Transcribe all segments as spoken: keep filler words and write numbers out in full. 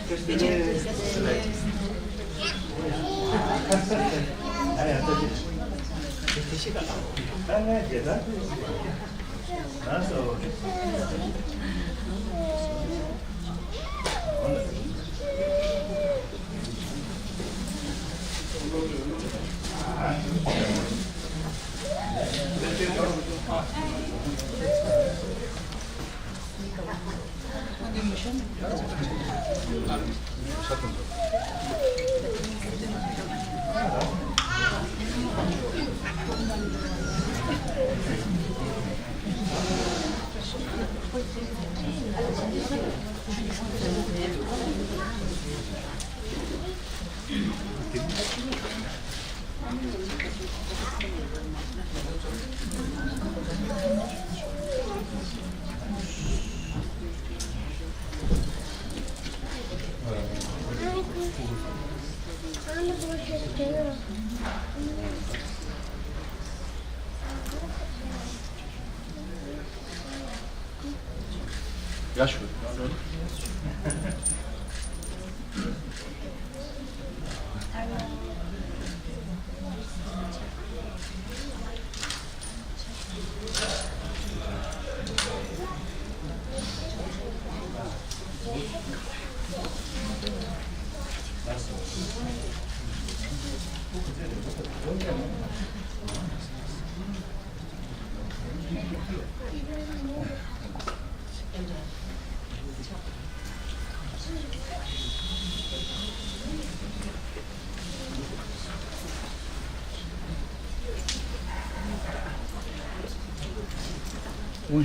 ཡ་ཤུ། དབང་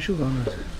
ཕྱུག་གང་ལ།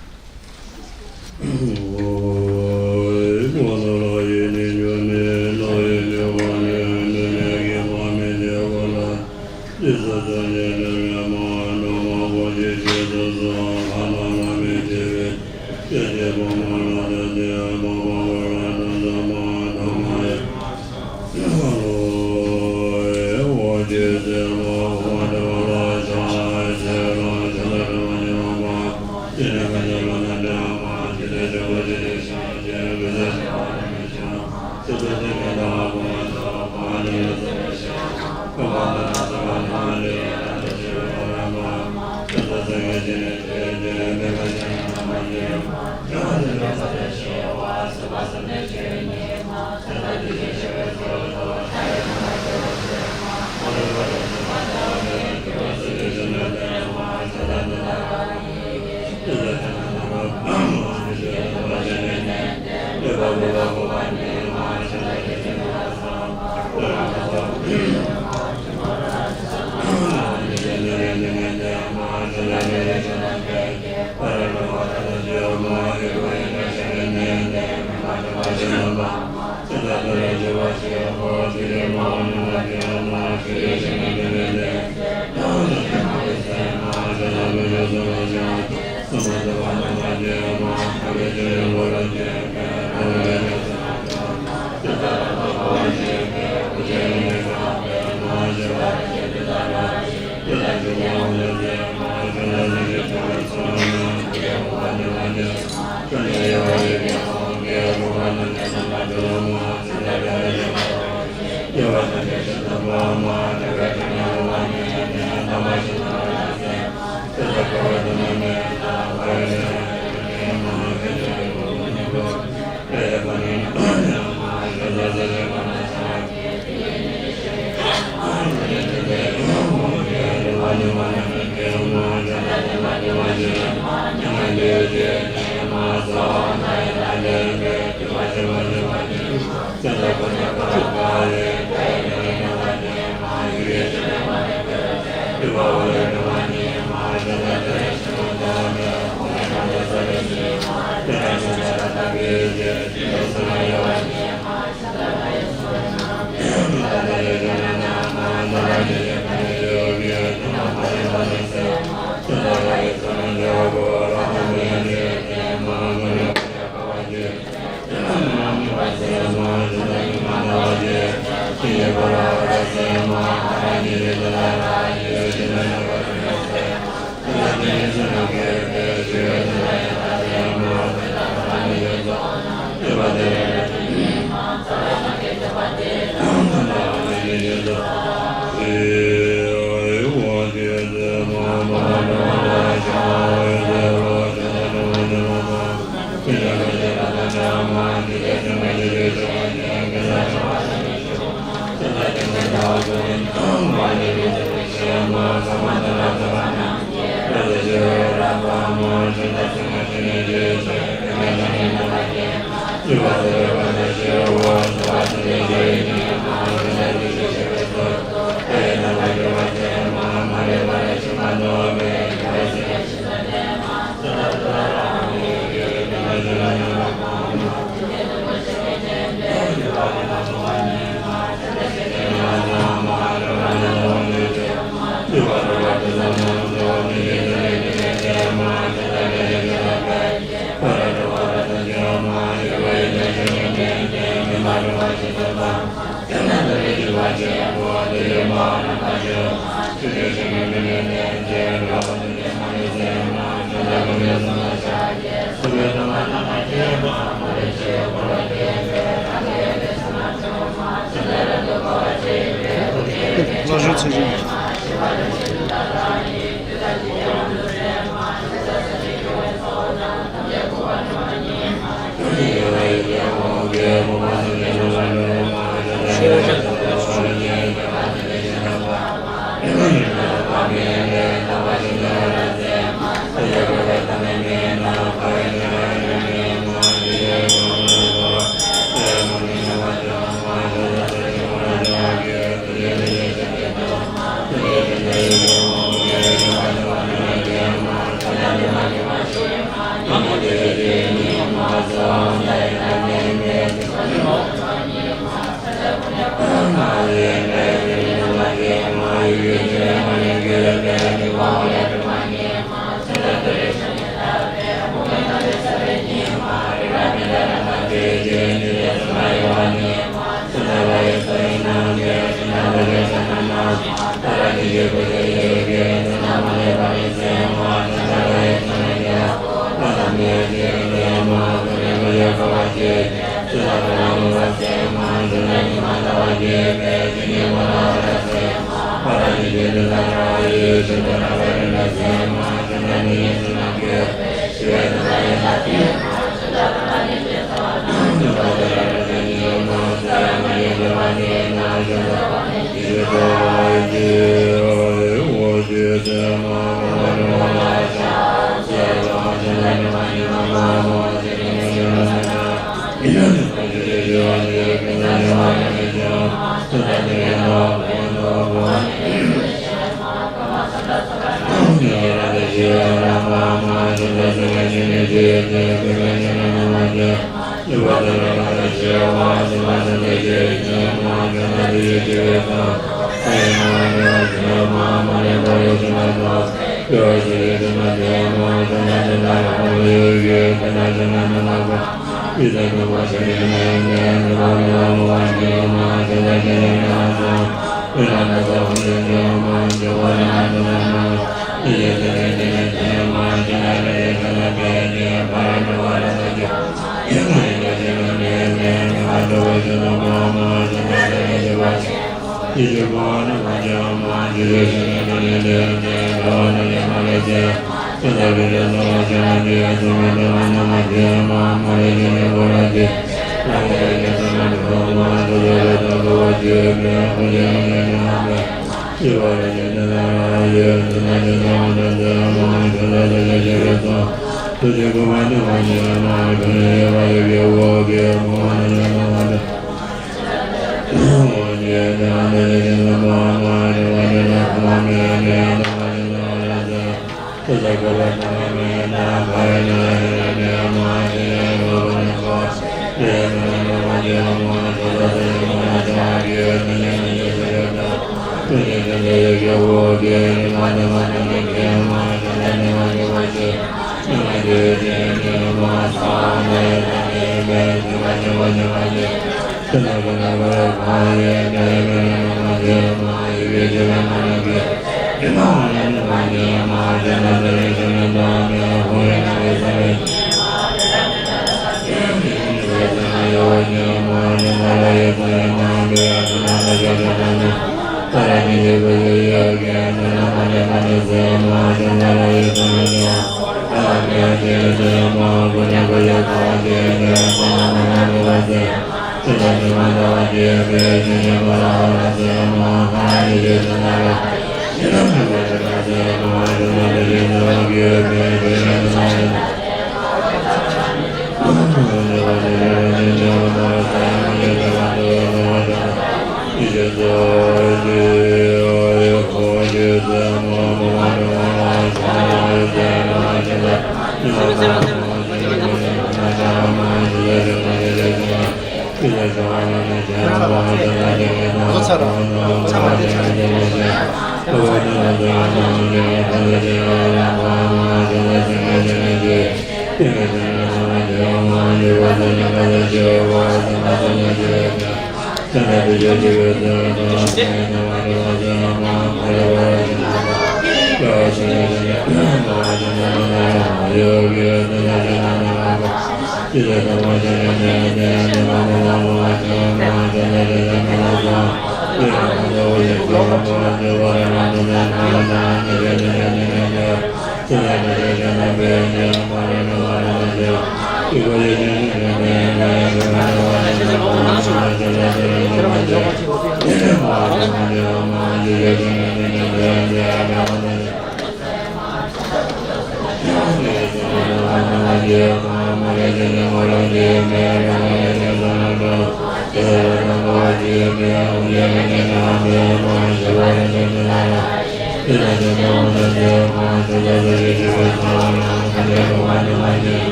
ལོ་ཞུ་ཚེ་རིང་།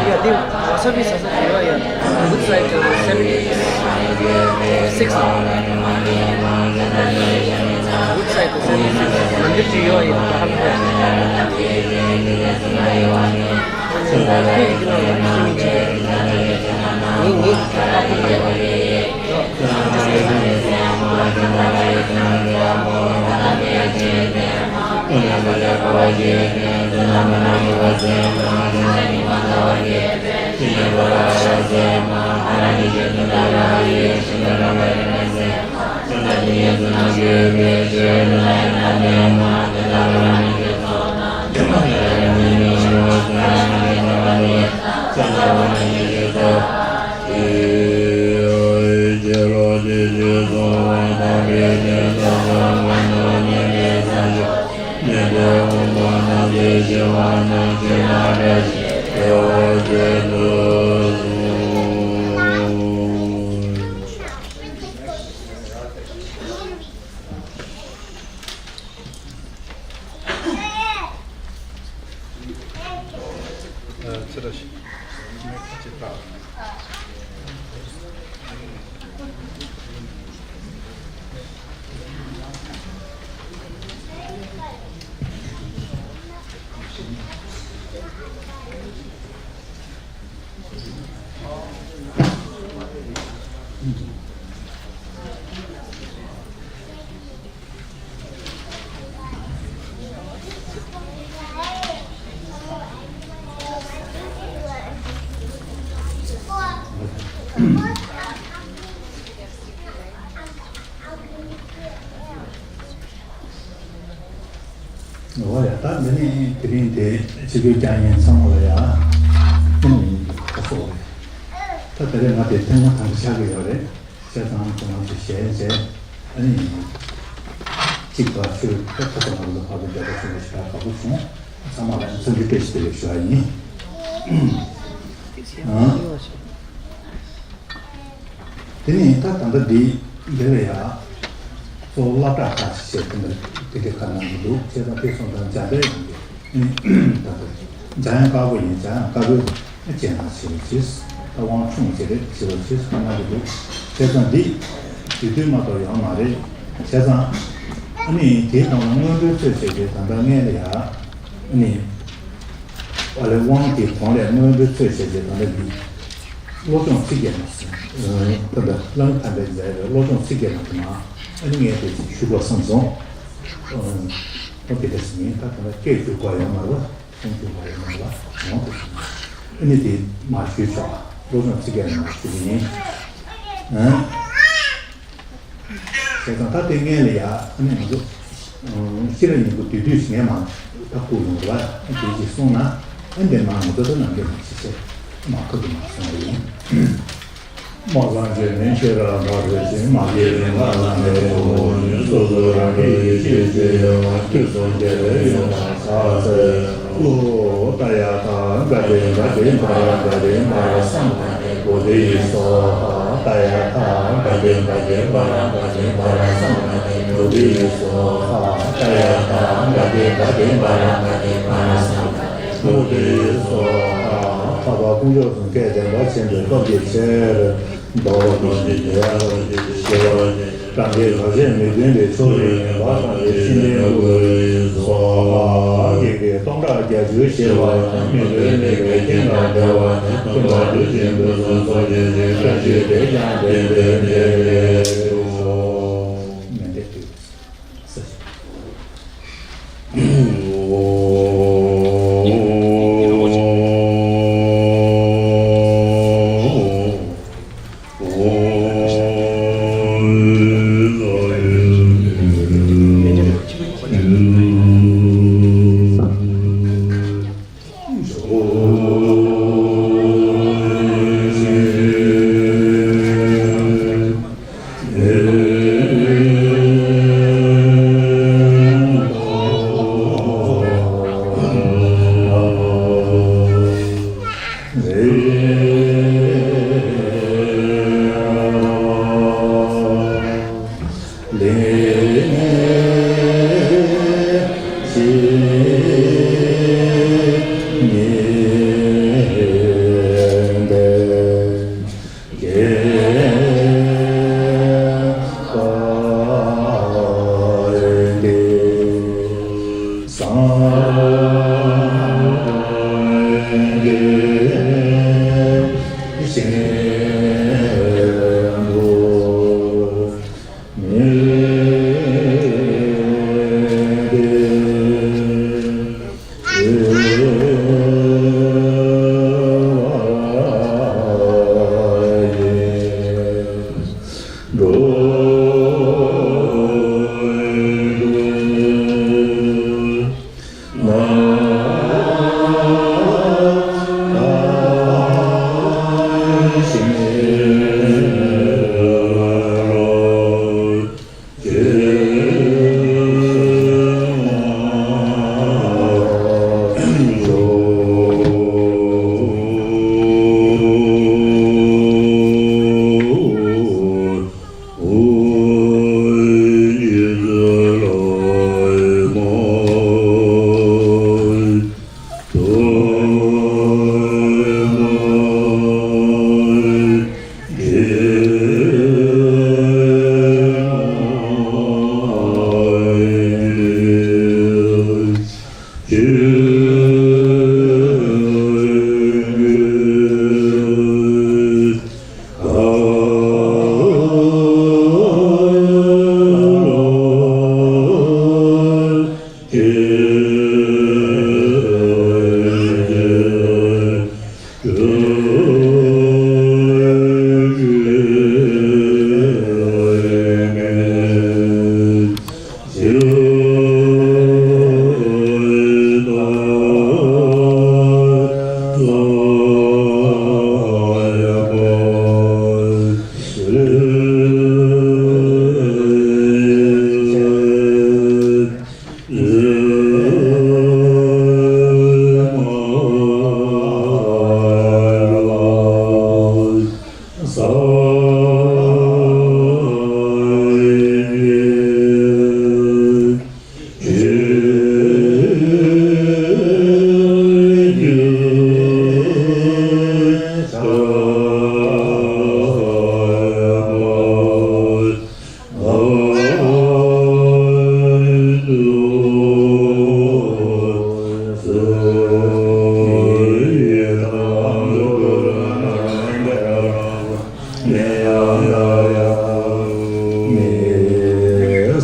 Yeah, the wasabi sasa kiwa ya. Good side to seventy-six. Good side to འོ་ཡ། ད་འདི་ནི་དེ་རིང་དེ་སྤྱི་འཐུས་བསྐྱངས་མཁན་ཚང་མ་ལ་ཡ། ཨ་ནི་ཁ་སོགས་རེད། ད་དེ་རིང་ང་དེ་ཐེངས་མ་དང་པོ་ཆགས་ཀྱི་ཡོད་རེད། བྱས་ཙང་ཁོང་ཚོ་ཞལ་མཇལ། ཨ་ནི་གཅིག་པ་ཆོས་ད་ཁ་སོགས་ང་ཚོ་ཕ་གི་འདོད་པ་ཆེན་པོ་ཞིག་དགའ་པོ་བྱུང་། ཚང་མ་ལ་འཚམས་འདྲི་བཀྲ་ཤིས་བདེ་ལེགས་ཞུ་བ་ཡིན། ཨང་། དེ་ནས་ད་ད་ལྟ་འདི་འདི་ལ་ཡ། གཙོ་བོ་སློབ་གྲྭ་ཁག་ཅིག་བྱས་དེ་འདྲ་དེ་འདྲའི་ཁ་གནང་གི་འདུག་བྱས་ཙང་དེ་སོང་ཙང་སྦྱང་འབྲས་ཡོང་གི། ཨ་ནི་ད་ལྟ་སྦྱང་ཡང་དཀའ་པོ་ཡིན། སྦྱང་ཡང་དཀའ་པོའི་སྤྱན་སྔར་བྱེད་རོགས་གྱིས། ད་དབང་ཆུང་བྱེད་རེད། བྱེད་རོགས་གྱིས་ཁ་གནང་གི་འདུག་བྱས་ཙང་འདི་དུས་ཚོད་མ་གཏོགས་ཡོད་མ་རེད། བྱས་ཙང་ཨ་ནི་དེའི་སྒང་ལ་སྔོན་འགྲོའི་ཚོད་བྱས་ཏེ་ད་ལྟ་སྔས་ལ་ཡ། ཨ་ནི། ཨ་ལས་དབང་གི་གོང་ལས་སྔོན་འགྲོའི་ཚོད་བྱས་རྗེས་ད་ལྟ་འདི། བློ་སྦྱོང་ཚིག་བརྒྱད་མ་ཟིན། ད་ལྟ་བླ་མ་དམ་པས་མཛད་པའི་བློ་སྦྱོང་ཚིག་བརྒྱད་མ་དེ་མ། ཨ་ནི་ངས་དེ་ཞུ་དགོས་བསམ་སོང་། ཨོ་དེ་འདྲ་ཞིག་ཡིན། ད་ད་ལྟ་སྐད་བསྒྱུར་དགོས་ཡོད་མ་རེད་པ། གསུང་བསྒྱུར་དགོས་ཡོད་མ་རེད་པ། འོང་དེ། ཨ་ནི་དེ་མ་ཞུས་ཆོག་བློ་སྦྱོང་ཚིག་བརྒྱད་མ་ཞུ་གི་ཡིན། ཨ། བྱས་ཙང་ད་དེ་སྔས་ལ་ཡ། ཨ་ནི་ང་ཚོ་ཤེས་རབ་སྙིང་པོ་བསྡུས་བསྡུས་ཤིག་ངས་མ་ད་བསྐུར་ཡོང་བ་ལ། ཨ་དེ་ཅིག་གསུངས་ན། ཨ་འདི་མ་ང་ཚོ་ད་ནམ་རྒྱུན་མ་ཤེས་ཤེས་མ་ཁ་དུ་མ་སོང་བ་ཡིན། མ་གང་བྱས་ནས་ཤེས་རབ་འཕགས་པའི་ཞིང་། མ་སྐྱེས་པའི་ལྷ་དང་མིའི་ངོ་བོ་ཉིད། སོ་སོ་རང་གི་ཡེ་ཤེས་ཀྱི་དབྱེ་བ་ཐོས་བསམ་རྒྱས་པའི་ཡོན་ཏན་ཕྱག་འཚལ་ལོ། ཏདྱ་ཐཱ། ག་ཏེ་ག་ཏེ་བྷ་ར་ག་ཏེ་བྷ་ར་སཾ་མ་ནི་བོ་དྷི་ཡེ་སྭཱ་ཧཱ། ཏདྱ་ཐཱ། ག་ཏེ་ག་ཏེ་བྷ་ར་ག་ཏེ་བྷ་ར་སཾ་མ་ནི་བོ་དྷི་ཡེ་སྭཱ་ཧཱ། ཏདྱ་ཐཱ། ག་ཏེ་ག་ཏེ་བྷ་ར་ག་ཏེ་བྷ་ར་སཾ་མ་ནི་བོ་དྷི་ཡེ་སྭཱ་ཧཱ། འཕགས་པ་དཀོན་མཆོག་གསུམ་སྐལ་ལྡན་པ་ཆེན་པོའི་སྟོབས་ཀྱི་ཕྱིར། ཟླ་བ་གྲོལ་ཕྱིར་རྒྱལ་བ་ཞི་བ་ཉིད། རང་གི་བར་ཆད་མི་མཐུན་པའི་ཕྱོགས་རིས་ངན་པ་དག་ནི་ཤི་ནས་སྐུ་ཡི་སྭཱ་ཧཱ། བགེགས་རིགས་སྟོང་ཕྲག་བརྒྱད་ཅུ་ཞི་བ་དང་། མི་ལུས་ནད་ཀྱི་རྐྱེན་དང་བྲལ་བ་ནི། མཐུན་པ་དུས་གཅིག་ཕུན་སུམ་ཚོགས་ཤིང་བཞད་ཤེས་དེས་ཀྱང་དེ་འདྲའི་འབྲས་བུ་ཐོབ།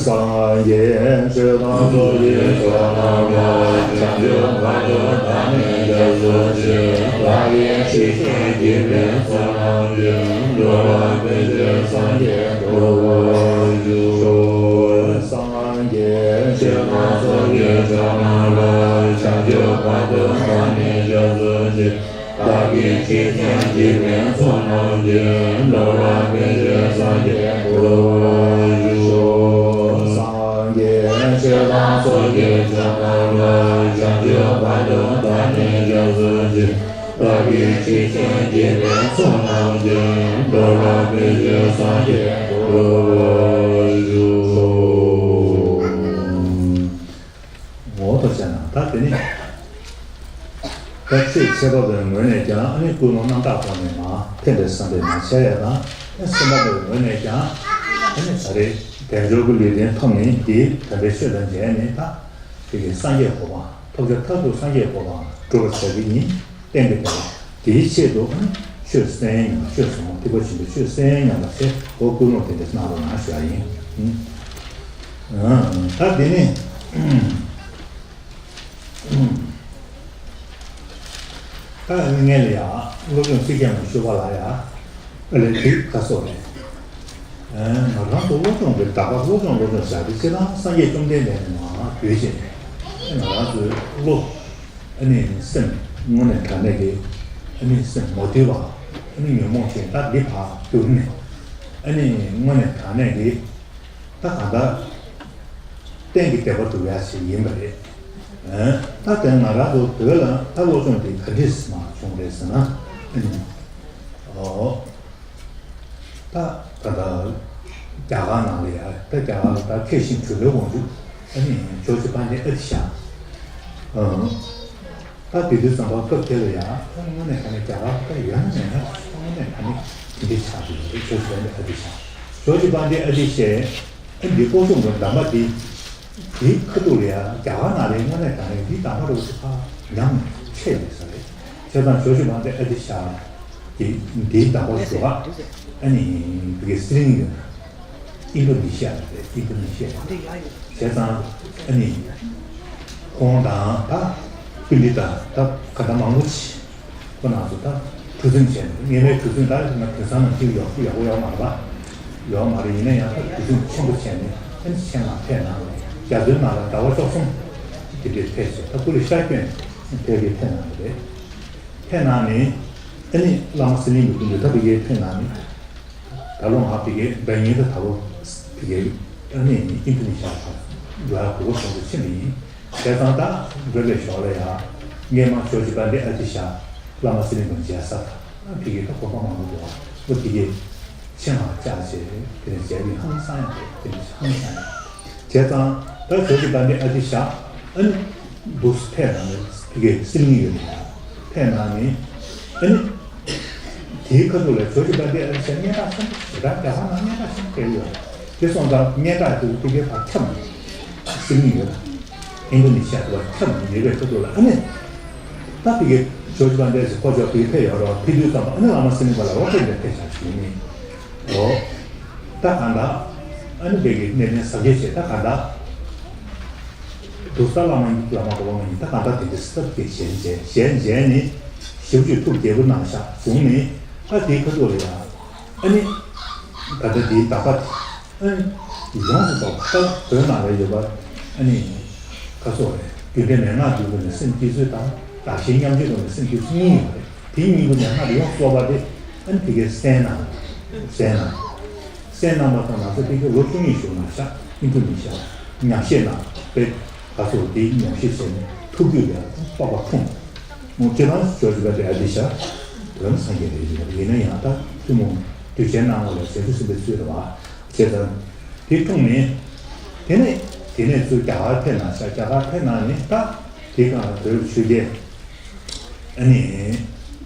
སངས་རྒྱས་ཆོས་དང་ཚོགས་ཀྱི་མཆོག་རྣམས་ལ། བྱང་ཆུབ་བར་དུ་བདག་ནི་སྐྱབས་སུ་མཆི། བདག་གིས་ཇི་བསྟན་བགྱིས་པའི་ཚོགས་རྣམས་ཀྱིས། འགྲོ་བ་ཕན་ཕྱིར་སངས་རྒྱས་འགྲུབ་པར་ཤོག། སངས་རྒྱས་ཆོས་དང་ཚོགས་ཀྱི་མཆོག་རྣམས་ལ། བྱང་ཆུབ་བར་དུ་བདག་ནི་སྐྱབས་སུ་མཆི། བདག་གིས་ཇི་བསྟན་བགྱིས་པའི་ཚོགས་རྣམས་ཀྱིས། འགྲོ་བ་ཕན་ཕྱིར་སངས་རྒྱས་འགྲུབ་པར་ཤོག། འོ་ཐུགས་རྗེ་གནང་། ད་དེ་ནི་ད་ཆོས་འཆད་པ་པོའི་ངོས་ནས་ཀྱང་ཨ་ནི་ཀུན་སློང་རྣམ་དག་ཐོག་ནས་མར་ཕན་པའི་བསམ་པས་མར་འཆད་ཡ་དང་། ཨ་སེམས་པ་པོའི་ངོས་ནས་ཀྱང་ཨ་ནི་ད་རེས་དལ་འབྱོར་གྱི་ལུས་རྟེན་ཐོབ་ནས་འདིའི་དམ་པའི་ཆོས་དང་མཇལ་ནས། ད་དེ་གའི་སངས་རྒྱས་གོ་འཕང་ཐོབ་བྱ་མཐར་ཐུག་སངས་རྒྱས་གོ་འཕང་སྒྲུབ་པར་བྱ་གི་ཡིན། གཏན་གྱི་བདེ་བ་དེའི་ཆེད་དུ་ཨ་ནི་ཆོས་གསན་ཡ་ཡིན་པ། ཆོས་ཟབ་མོ་ཐེག་པ་ཆེན་པོའི་ཆོས་གསན་ཡ་སྙམ་པ་བྱས། འོ་ཀུན་སློང་དེ་འདྲ་གནང་རོགས་གནང་ཞུ་ཡ་ཡིན། ཨང་། ད་དེ་ནས་ད་ངས་ལ་ཡ་སློབ་སྦྱོང་ཚིག་རྒྱང་མ་ཞུ་བ་ལ་ཡ། ཨ་ལས་དེ་ཁ་སོགས་རེད། ང་རང་ཚོ་སློབ་སྦྱོང་གི་འདྲ་པར་སློབ་སྦྱོང་སློབ་སྦྱོང་བྱ་དེ་སྤྱིར་བཏང་སངས་རྒྱས་བཅོམ་ལྡན་འདས་ནས་མར་བརྒྱུད་བྱས་ནས། ང་རང་ཚོའི་བློ། ཨ་ནི་སེམས་དངོས་གནས་དྲང་གནས་ཀྱི་ཨ་ནི་སེམས་མ་དུལ་བ། ཨ་ནི་ཉོན་མོངས་ཅན་ད་འདི་ཕར་བསྒྱུར་ནས། ཨ་ནི་དངོས་གནས་དྲང་གནས་ཀྱི་ད་གང་ལྟར་གཏན་གྱི་བདེ་བ་སྒྲུབ་ཡ་ཞིག་ཡིན་པ་རེད། ཨ་ད་དེ་ང་རང་ཚོ་བོད་ལ་ད་སློབ་སྦྱོང་འདི་ག་འདྲས་མར་བྱུང་རེད་ཟེར་ན། ཨ་ནི་ཨོ། ད་ད་ལྟ་རྒྱ་གར་ནང་ལ་ཡ། ད་རྒྱ་གར་ལ་ད་མཁས་ཤིང་གྲུབ་པའི་དབང་ཕྱུག་ཨ་ནི་ཇོ་བོ་རྗེ་དཔལ་ལྡན་ཨ་ཏི་ཤ། ཨང་། ད་དེ་དུས་ཙམ་པ་སྐབས་དེ་ལ་ཡ། ད་དངོས་གནས་ད་ནི་རྒྱ་གར་ད་ཡོད་ན་མེད་ན། དངོས་གནས་ད་ནི་དེ་འདྲའི་ཆགས་ཀྱི་ཡོད་རེད། ཇོ་བོ་རྗེ་དཔལ་ལྡན་ཨ་ཏི་ཤ། ཇོ་བོ་རྗེ་དཔལ་ལྡན་ཨ་ཏི་ཤས། ཨ་འདི་སྐུ་གསུང་གི་གདམས་པ་འདི། འདིའི་ཁ་ཐུག་ལ་ཡ་རྒྱ་གར་ནང་ལ་དངོས་གནས་ད་ནི་འདིའི་གདམས་པ་རུ་ཁ་ཉམས་ཆད་ཡོད་ས་རེད། བྱས་ཙང་ཇོ་བོ་རྗེ་དཔལ་ལྡན་ཨ་ཏི་ཤ་གི་འདིའི་གདམས་པ་ཞུ་བ་ཨ་ནི་བི་གའི་སི་ལིང་ཡོད་ན། ཨིན་ཌོ་ནེ་ཤི་ཡ་རེད། ཨིན་ཌོ་ནེ་ཤི་ཡ་རེད། བྱས་ཙང་ཨ་ནི་ཁོང་དང་ད་སྤུན་ཀྱག་དང་ད་ག་ད་མང་པོ་ཅིག་ཁོ་རང་ཚོ་ད་གྲུ་གཟིངས་བྱས་ནས། སྔོན་མའི་གྲུ་གཟིངས་ད་ང་དེང་སང་ནང་བཞིན་ཡག་པོ་ཡག་པོ་ཡོད་མ་རེད་པ། ཡོད་མ་རེད། ཡིན་ན་ཡང་ད་གྲུ་གཟིངས་ཆེན་པོ་བྱས་ནས་ཨ་ནི་ཆེད་མངགས་ཕེབས་གནང་བས། རྒྱ་མཚོའི་ནང་ལ་ཟླ་བ་བཅུ་གསུམ་དེ་འདྲའི་ཕེབས་བྱས། ད་སྐུ་ལུས་ཤར་བསྐྱོན་ཕེབས་ཀྱི་ཕེབས་གནང་བ་རེད། ཕེབས་གནང་ནས་ཨ་ནི་བླ་མ་ཟི་ལིང་གི་སྐུ་མདུན་ད་བི་གའི་ཕེབས་གནང་ནས། ད་ལོ་ང་བི་གའི་ཟླ་ཉིན་ད་ད་ལོ་བི་གའི་ཨ་ནི་ཨིན་ཌོ་ནེ་ཤི་ཡ་ཕར་འགྲོ་ཡ་གོ་སྐབས་བཟང་པོ་ཕྱིན་པ་ཡིན། བྱས་ཙང་ད་འགྲོ་བའི་ཞོར་ལ་ཡ། སྔས་མ་ཇོ་བོ་རྗེ་དཔལ་ལྡན་ཨ་ཏི་ཤ་བླ་མ་ཟི་ལིང་དང་མཇལ་ས་དང་། བི་གའི་ད་གོ་འཕང་མང་པོ་འདུག་ཨ། འོ་དེ་གའི་ཆེད་མངགས་བཅར་བྱས་དེ་ནས་མཇལ་བའི་ཧང་སང་ཡང་རེད། དེ་ནས་ཧང་སང་ཡང་། བྱས་ཙང་ད་ཇོ་བོ་རྗེ་དཔལ་ལྡན་ཨ་ཏི་ཤ་ཨ་ནི་འདུག་སེ་ཕེབས་གནང་ནས་བི་གའི་སི་ལིང་ཡོད་ནས་ཕེབས་གནང་ནས། ཨ་ནི་དེའི་ཁ་ཐུག་ལ་ཇོ་བོ་རྗེ་དཔལ་ལྡན་ཨ་ཏི་ཤ་སྙན་གྲགས་ཆེན་པོ་ཞེ་དྲག་རྒྱ་གར་ནང་སྙན་གྲགས་ཆེན་པོ་སྤེལ་ཡོད་རེད། དེ་སོང་ཙང་སྙན་གྲགས་དེ་བི་གའི་ཕར་ཁྱབ་ནས་སི་ལིང་ཡོད་ལ། ཨིན་ཌོ་ནེ་ཤི་ཡ་དུ་བ་ཁྱབ་ནས་ཡོད་པའི་ཁ་ཐུག་ལ། ཨ་ནི་ད་བི་གའི་ཇོ་བོ་རྗེ་དཔལ་ལྡན་ཨ་ཏི་ཤ་ཁོ་ཇོ་བོ་རྗེ་ཕེབས་ཡོད་རེད། ཕེབས་དུས་ཙམ་པ་ཨ་ནི་བླ་མ་ཟི་ལིང་པ་ལ་འོ་ཕེབས་ནས་ཕེབས་ཤག་ཞུས་ནས། འོ། ད་གང་ལྟར་ཨ་ནི་བི་གའི་གནས་བརྟན་ཟབ་རྒྱས་བྱས། ད་གང་ལྟར་འདུག་སེ་བླ་མ་ཡིན། བླ་མ་གོ་འཕང་ཡིན། ད་གང་ལྟར་དེ་འདྲ་ཟབ་རྒྱས་བྱས་བྱས་བྱས་བྱས་ནས་ཞེ་པོ་ཅིག་ཐུགས་དགྱེས་པོ་གནང་ཤག་བྱུང་ནས། ད་དེའི་ཁ་ཐུག་ལ་ཡ་ཨ་ནི་ད་ལྟ་དེའི་དག་པ་དེ་ཨ་ནི་ཡོངས་སུ་རྫོགས་པ་ད་བོད་ནང་ལ་ཡོད་པ་ཨ་ནི་ཁ་སོགས་རེད། རྒྱུ་འབྲས་མན་ངག་གི་སྒོ་ནས་སེམས་བསྐྱེད་ཚུལ་དང་། བདག་གཞན་མཉམ་བརྗེའི་སྒོ་ནས་སེམས་བསྐྱེད་ཚུལ་གཉིས་ཡོད་པ་རེད། དེ་གཉིས་ཀྱི་ནང་ལ་ཡོངས་སུ་རྫོགས་པ་དེ་ཨ་ནི་བི་གའི་གསན་གནང་། གསན་གནང་། གསན་གནང་བ་དང་ང་ཚོ་དེ་གའི་ལོ་བཅུ་གཉིས་བཞུགས་གནང་ཤག་ཨིན་ཌོ་ནེ་ཤི་ཡ་ཉམས་བཞེས་གནང་བས། ང་ཚོ་དེའི་ཉམས་བཞེས་བྱས་ནས་ཐུགས་རྒྱུད་ལ་སྤོབས་པ་འཁྲུངས། སྤྱིར་བཏང་ཇོ་བོ་རྗེ་དཔལ་ལྡན་ཨ་ཏི་ཤ་བོད་ལ་སངས་རྒྱས་རེད། ཡིན་ན་ཡང་ད་ཐུན་མོང་གདུལ་བྱའི་སྣང་ངོ་ལ་བྱང་ཆུབ་སེམས་དཔའི་ཚུལ་རེད་པ། བྱས་ཙང་དེ་འཁྲུངས་ནས། དེ་ནས་དེ་ནས་ཚུར་རྒྱ་གར་ཕེབས་གནང་ཤག་རྒྱ་གར་ཕེབས་གནང་ནས་ད་དེའི་སྒང་ལ་བོད་ཆོས་རྒྱལ་ཨ་ནི།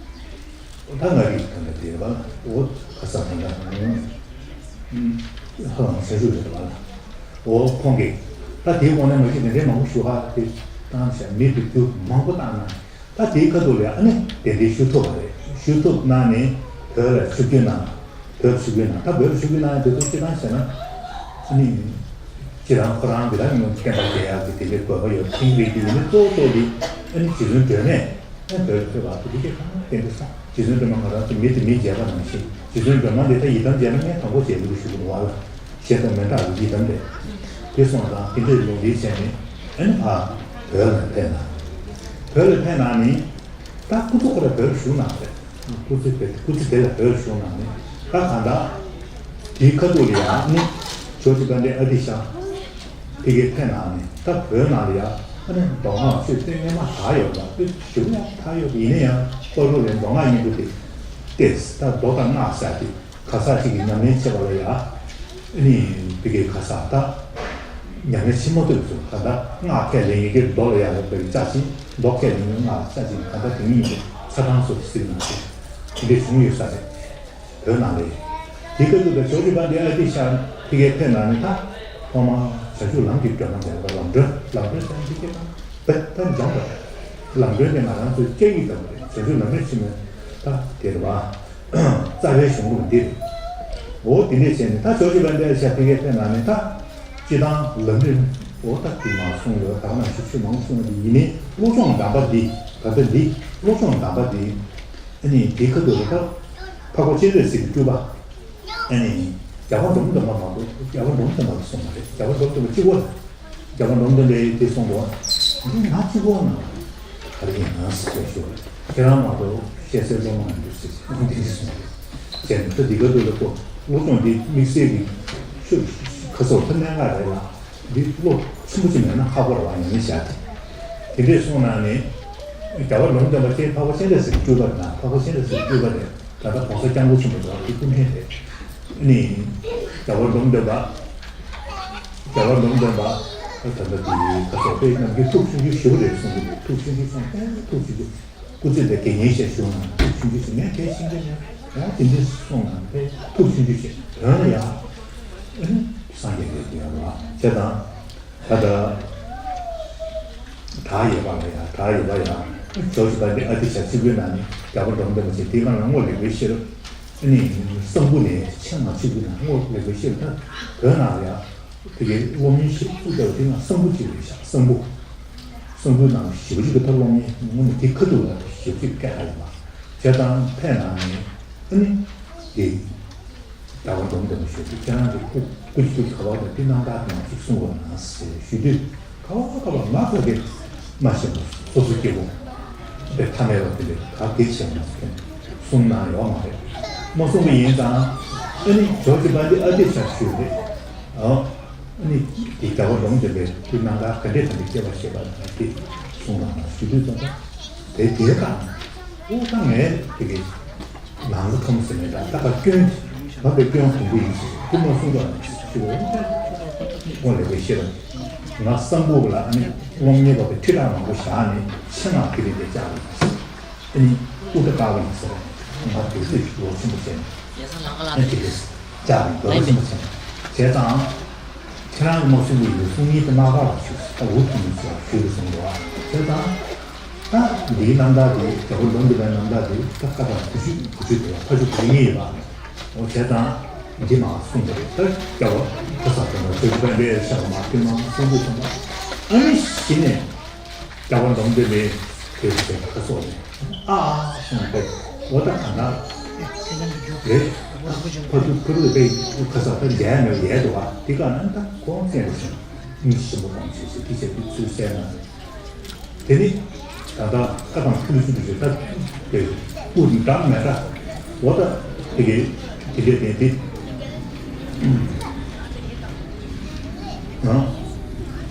ད་མངའ་རིས་ད་ལྟ་དེ་རེད་པ། འོ་ག་ས་ད་ལྟ་ཧ་ལམ་སེང་ཤུག་རེད་པ། འོ་ཁོང་གིས་ད་དེའི་འོག་ནས་མ་གཞི་དེ་འདྲའི་མང་པོ་ཞུ་ཁག་དེ་བཏང་ཤག་མི་དུ་རྒྱུ་མང་པོ་བཏང་ན། ད་དེའི་ཁ་ཐུག་ལ་ཨ་ནི་གདན་འདྲེན་ཞུ་ཐུབ་པ་རེད། ཞུ་ཐུབ་གནང་ནས་བོད་ལ་ཆིབས་བསྒྱུར་གནང་། བོད་ལ་ཆིབས་བསྒྱུར་གནང་། ད་བོད་ལ་ཆིབས་བསྒྱུར་གནང་ཡ་དེ་ཚོ་སྤྱིར་བཏང་བྱས་ན་ཨ་ནི་སྤྱིར་བཏང་ཁོ་རང་གི་ད་ནི་བསྟན་པ་རྒྱས་ཡག་གི་དེ་འདྲའི་དགོས་པ་ཡོད། ཆིངས་རིག་གི་ཡིན་ན་གཙོ་བོ་གཙོ་དེ་ཨ་ནི་རྗེ་བཙུན་སྒྲོལ་མས་ཨ་ནི་བོད་ལ་ཕེབས་པ་དེ་འདི་གས་གང་གདན་འདྲེན་ས། རྗེ་བཙུན་སྒྲོལ་མ་ང་རང་ཚོ་མི་དེ་མི་མཇལ་བ་ནང་བཞིན་རྗེ་བཙུན་སྒྲོལ་མ་འདི་ད་ཡི་དམ་མཇལ་ན་ངས་དང་པོ་མཇལ་རྒྱུ་ཞུ་གི་འདུག་བ་ལ། ཞེས་དང་མི་འདྲ་བའི་ཡི་དམ་ལས། དེ་སོང་ཙང་དེ་འདྲའི་ལུང་འདྲེན་བྱས་ནས་ཨ་ནི་ཕར་བོད་ལ་ཕེབས་ན། བོད་ལ་ཕེབས་ན་ནི་ད་སྐུ་ཚེ་ཁོ་ར་བོད་ལ་བཞུགས་གནང་རེད། སྐུ་ཚེ་དེ་སྐུ་ཚེ་དེ་ལ་བོད་ལ་བཞུགས་གནང་ནས་ད་གང་ལྟར་དེའི་ཁ་ཐུག་ལ་ཡང་ནི་ཇོ་བོ་རྗེ་དཔལ་ལྡན་ཨ་ཏི་ཤ་ཕ་གིར་ཕེབས་གནང་ནས་ད་བོད་ནང་ལ་ཡང་ཨ་ནི་མདོ་སྔགས་ཆོས་སྟོན་སྔོན་མ་དར་ཡོད་པ་དཔེ་ཞེ་པོ་ཡང་དར་ཡོད་པ་ཡིན་ན་ཡང་བར་དུ་ལ་མདོ་སྔགས་སྙིང་པོ་དེ་བལྟས། ད་མདོ་དང་སྔགས་ཟེར་དེ། ག་ས་ཅིག་གིས་ཉམས་ལེན་བྱེད་པ་ལ་ཡ། ཨ་ནི་དེ་གའི་ག་ས་ད། ཉམས་ལེན་བྱེད་མ་ཐུབ་ཚུལ་ག་ད་སྔགས་ཁས་ལེན་ཡི་གེ་མདོ་ལ་ཡ་ལ་བའི་ལྕགས་ཤིང་མདོ་ཁས་ལེན་ཡི་སྔགས་ལ་ལྕགས་ཤིང་ག་ད་དེ་གཉིས་ཀྱི་ཚ་གྲང་སོགས་ཀྱི་སྲིད་ནང་དེ་འདྲའི་བྱུང་ཡོད་ས་རེད། བོད་ནང་ལ་ཡ། དེ་སྐབས་དུ་ད་ཇོ་བོ་རྗེ་དཔལ་ལྡན་ཨ་ཏི་ཤ་ཕ་གིར་ཕེབས་ནང་ནས་ད་ཐོག་མར་བྱང་ཆུབ་ལམ་གྱི་སྒྲོན་མ་མཛད་པ་ལམ་སྒྲོན། ལམ་སྒྲོན་ཟེར་ན་འདི་སྐད་ན་བོད་ད་འཇམ་པ་རེད། ལམ་སྒྲོན་དེ་ང་རང་ཚོའི་སྐད་ཡིག་ལྟ་བུ་རེད། བྱང་ཆུབ་ལམ་རིམ་ཆེན་མོའི་ད་དེ་རེད་བ། རྩ་བའི་གཞུང་ལུགས་འདི་རེད། འོ་དེ་འདྲས་བྱས་ནས་ད་ཇོ་བོ་རྗེ་དཔལ་ལྡན་ཨ་ཏི་ཤ་ཕ་གིར་ཕེབས་ནང་ནས་ད་སྤྱི་བཏང་ལམ་རིམ་འོ་ད་དེ་མ་གསུངས་ཡོད། ད་ག་ནང་བཞིན་ཆོས་མང་གསུངས་ཡོད་ཡིན་ནའི་བློ་སྦྱོང་གདམས་པ་འདི་ད་ལྟ་འདི་བློ་སྦྱོང་གདམས་པ་འདི་ཨ་ནི་དེའི་ཁ་ཐུག་ལ་ད་འཕགས་པ་སྤྱན་རས་གཟིགས་ཀྱི་སྤྲུལ་པ། ཨ་ནི། རྒྱལ་བ་འབྲོམ་སྟོན་པ་མ་གཏོགས་རྒྱལ་བ་འབྲོམ་སྟོན་པ་ལ་གསུངས་པ་རེད། རྒྱལ་བ་འབྲོམ་སྟོན་པ་གཅིག་པོ་རེད། རྒྱལ་བ་འབྲོམ་སྟོན་པས་དེ་གསུངས་འདུག་འདི་ང་གཅིག་པོ་ན་ག་རེ་ཡིན་ན་ཟེར་ཞུ་བ་རེད། ཁྱེད་རང་མ་གཏོགས་བཤད་སའི་སློབ་མ་མི་འདུག་ཟེར་ནས་འདི་འདྲ་གསུངས་པ་རེད། བྱས་ནས་ད་འདི་ག་དུས་ལ་ཁོ་བློ་སྦྱོང་འདི་དམིགས་བསལ་གྱི་ཆོས་ཁ་སོགས་ཐ་སྙད་ལྔ་རེད་ལ། འདི་བློ་ཆེན་པོ་ཅིག་མེད་ན་ཁག་པོ་རེད་བ། ཡང་ནི་བཞག་སྟེ། དེ་འདྲས་གསུངས་གནང་ནས། རྒྱལ་བ་འབྲོམ་སྟོན་པ་ཅེས་འཕགས་པ་སྤྱན་རས་གཟིགས་སྤྲུལ་པ་དང་འཕགས་པ་སྤྱན་རས་གཟིགས་སྤྲུལ་པ་དེ་ད་ལྟ་༸གོང་ས་༸སྐྱབས་མགོན་ཆེན་པོ་མདོ་སྔགས་ཀྱི་སྐུ་ཕྲེང་རེད། ནི། རྒྱལ་བ་འབྲོམ་སྟོན་པ། རྒྱལ་བ་འབྲོམ་སྟོན་པ། ད་ལྟ་དེ་ད་སོགས་པའི་རྣམ་འགྱུར་ཐུགས་ཆུང་ཆུང་ཞེ་པོ་རེད་གསུངས་ཀྱི་འདུག་ཐུགས་ཆུང་ཆུང་གསུངས་ཏེ་ཐུགས་ཆུང་ཆུང་། སྐུ་ཚེ་དེ་དགེ་བསྙེན་ཞེས་ཞུ་ན་ཐུགས་ཆུང་ཆུང་ཞིག་ངས་དེ་ཤེས་ཀྱི་མེད། ཡང་དེ་འདྲས་གསུངས་ན་དེ་ཐུགས་ཆུང་ཆུང་ཞིག་དོན་ལ་ཡང་། ཨ་ནི་སངས་རྒྱས་ལས་དེ་ཡང་ལ་བྱས་དང་། ད་ལྟ། བྲག་ཡོད་པ་ལ་ཡང་བྲག་ཡོད་པ་ཡང་ཇོ་བོ་རྗེ་དཔལ་ལྡན་ཨ་ཏི་ཤ་ཆིབས་བསྒྱུར་གནང་ནས་རྒྱལ་བ་འབྲོམ་སྟོན་པ་ཆེ་དེའི་སྒང་ལ་རྔོག་ལེགས་པའི་ཤེར། ཨ་ནི་གསང་ཕུ་ནས་ཆེ་མངགས་ཆིབས་བསྒྱུར་གནང་རྔོག་ལེགས་པའི་ཤེར། ད་བོད་ནང་ལ་ཡང་དེ་གའི་སློབ་གཉེར་ཞིག་བཙུགས་བསྡད་པ་དེ་ན་གསང་ཕུ་ཅིག་རེད་ཤག་གསང་ཕུ། གསང་ཕུའི་ནང་ཞེ་པོ་ཅིག་གི་ད་སློབ་གཉེར་དངོས་གནས་དེ་ཁ་ཐུག་ལ་ཞེ་པོ་ཅིག་སྐད་ཧ་ཡིན་པ། བྱས་ཙང་ཕེབས་གནང་ནས་ཨ་ནི་དེ། རྒྱལ་བ་འབྲོམ་སྟོན་པ་ཞུ་དུས་ཁྱེད་རང་གི་སྐུ་སྐུ་སྐུ་ག་བ་དང་དེ་རྣམ་ཐར་དང་ཅིག་གསུང་བ་ན་ཟེར་ཞུ་དུས་ག་བ་ག་བ་ང་ག་གེ་མ་ཤེས་པ་སོ་སོ་སྐྱེ་བོ་དཔེ་ཐ་མལ་བ་དེ་ལས་ག་གེ་བྱས་མ་ཟེར་གསུང་གནང་ཡོད་མ་རེད། མ་གསུང་བ་ཡིན་ཙང་ཨ་ནི་ཇོ་བོ་རྗེ་དཔལ་ལྡན་ཨ་ཏི་ཤ་ཞུས་རེད། ཨ་ནི་དེ་རྒྱལ་བ་འབྲོམ་སྟོན་པའི་དེ་རྣམ་ཐར་ག་འདྲས་ག་འདྲས་སྐྱེ་བ་ཤེས་པ་དང་དེ་གསུང་གནང་ཞུ་དུས་ཙམ་པ་དེ་དེ་དང་ཨོ་ད་ངས་དེ་གེ་ནང་ལ་ཁམས་ཟེར་ནས་ད་ལྟ་བ་སྐྱོན་བབ་པའི་སྐྱོན་དུམ་བུ་ཡིན་ཞེས་དེ་མ་གསུངས་པ་ནས་ཞུ་བ་ཡིན། ཁོང་ལས་པའི་ཤེས་རབ་ང་གསང་ཕུ་ལ་ཨ་ནི་སློབ་གཉེར་བ་དང་ཁྲི་ཕྲག་མང་པོ་བཞག་ནས་ཆེད་མངགས་དེ་རིང་འདིར་བཅར་བ་ཡིན། ཨ་ནི་དབུ་སྐྲ་དཀར་པོ་ཡིན་ཟེར་བ་ནས་ང་དུས་ཚོད་ཀྱི་ལོ་ཆེན་པོ་བྱས་ནས་ཨ་ནི་དེ་རེད་བཅར་བ་ཡིན། ལོ་ཆེན་པོ་བྱས་ནས་བྱས་ཙང་ཁྱེད་རང་གི་མ་གསུང་གི་ཡོད་གསུང་ཉིད་དེ་མ་དགའ་བ་ཞུ་ད་འུ་ཐུག་མི་ཞུ་བ་ཞུ་གི་གསུང་འདུག་བ། བྱས་ཙང་། ད་འདིའི་རྣམ་ཐར་དེ་རྒྱལ་པོ་ལུང་སྟོན་པའི་རྣམ་ཐར་དེ་ད་བཀའ་ཐང་དགུ་བཅུ་དགུ་བཅུ་དེ་ལ་ཕ་ཆུ་དགུ་གཉིས་ཡོད་པ། འོ་བྱས་ཙང་འདི་མ་གསུངས་པ་རེད། ད་རྒྱལ་བ་ཁ་ས་དོན་དག་ཆོས་ཀྱི་དཔལ་ལྡན་ཤར་མ་ཐུན་མ་གསུང་དུས་ཙམ་པ་ཨ་ནི་གཞི་ནས་རྒྱལ་བ་ལུང་སྟོན་པའི་དེ་བྱས་ཁ་སོགས་ནས་ཨ་ཨ་གསུངས་པས་འོ་ད་ག་ན་རེད། ཕ་ཆུ་ཕ་ཆུ་པའི་ཁ་ས་ད་མཇལ་མེད་ཡས་འདུག་བ། དེ་ག་ན་ད་ཁོང་བཙན་དུ་སོང་གཉིས་ཞིམ་པོ་གཏོང་བྱེད་ཟེར་དེ་བྱས་དུས་ཚུལ་གསལ་ན། དེ་ནི་ད་ལྟ་བཀའ་དང་ཐུགས་ཀྱི་ཆུ་དུ་ཞེས་ད་དེ་དབུ་འདྲ་མེད་འདྲ་འོ་ད་དེ་གའི་དེ་འདྲས་དེ་དེ་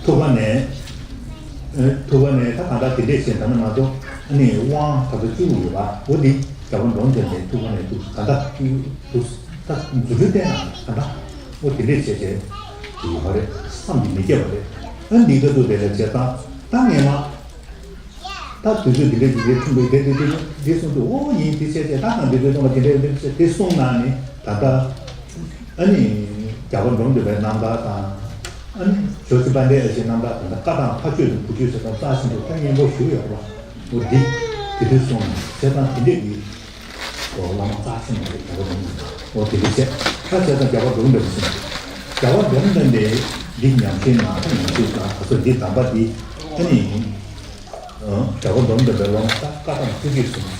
ཐུག་པ་ནས་ཐུག་པ་ནས་ད་གང་ལྟར་དེ་འདྲས་བྱས་ད་ནི་མ་གཏོགས་ཨ་ནི་དབང་ད་ལྟ་བཅུ་ཡོད་པ་འོ་དེ་རྒྱལ་བ་འབྲོམ་སྟོན་པའི་ཐུག་པ་ནས་འདུག་གང་ལྟར་འདུག་ད་རྫུ་འཕྲུལ་བསྟན་ན་གང་ལྟར་འོ་དེ་འདྲས་བྱས་བྱས་དེ་ཡོད་རེད། བསམ་གྱིས་མི་ཁྱབ་པ་རེད། ཨ་འདི་ག་དུ་དེ་ལ་བྱས་ད་ད་ངས་མ། ད་དུས་ཚོད་འདི་འདྲའི་འདི་འདྲའི་ཐུང་བའི་དེ་དེ་དེ་འདི་གསུང་དུས་ཨོ་ཡིན་དེ་བྱས་བྱས་ད་གང་འདི་འདྲའི་གཏོང་བ་དེ་འདྲའི་འདི་བྱས་དེ་གསུང་གནང་ནས་ད་ལྟ་ཨ་ནི་རྒྱལ་བ་འབྲོམ་སྟོན་པའི་རྣམ་ཐར་དང་ཨ་ནི་ཇོ་བོ་རྗེ་དཔལ་ལྡན་ཨ་ཞེ་རྣམ་ཐར་དང་བཀའ་དང་ཕ་ཆོས་དང་བུ་ཆོས་ཟེར་དང་རྩ་ཆེན་པོ་ད་སྙན་པོ་ཞུ་ཡོད་པ་འོ་འདི། དེ་དུས་སོང་ནས་བྱས་ཙང་དེ་འདྲས་ཀྱི་བླ་མ་རྩ་ཆེན་པོ་རེད། རྒྱལ་བ་འབྲོམ་སྟོན་པ། འོ་དེ་འདྲས་བྱས། ད་བྱས་ཙང་རྒྱལ་བ་འབྲོམ་སྟོན་པ་ཟེར་ནས། རྒྱལ་བ་འབྲོམ་སྟོན་པས་འདི་ཉམས་བཞེས་གནང་། ད་ཉམས་བཞེས་གནང་། ད་སོ་འདི་དམ་པ་འདི་ཨ་ནི། རྒྱལ་བ་འབྲོམ་སྟོན་པའི་སློབ་མ་ད་བཀའ་གདམས་ཐུགས་ཀྱི་སྲུང་།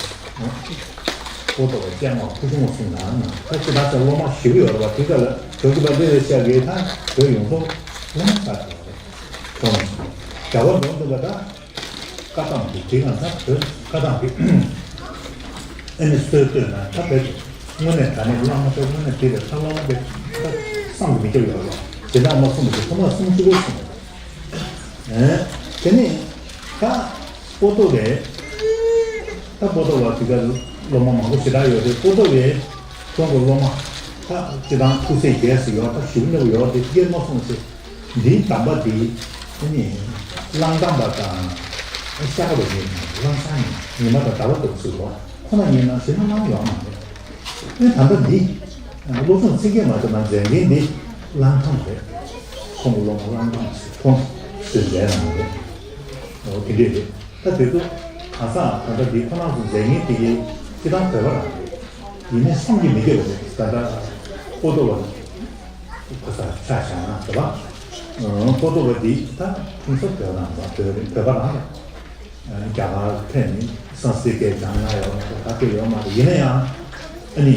པོ་ཏོ་བ་སྤྱན་སྔ་ཕུལ་བྱུང་བ་གསུམ་ལ་ན། ད་ཅི་ད་ཚེ་སློབ་མ་ཞེ་པོ་ཡོད་རེད་བ། དེ་ག་ལ་བོད་ཀྱི་བ་འདི་ལ་བཤད་གི་ད་བོད་ཡོངས་རྫོགས་སློབ་མ་ཆགས་བྱུང་བ་རེད། ཁོང་རྒྱལ་བ་འབྲོམ་སྟོན་པ་ད་བཀའ་གདམས་དེ་དེ་གང་ད་བོད་བཀའ་གདམས་དེ་ཨ་ནི་སྲོལ་བཏོད་ན་ད་བོད་དངོས་གནས་དྲང་གནས་བླ་མ་ཚོ་དངོས་གནས་དེ་ལས་ད་སློབ་མ་དེ་ད་བསམ་གྱིས་མི་ཁྱབ་ཡོད་རེད་བ། དེ་འདྲ་མ་གསུངས་པ་དེ་ཁོ་མ་གསུང་གཅིག་པོ་གསུངས། དེ་ནས་ད་པོ་ཏོ་བས། ད་པོ་ཏོ་བ་དེ་ག་སློབ་མ་མང་པོ་ཞེ་དྲག་ཡོད་རེད། པོ་ཏོ་བས་ཁོང་གི་སློབ་མ་ད་སྤྱི་བཏང་ཐུགས་སྲས་རྒྱལ་སྲས་ཡོད། ད་ཞུ་མཁན་ཡོད་རེད། དེ་མ་གསུངས་ཚེ་འདིའི་དམ་པ་འདི་ཨ་ནི་གླང་དམ་པ་དང་ཤ་ཁ་བ་ཉིད་དང་གླང་ཚང་ཉིད་ཉི་མ་དང་ཟླ་བ་ལྟ་བུ་ཟེར་བ་ཁོ་ན་ཉིད་ན་ཞེ་ན་གླང་ཡོད་མ་རེད། ཨེ་ད་ལྟ་འདི། སློབ་སྦྱོང་ཚིག་བརྒྱད་མ་ཐོན་ན་མཛད་མཁན་འདི་གླང་ཐང་རེད། ཁོང་གི་སློབ་མ་གླང་ཐང་ཟེར་ཁོང་ཚོས་མཛད་གནང་རེད། འོ་དེ་འདྲས་རེད། ད་དེ་ཚོ་གང་ཟག་ད་ལྟ་འདི་ཁོ་རང་ཚོ་མཛད་མཁན་དེ་གའི་སྤྱི་བཏང་བོད་པ་རང་རེད། ཡིན་ནའི་བསམ་གྱིས་མི་ཁྱབ་པ་རེད། ད་ལྟ་པོ་ཏོ་བ་གོ་ས་ཆ་བཞག་ན་རེད་པ། པོ་ཏོ་བ་འདི་ད་ཁོང་ཚོ་བོད་རང་རེད། བོད་བོད་པ་རང་རེད། རྒྱ་གར་ཕེབས་ནས་སཾ་སྐྲྀཏ་སྐད་སྦྱངས་གནང་ཡོད་མ་རེད། ད་དེ་ཡོད་མ་རེད། ཡིན་ན་ཡང་ཨ་ནི་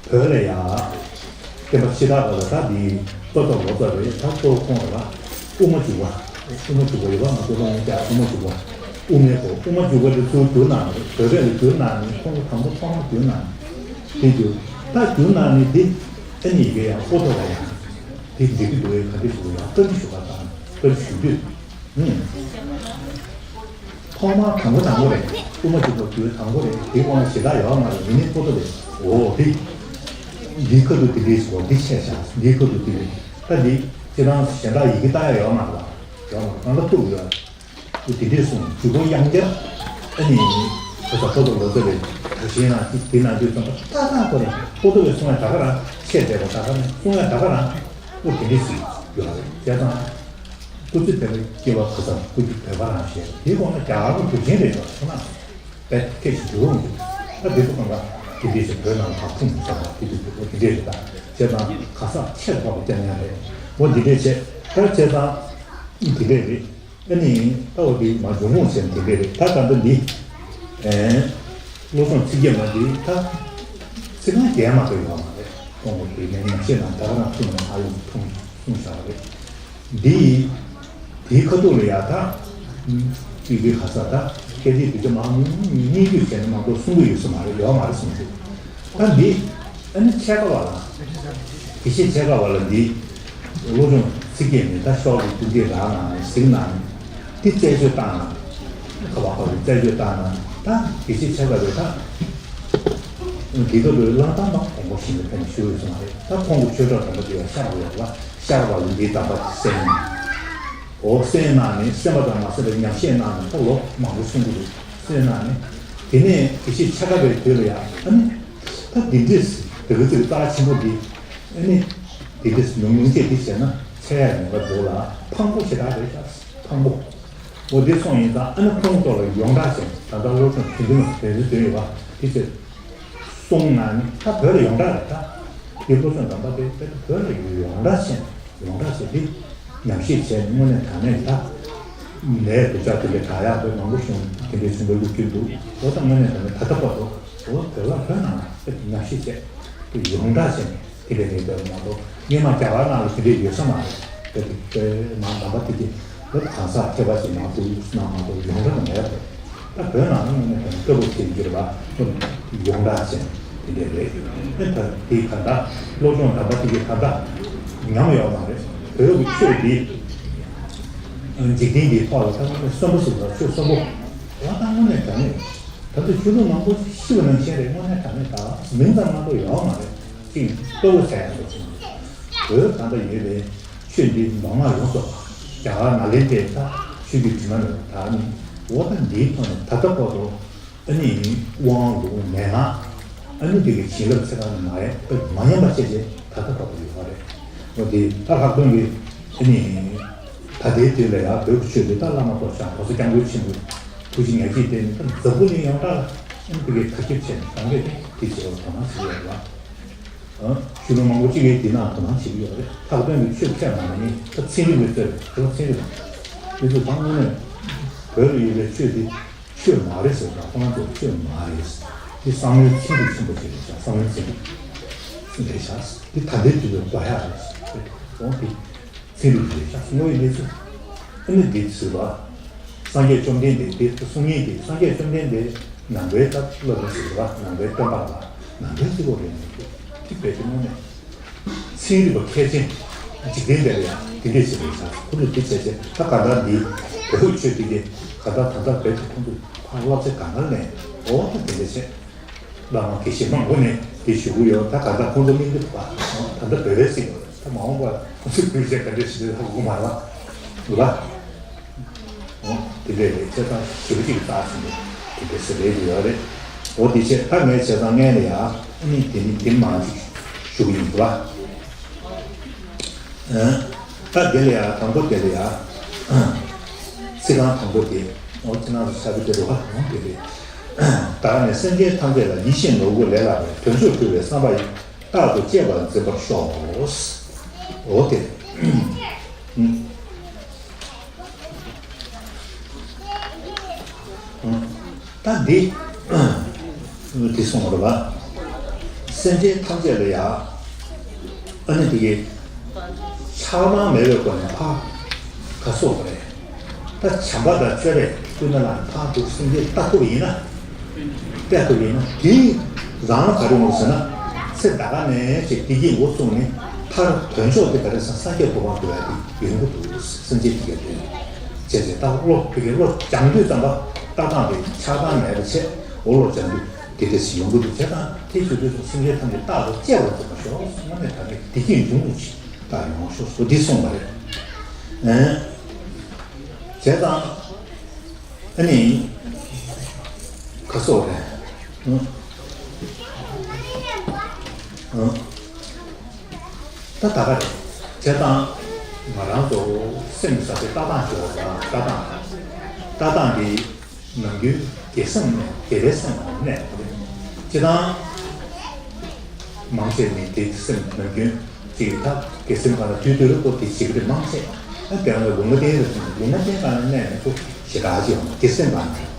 བོད་ལ་ཡང་བསྟན་པ་ཕྱི་དར་བ་ལ་ད་འདི་ལྟོ་ཙམ་ལོ་ཙམ་རེད། ད་གཙོ་བོ་ཁོང་ལ་དབུ་མ་འཇུག་པ། དབུ་མ་འཇུག་པ་ཡོད་པ་ང་ཚོ་སློབ་གཉེར་བྱ། དབུ་མ་འཇུག་པ། དབུ་མའི་སྐོར་དབུ་མ་འཇུག་པ་དེ་ཚུར་བསྒྱུར་གནང་རེད། བོད་སྐད་ལ་བསྒྱུར་གནང་ནས་ཁོང་གིས་དང་པོ་ཐོག་མར་བསྒྱུར་གནང་། དེ་བསྒྱུར་ད་བསྒྱུར་གནང་ནས་འདི་ཨ་ནི་ཡི་གེ་ཡང་པོ་ཏོ་བ་ཡང་དེ་འགྲིག་གི་འདུག་གས། ག་འདྲ་ཞུ་དགོས་ཡང་བཀའ་འདྲི་ཞུ་བ་དང་བཀའ་འདྲི་ཞུ་དུས། ཐོག་མར་དང་པོ་དང་པོ་རེད། དབུ་མ་འཇུག་པ་དུས་དང་པོ་རེད། དེའི་དབང་ཞེ་དྲག་ཡོད་མ་རེད། ཡིན་ནའི་པོ་ཏོ་རེད། འོ་དེ། འདིའི་ཁ་ཐུག་དེ་འདྲས་སོ། འདི་ཆད་བཞག་འདིའི་ཁ་ཐུག་དེ་རེད། ད་འདི་སྤྱིར་བཏང་གཞན་དག་ཡི་གེ་ལྟ་ཡ་ཡོད་མ་རེད་པ། ཡོད་མ་རེད། གང་ལྟར་ཐུག་ཡོད། དེ་འདྲས་གསུངས། འཇུག་སྒོ་དབྱངས་འཆར། ཨ་ནི། ཁ་ས་པོ་ཏོ་ལོ་ཙཱ་བས་ད་གཞན་ལ་དེ་དེ་ནང་དུས་ཙམ་པ་ཏག་ཏག་ཁོ་རང་པོ་ཏོ་བས་གསུང་ཡ་ད་ག་རང་ཆད་བསྡད་པ་ད་ག་རང་གསུང་ཡ་ད་ག་རང་པོ་དེ་འདྲས་ཞིག་ཡོད་རེད། བྱས་ཙང་། སྐུ་ཚེ་བོད་པའི་སྐྱེ་བ་ཁ་སང་སྐུ་རྒྱུ་བོད་པ་རང་བཞིན་དེའི་སྒོ་ནས་རྒྱ་གར་གྱི་གྲུབ་ཆེན་རེད་ཡོད་ཁོ་ན། དཔེ་སྐད་ཆ་འདི་རུང་འདུག་ད་འདི་ཚོ་གང་ག་དེ་འདྲས་ཞིག་བོད་ནང་ལ་ཕར་ཁུངས་བཙན་པ་དེ་དུས་དུས་འོ་དེ་འདྲས་རེད། ད་བྱས་ཙང་ག་ས་ཆེར་ཕབ་པའི་སྐྱབས་གནས་རེད། འོ་འདི་འདྲས་བྱས་ད་བྱས་ཙང་འདི་འདྲས་རེད། ཨ་ནི་ད་འོ་དེ་མ་འབྱུང་ཁུངས་བྱས་ནས་དེ་འདྲས་རེད། ད་ད་ལྟ་འདི་ཨེ་སློབ་སྦྱོང་ཚིག་བརྒྱད་མ་འདི་ད་ཚིག་རྐང་བརྒྱད་མ་གཏོགས་ཡོད་མ་རེད། ཁོང་གི་དེ་ནས་ཉམས་བཞེས་ནང་ད་ག་རང་ཐུག་ནས་ཨ་ཡོང་ཐུང་གསུངས་བཞག་པ་རེད། འདི་ཡིས། དེའི་ཁ་ཐུག་ལ་ཡ་ད། ཀྱི་གི་ག་ས་ད། སྐད་ཆའི་དུས་ཚོད་མང་སྙིང་བསྡུས་བྱས་ནས་མང་པོ་གསུང་གི་ཡོད་ས་མ་རེད། ཡོད་མ་རེད་གསུངས་འདུག་ད་འདི། ཨ་ནི་ཕྱེད་ཀ་བ་ལ། དགེ་བཤེས་ཕྱེད་ཀ་བ་ལ་འདི། སློབ་སྦྱོང་ཚིག་བརྒྱད་ནས་ད་ཤོག་གི་ཀུན་གྱིས་རག་གནང་ནས་གཟིགས་གནང་ནས། འདི་རྩད་གཅོད་བཏང་ན། ཁ་བ་ཁ་བའི་རྩད་གཅོད་བཏང་ན་ད་དགེ་བཤེས་ཕྱེད་ཀ་བས་ད། འདི་ག་བོད་གླང་དར་མ་དགོངས་པ་བཞིན་དུ་ཕན་ཞུ་ཡོད་ས་མ་རེད། ད་ཁོང་གི་ཆོས་གྲོགས་དམ་པ་དེ་ཡང་ཤར་བ་ཡོད་ལ་ཤར་བ་ལ་འདིའི་དམ་པ་གསན་གནང་། འོ་གསན་གནང་ནས་གསན་པ་དང་མ་གསན་པའི་ཉམས་བཞེས་གནང་ནས་ད་ལོ་མང་པོ་གསུང་གི་འདུག་གསན་གནང་ནས་དེ་ནས་དགེ་བཤེས་ཕྱེད་ཀ་བའི་དུས་ལ་ཡང་ཨ་ནི་ད་འདི་འདྲས་དེ་ག་ཚིག་རྩ་ཆེན་པོ་འདི་ཨ་ནི་འདི་འདྲས་ཉུང་ཉུང་བྱས་འདི་བྱས་ན་འཚོལ་ཡ་ཡོང་གི་འདུག་ལ་ཕངས་པོ་ཞེ་དྲག་རེད་ཤག་ཕངས་པོ། འོ་དེ་སོང་ཡིན་ཙང་ཨ་ནི་ཁོང་ཚོ་ལ་ཡོངས་གྲགས་ཤིག་ད་ལྟ་སློབ་སྦྱོང་དེ་འདུན་དེ་འདུན་དོན་ཡོད་པ་དེ་ཚོས་གསུངས་ན་ནི་ད་བོད་ལ་ཡོངས་གྲགས་རེད་ད། དེ་སློབ་སྦྱོང་དམ་པ་དེ་དཔེ་བོད་ལ་ཡོངས་གྲགས་ཤིག་ཡོངས་གྲགས་ཤིག་དེ་ཉམས་ཞིབ་བྱས་ནས་དངོས་གནས་དྲང་གནས་ད། ལས་སྡུག་ཅག་དེ་འདྲ་དྲག་ཡག་དཔེ་མང་པོ་བྱུང་དེ་འདྲའི་བྱུང་བའི་ལོ་རྒྱུས་འདུག་འོ་ད་དངོས་གནས་དྲང་གནས་ད་ལྟ་བར་དུ་འོ་བོད་ལ་བོད་ནང་ལ་དཔེ་ཉམས་ཞིབ་བྱས་དེ་ཡོངས་གྲགས་བྱས་ནས། དེ་འདྲ་རེད་འདོད་མ་གཏོགས་སྔོན་མ་རྒྱ་གར་ནང་ལ་དེ་འདྲ་ཡོད་ས་མ་རེད། དེ་དེ་དེ་མ་འདམ་པ་དེ་དེ་བོད་གང་ཟག་མཁས་པ་ཞིག་མང་པོ་ཡོད་ན་མ་གཏོགས་ཡོངས་གྲགས་མེད་པ་རེད། ད་བོད་ནང་ལ་དངོས་གནས་དྲང་གནས་ལྟ་བུ་བྱེད་འགྱུར་བ་ཡོངས་གྲགས་ཅན་དེ་འདྲ་རེད། ཨེ་ད་དེ་ག་འདྲ་སློབ་སྦྱོང་འདམ་པ་དེ་ག་འདྲ་ཉམས་ཡོད་མ་རེད། བོད་ཀྱི་ཆོས་འདི་འཇིག་རྟེན་འདིའི་ཐོག་ལ་ད་དངོས་གནས་གསོན་པོ་ཟེར་བ་ཆོས་གསོན་པོ་ཡང་ད་དངོས་གནས་དྲང་གནས། ད་ལྟ་ཆོས་ལུགས་མང་པོ་ཤི་བ་ནང་བཞིན་རེད། དངོས་གནས་དྲང་གནས་ད་མིང་ཙམ་མ་གཏོགས་ཡོད་མ་རེད། ཅིག་ལྟ་བུ་ཟེར་ཡང་འདུག་ཅིང་། བོད་གང་ལྟར་ཡོད་པའི་ཆོས་འདི་མདོ་སྔགས་ཡོངས་སུ་རྒྱ་གར་ནཱ་ལེནྡྲའི་ད་ཆོས་ཀྱི་དྲི་མ་ནས་དར་ནས་འོ་ད་འདིའི་ཐོག་ནས་ད་ལྟ་བར་དུ་ཨ་ནི་དབང་ལུང་མན་ངག་ཨ་ནི་འདི་གི་བྱིན་རླབས་ཚེ་གང་ནས་མ་ཡལ་བའི་མ་ཉམས་པ་བྱས་རྗེས་ད་ལྟ་བར་དུ་ཡོད་པ་རེད། འོ་དེ་ད་ལྷག་དོན་གྱི་ཨ་ནི་ད་ལྟའི་དུས་ལ་ཡང་བོད་ཀྱི་ཆོས་འདི་ད་བླ་མ་ཐོག་ཤང་གོང་ས་སྐྱབས་མགོན་ཆེན་པོས། སྐུ་ཞབས་ཉག་གཅིག་དེ་ནི་ད་འཛམ་བུ་གླིང་ཡོངས་གྲགས་ལ་ཨ་ནི་དེ་གའི་ཐབས་ཤེས་བྱས་ནས་གང་གས་དེ་དེ་བྱེད་པར་དོ་སྣང་བྱེད་ཀྱི་ཡོད་རེད་བ། ཨ། ཆོས་ལུགས་མང་པོ་གཅིག་གིས་དེ་ནང་དོ་སྣང་བྱེད་ཀྱི་ཡོད་རེད། ལྷག་དོན་དུ་ཆོས་ཕྱོགས་ནང་ནས་ད་ཚན་རིག་པའི་ཐད་ལ་དེ་ལ་ཚན་རིག་པ་དེ་ཚོ་ད་དངོས་གནས་བོད་ལ་ཡོད་པའི་ཆོས་དེ་ཆོས་མ་རེད་ཟེར་དང་ཁོ་རང་ཚོ་ཆོས་མ་རེད། དེ་བསམ་བློའི་ཚན་རིག་ཆེན་པོ་ཞིག་རེད་ཤག་བསམ་བློའི་ཚན་རིག་རེད་ཤག་དེ་ད་ལྟའི་དུས་ལ་འགོག་ཡག་རེད་ཟེར་འོང་དེ། ཚན་རིག་རེད་ཤག་དངོས་ཡོད་གནས་ཚུལ། ཨ་ནི་འདི་ཟེར་བ། སངས་རྒྱས་བཅོམ་ལྡན་འདས་དེ་གསུང་མཁན་དེ་སངས་རྒྱས་བཅོམ་ལྡན་འདས་ནང་པའི་ཐབས་བློ་དེ་ཟེར་བ་ནང་པའི་སྟོན་པ་ལ་ནང་པའི་རྩིས་པོ་རེད་ནས་དེ་བས་ཀྱི་དངོས་གནས། ཚན་རིག་པ་མཁས་ཅན། འཇིག་རྟེན་འདི་ལ་ཡང་དེ་འདྲས་ཞིག་རེད་ཤག་ཁོ་ཚོས་དེ་བྱས་བྱས་ད་ག་འདྲ་འདི་བོད་ཆོས་འདི་གི་ག་འདྲ་ད་ལྟ་བོད་དུ་ཁོང་ཚོས་ཕར་བསླབ་བྱ་ག་འདྲ་ལེན་འོ་ད་དེ་འདྲས་བྱས། བླ་མ་དགེ་བཤེས་མང་པོ་ནས་དེ་ཞུ་གི་ཡོད། ད་ག་འདྲ་ཁོང་ཚོ་གླེང་གི་འདུག་པ། ད་ལྟ་བོད་པའི་སྲིད་ད་མ་འོངས་པ་ཁོང་ཚོས་བོད་ཆས་ག་འདྲ་ཞིག་ལ་ཧ་གོ་མ་རེད་པ། འདུག་པ། འོ་དེ་འདྲས་རེད། བྱས་ཙང་ཞུ་གི་ཅིག་རྩ་ཆེན་པོ་དེ་འདྲས་སེ་རེད་ཡོད་རེད། འོ་དེ་བྱས་ད་ངས་བྱས་ཙང་ངས་ནི་ཡ་ཨ་ནི་དེ་ནི་དེ་མང་ཅིག་ཞུ་གི་ཡིན། འདུག་པ། ད་དེ་ལ་ཡ་དང་པོ་དེ་ལ་ཡ། ཚིག་རྐང་དང་པོ་དེ། འོ་ཁྱེད་རང་ཚོ་ཆ་བི་དེ་རུ་ཧ་འོང་དེ་རེད། ད་ནི་སེམས་ཅན་ཐམས་ཅད་ལ་ཡིད་བཞིན་ནོར་བུ་ལས་ལྷག་པའི་དོན་མཆོག་སྒྲུབ་པའི་བསམ་པ་ཡིས་རྟག་ཏུ་གཅེས་པར་འཛིན་པར་ཤོག་འོ་དེ། ད་འདི། འདི་གསུངས་པ་རེད་པ། སེམས་ཅན་ཐམས་ཅད་ལ་ཡ། ཨ་ནི་དེ་གའི་ཆགས་སྡང་མེད་པའི་སྒོ་ནས་ཕར་ག་སོགས་པ་རེད། ད་བྱམས་པ་དང་སྤྱོད་པས་ཀུན་ནས་བསླངས་ནས་ཕར་འདུག་སེམས་ཅན་ལྟ་ཐུབ་ཡིན་ན། བལྟ་ཐུབ་ཡིན་ན་དེ་རང་ལ་ག་རེ་ཡོང་ཟེར་ན། ཚེ་འདི་ག་ནས་ཅིག་བདེ་སྐྱིད་འགོ་བཙུགས་ནས་མཐར་དོན་མཆོག་དེ་ག་རེ་ཟེར་ན་སངས་རྒྱས་གོ་འཕང་འགྲོ་ཡ་དེ་ཡོང་གི་འདུག་སེམས་ཅན་དེ་གའི་དོན། བྱས་ཏེ་ད་བློ་དེ་གའི་བློ་སྦྱང་དུས་ཙམ་པ་ལྟ་སྟངས་དེ་ཆགས་སྡང་མེད་པ་བྱས་འོ་བློ་སྦྱང་དུས་དེ་འདྲ་ཞིག་ཡོང་གི་འདུག་བྱས་ཙང་དེ་ཞུ་དུས་སུ་སེམས་ཅན་ཐམས་ཅད་རྟག་ཏུ་གཅེས་པར་འཛིན་པར་ཤོག་དངོས་གནས་ད་ནི་བདེ་སྐྱིད་འབྱུང་ནུས་ཤིག་ད་ཡོང་ཤོག་སོ་འདི་གསུངས་པ་རེད། ཨེ། བྱས་ཙང་། ཨ་ནི། ཁ་སོག་རེད། ཨང་། ཨང་། ད་ད་ག་རེད། བྱས་ཙང་། ང་རང་ཚོ་སེམས་ཟེར་དེ་ལྟ་སྟངས་ཤིག་ཡོད་རེད། ལྟ་སྟངས། ལྟ་སྟངས་འདི། ནམ་རྒྱུན་དགེ་སེམས་ནས་དགེ་བའི་སེམས་ལ་གནས་པ་རེད། སྤྱིར་བཏང་། མང་ཆེ་ནི་དེ་སེམས་ནམ་རྒྱུན་ཅིག་ད་དགེ་སེམས་སྒང་ལ་དུས་དུས་རུ་ཁོ་དེ་བྱེད་ཀྱི་རེད་མང་ཆེ། ཨ་དེ་རང་ལ་ལུང་མ་བསྟན་རེད་ཟེར་ན་ལུང་མ་བསྟན་སྒང་ལ་གནས་ནས་ཁོ་ཞེ་དྲག་ཅིག་ཡོང་དགེ་སེམས་སྒང་ནས།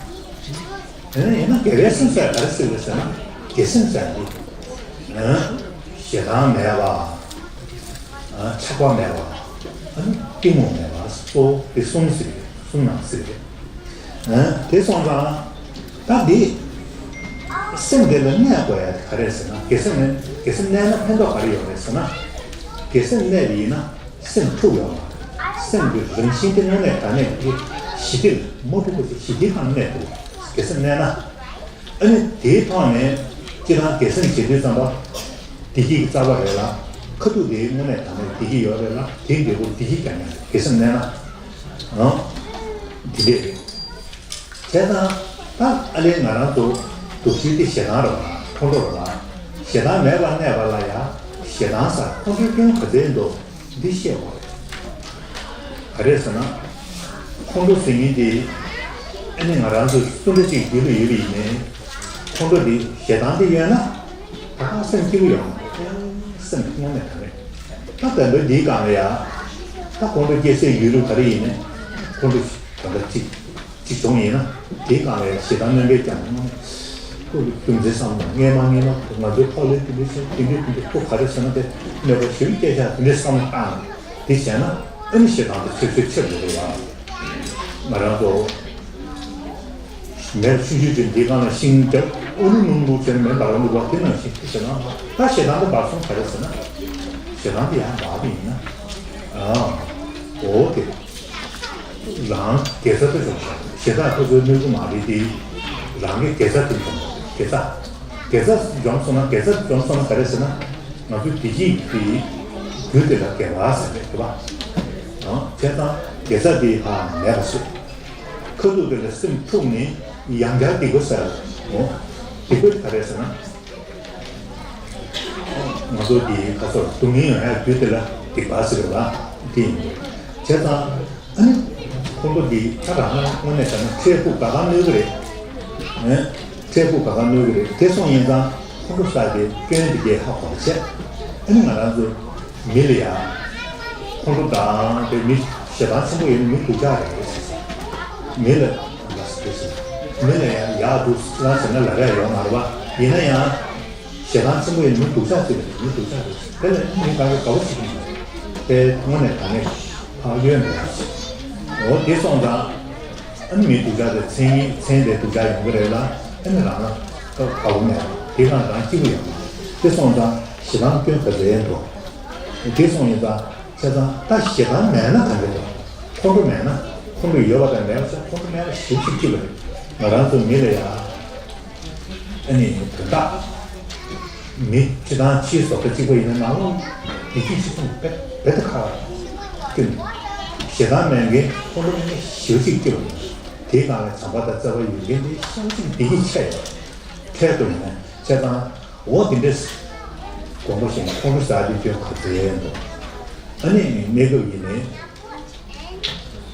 ཡིན་ན་ཡིན་ན་དགེ་བའི་སེམས་ཟེར་ག་རེ་ཟེར་རེད་ཟེར་ན་དགེ་སེམས་ཟེར་དེ། ཨ་ཞེ་སྡང་མེད་པ། ཨ་ཆགས་པ་མེད་པ། ཨ་ནི་གཏི་མུག་མེད་པ་གཙོ་བོ་དེ་གསུམ་ཟེར་གི་རེད། གསུམ་ནང་ཟེར་གི་རེད། ཨ་དེ་སོང་ཙང་ད་འདི་སེམས་དེ་ལ་གནས་དགོས་ཡ་དེ་ག་རེ་ཟེར་ན་དགེ་སེམས་ནི་དགེ་སེམས་གནས་ན་ཕན་ཐོགས་ག་རེ་ཡོད་རེད་ཟེར་ན། དགེ་སེམས་གནས་པ་ཡིན་ན་སེམས་འཁྲུག་ཡོང་བ། སེམས་ཀྱི་རང་བཞིན་དེ་དངོས་གནས་ད་ནས་དེ་ཞི་བདེ་ལ་མ་འཁྲུག་པ་ཞིག་ཞི་བདེ་གང་གནས་ཐུབ་དགེ་སེམས་གནས་ན། ཨ་ནི་དེའི་ཐོག་ནས་སྤྱིར་བཏང་དགེ་སེམས་བྱེད་དུས་ཙམ་པ་བདེ་སྐྱིད་ཀྱི་རྩ་བ་རེད་ལ། ཁ་ཐུག་དེའི་དངོས་གནས་ད་ནས་བདེ་སྐྱིད་ཡོད་རེད་ལ་དེའི་འབྲས་བུ་བདེ་སྐྱིད་ཀྱང་ཡང་དགེ་སེམས་གནས་ན། ཨང་། དེ་འདྲས་རེད། བྱས་ཙང་ད་ཨ་ལས་ང་རང་ཚོ་སྡུག་ཤོས་དེ་ཞེ་སྡང་རེད་བ་ཁོང་ཁྲོ་རེད་བ། ཞེ་སྡང་མེད་པར་གནས་པ་ལ་ཡང་ཞེ་སྡང་ཟེར་ཁོང་ཁྲོའི་སྐྱོན་ག་ཚད་འདུག་འདི་ཤེས་དགོས་རེད། ག་རེ་ཟེར་ན། ཁོང་ཁྲོ་ཟེར་མཁན་དེ་ཨ་ནི་ང་རང་ཚོ་སུ་འདྲ་ཅིག་རྒྱུད་ལ་ཡོད་པ་ཡིན་ནའི་ཁོང་ཁྲོ་དེ་ཞེ་སྡང་དེ་ཡོད་ན་ད་ག་སེམས་སྐྱིད་པོ་ཡོང་སེམས་དངོས་གནས་ད་མེད། ད་བདེན་པ་འདིའི་སྒང་ལ་ཡ་ད་ཁོང་ཁྲོ་སྐྱེ་སའི་ཡུལ་ལུགས་ག་རེ་ཡིན་ནའི་ཁོང་ཁྲོ་ད་ལྟ་ཅིག་ཅིག་བྱུང་ཡིན་ན་དེའི་སྒང་ལ་ཡང་ཞེ་སྡང་སྨོན་པས་ཀྱང་ཁོ་རྒྱུ་མཚན་བསམ་ན་སྔས་མ་སྔས་མ་ང་ཚོའི་ཕ་ལོས་དེ་འདྲ་བྱས་དེ་འདྲ་དེ་འདྲ་ཁོ་ག་རེ་ཟེར་ན་དེ་གནོད་པ་ཞེ་པོ་སྐྱེ་ཤག་དེ་འདྲ་བསམ་བློ་བཏང་དེ་བྱས་ན་ཨ་ནི་ཞེ་སྡང་དེ་ཆེ་ཆེ་ཆེར་འགྲོ་གི་ཡོད་ང་རང་ཚོ་མེར་ཆུང་ཆུང་ཅིག་འདི་སྒང་ལ་ཤིང་རྒྱབ་ཨུ་ནུ་ནུང་ལུག་ཟེར་མེ་འབར་བ་འདུག་བ་དེ་ནང་བཞིན་དེ་ཟེར་ན་ད་ཞེ་སྡང་དེ་འབར་སོང་ག་རེ་ཟེར་ན་ཞེ་སྡང་དེ་ཡང་འབར་བ་ཡིན་ན་ཨ་འོ་དེ། རང་དགེ་རྩ་དེ་ཆོག་ཤག་ཞེ་དྲག་ཁོ་ཚོའི་གནོད་ཀྱི་མ་རེད་དེ། རང་གི་དགེ་རྩ་དེ་འཇོམས་དགོས་དགེ་རྩ། དགེ་རྩ་འཇོམས་སོང་ན་དགེ་རྩ་འཇོམས་སོང་ན་ག་རེ་ཟེར་ན། ང་ཚོའི་བདེ་སྐྱིད་ཀྱི་རྒྱུ་དེ་ལ་དགེ་བ་ཟེར་རེད་དེ་བ། བྱས་ཙང་དགེ་རྩ་དེ་ཕར་མེད་པ་བཟོས། ཁ་ཐུག་དེ་ལ་སེམས་འཁྲུགས་ནས་ཡང་བསྐྱར་སྡིག་པ་ཟེར་རོ། སྡིག་པ་དེ་ག་རེ་ཟེར་ན། ང་ཚོ་འདི་ཁ་སོར་སྡུག་བསྔལ་ཡོང་ཡག་རྒྱུ་དེ་ལ་སྡིག་པ་ཟེར་བ་དེ་ཡིན། བྱས་ཙང་ཨ་ནི་ ཁོང་ཁྲོ་འདི་ད་རང་དབང་དངོས་གནས་བྱས་ན་འཕྲལ་ཕུགས་དགའ་ག་གནོད་གི་རེད། ཨེ། འཕྲལ་ཕུགས་དགའ་ག་གནོད་གི་རེད། དེ་སོང་ཡིན་ཙང་ཁོང་ཁྲོ་ཟ་དེ་སྐྱོན་དེ་གས་ཧ་གོ་བ་བྱས། ཨ་ནི་ང་རང་ཚོ་མི་ལ་ཡ། ཁོང་ཁྲོ་དང་དེ་མི་ཞེ་སྡང་ཆེན་པོ་ཡིན་ན་མི་སྡུག་ཅག་རེད་ཟེར། མི་ལ་ལ་ཟེར་ཟེར། མི་ལ་ཡ་ཡག་འདུག་ལ་ཟེར་ན་ལབ་ཡ་ཡོད་མ་རེད་པ། ཡིན་ན་ཡང་། ཞེ་སྡང་ཆེན་པོ་ཡིན་མི་སྡུག་ཅག་ཅིག་རེད། མི་སྡུག་ཅག་རེད། དེ་ལ་མི་ག་གེ་དགའ་བོ་བྱེད་ཀྱི་མ་རེད། དེ་དངོས་གནས་དྲང་གནས་ཕག་ཡོད་མེད་ལ། འོ་དེ་སོང་ཙང་། ཨ་ནི་མི་སྡུག་ཅག་དེ་མཚན་ཉིད་མཚན་དེ་སྡུག་ཅག་ཡོང་གི་རེད་ལ། ཨ་ནི་རང་ལ་དགའ་བོ་མེད་ལ། དེ་གང་རང་སྐྱིད་པོ་ཡོད་མ་རེད། དེ་སོང་ཙང་ཞེ་སྡང་སྐྱོན་ག་ཚོད་འདུག་དེ་སོང་ཡིན་ཙང་བྱས་ཙང་ད་ཞེ་སྡང་མེད་ན་ག་འདྲ་འདུག་ཁོང་ཁྲོ་མེད་ན། ཁོང་ཁྲོ་ཡོད་པ་དང་མེད་པ་ཟེར། ཁོང་ཁྲོ་མེད་པ་ཞེ་པོ་ཅིག་སྐྱིད་པ་རེད། ང་རང་ཚོ་མི་ལ་ཡ། ཨ་ནི་དོན་དག་མི་སྤྱི་དང་ཕྱིའི་བཟོ་ལྟ་གཅིག་པ་ཡིན་ན་ནང་ལོགས་བདེ་སྐྱིད་ཅིག་མཐོང་རྦད་དེ་ཁག་ཀྱི་འདུག་ཞེ་སྡང་མེད་མཁན་ཁོང་ཁྲོ་མེད་མཁན་ཞེ་པོ་ཅིག་སྐྱིད་པ་ཡིན། དེའི་སྒང་ལ་བྱམས་པ་དང་བརྩེ་བ་ཡོད་མཁན་དེ་ཞེ་པོ་ཅིག་བདེ་སྐྱིད་ཆེ་ཡོད། འཕྲལ་དུ་ཡིན་ན་བྱས་ཙང་འོ་དེ་འདྲས་དགོངས་པ་བཞེས་ན་ཁོང་ཁྲོ་ཟ་དེ་སྐྱོན་ག་ཚོད་འདུག་ཨ་ནི་གནས་སྐབས་ཡིན་ནའི།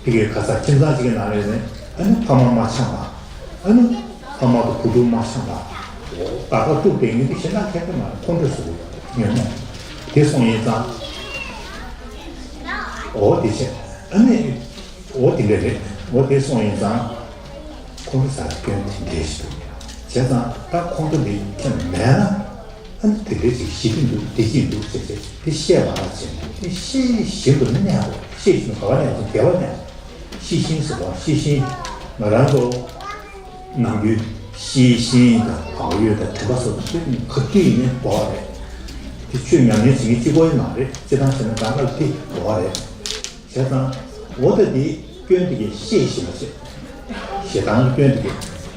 དེ་གའི་ཁ་ས་ཁྱིམ་ཚང་གཅིག་གི་ནང་ལ་ནི་ཨ་ནི་ཕ་མ་མ་འཆམ་པ། ཨ་ནི་ཕ་མ་དང་བུ་ཕྲུག་མ་འཆམ་པ། ད་ལྟ་ཐུག་བསྡད་མཁན་དེ་གཞན་དག་ཁྱད་པར་མ་རེད། ཁོང་ཁྲོ་ཟ་གི་ཡོད་ཉོན་མོངས་དེ་སོང་ཡིན་ཙང་། འོ་དེ་བྱས་ཨ་ནི་འོ་དེ་འདྲ་རེད། འོ་དེ་སོང་ཡིན་ཙང་ཁོང་ཁྲོ་ཟ་སྐྱོན་དེ་འདྲ་ཞིག་འདུག་བྱས་ཙང་ད་ཁོང་ཁྲོ་འདི་ཁྱོན་མེད་ན། ཨ་ནི་དེ་འདྲའི་ཅིག་ཞི་གི་འདུག་བདེ་སྐྱིད་འདུག་ཟེར་ཏེ་དེ་ཤེས་པ་ལ་བྱས་ནས་དེ་ཤེས་བཞིན་དུ་གནས་དགོས། ཤེས་བཞིན་དུ་ག་བ་གནས་དགོས། དགེ་བ་གནས། ཤེས་བཞིན་ཟེར་བ་ཤེས་བཞིན་ང་རང་ཚོ་ནམ་རྒྱུན་ཤེས་བཞིན་དང་བག་ཡོད་དང་དྲན་པ་སོགས་དེ་ག་དུས་ཡིན་ནའི་དགོས་པ་རེད། དེ་ཆོས་ཉམས་ལེན་བྱེད་མཁན་གཅིག་པོ་ཡིན་མ་རེད། སྤྱིར་བཏང་བྱས་ན་གང་ལྟར་དེ་དགོས་པ་རེད། བྱས་ཙང་འོ་ད་དེ་སྐྱོན་དེ་གས་ཤེས་བཞིན་པ་བྱས། ཞེ་སྡང་གི་སྐྱོན་དེ་གས་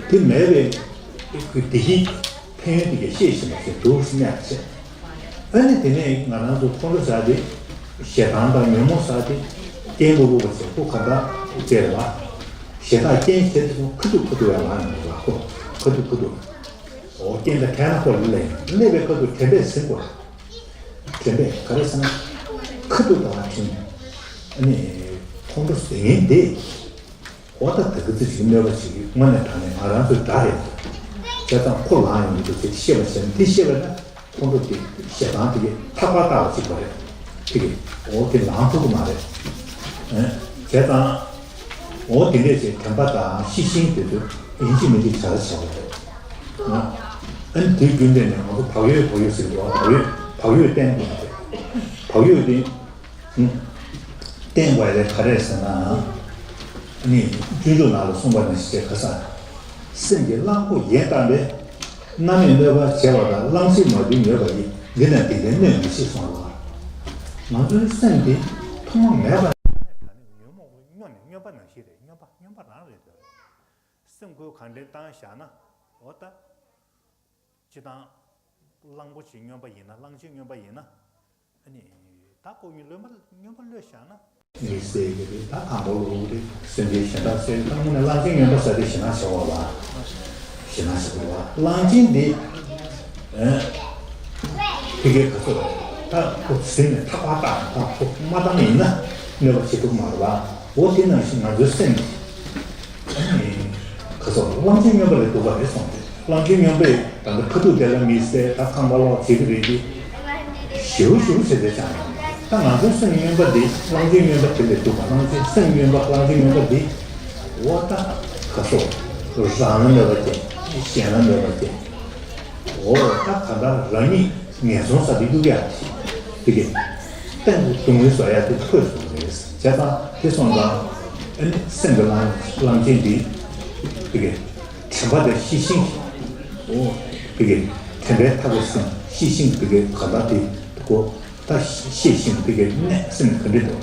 དེ་མེད་པའི་བདེ་སྐྱིད། ཕན་ཡོན་དེ་གས་ཤེས་བཞིན་པ་ཞིག་འདུག་སྙམ་བྱས། ཨ་ནི་དེ་ནས་ང་རང་ཚོ་ཁོང་ཁྲོ་ཟ་དེ། ཞེ་སྡང་དང་ཉོན་མོངས་ཟ་དེ། རྐྱེན་འབུ་འབུ་བ་ཞིག་ཁོ་ག་འདྲ་བྱས་རེད་བ། ཞེ་སྡང་རྐྱེན་བྱས་དེ་ཁོ་ཁ་ཐུག་ཁ་ཐུག་ཡང་ང་ནི་མ་ལ་ཁོ་ཁ་ཐུག་ཁ་ཐུག་འོ་རྐྱེན་དང་འཕྲད་ན་ཁོ་ལ་སླེབས། སླེབས་པའི་ཁ་ཐུག་དྲན་པས་ཟིན་དགོས། དྲན་པས་ག་རེ་ཟེར་ན། ཁ་ཐུག་དང་བ་དྲན། ཨ་ནི་ཁོང་ཁྲོ་ཟ་མཁན་དེ། འོ་ད་ད་གི་ཚེ་ཞིག་གནོད་པ་ཞིག་དངོས་གནས་དྲང་གནས་ང་རང་ཚོའི་དགྲ་རེད། བྱས་ཙང་ཁོ་ལངས་ཡོང་གི་འདུག་ཟེར་ཤེས་པ་བྱས་ན་དེ་ཤེས་པ་ན་ཁོང་ཁྲོ་དེ་ཞེ་སྡང་དེ་གས་ཐག་པ་བཏགས་པ་ཅིག་པ་རེད། དེ་གས་འོ་དེ་ལངས་ཐུབ་ཀྱི་མ་རེད། ཨེ། བྱས་ཙང་འོ་དེ་འདྲས་ཞིག་དྲན་པ་དང་ཤེས་བཞིན་དེ་ཚོ་ཡིན་གཅིག་མིན་གཅིག་བྱ་ར་བྱེད་པ་རེད། ཨ་ནི་དེ་རྒྱུན་ལྡན་ནས་ང་ཚོ་བག་ཡོད་བག་ཡོད་ཟེར་གི་འདུག་བག་ཡོད་བག་ཡོད་བསྟེན་དགོས་རེད། བག་ཡོད་དེ། བསྟེན་དགོས་རེད། ག་རེ་ཟེར་ན། ཨ་ནི་སྤྱོད་འཇུག་ནང་ལ་གསུངས་པ་ནང་བཞིན་བྱས་ག་ས། སེམས་ཀྱི་གླང་པོ་ཡན་བཏབ་པས། སྣང་མེད་གནོད་པར་བྱེད་པ་དང་། གླང་ཆེན་མ་བཏུལ་མྱོས་པ་ཡིས། འདི་ན་བདེ་ལྡན་གནོད་མི་ཤེས་གསུངས་པ། ང་ཚོའི་སེམས་འདི་ཐོག་མ་མེད་པ་ནས་ད་ནི་ཉོན་མོངས་སྨྱོ་ནས་སྨྱོན་པ་ནང་བཞིན་རེད། སྨྱོན་པ་སྨྱོན་པ་རང་རེད་དོ། སེམས་ཁུར་གང་དྲན་བཏང་བཞག་ན་འོ་ད། སྤྱིར་བཏང་། གླང་པོ་ཆེ་སྨྱོན་པ་ཡིན་ན། གླང་ཆེན་སྨྱོན་པ་ཡིན་ན། ཨ་ནི། ད་ཁོ་གཉིས་ལོན་པ་སྨྱོན་པ་གློད་བཞག་ན། མི་ཟེར་གྱི་རེད། ད་དང་པོ་ལོག་རེད། སེམས་ཅན་གཞན་དག་ཟེར་ད་དངོས་གནས་གླང་ཆེན་སྨྱོན་པ་ཟེར་དེ་ཞེད་སྣང་བྱེད་པ་ལ། ཞེད་སྣང་བྱེད་དགོས་པ། གླང་ཆེན་འདི། ཨ། ཕ་གིའི་ག་ཚོད་རེད། ད་ཁོ་ཟིན་ནས་ཐག་པ་བཏགས། ད་ཁོ་མ་བཏང་ཡིན་ན་གནོད་པ་བྱེད་ཐུབ་མ་རེད་པ། འོ་དེ་ནང་བཞིན་ང་ཚོའི་སེམས་འདི། ཨ་ནི། ཁ་སོགས་གླང་ཆེན་སྨྱོན་པ་ལས་སྡུག་པ་རེད་གསུངས་ཏེ། གླང་ཆེན་སྨྱོན་པས་ད་ལྟ་ཁ་ཐུག་དེ་ལ་མི་གསལ། ད་ཁང་པ་ལོག་བྱེད་ཀྱི་རེད་དེ། ཞེའུ་ཞེའུ་བྱེད་ཚད་ཅང་ཡང་། ད་ང་ཚོའི་སེམས་སྨྱོན་པ་འདི་གླང་ཆེན་སྨྱོན་པ་དེ་ལས་སྡུག་པ། གླང་ཆེན་སེམས་སྨྱོན་པ་གླང་ཆེན་སྨྱོན་པ་འདི། འོ་ད་ཁ་སོགས་རང་ལ་གནོད་པ་སྐྱེལ། གཞན་ལ་གནོད་པ་སྐྱེལ། འོ་ད་ག་འདྲ་རང་ཉིད་ངན་སོང་ས་དེ་གཡུག་ཡག་དེ་གས་སྟེང་དུ་སྡུག་བསྔལ་བཟོ་ཡག་དེ་ཐོས་སོང་རེད། བྱས་ཙང་དེ་སོང་ཙང་ཨ་ནི་སེམས་ཀྱི་གླང་གླང་ཆེན་འདི་དེ་གས་དྲན་པ་དང་ཤེས་བཞིན་གྱིས། འོ་དེ་གས་དྲན་པའི་ཐག་གིས་ཟིན། ཤེས་བཞིན་དེ་གས་ག་འདྲ་དེ་གོ། ད་ཤེས་བཞིན་དེ་གས་གནས་སེམས་ག་འདྲ་འདུག་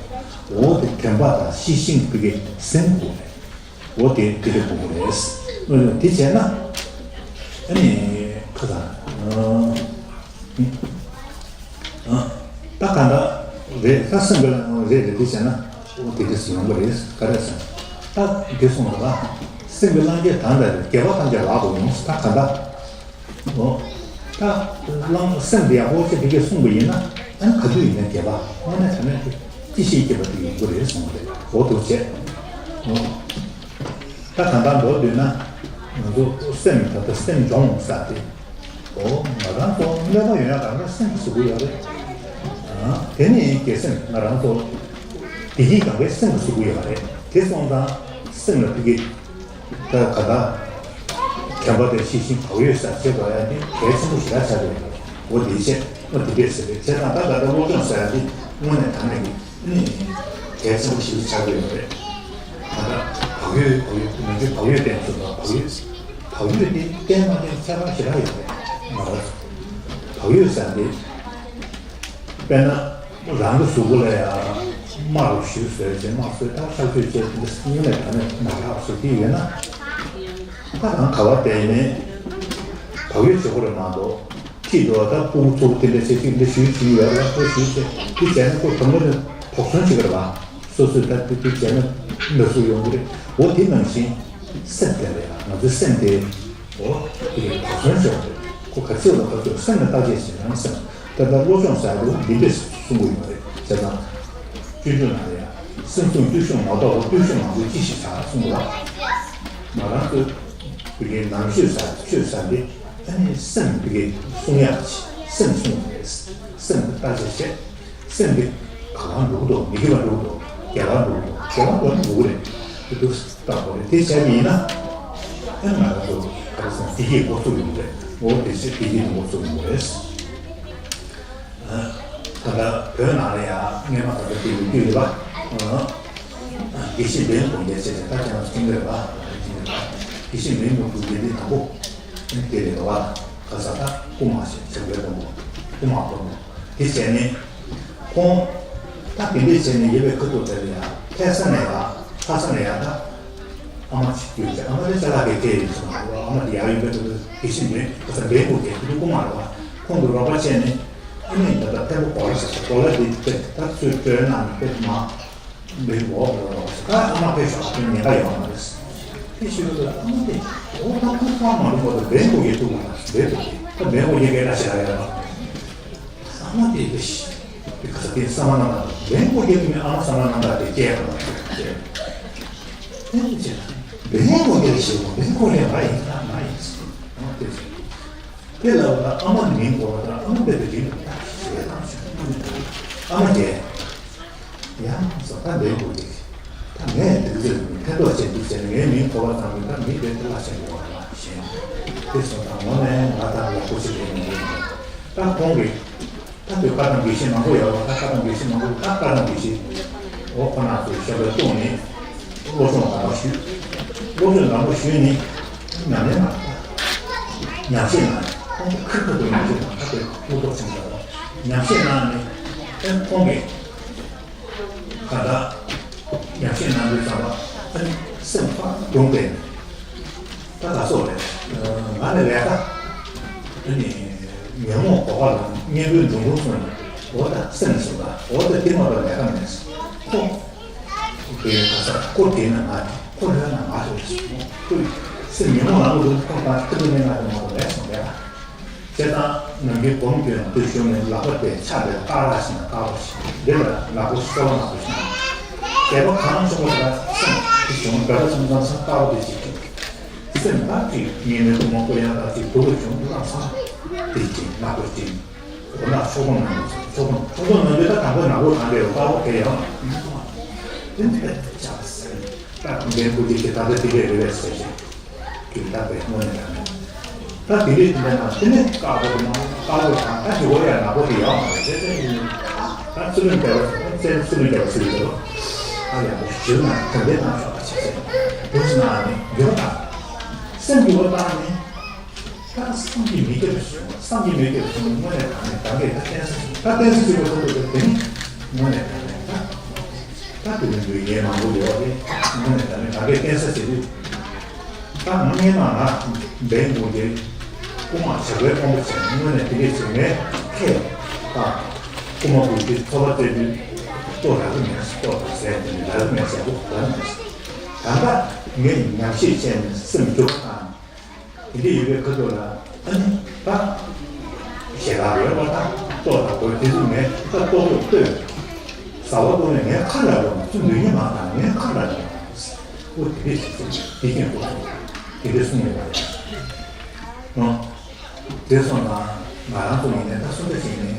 འོ་དེ་དྲན་པ་དང་ཤེས་བཞིན་དེ་གས་ཟིན་དགོས་རེད། འོ་དེ་དེ་རེད་དགོས་ཀྱི་རེད། དེ་བྱས་ན། ཨ་ནི་ཁ་སང་། ཨ། ཨ། ད་ག་འདྲ་རེད། ད་སེམས་ཀྱི་གླང་རེད་རེད། དེ་བྱས་ན་འོ་དེ་དེ་སུ་ཡོང་གི་རེད། ག་རེ་ཟེར་ན། ད་དེ་སོང་ཙང་སེམས་ཀྱི་གླང་ཆེན་ད་འདྲ་རེད། དགེ་བ་ཐམས་ཅད་ལག་ཏུ་འོང་། ད་ག་འདྲ། འོ། ད་གླང་སེམས་དེ་ཡག་པོ་ཅིག་དེ་གས་གསུངས་པ་ཡིན་ན། ཨ་ནི་ག་དུས་ཡིན་ན་དགེ་བ་དངོས་གནས་དྲང་གནས་ཀྱི་ཅི་ཞིག་སྐྱེས་པ་དེ་ཡོང་གི་རེད་གསུངས་པ་རེད། འོ་འདུག་བྱས། ད་གང་ལྟར་མདོར་བསྡུས་ན། ང་ཚོ་སེམས་ད་ལྟ་སེམས་སྦྱོང་ཟེར་ཏེ། འོ་ང་རང་ཚོ་གནོད་པ་ཡོད་ཡ་གང་ལ་སེམས་ཀྱི་གཟུགས་པོ་ཡོད་རེད། ཨ་དེ་ནི་དགེ་སེམས་ང་རང་ཚོ་བདེ་སྐྱིད་གང་གའི་སེམས་ཀྱི་གཟུགས་པོ་ཡོད་རེད། དེ་སོང་ཙང་སེམས་ལ་ཕ་གི་ད་ག་ད་དྲན་པ་དང་ཤེས་བཞིན་བག་ཡོད་ཟེར་བྱེད་དགོས་ཡ་འདི་གལ་ཆེན་པོ་ཞེ་དྲག་ཆགས་ཡོད་རེད། འོ་དེ་བྱས་ཨ་དེ་འདྲས་ཟེར་རེད། བྱས་ཙང་ད་ད་ལྟ་སློབ་སྦྱོང་ཟེར་ཡ་འདི་དངོས་གནས་དྲང་གནས་ཀྱི་ནི་གལ་ཆེན་པོ་ཞིག་ཆགས་ཀྱི་ཡོད་རེད། ད་ལྟ་བག་ཡོད་བག་ཡོད་ང་ཚོས་བག་ཡོད་བསྟན་ཟེར་བ་བག་ཡོད་བག་ཡོད་དེ་བསྟན་མ་བསྟན་ཁྱད་པར་ཞེ་དྲག་ཡོད་རེད། ང་རང་ཚོ་བག་ཡོད་ཟེར་འདི་དཔེར་ན་རང་གི་གཟུགས་པོ་ལ་ཡང་དམར་རུ་ཞིག་བཟོས་བྱས་དམར་བཟོས་ད་ཧྲག་བཅོས་བྱས་དེ་འདྲ་སྔོན་ནས་ད་ནས་མ་ལྷག་བཟོ་གི་ཡོད་ན། ད་གང་ག་བ་བསྡད་ནས་བག་ཡོད་བྱེད་དགོས་རེད་མ་གཏོགས། ཁྱི་དོ་ད་སྤུ་གུ་ཚོ་དེ་འདྲ་བྱེད་ཅིག་འདི་ཞུས་ཞུས་ཡོད་ལ་ཁོ་ཞུས་བྱས་དེ་བྱས་ན་ཁོ་དོན་དངོས་ནས་དོགས་ཟོན་བྱེད་ཀྱི་རེད་པ། སོ་སོས་ད་དེ་དེ་བྱས་ན་འདྲ་སུ་ཡོང་གི་རེད། འོ་དེ་ནང་བཞིན་སེམས་དེ་རེད་ཡ། ང་ཚོའི་སེམས་དེ་འོ་དེ་གའི་དོགས་ཟོན་བྱེད་དགོས་རེད། ཁོ་ག་ཚོད་ལ་ག་ཚོད་སེམས་ལ་བརྟག་དཔྱད་བྱེད་རང་སེམས་ད་ལྟ་བློ་སྦྱོང་ཟེར་དུས་འདི་འདྲས་གསུང་གི་ཡོད་རེད། བྱས་ཙང་སྤྱོད་འཇུག་ནང་ལ་ཡ་སེམས་བསྲུང་བརྟུལ་ཞུགས་མ་གཏོགས་པ། བརྟུལ་ཞུགས་མང་པོས་ཅི་ཞིག་བྱ་གསུངས་པ། ང་རང་ཚོའི་དེ་གའི་ནང་ཆོས་ཟེར་ཆོས་ཟེར་འདི། ཨ་ནི་སེམས་དེ་གའི་སྲུང་ཡག་ཅིག་སེམས་སྲུང་དགོས། སེམས་ལ་བརྟག་དཔྱད་བྱས། སེམས་དེ་ག་པར་འགྲོ་གི་འདུག་མི་དགེ་བ་འགྲོ་གི་འདུག་དགེ་བ་འགྲོ་གི་འདུག་དགེ་བ་འགྲོ་ན་འགྲོ་གི་རེད། དེ་འདུག་བལྟ་དགོས་རེད། དེ་བྱས་པ་ཡིན་ན་ཨ་ང་རང་ཚོ་ག་རེ་ཟེར་བདེ་སྐྱིད་འགོ་ཚུགས་ཡོང་གི་རེད། འོ་དེ་བྱས་བདེ་སྐྱིད་འགོ་ཚུགས་ཡོང་གི་རེད། ད་ལྟ་བོད་ནང་ལ་ཡང་སྔས་མ་ད་ལྟ་དེ་ཡོང་གི་ཡོད་པ། དགེ་བཤེས་འབེན་དགོངས་རྒྱལ་བྱས་ཏེ་ད་ཅང་ཅིང་རེད་པ། དགེ་བཤེས་འབེན་དགོངས་རྒྱལ་འདི་དང་པོ་དེ་རེད་པ། ག་ས་ད་སྐུ་མ་ཞེས་བྱ་བའི་དང་པོ་སྐུ་མ་དང་པོ་དེ་བྱས་ནས་ཁོང་ད་དེ་འདྲས་བྱས་ནས་ཡོད་པའི་ཁ་ཐུག་དེ་ལ་ཡང་ལྷ་ས་ནས་ཡང་ལྷ་ས་ནས་ཡང་ད། ཨ་མ་ཅིག་ཡོད་ཅིག་ཨ་མ་དེ་ཅ་ལག་གི་སྐད་ཡིན་སོང་། ཨ་མ་དེ་ཡག་ཡོད་པའི་ཐོག་ཏུ་དེ་བཞིན་མེད་ཁོ་ཚ་འབེན་དགོས་ཀྱི་དེ་དུས་སྐུ་མ་རེད་པ། ཁོང་གི་རོགས་པ་བྱས་ནས་ཨ་ནི་ད་ལྟ་ཕེབས་པ་གོ་ལ་ཟེར་ཏེ་གོ་ལ་དེ་དེ་ད་ཚོས་སྤྲོད་གནང་ནས་ཕེབས་མ་འབེན་འོག་ལ་རོགས་ཟེར་ད་ཨ་མ་ཕེབས་ཤོག་ཨ་ཕེབས་ཉེན་ཁ་ཡོད་མ་རེད། དེ་ཞུས་པ་ལ་ཨ་མ་དེ་འོ་ད་ཁོ་ཚ་མ་རུང་བ་དུ་འབེན་དགོས་ཀྱི་འདུག་མ་རེད། འབེན་དགོས་ཀྱི་ད་འབེན་དགོས་ཀྱི་སྐད་ཆ་བཤད་ཡ་ཡོད་མ་རེད། ཨ་མ་དེ་དེ་ཤི་དེ་ག་ས་དེ་ས་མ་ནང་ད་འབེན་དགོས་ཀྱི་མི་ཨ་མ་ས་མ་ནང་ད་དེ་སྐྱེས་པ་མ་རེད། དེ་ནི་ཅི་ལ། བེང་གོ་གེ་ཞེས་པ་བེང་གོ་ལེ་མ་ཡིན་ན་མ་ཡིན་ཟེར། དེ་ལ་ཨ་མ་མིང་གོ་བ་དང་ཨ་མ་འདི་དེ་དེ་ཞེས་དང་ཨ་མ་རྒྱལ། ཡང་སོ་ད་བེང་གོ་གེ། ད་ངས་འདི་ཚོས་ཕན་ཐོགས་བྱེད་འདུག་ཟེར་ངའི་མིང་གོ་བ་ཙམ་གྱིས་ད་མི་དེ་དེ་ལ་བྱེད་དགོས་པ་ལ་ཞེན། དེ་སོང་ཙང་ངོ་ནས་ང་ད་ཡག་པོ་ཞིག་རེད་མི་འདུག་ད་ཁོང་གིས། ད་དུས་བཀའ་གདམས་དགེ་བཤེས་མང་པོ་ཡོད་པ། ད་བཀའ་གདམས་དགེ་བཤེས་མང་པོ་ད་བཀའ་གདམས་དགེ་བཤེས་འོ་ཁོ་ན་ཚོས་ཞབས་པད་བཏུང་ནས་སློབ་སྦྱོང་དམ་པ་ཞུས། སློབ་སྦྱོང་དམ་པ་ཞུས་ནས་ཉམས་ལེན་གནང་། ཉམས་བཞེས་གནང་། ཁོང་ཚོ་ཁུར་ཁུར་དུ་ཉམས་བཞེས་གནང་། ད་དེ་ཀླུ་ཐོག་ཆུང་ཆུང་ལ་ཉམས་བཞེས་གནང་ནས་ཨེ་ཁོང་གིས་ག་ད་ཉམས་བཞེས་གནང་དུས་ཙམ་པ་ཨ་ནི་སེམས་ཁ་གྲུང་པས། ད་ག་སོགས་རེད། ང་ནི་ལས་ཀ་ཨ་ནི་ཉོན་མོངས་གོ་བ་ལ་གཉེན་པོའི་འགྲོ་འགྲོ་སོང་ནས་འོ་ད་སེམས་སུ་ད་འོ་ད་དེ་མ་གཏོགས་ལས་ཀ་མེད། ཁོ་དེ་ག་ས་ཁོ་དེ་ན་ང་དེ་ཁོ་ལས་ན་ང་དེ་ཁོ་སེམས་ཉོན་མོངས་ལ་འགྲོ་འགྲོ་ཁོ་ད་ཁོ་དེ་ནས་ང་དེ་མ་གཏོགས་ལས་སོང་ལས་ཀ། བྱས་ཙང་ནམ་རྒྱུན་སྒོམ་སྐྱོན་དུ་ཞུགས་ནས་ལག་པ་དེ་ཕྱག་དེ་བཀག་ར་ཞིག་ན་བཀག་པ་ཞིག་འདི་ལ་ལག་པ་གསོལ་བ་ནང་དུ་ཞིག་ན། དད་པ་གང་བྱུང་བ་ལ་སེམས་ཀྱི་བྱུང་འབད་པ་ཙམ་ཙམ་ཙམ་བཀག་པ་དེ་ཞིག་བྱུང་། སེམས་ལ་ཅིག་ཉེས་མེད་དུ་མ་བཀོད་ཡང་ལ་ཅིག་སྡུག་པ་བྱུང་ལ་ཚང་དེ་ཅིག་ལག་པ་ཅིག་འོ་ན་ཆོག་གོ་ནང་དུ་ཆོག་གོ་ཆོག་གོ་ནང་དུ་ད་དང་པོ་ནག་པོ་གང་རེད་བཀག་པ་དེ་ཡང་དེ་འདི་ལ་ཅག་སེམས་ད་འབེན་པོ་དེ་ཞིག་ད་ལྟ་དེ་རེད་རེད་ཟེར་ཞིང་། གི་ལྟ་བའི་དངོས་གནས་དྲང་གནས། ད་དེ་འདྲའི་དེ་འདྲ་ན་དེ་ནས་བཀག་པ་དེ་མ་བཀག་པ་དང་ད་ཞུ་བ་ཡང་ནག་པོ་དེ་ཡང་མ་རེད་ཟེར་ཟེར་ཡིན། ད་སུ་ལུན་བརྒྱབ་པ་ཟེར་ན་སུ་ལུན་བརྒྱབ་པ་ཟེར་ཡོད་རེད། ཨ་ཡང་ཞུ་ན་དེ་འདྲའི་ནང་ཤོག་པ་ཆེ་ཟེར་འདུག་ཟེར་ན་ནི་འགྱུར་བ་བཏང་། སེམས་འགྱུར་བ་བཏང་ནི། ད་བསམ་གྱིས་མི་ཁྱབ་པ་བྱུང་བསམ་གྱིས་མི་ཁྱབ་པ་བྱུང་དངོས་གནས་དྲང་གནས་ད་གས་ད་བསྟན་ས་ཞིག་ད་བསྟན་ས་ཞིག་པ་ཐུབ་ཐུབ་དེ་ནི་དངོས་གནས་དྲང་གནས་ད། ད་དེ་ནི་ལུས་ངན་མང་པོ་ཡོད་རེད། དངོས་གནས་དྲང་གནས་ད་གས་བསྟན་ས་ཞིག་རེད། ད་ང་སྔས་མ་ང་འབེན་དགོངས་ཏེ་སྐུ་མ་བྱ་བའི་དབང་པོ་བྱས་ནས་དངོས་གནས་དེ་འདྲས་བྱས་ནས་ཁས་ད་སྐུ་མ་བུ་དེ་ཚོ་བ་སྟེར་དུས་ལྟོ་རག་གི་མེད་ལྟོ་དང་ཟས་དེ་ནི་རག་གི་མེད་ཟས་པོ་རག་གི་མེད། ད་ལྟ་ངས་ཉམས་ཞིབ་བྱས་ནས་སེམས་འགྱུར་བ་དང་དེ་འདྲས་ཡོད་པའི་ཁ་ཐུག་ལ་ཨ་ནི་ད་ཞེ་དྲག་རེད་བ་ད་ལྟོ་དང་གོས་དེ་ཚོ་ངས་ད་ལྟོ་ལྟོ་ལྟོས་ཟ་བ་ལྟོ་ནས་ངས་ཁ་ལ་རོགས་ཚུར་འདོན་གྱི་མ་དང་ངས་ཁ་ལ་རོགས། ཨོ་དེ་འདྲས་ཞིག་སོང་། དེ་སྐྱོན་ཁོ་སོང་། དེ་འདྲས་གསུངས་ཡོད་པ་རེད། ཨོ། དེ་སོང་ཙང་ང་རང་ཚོ་ཡིན་ནའི་ད་སུ་འདྲ་ཞིག་ཡིན་ནའི་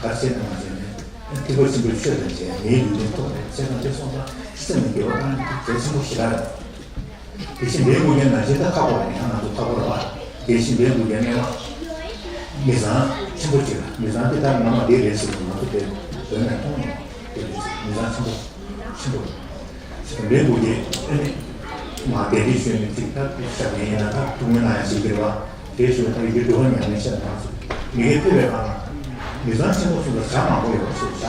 ག་རེ་བྱས་ནས་མ་བྱས་ནས་ཐེག་པ་ཆེན་པོའི་ཆོས་དང་བཅས་ངའི་ལུས་རྟེན་ཐོབ་རེད་བྱས་ཙང་། དེ་སོང་ཙང་སེམས་ལ་འགྱུར་བ་བཏང་ནས་དེ་གལ་ཆེན་པོ་ཞེ་དྲག་རེད། དེ་བཞིན་ལས་འགུལ་མཁན་ནང་བཞིན་ད་ཁག་པོ་རེད། ཡང་ང་ཚོ་ཁག་པོ་རེད་བ། དེ་བཞིན་ལས་འགུལ་མཁན་ནས་མི་བཟང་ཆེན་པོ་ཅིག་ལ། མི་བཟང་དེ་ལྟར་ངོ་མ་འདི་རེད་ཟེར་ནས་ང་ཚོ་དེ་བོད་ནས་མཐོང་ཡོང་། དེ་རེད་ཟེར། མི་བཟང་ཆེན་པོ་ཆེན་པོ་རེད། ལས་འགུལ་དེ་ཨ་ནི་མ་དེ་འདྲའི་ཞུས་ནས་ཅིག་ད་ཞབས་བརྟན་ཡིན་ན་ད་ཐུགས་སྨོན་གནང་ཡ་ཞིག་གི་རེད་བ། དེ་ཞུ་ད་ཡི་གེ་འདྲི་བ་ཉམས་ལེན་བྱས་ན་སོ་མི་གེ་ཐེ་བའི་ཁ་ན་མི་བཟང་ཆེན་པོ་སོང་ཙང་ཇ་མང་པོ་ཡོད་སོ་ཇ།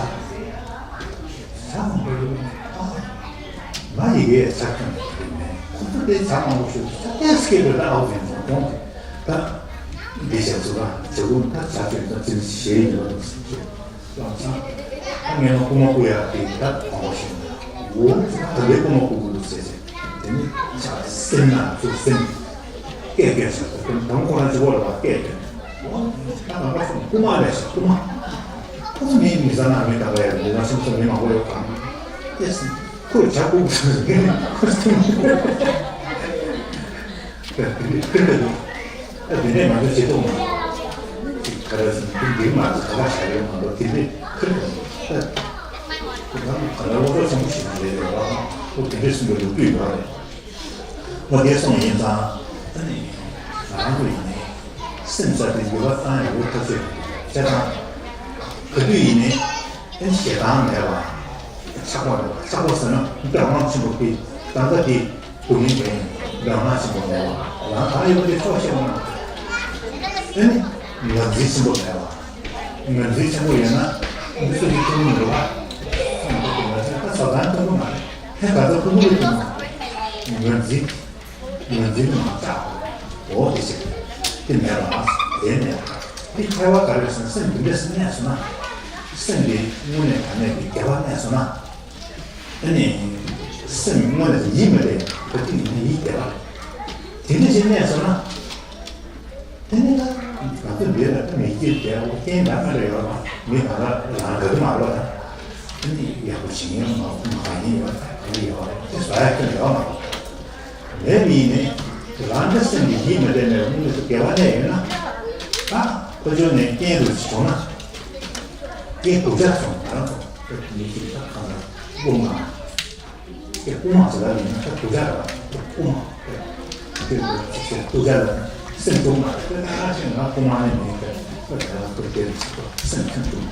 ཇ་མང་པོ་ཡོད་ཨ། ང་ཡི་གེ་ཡ་ཇ་ཁྱོན་ནས་མེད། ཁོ་ཚོ་དེ་ཇ་མང་པོ་ཞུ་ཇ་ཏེ་སྐད་དུ་ད་ཨའོ་ཟེར་སོང་གོང་དེ་ད་འདི་བྱས་ཚུལ་ལ་ཇ་ཁུང་ད་ཇ་ཁྱོན་ད་ཅི་ཞེས་ཡིན་ལ་སོང་ཅེས། ལམ་སང་ད་ངས་མ་རྐུ་མ་རྐུ་ཡག་དེ་ད་གོང་བ་ཞིག་འོ་ད་ལས་རྐུ་མ་རྐུ་དགོས་འདུག་ཟེར་ཟེར། དེ་ནི་ཆ་སེམས་ན་ཚུར་སེམས་སྐད་སྐད་ཟེར་ད་དེ་དང་ཁོ་རང་ཅི་བོ་ལ་བ་སྐད་སྐད་འོ་ད་ང་པ་སོང་རྐུ་མ་ལས་ཤག་རྐུ་མ། ཁོ་ཚོ་མིའི་མི་ཟ་ན་མི་ད་ག་ཡ་མི་ཟ་སོང་ས་མི་མང་པོ་ཡོད་གང་ཨེ་སི་ཁོས་ཇ་རྐུ་དགོས་ཟེར་ཁོ་ཚོ་ཁིར་ཁིར་ག་འདུག་ད་དེ་ནས་ང་ཚོ་བྱེད་ཐུབ་མ་རེད། ག་རེ་ཟེར་ན་དེ་འདིར་མ་རེད། ག་པར་བཞག་ཡོད་མ་གཏོགས་དེ་འདྲས་ཁིར་ག་འདུག་ད་ཁོ་ད་ག་ལ་བློ་གྲོས་ཆེན་པོ་ཞིག་རེད་རེད་བ། ཁོ་དེ་འདྲས་གསུངས་པའི་ལོ་རྒྱུས་ཡོད་རེད། ཁོ་དེ་སོང་ཡིན་ཙང་ཨ་ནི་ང་རང་ཚོ་ཡིན་ནའི་སེམས་གསར་དུ་འགྱུར་བ་བཏང་ཡོད་ཐག་ཆོད་རེད། བྱས་ཙང་ག་དུས་ཡིན་ནའི་ཨ་ནི་ཞེ་སྡང་མེད་པ། ཆགས་པ་མེད་པ། ཆགས་པ་ཟེར་ན་འདྲ་མང་ཆེན་པོ་དེ་ད་ལྟ་དེ། དུ་མིན་པའི་འདོད་ལྔ་ཆེན་པོ་མེད་པ། རང་གང་ཡོད་པ་དེ་ཕྱོགས་ཤེས་པ་ན། ཨེ་ནི་ངར་འཛིན་ཆེན་པོ་མེད་པ། ངར་འཛིན་ཆེན་པོ་ཡོད་ན་འདི་ཚོ་གི་ཐུན་མོང་མི་འགྲོ་བ། ང་ཚོ་ད་ས་དང་ཐུན་མོང་མ་རེད། ཧེ་ག་ཚོད་ཐུན་མོང་རེད་ཐུན་མོང་། ངར་འཛིན། ངར་འཛིན་ནི་མ་བཅག་འོ་དེ་བྱེད། དེ་མེད་པ། དེ་མེད་པ། དེ་ཐལ་བ་ག་རེ་ཟེར་ན་སེམས་འདི་འདྲ་སེ་གནས་སོང་ན། སེམས་འདི་དངོས་གནས་དྲང་གནས་ཀྱི་བདེ་བ་གནས་སོང་ན། ཨ་ནི། སེམས་དངོས་གནས་ཡིད་མི་བདེ་བ་གཅིག་ཡིན་ན་ཡིད་བདེ་བ་རེད། དེ་འདྲ་ཞིག་གནས་སོང་ན། དེ་ནི་ད་ང་ཚོ་འདི་ལ་ད་མི་སྐྱིད་བདེ་བ་རྐྱེན་ད་ག་འདྲ་ཡོད་རེད་བ། མི་ད་ག་རང་ག་དུ་མ་རེད་བ་ད། ཨ་ནི་ཡག་པོ་བྱེད་མཁན་མ་གོ་མ་ག་ཡིན་ཡོད་ད་ག་རེ་ཡོད་རེད་དེ་ཟ་ཡག་ཁྱོན་ཡོད་མ་རེད། མེད་པ་ཡིན་ནི། རང་འདྲ་སེམས་ཀྱི་ཡིད་མི་བདེ་མེད་པ་དངོས་སུ་བདེ་བ་གནས་ཡོད་ན། ད་ཁོ་ཚོ་ནས་རྐྱེན་རུ་བྱུང་ན། རྐྱེན་དགུ་ཆ་སོང་ང་རང་ཚོ་མི་གཅིག་ད་གང་ལ་དབུ་མ། དེ་དབུ་མ་ཟེར་ལ་ཡིན་ན་ད་དགུ་ཆ་ར་དབུ་མ། དེ་དགུ་ཆ་ལ་སེམས་དགུ་མ་རེད་དེ་ད་ང་ཆེ་ང་དབུ་མ་ནས་མིན་དེ་ད་ད་ལ་དུ་དེ་སེམས་ཁམས་དུ་ད།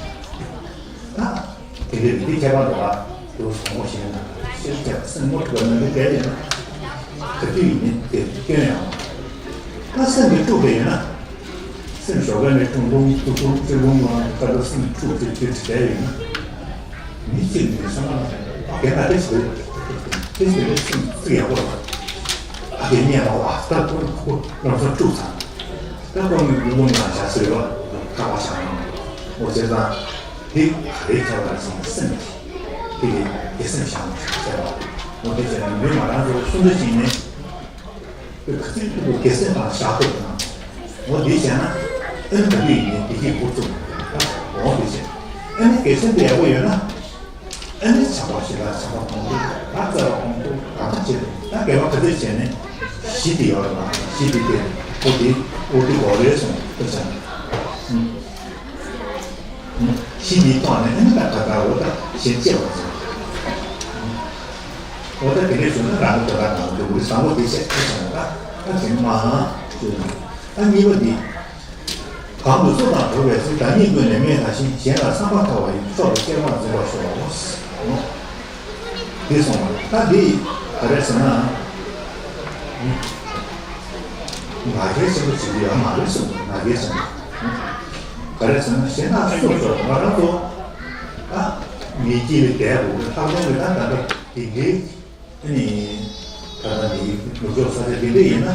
དེ་འདྲའི་མི་དེ་ཁྱད་པར་འདུག་ཨ། དེ་བཟང་པོ་ཞིག་ན་ཤེས་བྱ་སེམས་མོ་ཐུབ་པ་ནང་གི་བསྡད་ཡོད་ན། ག་དུས་ཡིན་ནའི་དེ་སྐྱོན་ཡང་མ། ད་སེམས་ཀྱི་དཀྲུགས་པ་ཡིན་ན། སེམས་ཞོགས་པ་ནས་དཀྲུགས་ལུང་དཀྲུགས་དཀྲུགས་དཀྲུགས་ལུང་ལ་ད་ལྟ་སེམས་དཀྲུགས་དཀྲུགས་དཀྲུགས་བསྡད་ཡོད་ན། མི་གཅིག་ནས་བསམ་པ་ན་ཨ་དེ་ན་དེ་ཞིག་རེད། དེ་ཞིག་རེད་སེམས་ཚིག་ཡག་པོ་རེད། ཨ་དེ་ཉན་པ་བ་ད་ཁོ་ཁོ་ལམ་སང་དཀྲུགས་ཚར། ད་ཁོ་མི་དགུང་ལོ་ང་བཞག་ཟེར་བ་ཁ་བ་བཞག་ན་འོ་བྱས་ཙང་དེ་ག་རེ་ཁྱབ་པ་ཟེར་ན་སེམས་ཀྱི་དེ་ལས་དེ་སེམས་བཞག་མ་ཆོག་ཟེར་བ་འོ་དེ་བྱས་ན་མི་མ་རང་ཚོ་སུ་འདྲ་ཞིག་ནས་དེ་ག་ཚོད་ཐུབ་ཀྱི་སེམས་དང་བཞག་ཐུབ་ན་འོ་དེ་བྱས་ན་ཨ་ནི་ག་དུས་ཡིན་ནའི་བདེ་སྐྱིད་འཁོར་ཐུབ་འོ་དེ་བྱས་ཨ་ནི་དགེ་སེམས་དེ་ཡག་པོ་ཡོད་ན། ཨ་ནི་བྱམས་པ་ཞེ་དྲག་བྱམས་པ་གོང་དུ་ད་བརྩེ་བ་གོང་དུ་གང་ལྟར་བྱེད་དུ་ད་དགེ་བ་ག་ཚོད་བྱས་ནས་གཞི་དེ་ཡོད་རེད་བ། གཞི་དེ་དེ་ཨོ་དེ་ཨོ་དེ་གོ་རེ་སོང་ལྟ་བྱ་ན་གཞི་དེའི་ཐོག་ནས་ཨ་ནི་ད་ག་ད་འོ་ད་གཞན་གཅེས་པ་ཟེར་ཨོ་ད་དེ་འདྲས་བྱུང་ན་རང་གི་དོན་དག་གང་དུ་འུ་བཟང་པོ་དེ་བྱས་ལྟ་བྱ་ན་ད་ད་དེ་མ་ཨ་ཞུ་ན་ཨ་གཉིས་པ་དེ། གང་དུ་སུ་དང་འགྲོགས་པའི་ཚེ། བདག་ཉིད་ཀུན་ནས་སྨྲས་དང་བཞིན། གཞན་ལ་བསམ་པ་ཐལ་བ་ཡི། མཆོག་ཏུ་སྐྱེ་བར་འཛིན་པར་ཤོག་འདི་གསུངས་པ་རེད། ད་འདི་ག་རེ་ཟེར་ན། ང་རྒྱལ་ཆེན་པོ་བྱེད་ཀྱི་ཡོད་མ་རེད་གསུངས། ང་རྒྱལ་ཆེན་པོ་ག་རེ་ཟེར་ན་གཞན་དག་སུ་འགྲོགས་ང་རང་ཚོ་ད་མི་སྐྱིད་ལས་བསྡད་དགོས་ལྷག་དོན་གྱི་ད་ད་ལྟ་དེ་འདྲའི། ཨ་ནི། ད་ལྟ་འདི་ནུབ་ཕྱོགས་ས་ཆ་འདི་འདྲ་ཡིན་ན།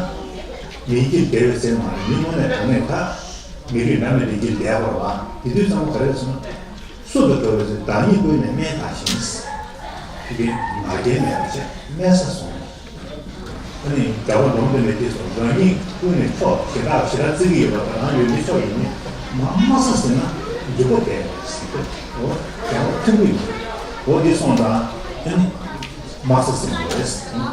མི་སྐྱིད་བདེ་བའི་ཚེ་མ་རེད། མི་དངོས་གནས་དྲང་གནས་ད་མི་རིགས་འདྲ་མི་འདྲ་སྐྱིད་བདེ་བར་བ། དེ་དུས་ཚང་མ་ག་རེ་ཟེར་ན། སུ་དང་འགྲོགས་པའི་ཚེ། བདག་ཉིད་ཀུན་ནས་སྨྲས་དང་བཞིན། དེ་གའི་ང་རྒྱལ་མེད་པ་བྱས་སྨྲས་ས་སོང་། ཨ་ནི་རྒྱལ་བ་འབྲོམ་སྟོན་པའི་དུས་སུ་རང་ཉིད་ཀུན་ནས་ཕྱོགས་ཞེ་དྲག་ཞེ་དྲག་བརྩི་གི་ཡོད་པ་དང་རང་ཡོད་མི་ཕྱོགས་ཡིན་ནི་མ་དམའ་ས་ཟིན་ན་འཇུག་པ་བདེ་བ་ཟིན་ཏེ་འོ་རྒྱལ་བ་ཐུན་མོང་ཡིན། འོ་འདི་སོང་ཙང་ཨ་ནི། དམའ་ས་ཟིན་དགོས་རེད།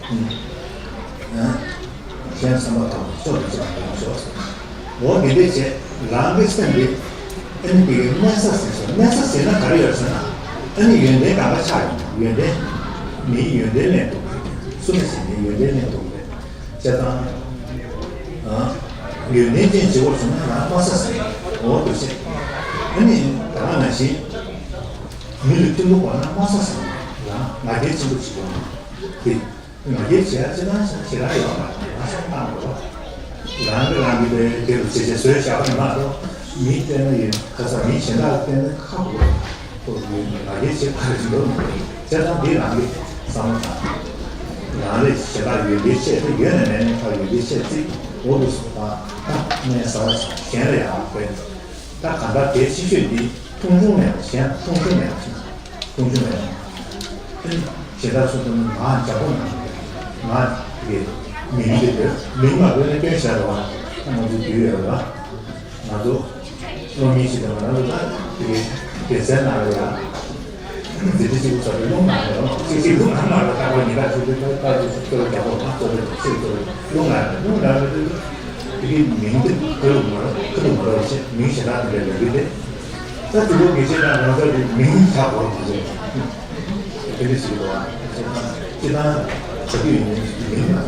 གཞན་བསམ་པ་དང་ཕྱོགས་དང་བཅས་པ་དང་ཕྱོགས། འོ་དེ་འདྲས་བྱས་རང་གི་སེམས་དེ་ཨ་ནི་དེ་གའི་གནས་ས་ཟིན་སོང་། གནས་ས་ཟིན་ན་ག་རེ་ཡོད་ཟེར་ན། ཨ་ནི་ཡོན་ཏན་གང་ག་ཆགས་ཡོང་། ཡོན་ཏན་མིའི་ཡོན་ཏན་ལེན་ཐུབ་རེད། སུ་ལ་ཟེར་ནས་ཡོན་ཏན་ལེན་ཐུབ་རེད། བྱས་ཙང་། ཨ། ཡོན་ཏན་ཅན་བྱེད་དགོས་བྱུང་ན་རང་དམའ་ས་ཟིན། འོ་དེ་བྱས། ཨ་ནི་ད་ག་ནང་བཞིན་མི་ལ་མཐུན་པོ་དགོས་ན་དམའ་ས་ཟིན། རང་ང་རྒྱལ་ཆེན་པོ་བྱེད་དགོས་ན་དེ། ང་རྒྱལ་བྱེད་ཡ་ཅི་ན་ཞེ་དྲག་ཡོད་མ་རེད། ང་སེམས་བཏང་དགོས། རང་གིས་རང་གི་དེ་དེ་རུ་བྱེད་བྱེད་བཟོས་བཞག་པ་མ་གཏོགས། མིའི་སྟེང་ན་ཡོད་ཁ་ས་མིའི་གཞན་དག་གི་སྟེང་ན་ཁག་པོ་རེད། ཁོ་ཡོད་ང་རྒྱལ་བྱེད་པ་རེད་འདོད་མ་རེད། བྱས་ཙང་འདི་རང་གི་བསམ་བློ་བཏང་། རང་རེད་གཞན་དག་ཡོད་འདི་བཤད་དེ་ཡོད་ནས་མེད་ནས་ཁ་ཡོད་འདི་བཤད་ཚིག་འོ་དུ་སོང་ད་ད་ནས་ཟ་བ་གཞན་ལ་ཡང་བས། ད་གང་ལྟར་དེ་ཕྱི་ཤོས་འདི་མཐོང་ཆུང་མེད་པ་གཞན་མཐོང་ཆུང་མེད་པ་ཞིག་མཐོང་ཆུང་མེད་པ། ཨ་ནི་ཞེ་དྲག་སུ་དང་ང་འཇམ་པོ་ནང་ང་དེ་མིང་དེ་དེ་མིང་མ་དགོས་ན་སྐྱོན་བཞག་རོགས། ང་ཚོ་དུས་ཡོད་ལ་ང་ཚོ་སློབ་མི་ཞིག་དང་ང་ཚོ་ད་དེ་དེ་ཚན་ནང་ལ་ཡ། འཛིན་གྲྭ་གཅིག་པུ་ཚོ་རླུང་ནང་ལ་གཅིག་གཅིག་རླུང་ནང་མ་ལ་ཁ་པར་ཉི་ཟླ་གཅིག་པུ་ཁ་པར་གཅིག་པུ་རྒྱ་པོ་མ་གཙོ་བོ་ཆེ་གཙོ་བོ་རླུང་ནང་རླུང་ནང་དེ་གའི་མིང་དེ་ཁ་ལུ་མ་རོ་ཁ་ལུ་མ་རོ་ཆེ་མིང་ཞེ་དྲག་དེ་འདྲ་ལབ་གི་དེ། ད་དུ་ལོ་དགེ་བཤེས་དང་རང་སོར་གྱི་མིང་ཆགས་པོ་མ་བྱས། དེ་འདྲ་ཞིག་རེད་བ། སྤྱི་བཏང་བྱ་རྒྱུ་ཡིན་ནའི་མིང་ལ་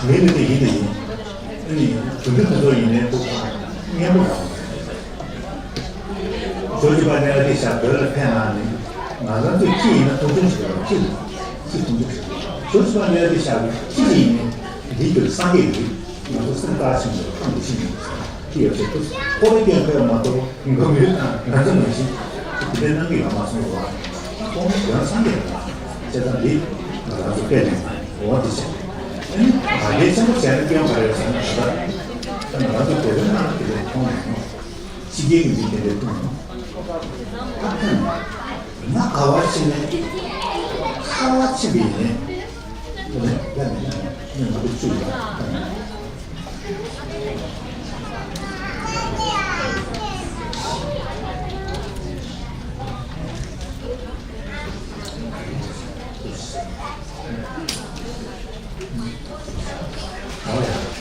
མིང་ལ་དེ་ཡིན་དེ་ཡིན། ཨ་ནི་དུད་འགྲོ་དེ་ཚོ་ཡིན་ནའི་ཐུག་སྙན་པོ་རང་། ཇོ་ཇོ་པ་ནི་ཨ་ཏི་ཤ་བོད་ལ་ཕན་ན་ནི་ང་རང་ཚོས་ཅི་ཡིན་ན་མཐོང་ཆུང་ཞིག་རེད་བ། ཅི་ཅི་མཐོང་ཆུང་ཞིག་རེད། ཇོ་ཇོ་པ་ནི་ཨ་ཏི་ཤ་གི་ཅི་ཡིན་ནའི་འདི་བོད་སངས་རྒྱས་ཡིན། ང་ཚོ་སེམས་ཐག་ཆོད་ནས་ཁམས་ཀྱི་ཤིང་ཡིན་ཟེར་གྱི་ཡོད་ཚེ་ཁོ་རེ་སྐྱོན་ཕེབས་མ་གཏོགས་མགོ་མུས་དང་ང་ཚོ་ནང་བཞིན་དེ་འདྲའི་གནང་གི་ཡོད་མ་སོང་བ། ཁོང་ཡང་སངས་རྒྱས་ལ་བྱས་ཙང་འདི་ང་རང་ཚོ་སྐད་ལེན་འོ་དེ་བྱས། ཨ་ནི་ང་རྒྱལ་ཆེན་པོ་བྱས་ན་སྐྱོན་ག་རེ་ཡོད་ཟེར་ན་ད་ལྟ་ང་རང་ཚོ་བོད་པའི་ནང་ལ་དེ་འདྲའི་མཐོང་མ་མྱོང་། ཕྱི་རྒྱལ་གྱི་མི་དེ་འདྲའི་མཐོང་མྱོང་། ད་ཕན་ང་ག་བ་ཕྱིན་ནས་ག་བ་ཕྱིན་པ་ཡིན་ནས། ནས་ཡ་ནས་ནས་ང་ཚོ་བཅུག་ཡ།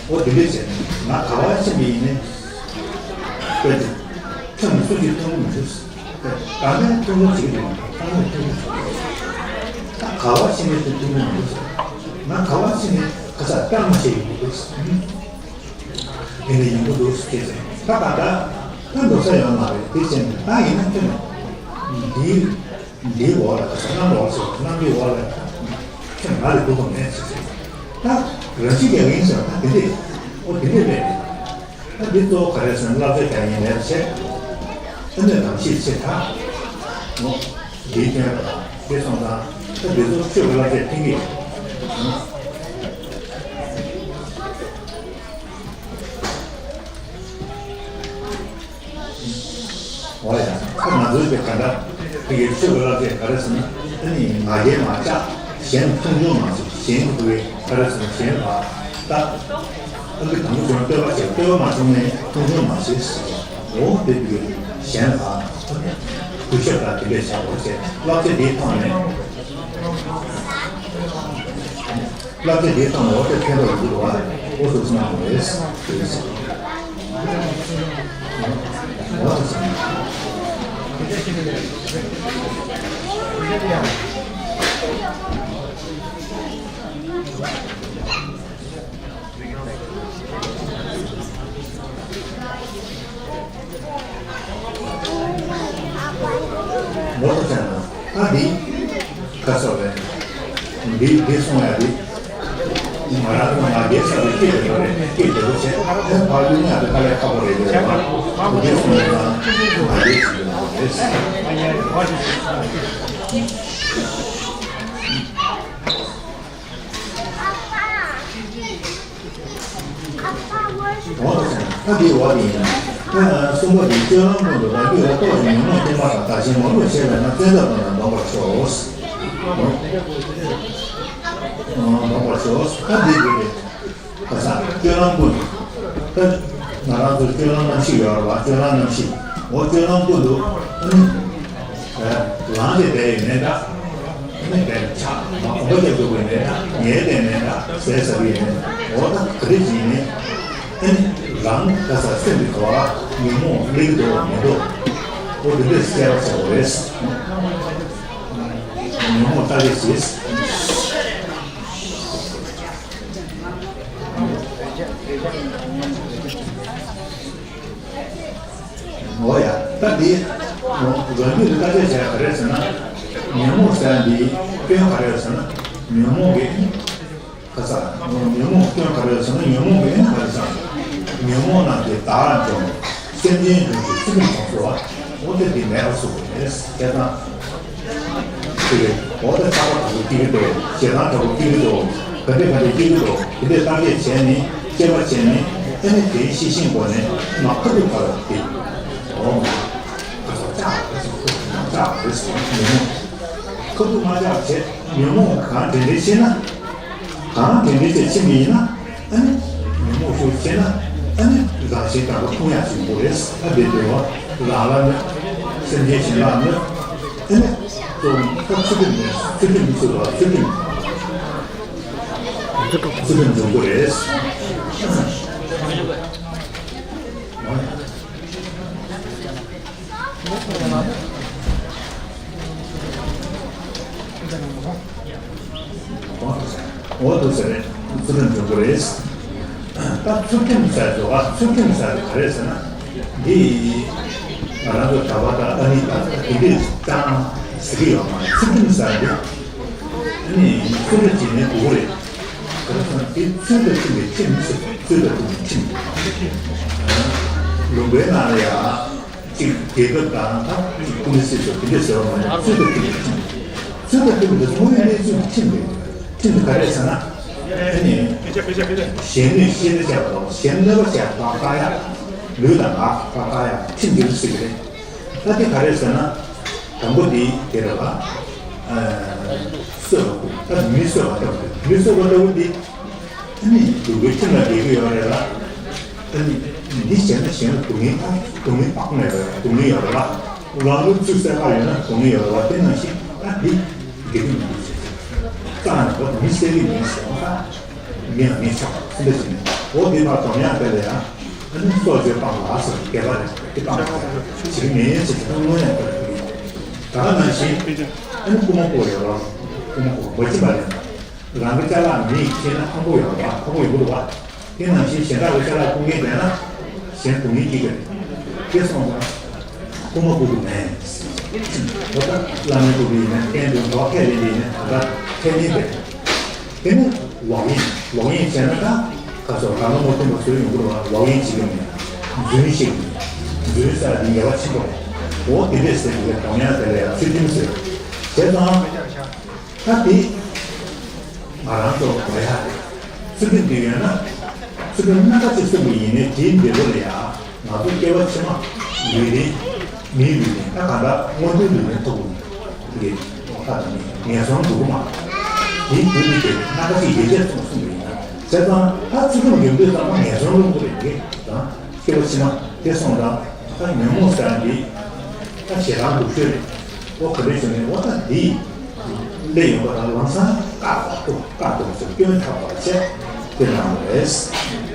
འོ་དེ་འདྲས་བྱས་ནས་ང་ག་བ་ཕྱིན་པ་ཡིན་ནས། ཁྱོད་ནི་སུ་གཅིག་མཐོང་གི་མི་འདུག་གང་ལྟར་ཐུགས་སྣང་བྱེད་ཀྱི་ཡོད། ཐང་མོ་ཐུགས་སྣང་བྱེད། ད་ག་བ་ཕྱིན་ནས་དེ་ཐུགས་སྣང་མི་འདུག་ང་ག་བ་ཕྱིན་ནས་ཁ་ཚ་སྐྲག་མ་བྱེད་ཡོང་གི་འདུག་དེ་ནས་ཡོང་གི་འདུག་ཟེར་ཏེ། ད་ད་ད་ད་འགྲོ་ས་ཡོད་མ་རེད། དེ་བྱས་ནས་ད་ཡིན་ན་ཁྱོད་ནི་འདིའི་འདིའི་འོག་ལ་ཁ་ཚ་གནམ་འོག་ཟེར་གནམ་གྱི་འོག་ལ་ཁྱོད་ང་ལས་སྡུག་པ་མེད་ཟེར་ཟེར། ད་རང་ཤི་རྒྱག་གིན་ཟེར་ད་དེ་འདྲས་འོ་དེ་འདྲས་རེད། ད་འདི་གཙོ་བོ་ག་རེ་ཟེར་ན་བསླབ་བྱ་རྒྱག་ཡིན་མེད་པ་བྱས། ཨ་ནི་ནམ་ཤེས་ཆེ་ད། ངོ་། འདིའི་སྟོན་པ་དང་འདི་སོང་ཙང་ད་འདི་ཚོ་ཆོས་ཀྱི་བསླབ་བྱ་ཐེངས་ཀྱི། འོ་ཡ། ད་ང་ཚོའི་དེ་ག་འདྲ་དེ་གའི་ཆོས་ཀྱི་བསླབ་བྱ་ག་རེ་ཟེར་ན་ཨ་ནི་ང་རྒྱལ་མ་ཆགས། གཞན་མཐོང་ཆུང་མ་བྱེད། གཞན་གྱི་དེ་ག་རེ་ཟེར་ན་གཞན་ལ་ད། ཨ་ནི་དང་པོ་བྱུང་བསྟོད་པ་བྱེད། བསྟོད་པ་མ་བྱུང་ནས་མཐོང་ཆུང་མ་བྱེད་ཟེར། འོ་དེ་དེ་གཞན་ལ་གུས་ཞབས་དང་དེ་འདྲས་བྱ་དགོས་ཟེར། བསླབ་བྱ་འདིའི་ཐོག་ནས། བསླབ་བྱ་འདིའི་ཐོག་ནས་འོ་དེ་ཕན་ཐོགས་ཡོང་གི་འདུག་བ། འོ་སོ་སོ་གནང་དགོས་རེད། འོ་སོ་སོ། ལོ་ཐོ་ཆ་ན་ཨ་འདི་ཁ་སོ་རེད། འདི་འདི་སོང་ཡ་འདི་ང་རང་ཚོ་ང་རྒྱལ་ཚ་བའི་སྐད་དེ་རེད། སྐད་དེ་ལོ་ཆེ་ཨ་ཕ་ཡུལ་ཉག་དེ་དཀའ་ལས་ཁག་པོ་རེད་རེད་བ། འདི་སོང་ཡ་ང་རྒྱལ་ཚ་བའི་ནང་རེད། འོ་ད་འདི་འོ་དེ་ཡིན། ད་གསུམ་པ་དེ་སྤྱོད་ལམ་ཀུན་ཏུ་རང་རྒྱུད་ལ་རྟོག་ཅིང་ཉོན་མོངས་སྐྱེས་པ་དང་བདག་གཞན་མང་པོར་བྱས་པས་ན་བཙན་ཐབས་དང་ཡང་སྡོམ་པར་ཤོག་སྡོམ་པར་ཤོག་ད་འདི་འདི་རེད། ཁ་སང་སྤྱོད་ལམ་ཀུན་ཏུ། ད་ང་རང་ཚོ་སྤྱོད་ལམ་རྣམ་བཞི་ཡོད་རེད་བ། སྤྱོད་ལམ་རྣམ་བཞི། འོ་སྤྱོད་ལམ་ཀུན་ཏུ་ཨ་ནི། ལངས་ཏེ་བསྡད་ཡོད་མེད་འདྲ། ནས་བས་ཆགས་མ་གོམ་པ་རྒྱབ་འགྲོ་དགོས་ནས་ད་ངའི་སྟེང་ནས་ད་ཟས་ཟ་གི་ཡིན་ནས་འོ་ད་ག་རེ་ཡིན་ནས་ཨ་ནི་རང་ག་ས་སེམས་ཀྱི་གོ་བ་ཉོན་མོངས་སླེབས་ཀྱི་འདུག་མི་འདུག་འོ་དེ་འདྲས་སྐྱེ་བ་ཆགས་པ་རེད། ཉོན་མོངས་ལྟ་ལས་བྱེད། འོ་ཡ། ད་འདི་རང་རྒྱུད་ལ་བརྟག་དཔྱད་བྱས་ག་རེ་ཟེར་ན། ཉོན་མོངས་ཟེར་འདི་སྐྱོན་ག་རེ་ཟེར་ན། ཉོན་མོངས་ཀྱི་ཁ་ས་ཉོན་མོངས་སྐྱོན་ག་རེ་ཟེར་ན། ཉོན་མོངས་ཀྱི་ཨེ་ག་རེ་ཟེར་ན། ཉོན་མོངས་རྣམས་ཀྱིས་བདག་འཇོམས། སེམས་ཅན་ཡོངས་ཀྱི་ཚུལ་ཁྲིམས་སྦྱོང་ཚུལ་བ། འོ་དེ་འདི་མེད་པར་གསུངས་པ་རེད། དེ་དང་། དེ་རེད། འོ་ད་ཆགས་པ་དྲག་པོ་སྐྱེ་གི་འདུག་ཞེ་སྡང་དྲག་པོ་སྐྱེ་གི་འདུག་ག་འདྲས་ག་འདྲས་སྐྱེ་གི་འདུག་དེ་འདྲས་བརྟག་དཔྱད་བྱས་ནས་དཔྱད་པ་བྱས་ནས་ཨ་ནི་དེའི་ཤེས་བཞིན་སྒོ་ནས་མ་ཁ་ཐུག་ཁ་ལ་དེ། འོ་མ། ཁ་ཐུག་ལྕགས་རེད་ཟེར། ཁ་ཐུག་ལྕགས་རེད་ཟེར། ཉོན་མོངས། ཁ་ཐུག་མ་ལྕགས་བྱས་ཉོན་མོངས་གང་དྲན་དྲན་བྱས་ན། གང་དྲན་དྲན་བྱས་ཕྱིན་པ་ཡིན་ན། ཨ་ནི་ཉོན་མོངས་ཤུགས་ཆེ་ན་ཨ་ནི་རང་བཞིན་དྲག་པོ་མཐོང་ཡག་ཞིག་ཡོང་གི་རེད། ཨ་དེ་འདྲ་བ་ལ་ལ་ནི་སེམས་ཅན་གཞན་ལ་ནི་ཨ་ནི་ཚུལ་ཁྲིམས་ནི་ཚུལ་ཁྲིམས་མི་ཚུལ་བ་ཚུལ་ཁྲིམས་ཚུལ་ཁྲིམས་འཛོམས་པོ་རེད། འོ་འདུག་ཟེར་རེད། ཚུལ་ཁྲིམས་འཛོམས་པོ་རེད། ད་ཚུལ་ཁྲིམས་ཟེར་དུས་ཨ་ཚུལ་ཁྲིམས་ཟེར་དུས་ག་རེ་ཟེར་ན། འདི་ང་རང་ཚོ་གྲྭ་པ་དང་ཨ་ནི་དང་དེ་འདྲས་ཀྱང་ཟེར་གྱི་ཡོད་མ་རེད། ཚུལ་ཁྲིམས་ཟེར་འདི་ཨ་ནི་ཚུལ་ཁྲིམས་བྱེད་ནས་དགོས་རེད། ག་རེ་ཟེར་ན་དེ་ཚུལ་དང་མཐུན་པའི་ཁྲིམས་ཟེར། ཚུལ་དང་མཐུན་པའི་ཁྲིམས། ལུང་པའི་ནང་ལ་ཡང་། གཅིག་རྒྱལ་ཁབ་དང་ད་གཅིག་ཀུན་སྲིད་སོགས་དེ་འདྲ་ཟེར་བ་མ་ཡིན། ཚུལ་དང་མཐུན་པའི་ཁྲིམས། ཚུལ་དང་མཐུན་པའི་དེ་དངོས་ཡོད་གནས་ཚུལ་གྱི་ཁྲིམས་རེད། ཁྲིམས་དེ་ག་རེ་ཟེར་ན། ཨ་ནི། གཞན་གནོད་གཞན་གནོད་བྱས་པ་དང་གཞན་གནོད་པ་བྱས་པ་བཀག་ཡ། ལུས་དང་ངག་བཀག་ཡ་ཁྲིམས་འདི་རུ་ཟེར་གི་རེད། ད་དེ་ག་རེ་ཟེར་ན། དང་པོ་དེ་དེ་རེད་པ། གསོད་པ། ད་མི་གསོད་པ་ལྟ་བུ་རེད། མི་གསོད་པ་ལྟ་བུ་དེ། ཨ་ནི་ལུང་པའི་ཁྲིམས་ལ་འགལ་གྱི་ཡོད་རེད་ལ། ཨ་ནི་འདི་བྱས་ན་གཞན་ལ་སྡུག་བསྔལ་དང་སྡུག་བསྔལ་དཔག་མེད་རེད། སྡུག་བསྔལ་ཡོད་རེད་ལ། རང་ལུས་ཚུར་བསད་པ་ཡོད་ན་སྡུག་བསྔལ་ཡོད་རེད་བ། དེ་ནང་བཞིན་ཨ་འདི་འགལ་གྱི་མི་འདུག་ཟེར། རྩ་ནས་བ་མི་བསད་ཀྱི་མིན་ཟེར་བ་ད། མི་ཡང་མི་ཆོག་ཟེར་འདི་བྱས་ནས་འོ་འདི་མ་སྡོམ་ཡང་དེ་ལ་ཡང་ཨ་ནི་སྲོག་གཅོད་སྤང་བ་ཟེར་འགལ་བ་རེད། དེ་སྤང་བ་བྱེད་ཀྱི་མིན་ཟེར་དེ་དངོས་ཡང་དེ་ལ་ཡིན། ད་ག་ནང་བཞིན་ཨ་ནི་རྐུན་མ་རྐུ་ཡོད་རེད་བ། རྐུན་མ་རྐུ་མ་བྱེད་པ་རེད། རང་གི་ཅ་ལག་མི་ཡིས་ཁྱེར་ན་ཕངས་པོ་ཡོད་རེད་བ། ཕངས་པོ་ཡོང་གི་འདུག་བ། དེ་ནང་བཞིན་གཞན་དག་གི་ཅ་ལག་རྐུ་མཁན་བསྡད་ན་གཞན་སྡུག་བསྔལ་སྐྱེ་གི་རེད། དེ་སོང་ཙང་རྐུན་མ་རྐུ་རྒྱུ་མེད། འོ་ད་བླ་མའི་སྐུ་དྲིན་ཡིན་ན་གཏན་དུ་འགྲོ་ཁས་ལེན་ལེན་ནས་ད་ལྟ་ཁས་ལེན་བྱས། དེ་ནི་ལོག་གཡེམ། ལོག་གཡེམ་བྱས་ན་ད་ག་ཚོད་གང་ལ་མ་མཐུན་པ་བཟོས་ཡོང་གི་རེད་བ། ལོག་གཡེམ་བྱེད་ཀྱི་མེད། རྫུན་བཤད་ཀྱི་མེད། རྫུན་ཟེར་དེ་ཉེས་པ་ཆེན་པོ་རེད། འོ་དེ་འདྲས་ཟེར་གྱི་རེད། སྡོམ་ཡང་དེ་ལ་ཡང་ཚུལ་ཁྲིམས་ཟེར། བྱས་ཙང་། ད་དེ་ང་རང་ཚོ་དགོས་ཡ་རེད། ཚུལ་ཁྲིམས་དེ་ཡོད་ན་ཚུལ་ཁྲིམས་སྣ་ཁ་ཅིག་སྲུང་བ་ཡིན་ནའི་དེའི་འབྲས་བུ་ལ་ཡང་ང་ཚོ་སྐྱེ་བ་ཕྱི་མ་ལུས་རྟེན་མིའི་ལུས་རྟེན་ད་གང་ལྟར་དངོས་པོའི་ལུས་རྟེན་ཐོབ་དགོས་ཀྱི་རེད། ད་ད་ནི་ངན་སོང་འགྲོ་གི་མ་རེད། དེའི་རྒྱུ་དེ་དེ་སྣ་ཁ་ཅིག་ཡོད་ཚད་སྲུང་སྲུང་བ་ཡིན་ན་བྱས་ཙང་ད་ཚུལ་ཁྲིམས་ཡོད་དུས་ཙམ་པ་ངན་སོང་སློང་གི་རེད། དེ་དང་། སྐྱེ་བ་ཕྱི་མ་དེ་སོང་ཙང་ད་ཉོན་མོངས་ཟེར་ཡ་འདི་ད་ཞེ་སྡང་སྡུག་ཤོས་རེད། འོ་ག་འདྲ་བྱུང་ནས་འོ་ད་འདི་སླེབས་ཡོང་པ་དང་ལམ་སང་བཀག་ཐུབ་བཀག་ཐུབ་ཟེར་སྐྱོན་ཐག་པ་བྱས་དེ་གནང་བ་རེད།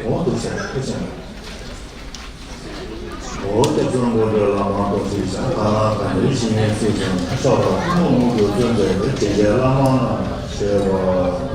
འོ་འདུག་ཟེར་ཐུགས་ཆེན་པོ། འོ་སྐྱབས་མགོན་རིན་པོ་ཆེ་བླ་མ་དང་ཚིག་ཅང་ཁ་ལག་དང་ནི་ཞིང་ངན་ཚིག་ཅང་ཤོག་དང་ཐུན་མོང་མུ་གུ་བརྩོན་མཛད་པའི་དྲིན་ཅན་བླ་མ་རྣམས་ལ་བཞེས་པ།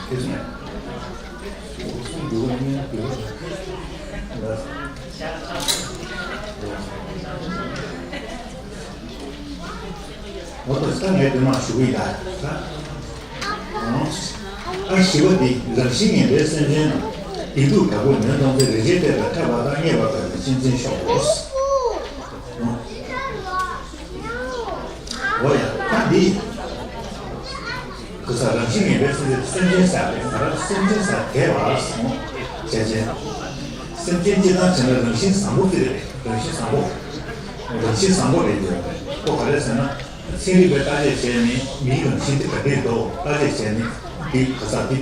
དེ་སོང་། འོ་ད་ས་ངས་དེ་མ་ཞུ་གི་ཡ། ཨ་བཞི་པ་འདི་རང་བཞིན་ངན་པའི་སེམས་ཅན་རྣམས་བདེ་སྡུག་དྲག་པོས་ནོན་མཐོང་ཚེ། རེག་བྱའི་ལྟས་དང་ཕྲད་པ་དང་། རྙེད་པར་དཀའ་བས་གཅེས་འཛིན་ཤོག་འོ་ཡ། ད་འདི་ག་ས་རང་བཞིན་ངན་པའི་སེམས་ཅན། སེམས་ཅན་ཟེར་བ་རེད། ང་རང་སེམས་ཅན་ཟེར་དེ་བ་སོང་བྱས་ཅན། སེམས་ཅན་སྤྱིར་བཏང་བྱས་ན་རང་བཞིན་བཟང་པོ་དེ་རེད། རང་བཞིན་བཟང་པོ། རང་བཞིན་བཟང་པོ་རེད་འདོད་རེད། ཁོ་ག་རེ་ཟེར་ན། ཚན་རིག་པས་བརྟག་དཔྱད་བྱས་ནས་མིའི་རང་བཞིན་དེ་ག་འདྲས་འདུག་བརྟག་དཔྱད་བྱས་ནས། འདི་ག་ས་འདི་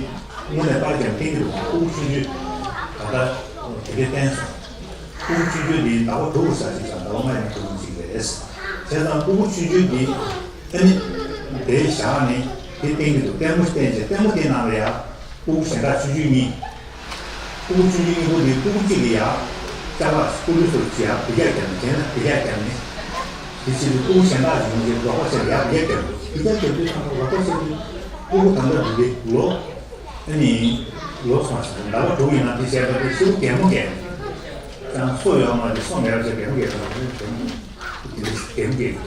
དངོས་གནས་པར་ཀྱང་བསྟན་གྱི་འདུག་ཕྲུ་གུ་ཆུང་ཆུང་ག་ད་དེ་འདྲས་བསྟན་སོང་། ཕྲུ་གུ་ཆུང་ཆུང་འདི་ཟླ་བ་དྲུག་ཙམ་ཞིག་དང་ཟླ་བ་ལྔ་ཡང་ཐུག་གི་ཅིག་རེད། བྱས་ཙང་ཕྲུ་གུ་ཆུང་ཆུང་འདི་ཨ་ནི་དེ་བཞག་ནས་དེ་བསྟན་གྱི་འདུག་ལྟད་མོ་བསྟན་བྱས་ལྟད་མོ་དེ་ནང་ལ་ཡ། ཕྲུ་གུ་གཞན་དག་ཆུང་ཆུང་གཉིས། ཕྲུ་གུ་ཆུང་ཆུང་གཉིས་པོ་དེ་ཕྲུ་གུ་གཅིག་གིས་ཡ། ཅ་ལག་སྐུ་ལུས་སོགས་ཀྱི་ཡ་བི་རྒྱ་བརྒྱབ་ནས། དེ་ན་བི་རྒྱ་བརྒྱབ་ནས། དེ་ཕྱིར་དུ་ཕྲུ་གུ་གཞན་དག་ཡོང་རྗེས་རོགས་པ་བྱས་ཡ་བི་རྒྱ་བརྒྱབ། བི་རྒྱ་བརྒྱབ་དུས་ཙམ་པ་རོགས་པ་བྱས་དུས་ཕྲུ་གུ་ད་ལྟ་འདི་འདི་ལོ། ཨ་ནི། ལོ་སོང་ཞིག་ཟླ་བ་དྲུག་ཡིན་ན་དེ་བྱས་པ་དེ་ཤུགས་གད་མོ་བགད། ཅང་སོ་ཡོད་མ་རེད། སོ་མེད་པ་བྱས་གད་མོ་བགད་དང་། དེ་འདྲ་གད་མོ་བགད་ག་ནས་དགའ་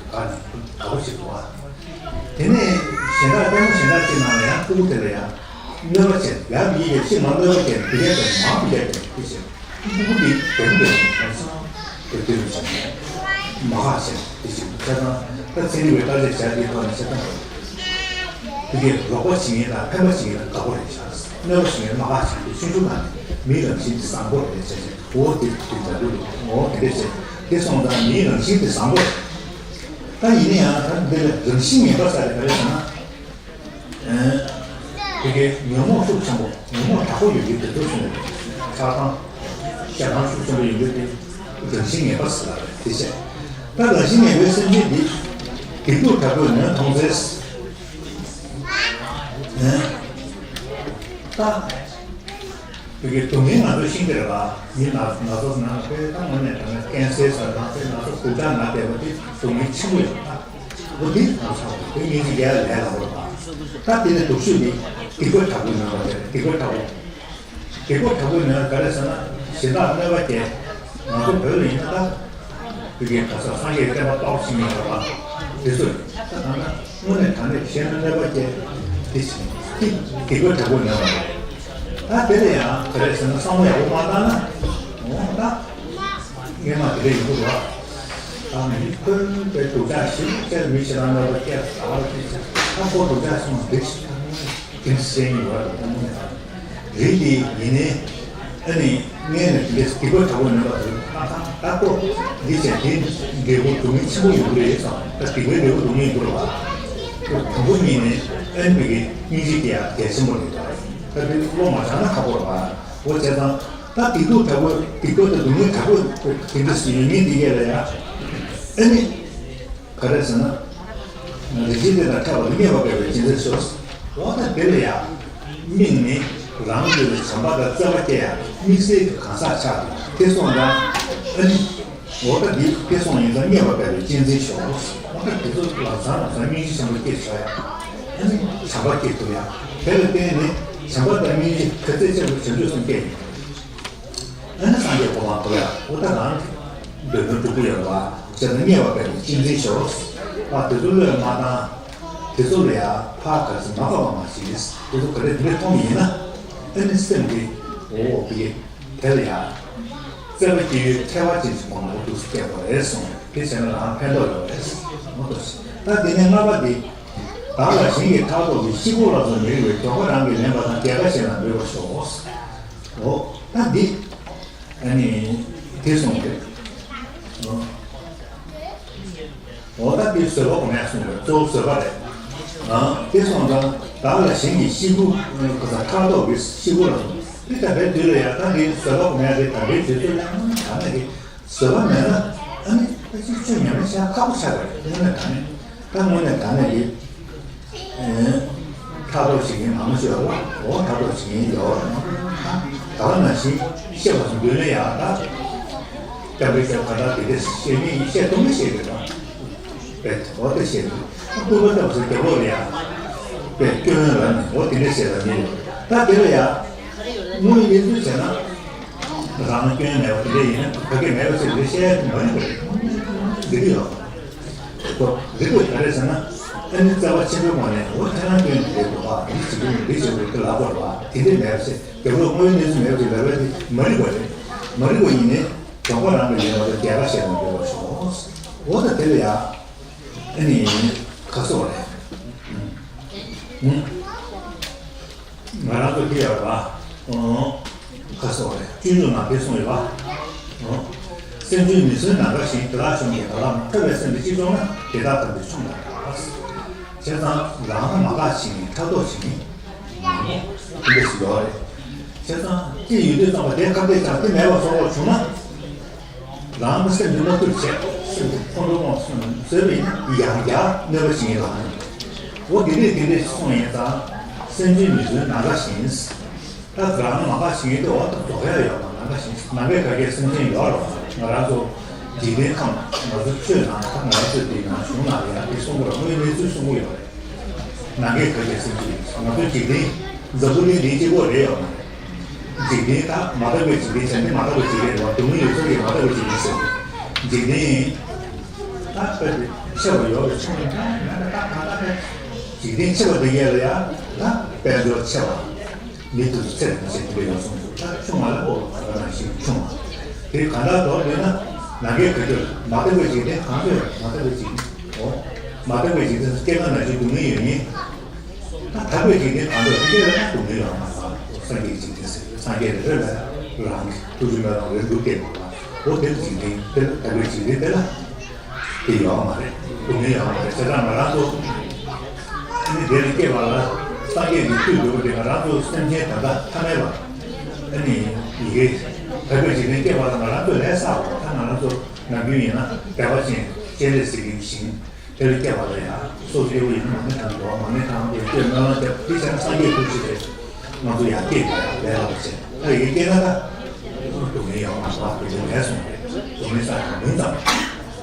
པོ་ཞིག་འདུག་ཨ། དེ་ནས་གཞན་དག་ལྟད་མོ་གཞན་དག་ཅིག་ནང་ལ་ཡང་ཕྲུ་གུ་དེ་ལ་ཡང་གནོད་པ་བྱས། ཡང་མི་ཡིས་ཤི་མ་གནོད་པ་བྱས། བི་རྒྱ་བྱས། མ་བི་རྒྱ་བྱས། དེ་བྱས་ཕྲུ་གུ་དེ་གད་མོ་བགད་ནས་ཁོང་སོང་། དེ་དུས་ལ་བྱས་མ་ཧ་བྱས། དེ་བྱས་ཁ་སང་ད་ཚན་རིག་པའི་བརྟག་དཔྱད་བྱས་དེའི་ཐོག་ནས་བྱས་ཙང་། དེ་གས་རོགས་པ་བྱེད་མཁན་དང་ཕན་པ་བྱེད་མཁན་ལ་དགའ་པོ་རེད་ཤག་གནོད་པ་བྱེད་མཁན་དམའ་ཁག་བྱེད་མཁན་ཆུང་ཆུང་དང་། མིའི་རང་བཞིན་དེ་བཟང་པོ་རེད་བྱས་བྱས། འོ་དེ་དེ་འདྲ་འདུག་འོ་དེ་འདྲ་བྱས། དེ་སོང་ཙང་མིའི་རང་བཞིན་དེ་བཟང་པོ་རེད། ད་ཡིན་ན་ཡང་ད་འདི་ལ་རང་བཞིན་ངན་པ་ཟེར་དེ་ག་རེ་ཟེར་ན། དེ་གའི་ཉོན་མོངས་ཤུགས་ཆེན་པོ། ཉོན་མོངས་དྲག་པོ་ཡོད་རྒྱུ་དེ་ཚོ་གསུངས་ཡོད། ཆགས་སྡང་། ཞེ་སྡང་ཤུགས་ཆེན་པོ་ཡོད་རྒྱུ་དེ་རང་བཞིན་ངན་པ་ཟེར་བ་རེད། དེ་བྱས། ད་རང་བཞིན་ངན་པའི་སེམས་ཅན་འདི་བདེ་སྡུག་དྲག་པོས་ནོན་མཐོང་ཚེ། ད་དེ་གའི་སྡུག་བསྔལ་ང་ཚོས་ཤེས་ཀྱི་རེད་པ། མི་ན་ན་ཚ་ན་ན་པས། ད་དངོས་གནས་དྲང་གནས་ཀན་སར་ཟེར་ན་ཚེ་ན་ཚ་སྡུག་ཅག་ན་བསྡད་པ་དེ་སྡུག་བསྔལ་ཆེན་པོ་ཡོད་པ། འོ་འདི་ང་ཚོ་དེ་སྙིང་རྗེ་རྒྱལ་ལས་ལ་འོར་བ། ད་དེ་ནས་སྡུག་ཤོས་འདི་སྡིག་པ་དྲག་པོས་ནོན་པ་དེ་རེད། སྡིག་པ་དྲག་པོ། སྡིག་པ་དྲག་པོས་ནོན་ག་རེ་ཟེར་ན། གཞན་དག་གནོད་པ་སྐྱེལ། ང་ཚོ་བོད་ལ་ཡིན་ན་ད། དེ་གའི་ག་ས་སངས་རྒྱས་བསྟན་པ་རྟོགས་ཤིང་ཡོད་པ། དེ་ཚོ་ཡིན་ད་ད་ལྟ་དངོས་གནས་དྲང་གནས་གཞན་ལ་གནོད་པ་སྐྱེལ། དེ་བྱེད་དེ་སྡིག་པ་དྲག་པོས་ནོན་པ་རེད། ད་དེ་ལ་ཡང་ག་རེ་ཟེར་ན། བསམ་བློ་ཡག་པོ་མ་བཏང་ན། འོ་ད། སྔོན་མ་དེ་འདྲ་ཡིན་དགོས་རེད་པ། ད་མི་ཁོས་དཔེ་སྡུག་ཅག་ཞིག་བྱས། མི་ཞེ་དྲག་གནོད་པ་སྐྱེལ་ཟླ་བར་སྐྱེལ་ཟེར། ད་ཁོ་སྡུག་ཅག་སོང་འགྲིག་ཞིག་ད་དེ་སེམས་ཉིད་བར་དུ་གཏོང་མི་ནུས། རིགས་འདི་ཡིན་ནའི་ཨ་ནི་སྔོན་ནས་དེ་འདྲའི་སྡིག་པ་དྲག་པོ་ནོན་པ་དེ་ད་ད་ད་ཁོ་འདི་བྱས་དེ་འབྲས་བུ་སྡུག་བསྔལ་ཆེན་པོ་ཡོང་གི་རེད་བསམ། ད་སྡིག་པའི་འབྲས་བུ་སྡུག་བསྔལ་ཡོང་གི་རེད་པ། དང་པོ་ཉིད་ནས་ཨ་ནི་མི་གི་སྙིང་རྗེ་དེ་ཡང་གལ་ཆེན་པོ་རེད། ད་དེ་བློ་མ་དྲངས་ན་ཁག་པོ་རེད་པ། འོ་བྱས་ཙང་། ད་སྡིག་སྡུག་དྲག་པོ། སྡིག་པ་དང་སྡུག་བསྔལ་དྲག་པོ་དེ་འདྲ་ཞིག་ཡོད་མཁན་དེ་གས་ལ་ཡ། ཨ་ནི། ག་རེ་ཟེར་ན། རེག་བྱའི་ལྟས་དང་ཕྲད་པ་དང་། རྙེད་པར་དཀའ་བས་གཅེས་འཛིན་ཤོག་འོ་ད་དེ་ལ་ཡ། དམིགས་ནས་རང་ལུས་ལ་བྱམས་པ་དང་བརྩེ་བ་སྐྱེ་ཡ། དམིགས་བསལ་གྱི་གང་ཟག་ཆགས་འདུག་དེ་སོང་ཙང་། ཨ་ནི། འོ་ད་འདི་དེ་སོང་ཡིན་ཙང་། རྙེད་པར་དཀའ་བས་གཅེས་འཛིན་ཤོག་འོ་ད་དེ་ཚོ་ལམ་སང་ལམ་སང་སྙིང་རྗེ་ཆེན་པོ་སྐྱེ་བཞག་ཡ། ཨ་ནི་བྱམས་པ་སྐྱེ་ཐུབ་ཡ། དེ་ལ་བརྟེན་ནས་བྱམས་པ་དང་སྙིང་རྗེ་ག་ཚད་ཆེན་པོ་བྱང་ཆུབ་སེམས་སྐྱེ་ཡིན། ཨ་ནི་སངས་རྒྱས་གོ་འཕང་ཐོབ་ཡ། འོ་ད་རང་གི་འདོད་དོན་སྒྲུབ་ཀྱི་ཡོད་རེད་པ། བྱས་ཙང་རྙེད་པར་དཀའ་བས་གཅེས་འཛིན་ཤོག་ཨ་དེ་ཚོ་བློས་མ་བཏང་། དེ་ཚོ་ལ་ཡ་ཕར་ག་ཚོད་མ་བབས་པ་མ་བྱེད། དེ་ཚོ་ག་རེ་དེ་འདྲ་མཐོང་ཡིན་ན། ཨ་ནི་སེམས་དེ། འོ་དེ་གས། དེ་ལ་ཡང་། བརྩེ་བ་སྐྱེ་ཡུལ་ཁྲེལ་བ་ཅན་གྱི་སྒོ་ནས་འོ་འདུག་སེ་སྐྱེ་དགོས་རེད་གསུངས། དེ་བྱས་ན་རང་ཕན་ཐོགས་ཡོད་རེད་གསུངས་ཏོ། ད་དེ་ནས་ལྔ་པ་འདི། བདག་ལ་གཞན་གྱིས་ཕྲག་དོག་གིས། ཤི་ཁུག་ལ་སོགས་མི་རིགས་པའི། གྲོགས་པོ་རང་གི་ལེན་པ་དང་། རྒྱལ་ཁ་གཞན་ལ་འབུལ་བར་ཤོག་འོ། ད་འདི། ཨ་ནི། དེ་གསུངས་རེད། འོ། འོ་ད་དེ་བཟོད་པ་སྒོམ་ཡག་གསུངས་པས། གཙོ་བོ་བཟོད་པ་རེད། ཨ། དེ་སོང་ཙང་བདག་ལ་གཞན་གྱིས་ཤི་ཁུག་ག་ས་ཕྲག་དོག་གིས་ཤི་ཁུག་ལ་སོང་། དེ་ད་ལྟའི་དུས་ལ་ཡང་ད་དེ་བཟོད་པ་སྒོམ་ཡག་དེ་ད་ལྟའི་དུས་ཚོད་ལ་ཡང་ད་ནས་ཀྱི་བཟོད་པ་མེད་ན། ཨ་ནི་ད་ཅིག་ཆོས་ཉམས་ལེན་བྱ་ཁག་པོ་ཆགས་པ་རེད། དངོས་གནས་ད་ནས་ད་དངོས་གནས་ད་ནས་ཀྱི། ཨེ། ཕྲག་དོག་བྱེད་མཁན་མང་པོ་ཞིག་ཡོད་རེད་པ། འོ་ཕྲག་དོག་བྱེད་མཁན་ཡོད་རེད། ད་ག་ནང་བཞིན་བཤད་པ་སོང་དུས་ལ་ཡང་ད། སྐྱབས་འགྲོའི་སྐྱབས་ག་ད་དེ་འདྲ་བཤད་མཁན་ཡིན། བཤད་ཐུབ་མཁན་བཤད་དགོས་རེད་པ། བས་འོ་དེ་བཤད་དགོས། སྐུར་པ་བཏབ་སོང་རྒྱབ་ལོགས་ལ་ཡང་། པའི་སྐྱོན་ལ་ནི་འོ་དེ་འདྲ་བཤད་ལ་ཉེ་ཡོད། ད་དེ་ལ་ཡ་དངོས་ཡོད་གནས་ཚུལ་བྱས་ན་རང་ལ་སྐྱོན་མེད་པ་དེ་འདྲ་ཡིན་ན་ཕ་གི་མེད་པ་ཞིག་རེད་བཤད་ཡ་དེ་མ་རིག་པ་རེད། འགྲིག་གི་ཡོད། ཁོ་རིག་པ་ག་རེ་ཟེར་ན་ཨ་ནི་བརྩེ་བ་ཆེན་པོའི་ངང་ནས་འོ་ཁྱེད་རང་སྐྱོན་དེ་རེད་འདུག་ཨ། འདི་བྱེད་ཀྱི་འདི་བྱེད་དགོས་ཀྱི་ལབ་པ་རེད་བ། དེ་འདྲ་མེད་པ་ཞིག་རྒྱབ་ལོགས་དངོས་ཡོད་གནས་ཚུལ་མེད་པ་ཞིག་ལབ་ཡ་དེ་མ་རིག་པ་རེད། མ་རིག་པ་ཡིན་ནའི་དོགས་པ་རང་གི་ཡོད་པ་དེ་རྒྱལ་ཁ་བཤད་ན་འདོད་པ་ཞོག་འོ་ད་དེ་ལ་ཡ་ཨ་ནི་ཁ་སོག་རེད། ང་རང་ཚོ་དེ་ཡོད་པ། ཁ་སོག་རེད། སྤྱོད་འཇུག་ནང་དེ་གསུངས་ཡོད་པ། སེམས་ཅན་མི་བསྲུན་ནམ་མཁའ་བཞིན། དེ་དག་གཞོམ་གྱིས་ག་ལ་མ། ཐར་པའི་སེམས་དེ་གཅིག་སྐྱོང་ན། དེ་དག་ཐམས་ཅད་ཆུང་ལ་ཐལ། བྱས་ཙང་རང་ལ་མ་དགའ་བྱེད་མཁན་ཕྲག་དོག་བྱེད་མཁན་དེ་འདྲ་ཞིག་ཡོད་རེད། བྱས་ཙང་ཅི་ཡོད་དུས་ཙམ་པ་དེ་ཁ་གཏད་ཅིང་དེ་མེད་པ་བཟོ་འོག་བྱུང་ན། རང་གི་སེམས་འདི་མ་ཐུབ་བྱས་སེམས་འདི་ཁོང་ཁྲོ་དབང་སོང་བཟོས་པ་ཡིན་ན་ཡང་བསྐྱར་གནོད་པ་བྱེད་ངེས་ལ། འོ་དེ་འདྲས་དེ་འདྲས་སོང་ཡིན་ཙང་སེམས་ཅན་མི་བསྲུན་ནམ་མཁའ་བཞིན། ད་རང་མ་དགའ་བྱེད་ཀྱི་འདུག་བ་ད་རྫོགས་ཡ་ཡོད་པ་ནམ་མཁའ་བཞིན་ནམ་མཁའི་ཁ་སྐད་སེམས་ཅན་ཡོད་རོགས་ང་རང་ཚོ་འཇིག་རྟེན་ཁམས་ང་ཚོ་ཆོས་ནང་ད་ང་རང་ཚོ་འདི་ནང་གཞུང་ནང་ལ་ཡང་འདི་གསུང་གི་རོགས་དངོས་གནས་ཚུལ་གསུང་གི་ཡོད་རེད། ནམ་མཁའི་ཁ་སྐད་སེམས་ཅན་ང་ཚོ་འཇིག་རྟེན་འཛམ་བུ་གླིང་འདི་གཅིག་པོ་རེད་ཡོད་མ་རེད། འཇིག་རྟེན་དག་མ་དག་པའི་འཇིག་རྟེན་བྱས་ནས་མ་དག་པའི་འཇིག་རྟེན་རེད་བ། སྡུག་བསྔལ་ཡོད་ཚད་ཀྱི་མ་དག་པའི་འཇིག་རྟེན་ཟེར། འཇིག་རྟེན་དག་དཔེ་དེ་ཆེ་བ་ཡོད་པའི་ཆུང་ཡིན་ཀྱང་ང་ལ་དག་མ་དག་པའི་འཇིག་རྟེན་ཆེ་བ་དེ་གས་ལ་ཡང་ལ་དཔལ་འབྱོར་ཆེ་བ་མི་དེ་ཚོ་ཚད་དང་ཚད་དེ་འདྲ་ཡོད་སོང་ཚུལ་དག་ཆུང་བ་ལ་ཨོ་ད་ནང་བཞིན་ཆུང་བ་དེ་གང་དག་དོར་འདོད་ན་ནམ་མཁའི་ཁ་སྐད་མ་དག་པའི་འཇིག་རྟེན་གང་དུ་ཡོད་མ་དག་པའི་འཇིག་རྟེན་ཨོ་མ་དག་པའི་འཇིག་རྟེན་སྐྱེ་ན་ནང་བཞིན་སྡུག་བསྔལ་ཡོད་ཉེན། ད་དག་པའི་འཇིག་རྟེན་གང་དུ་དེ་སྐད་ལ་ན་སྡུག་བསྔལ་ཡོད་མ་རེད། སངས་རྒྱས་ཀྱི་འཇིག་རྟེན་ཟེར་སངས་རྒྱས་ཀྱི་རོལ་པ་རང་གི་ཐུགས་རྗེ་མེད་པར་རེ་འདུག་སྐད་མ་རེད། འོ་དེ་འཇིག་རྟེན་དེ་ལ་དག་པའི་འཇིག་རྟེན་དེ་ལ་དེ་ཡོད་མ་རེད། སྡུག་བསྔལ་ཡོད་མ་རེད། བྱས་ཙང་ང་རང་ཚོ་ཨ་ནི་དེ་ལ་སྐྱེས་པ་ལ་སངས་རྒྱས་ཀྱི་མཐུས་འགྲོ་བ་དེ་ང་རང་ཚོ་སེམས་ཅན་ད་ལྟ་ཐ་མལ་པ་ཨ་ནི་ཡི་གེ་དག་པའི་འཇིག་རྟེན་སྐྱེས་པ་ལ་ང་རང་ཚོ་ལས་བསགས་པ་ད་ང་རང་ཚོ་ནམ་རྒྱུན་ཡིན་ན་དད་པ་ཅན་སྤྱན་རས་གཟིགས་ཀྱི་ཞིང་། དེ་ལ་སྐྱེ་བ་ལ་ཡང་སོ་སོ་སྐྱེ་བོ་ཡིན་ན་མ་ཎི་བགྲང་དགོས། མ་ཎི་བགྲང་དགོས་སྐྱེ་སྨོན་ལམ་བརྒྱབ་དེ་བྱས་ན་སངས་རྒྱས་ཐུགས་རྗེ་རེད། ང་ཚོ་ཡར་སྐྱེ་དགོས་ལས་སླ་པོ་བྱས་ད་ཡི་གེ་སྐྱེ་ན་ད་སྡུག་བསྔལ་ཡོང་བ་སོགས་སྡུག་བསྔལ་མེད་སོང་རེད། སྡུག་བསྔལ་བསགས་ཀྱང་མིང་ཙམ།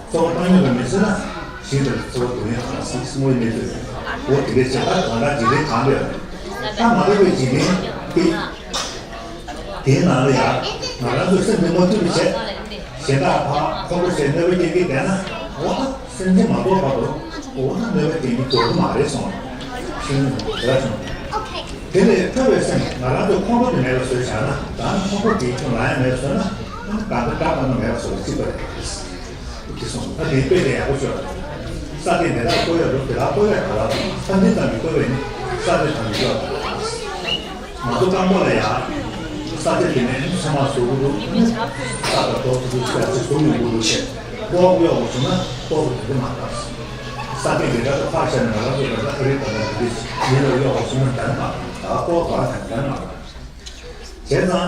རྩོལ་བ་བཏང་སྙོམས་ཀྱི་མི་ཚེ་ན་ཞིང་དུ་རྩོལ་བ་སྡུག་བསྔལ་གང་ལ་སྲིད་སྲིད་མོའི་གནས་ཚུལ་རེད། འོ་དེ་འདྲའི་བྱེད་པ་གང་དག་འཇིག་རྟེན་གང་འདོད་རེད། ད་མ་རིག་པའི་འཇིག་རྟེན་དེ། དེའི་ནང་ལ་ཡང་ང་རང་ཚོའི་སེམས་འདི་མ་ཐུབ་པ་བྱས། གཞན་དག་ཕར་ཁོང་ཁྲོ་བྱས་གནོད་པ་སྐྱེལ་གྱི་བསྡད་ན་འོ་ད་སེམས་ཅན་མ་གཏོགས་བར་དུ་འོ་ད་གནོད་པ་སྐྱེལ་གྱི་འགྲོ་གི་མ་རེད་གསུངས། ཤེས་ནས་དེ་ལ་བྱུང་། དེ་ལས་ཐར་པའི་སེམས་ང་རང་ཚོའི་ཁོང་ཁྲོ་དེ་མེད་པ་བཟོས་བཞག་ན་ད་ནི་ཁོང་ཁྲོ་དེའི་ཁྱོན་ལ་ཡང་མེད་པ་བཟོས་ན་ཨ་ནི་གང་ལྟར་དགྲ་བཏང་ན་མེད་པ་བཟོ་བ་གཅིག་པ་རེད། དེ་སོང་ད་དེའི་དཔེ་དེ་ཡག་པོ་ཤོད། ས་སྟེང་དེ་དག་བཀོད་ཡག་འདུག་དེ་དག་བཀོད་ཡག་ག་ལ་འདུག་ས་འདི་ཙམ་གྱི་བཀོད་པས་ནི་ས་སྟེང་ཙམ་གྱི་བཀོད་པ། ང་ཚོ་རྐང་པ་ལ་ཡང་ས་སྟེང་དེ་ནས་ཚང་མ་བཟོ་གི་འདུག་ས་དང་ཐོག་ཏུ་ས་ཆ་བཟོ་མི་འདུག་ཟེར་ལྐོག་གཡོག་པོ་བྱུང་ན་ལྐོག་པོ་དེ་འདྲ་མ་འདུག་ས་སྟེང་དེ་དག་ཏུ་ཕར་བཞག་ནས་ང་རང་ཚོ་ད་ལྟ་ཨ་རི་དང་འདྲ་དེ་མི་ལ་གཡོག་པོ་བྱུང་ན་འདྲ་མ་འདུག་ད་ལྐོག་པ་དང་འདྲ་མ་འདུག་བྱས་ཙང་།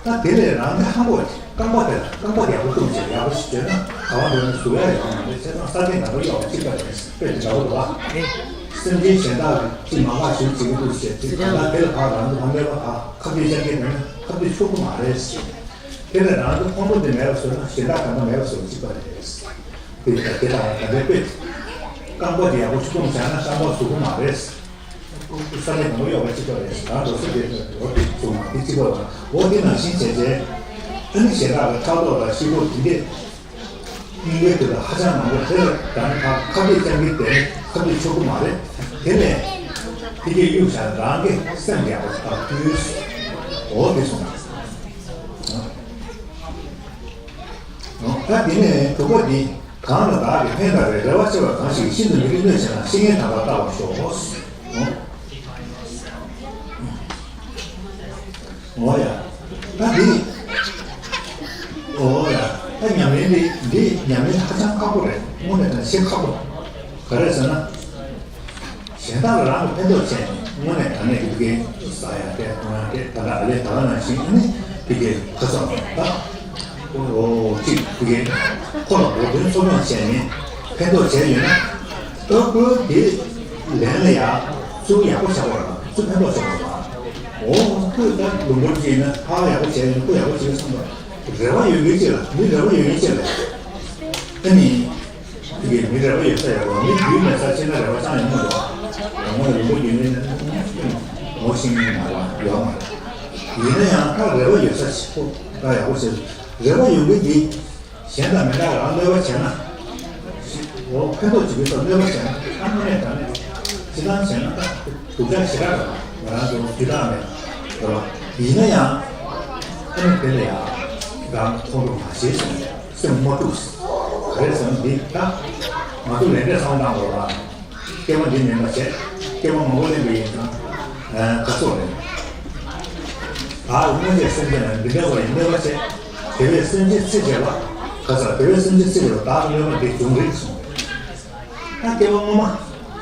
ད་དེ་ལས་རང་གི་ཧམ་པ་རྐང་པ་དེ་ལ་རྐང་པ་ཡག་པོ་བཏུང་བྱས་ཡག་པོ་ཞིག་བྱས་ན་ག་བ་འགྲོ་ན་ཟུག་ཡག་ཡོང་མ་རེད། བྱས་ཙང་ས་སྟེང་ནང་ལ་གཡོག་པ་གཅིག་པ་རེད། དཔེ་དེ་འདྲ་བོ་རེད་བ། སེམས་ཅན་གཞན་དག་གིས་ཅི་མ་འགག་ཞིག་བྱེད་ཀྱི་འདུག་ཟེར་དེ་གང་ལྟར་དེ་ལ་ཕར་རང་གི་ཕ་མེས་པ་དང་ཁ་གཏད་གཅོག་གི་མེད་ན་ཁ་གཏད་ཆོག་གི་མ་རེད། དེ་ལས་རང་གི་ཁོང་ཁྲོ་དེ་མེད་པ་བཟོས་ན་གཞན་དག་གང་ག་མེད་པ་བཟོ་བ་གཅིག་པ་རེད། དེ་ལྟར་དེ་དང་ད་ལྟའི་དཔེ་རྐང་པ་དེ་ཡག་པོ་ཞིག་བཏུང་བྱས་ན་རྐང་པ་ཟུག་གི་མ་རེད། ས་གནས་གང་པོ་གཡོག་པ་གཅིག་པ་རེད། ད་འགྲོ་ས་དེ་འོ་དེ་བྱུང་བ་དེ་གཅིག་པ་རེད། འོ་དེ་ནང་བཞིན་བྱས་རྗེས་ཨ་ནི་གཞན་དག་གི་ཕྲག་དོག་དང་ཤི་ཁོག་དེ་འདྲས་སྙིང་གའི་དུས་ལ་ཧ་ཅང་མང་པོ་དེ་ལ་ད་ནི་ཁ་ཁ་གཏད་གཅོག་གི་དེ་ནི་ཁ་གཏད་ཆོག་གི་མ་རེད། དེ་ནས་དེ་གས་གཡུག་བཞག་རང་གི་སེམས་ཡག་པོ་ཞིག་ད་བཏུལ། འོ་དེ་སོང་། ད་དེ་ནས་དྲུག་པ་འདི། གང་ལ་བདག་གིས་ཕན་བཏགས་པའི་རེ་བ་ཆེ་བ་གང་ཞིག་ཤིན་ཏུ་མི་བདེ་གནོད་ཆེ་ན་བཤེས་གཉེན་དམ་པར་བལྟ་བར་ཤོག་འོ་ཡ། ད་འདི། འོ་ཡ། ད་ཉམས་ལེན་འདི་འདི་ཉམས་ལེན་ཧ་ཅང་ཁག་པོ་རེད། དངོས་གནས་དྲང་གནས་ཁག་པོ། ག་རེ་ཟེར་ན། གཞན་དག་ལ་རང་གི་ཕན་ཐོགས་བྱས་ནས་དངོས་གནས་དྲང་གནས་ཀྱི་ཕ་གིའི་ཟ་ཡག་སྤྲད་གཏོང་ཡག་སྤྲད་ད་ལྟ་ཨ་ལས་ད་ལྟ་ནང་བཞིན་ཨ་ནི་ཕ་གིའི་ཁ་སང་ད་ཨོ་གཅིག་ཕ་གིའི་ཁོ་ལ་འགོག་འདྲེན་ཚོར་སྣང་བྱས་ནས་ཕན་ཐོགས་བྱས་ཡོད་ན་ཨ་ཁོས་དེ་ལན་ལ་ཡ་ཚུར་ཡག་པོ་བྱ་དགོས་ར་ཚུར་ཕན་ཐོགས་བྱ་དགོས་ར་ཨོ་ཁོས་ད་ལུང་པར་ཅིག་ཡིན་ན་ཕར་ཡག་པོ་བྱས་ཡོད་ན་ཁོ་ཡག་པོ་བྱས་བསམ་པ་རེ་བ་ཡོད་མཁན་ཅིག་ལ་མི་རེ་བ་ཡོད་མཁན་ཅིག་ལ་ཨ་ནི། དེ་གའི་མི་རེ་བ་ཡོད་ས་ཡོད་རེད་བ། མི་རྒྱུས་མེད་སར་ཕྱིན་ན་རེ་བ་ཅང་ཡོད་མི་འདུག་བ། ངོ་ལ་ལུང་པ་རྒྱུན་ལྡན་ནི་ངོ་ཤེས་མཁན་ང་ལ་ཡོད་མ་རེད། ཡིན་ན་ཡང་ད་རེ་བ་ཡོད་ས་ཞིག་ཁོ་ད་ཡག་པོ་བྱེད། རེ་བ་ཡོད་མཁན་འདི་གཞན་དང་མི་འདྲ། རང་གནོད་པ་བྱས་ན་འོ་ཕན་ཐོགས་བྱེད་ཀྱི་འདུག། གནོད་པ་བྱས་ན་ཨ་མ་ནས་ད་ནས་སྤྱི་བཏང་བྱས་ན་ད་སྡུག་ཅག་ཞེ་དྲག་རེད་པ། ང་རང་ཚོ་སྤྱི་བཏང་ནས་རེད་པ། ཡིན་ན་ཡང་ཨ་ནི་དེ་ལ་ཡང་རང་ཁོང་ཁྲོ་མ་བྱེད་ཟེར་ནས་སེམས་མ་སྡུག་ཟེར། ག་རེ་ཟེར་ན་འདི་ད་ང་ཚོ་ལས་འབྲས་བསམ་བློ་བཏང་དགོས་པ། སྐྱེ་བ་འདི་མིན་པ་བྱས། སྐྱེ་བ་མང་པོ་ལེན་པ་ཡིན་ཙང་། ཨ་ག་སོགས་རེད། ད་སྔོན་ཆད་སེམས་ཅན་ལ་འདི་འདྲ་བ་ཡི་གནོད་པ་བྱས། དེ་བས་སེམས་ཅན་ཚེ་ཆད་པ། ག་ས་དེ་བས་སེམས་ཅན་ཚེ་ཆད་པ་བདག་གནོད་པ་འདི་བྱུང་རིགས་སོང་། ད་སྐྱེ་བ་སྔོན་མ།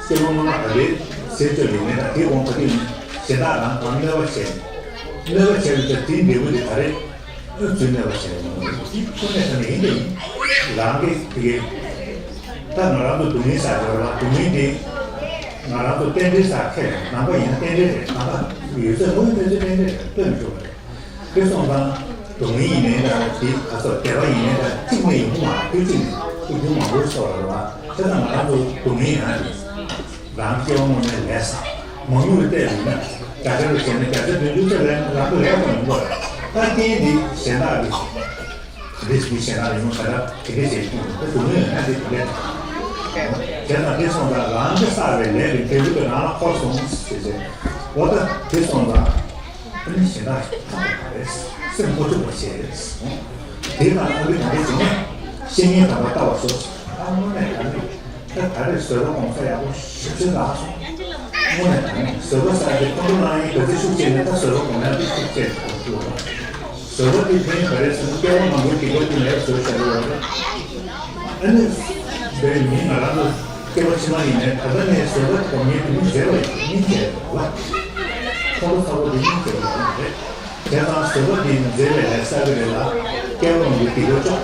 སྐྱེ་བ་སྔོན་མ་ད་རེས་ཟས་སྤྱོད་ཡིན་མིན་དང་དེའི་དབང་ག་དུས་ཡིན་གཞན་དག་རང་གང་གནོད་པ་བྱས། གནོད་པ་བྱས་པའི་ཚེ་དེའི་འབྲས་བུ་དེ་ད་རེས། ཨ་ཚུལ་གནོད་པ་བྱས་ཡོང་གི་འདུག། དེ་ཁོ་ནས་ད་ནི་ཡིན་དེ་ཡིན། རང་གི་དེ་གའི་ད་ང་རང་ཚོ་སྡུག་བསྔལ་ཟ་དགོས་རེད་པ། སྡུག་བསྔལ་དེ་ང་རང་ཚོ་རྟེན་འབྲེལ་ཟ་ཁས་ལེན། ནང་པ་ཡིན་ན་རྟེན་འབྲེལ་རེད། ནང་པ་ཡོད་ཚད་མུ་མཐུད་ཚེ་རྟེན་འབྲེལ་རེད། ལྟོས་མི་ཆོག་པ་རེད། དེ་སོང་ཙང་སྡུག་བསྔལ་ཡིན་ནའི་འདྲ། དེ་ག་ཚོད་བདེ་བ་ཡིན་ནའི་འདྲ། གཅིག་ནས་ཡོང་མ་རེད། དུས་གཅིག་ནས་དུས་རྒྱུན་མང་པོའི་སོགས་རེད་པ། དེ་ཙང་ང་རང་ཚོ་སྡུག་བསྔལ་ཡིན་ན་རེད། རང་སྐྱེ་བ་སྔོན་མའི་ལས་བསགས། མང་ཉུང་ལ་བལྟས་པ་ཡིན་ན་བརྒྱ་ཆ་ལ་བྱས་ན་བརྒྱ་ཆ་བདུན་ཅུ་ཙམ་ལས་རང་གི་ལས་ཁོ་ཡིན་པ་རེད། ད་རྐྱེན་འདི་གཞན་དག་གིས་ག་འདྲས་མི་གཞན་དག་ཡིན་ན་ག་འདྲ་དེ་འདྲས་བྱས་ཀྱང་དེ་སྡུག་བསྔལ་ཡོད་ན་འདི་ག་འདྲས་དང་། བྱས་ཙང་དེ་སོང་ཙང་རང་གིས་བསགས་པའི་ལས་ཀྱི་འབྲས་བུ་དེ་རང་ལ་འཁོར་སོང་ཟེར་བྱས། འོ་ད་དེ་སོང་ཙང་ཨ་ནི་གཞན་དག་ཐབས་དེ་ག་རེད། སེམས་མ་འཁྲུགས་པ་བྱས་རེད། དེ་དང་ཨ་ནི་ག་འདྲས་བྱས་ན་བཤེས་གཉེན་དམ་པ་ལྟ་བ་ཤོག། ཨ་དངོས་གནས་ད་ནི། ད་ད་རེས་བཟོད་པ་སྒོམ་ས་ཡག་པོ་ཞེ་པོ་ཅིག་ལྷག་སོང་། དངོས་གནས་ད་ནི་བཟོད་པ་ཟེར་ཡ་དེ་ཁོང་ཁྲོ་ལངས་ཡིན་ག་ཚོད་ཤུགས་ཆེ་ནས་ད་བཟོད་པ་སྒོམ་ཡ་དེ་ཤུགས་ཆེ་སྒོམ་ཐུབ་པ། བཟོད་པ་དེ་ཕན་ག་རེ་ཟེར་ན་སྐྱེ་བ་མང་པོའི་སྡིག་པ་དེ་ལས་བཟོད་བྱ་རུ་བ་རེད། ཨ་ནི་དེ་མིན་ང་རང་ཚོ་སྐྱེ་བ་ཕྱི་མ་ཡིན་ནའི་ད་ལྟ་ནས་བཟོད་པ་སྒོམ་མཁན་དེ་མི་མཛེས་པ་ཡིན། སྙིང་རྗེ་རེད་བ། ཁོང་ཁྲོ་ཚ་པོ་དེ་སྙིང་རྗེ་པོ་ཡིན་རེད། དེ་དང་བཟོད་པ་འདི་མཛེས་པའི་ལས་བསགས་ཀྱི་རེད་ལ། སྐྱེ་བ་ལོངས་ཀྱི་སྡིག་པ་གཅོག།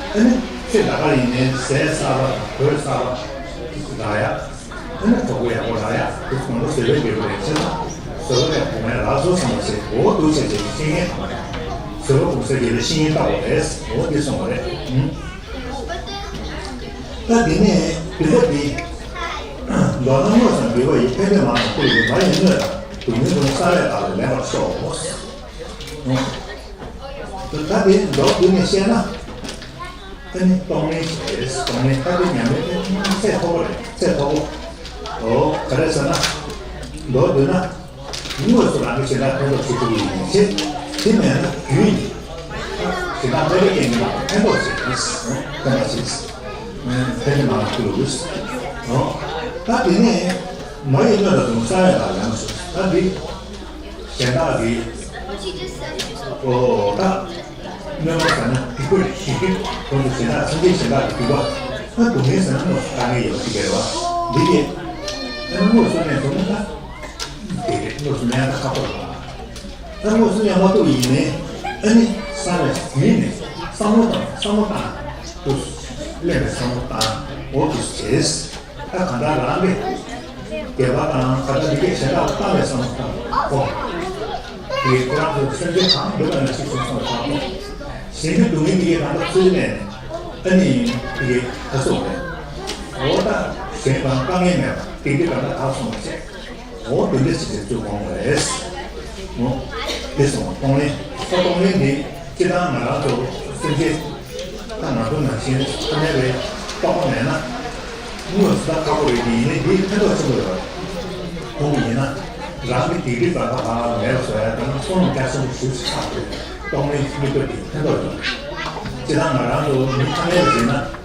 ཨ་ནི་ཚེ་འདི་ག་ཡིན་ནའི་ཟས་བསགས་པ་དང་གོས་བསགས་པ་རག་ཡ། ཨ་ནི་གྲོགས་པོ་ཡག་པོ་རག་ཡ། དེ་ཚོ་མང་པོ་བཟོད་པའི་འབྲས་བུ་རེད། བྱས་ཙང་བཟོད་པ་ལས་གོང་མའི་ལ་བཟོ་བསམ་པ་བྱེད་དགོས་འདུག་ཟེར་བྱས་བཤེས་གཉེན་དམ་པ་རེད། བཟོད་པ་སྒོམ་ས་རྒྱལ་པོའི་བཤེས་གཉེན་ལྟ་བུ་རེད། འོ་འདི་གསུངས་པ་རེད། ཨུམ། ད་དེ་ནས་འདི་ལྟ་འདི། མདོར་ན་དངོས་སམ་འབུལ་བ་ཡི། ཕན་བདེ་མང་ལ་བསྐུར་བའི། མ་ཡི་དངོས་དང་སྡུག་བསྔལ་ཀུན། བསགས་པའི་བདག་ལ་ལེན་པར་ཤོག། ད་དེ་མདོར་བསྡུས་ནས་བཤད་ན། ཨ་ནི་གཏོང་ལེན་བྱེད། གཏོང་ལེན་ད་དེ་ཉམས་ལེན་དེ་ཚད་མཐོ་པོ་རེད། ཚད་མཐོ་པོ། འོ་ག་རེ་ཟེར་ན། མདོར་བསྡུས་ན། དངོས་སུ་རང་གི་བྱེ་བྲག་ཕན་ཐོགས་བྱེད་ཐུབ་ཀྱི་ཡིན་ཞེས། དེ་མེད་ན་རྒྱུད་ནི། བྱེ་བྲག་སྨྲ་བའི་རྐྱེན་གྱིས་མ་ཕན་ཐོགས་བྱེད། ཕན་པ་བྱེད། ཕན་ནི་མ་ལ་ཕུལ་ལུགས། ད་དེ་ནས་མ་ཡི་དངོས་དང་སྡུག་བསྔལ། བསགས་པའི་བདག་ལ་ལེན་པར་ཤོག། ད་འདི་གཞན་དག་གི། ཨོ་ད། དངོས་པོ་ཟེར་ན་སྡིག་པ་རེད། ཁོང་ཚོ་གཞན་དག་སེམས་ཅན་གཞན་དག་གི་སྡིག་པ། ད་སྡུག་བསྔལ་ཟེར་ན་དངོས་སུ་དཀའ་ངལ་ཡོད་པ་ཅིག་རེད་བ། འདི་གས། ཨ་ནི་དངོས་སུ་ནས་སྡུག་བསྔལ་ད། དེ་རེད། དངོས་སུ་ནས་ད་ཁག་པོ་རེད་བ། ད་དངོས་སུ་ནས་མ་ཐུབ་ཡིན་ནའི། ཨ་ནི་བསམ་པ་ཡིན་ནས་བསམ་བློ་བཏང་། བསམ་བློ་བཏང་། དུ་གླེན་པའི་བསམ་བློ་བཏང་། འོ་དུ་བྱས། ད་གང་ལྟར་རང་གི་དགེ་བ་དང་ག་ད་འདི་གས་གཞན་དག་ལ་བཏང་བའི་བསམ་བློ་བཏང་། ཨོ། དེ་ཁོ་རང་ཚོ་སེམས་ཅན་གང་འདོད་པ་ན་ཅིག་བྱུང་སོང་བ་དང་། གཞན་གྱི་སྡུག་བསྔལ་འདི་གས་གང་ལྟར་ཚུལ་ནས་ཨ་ནི་འདི་གས་ད་སོང་བས། འོ་ད་གཞན་གང་དཀའ་ངལ་མེད་པ་དེ་འདི་གང་ལྟར་དག་སོང་བ་བྱས། འོ་དེ་འདྲ་ཞིག་བྱས་ཚུལ་དགོངས་པ་རེད། འོ། དེ་སོང་གཏོང་ལེན། ད་གཏོང་ལེན་འདི་སྤྱིར་བཏང་ང་རང་ཚོ་སེམས་ཅན། ད་ང་ཚོ་ནང་བཞིན་ཐ་མལ་པའི་རྟོག་པ་མེད་ན། དངོས་སུ་ད་ཁག་པོ་རེད། དེ་ཡིན་ནའི་འདིའི་ཕན་ཐོགས་ཆེན་པོ་ཡོད་རེད། ཁོང་གིས་ཡིན་ན་རང་གི་སྡིག་སྒྲིབ་ཙམ་ཁ་ལ་མེད་པ་བཟོ་ཡ་དང་བསོད་ནམས་རྒྱ་ཆེན་པོ་ཞེ་པོ་ཅིག་ཆགས་ཡོད། གཏོང་ལེན་གཉིས་པོ་འདི་ཕན་ཐོགས་ཡོད་རེད། སྤྱིར་བཏང་ང་རང་ཚོ་མི་ཐ་མལ་པ་ཡིན་ན།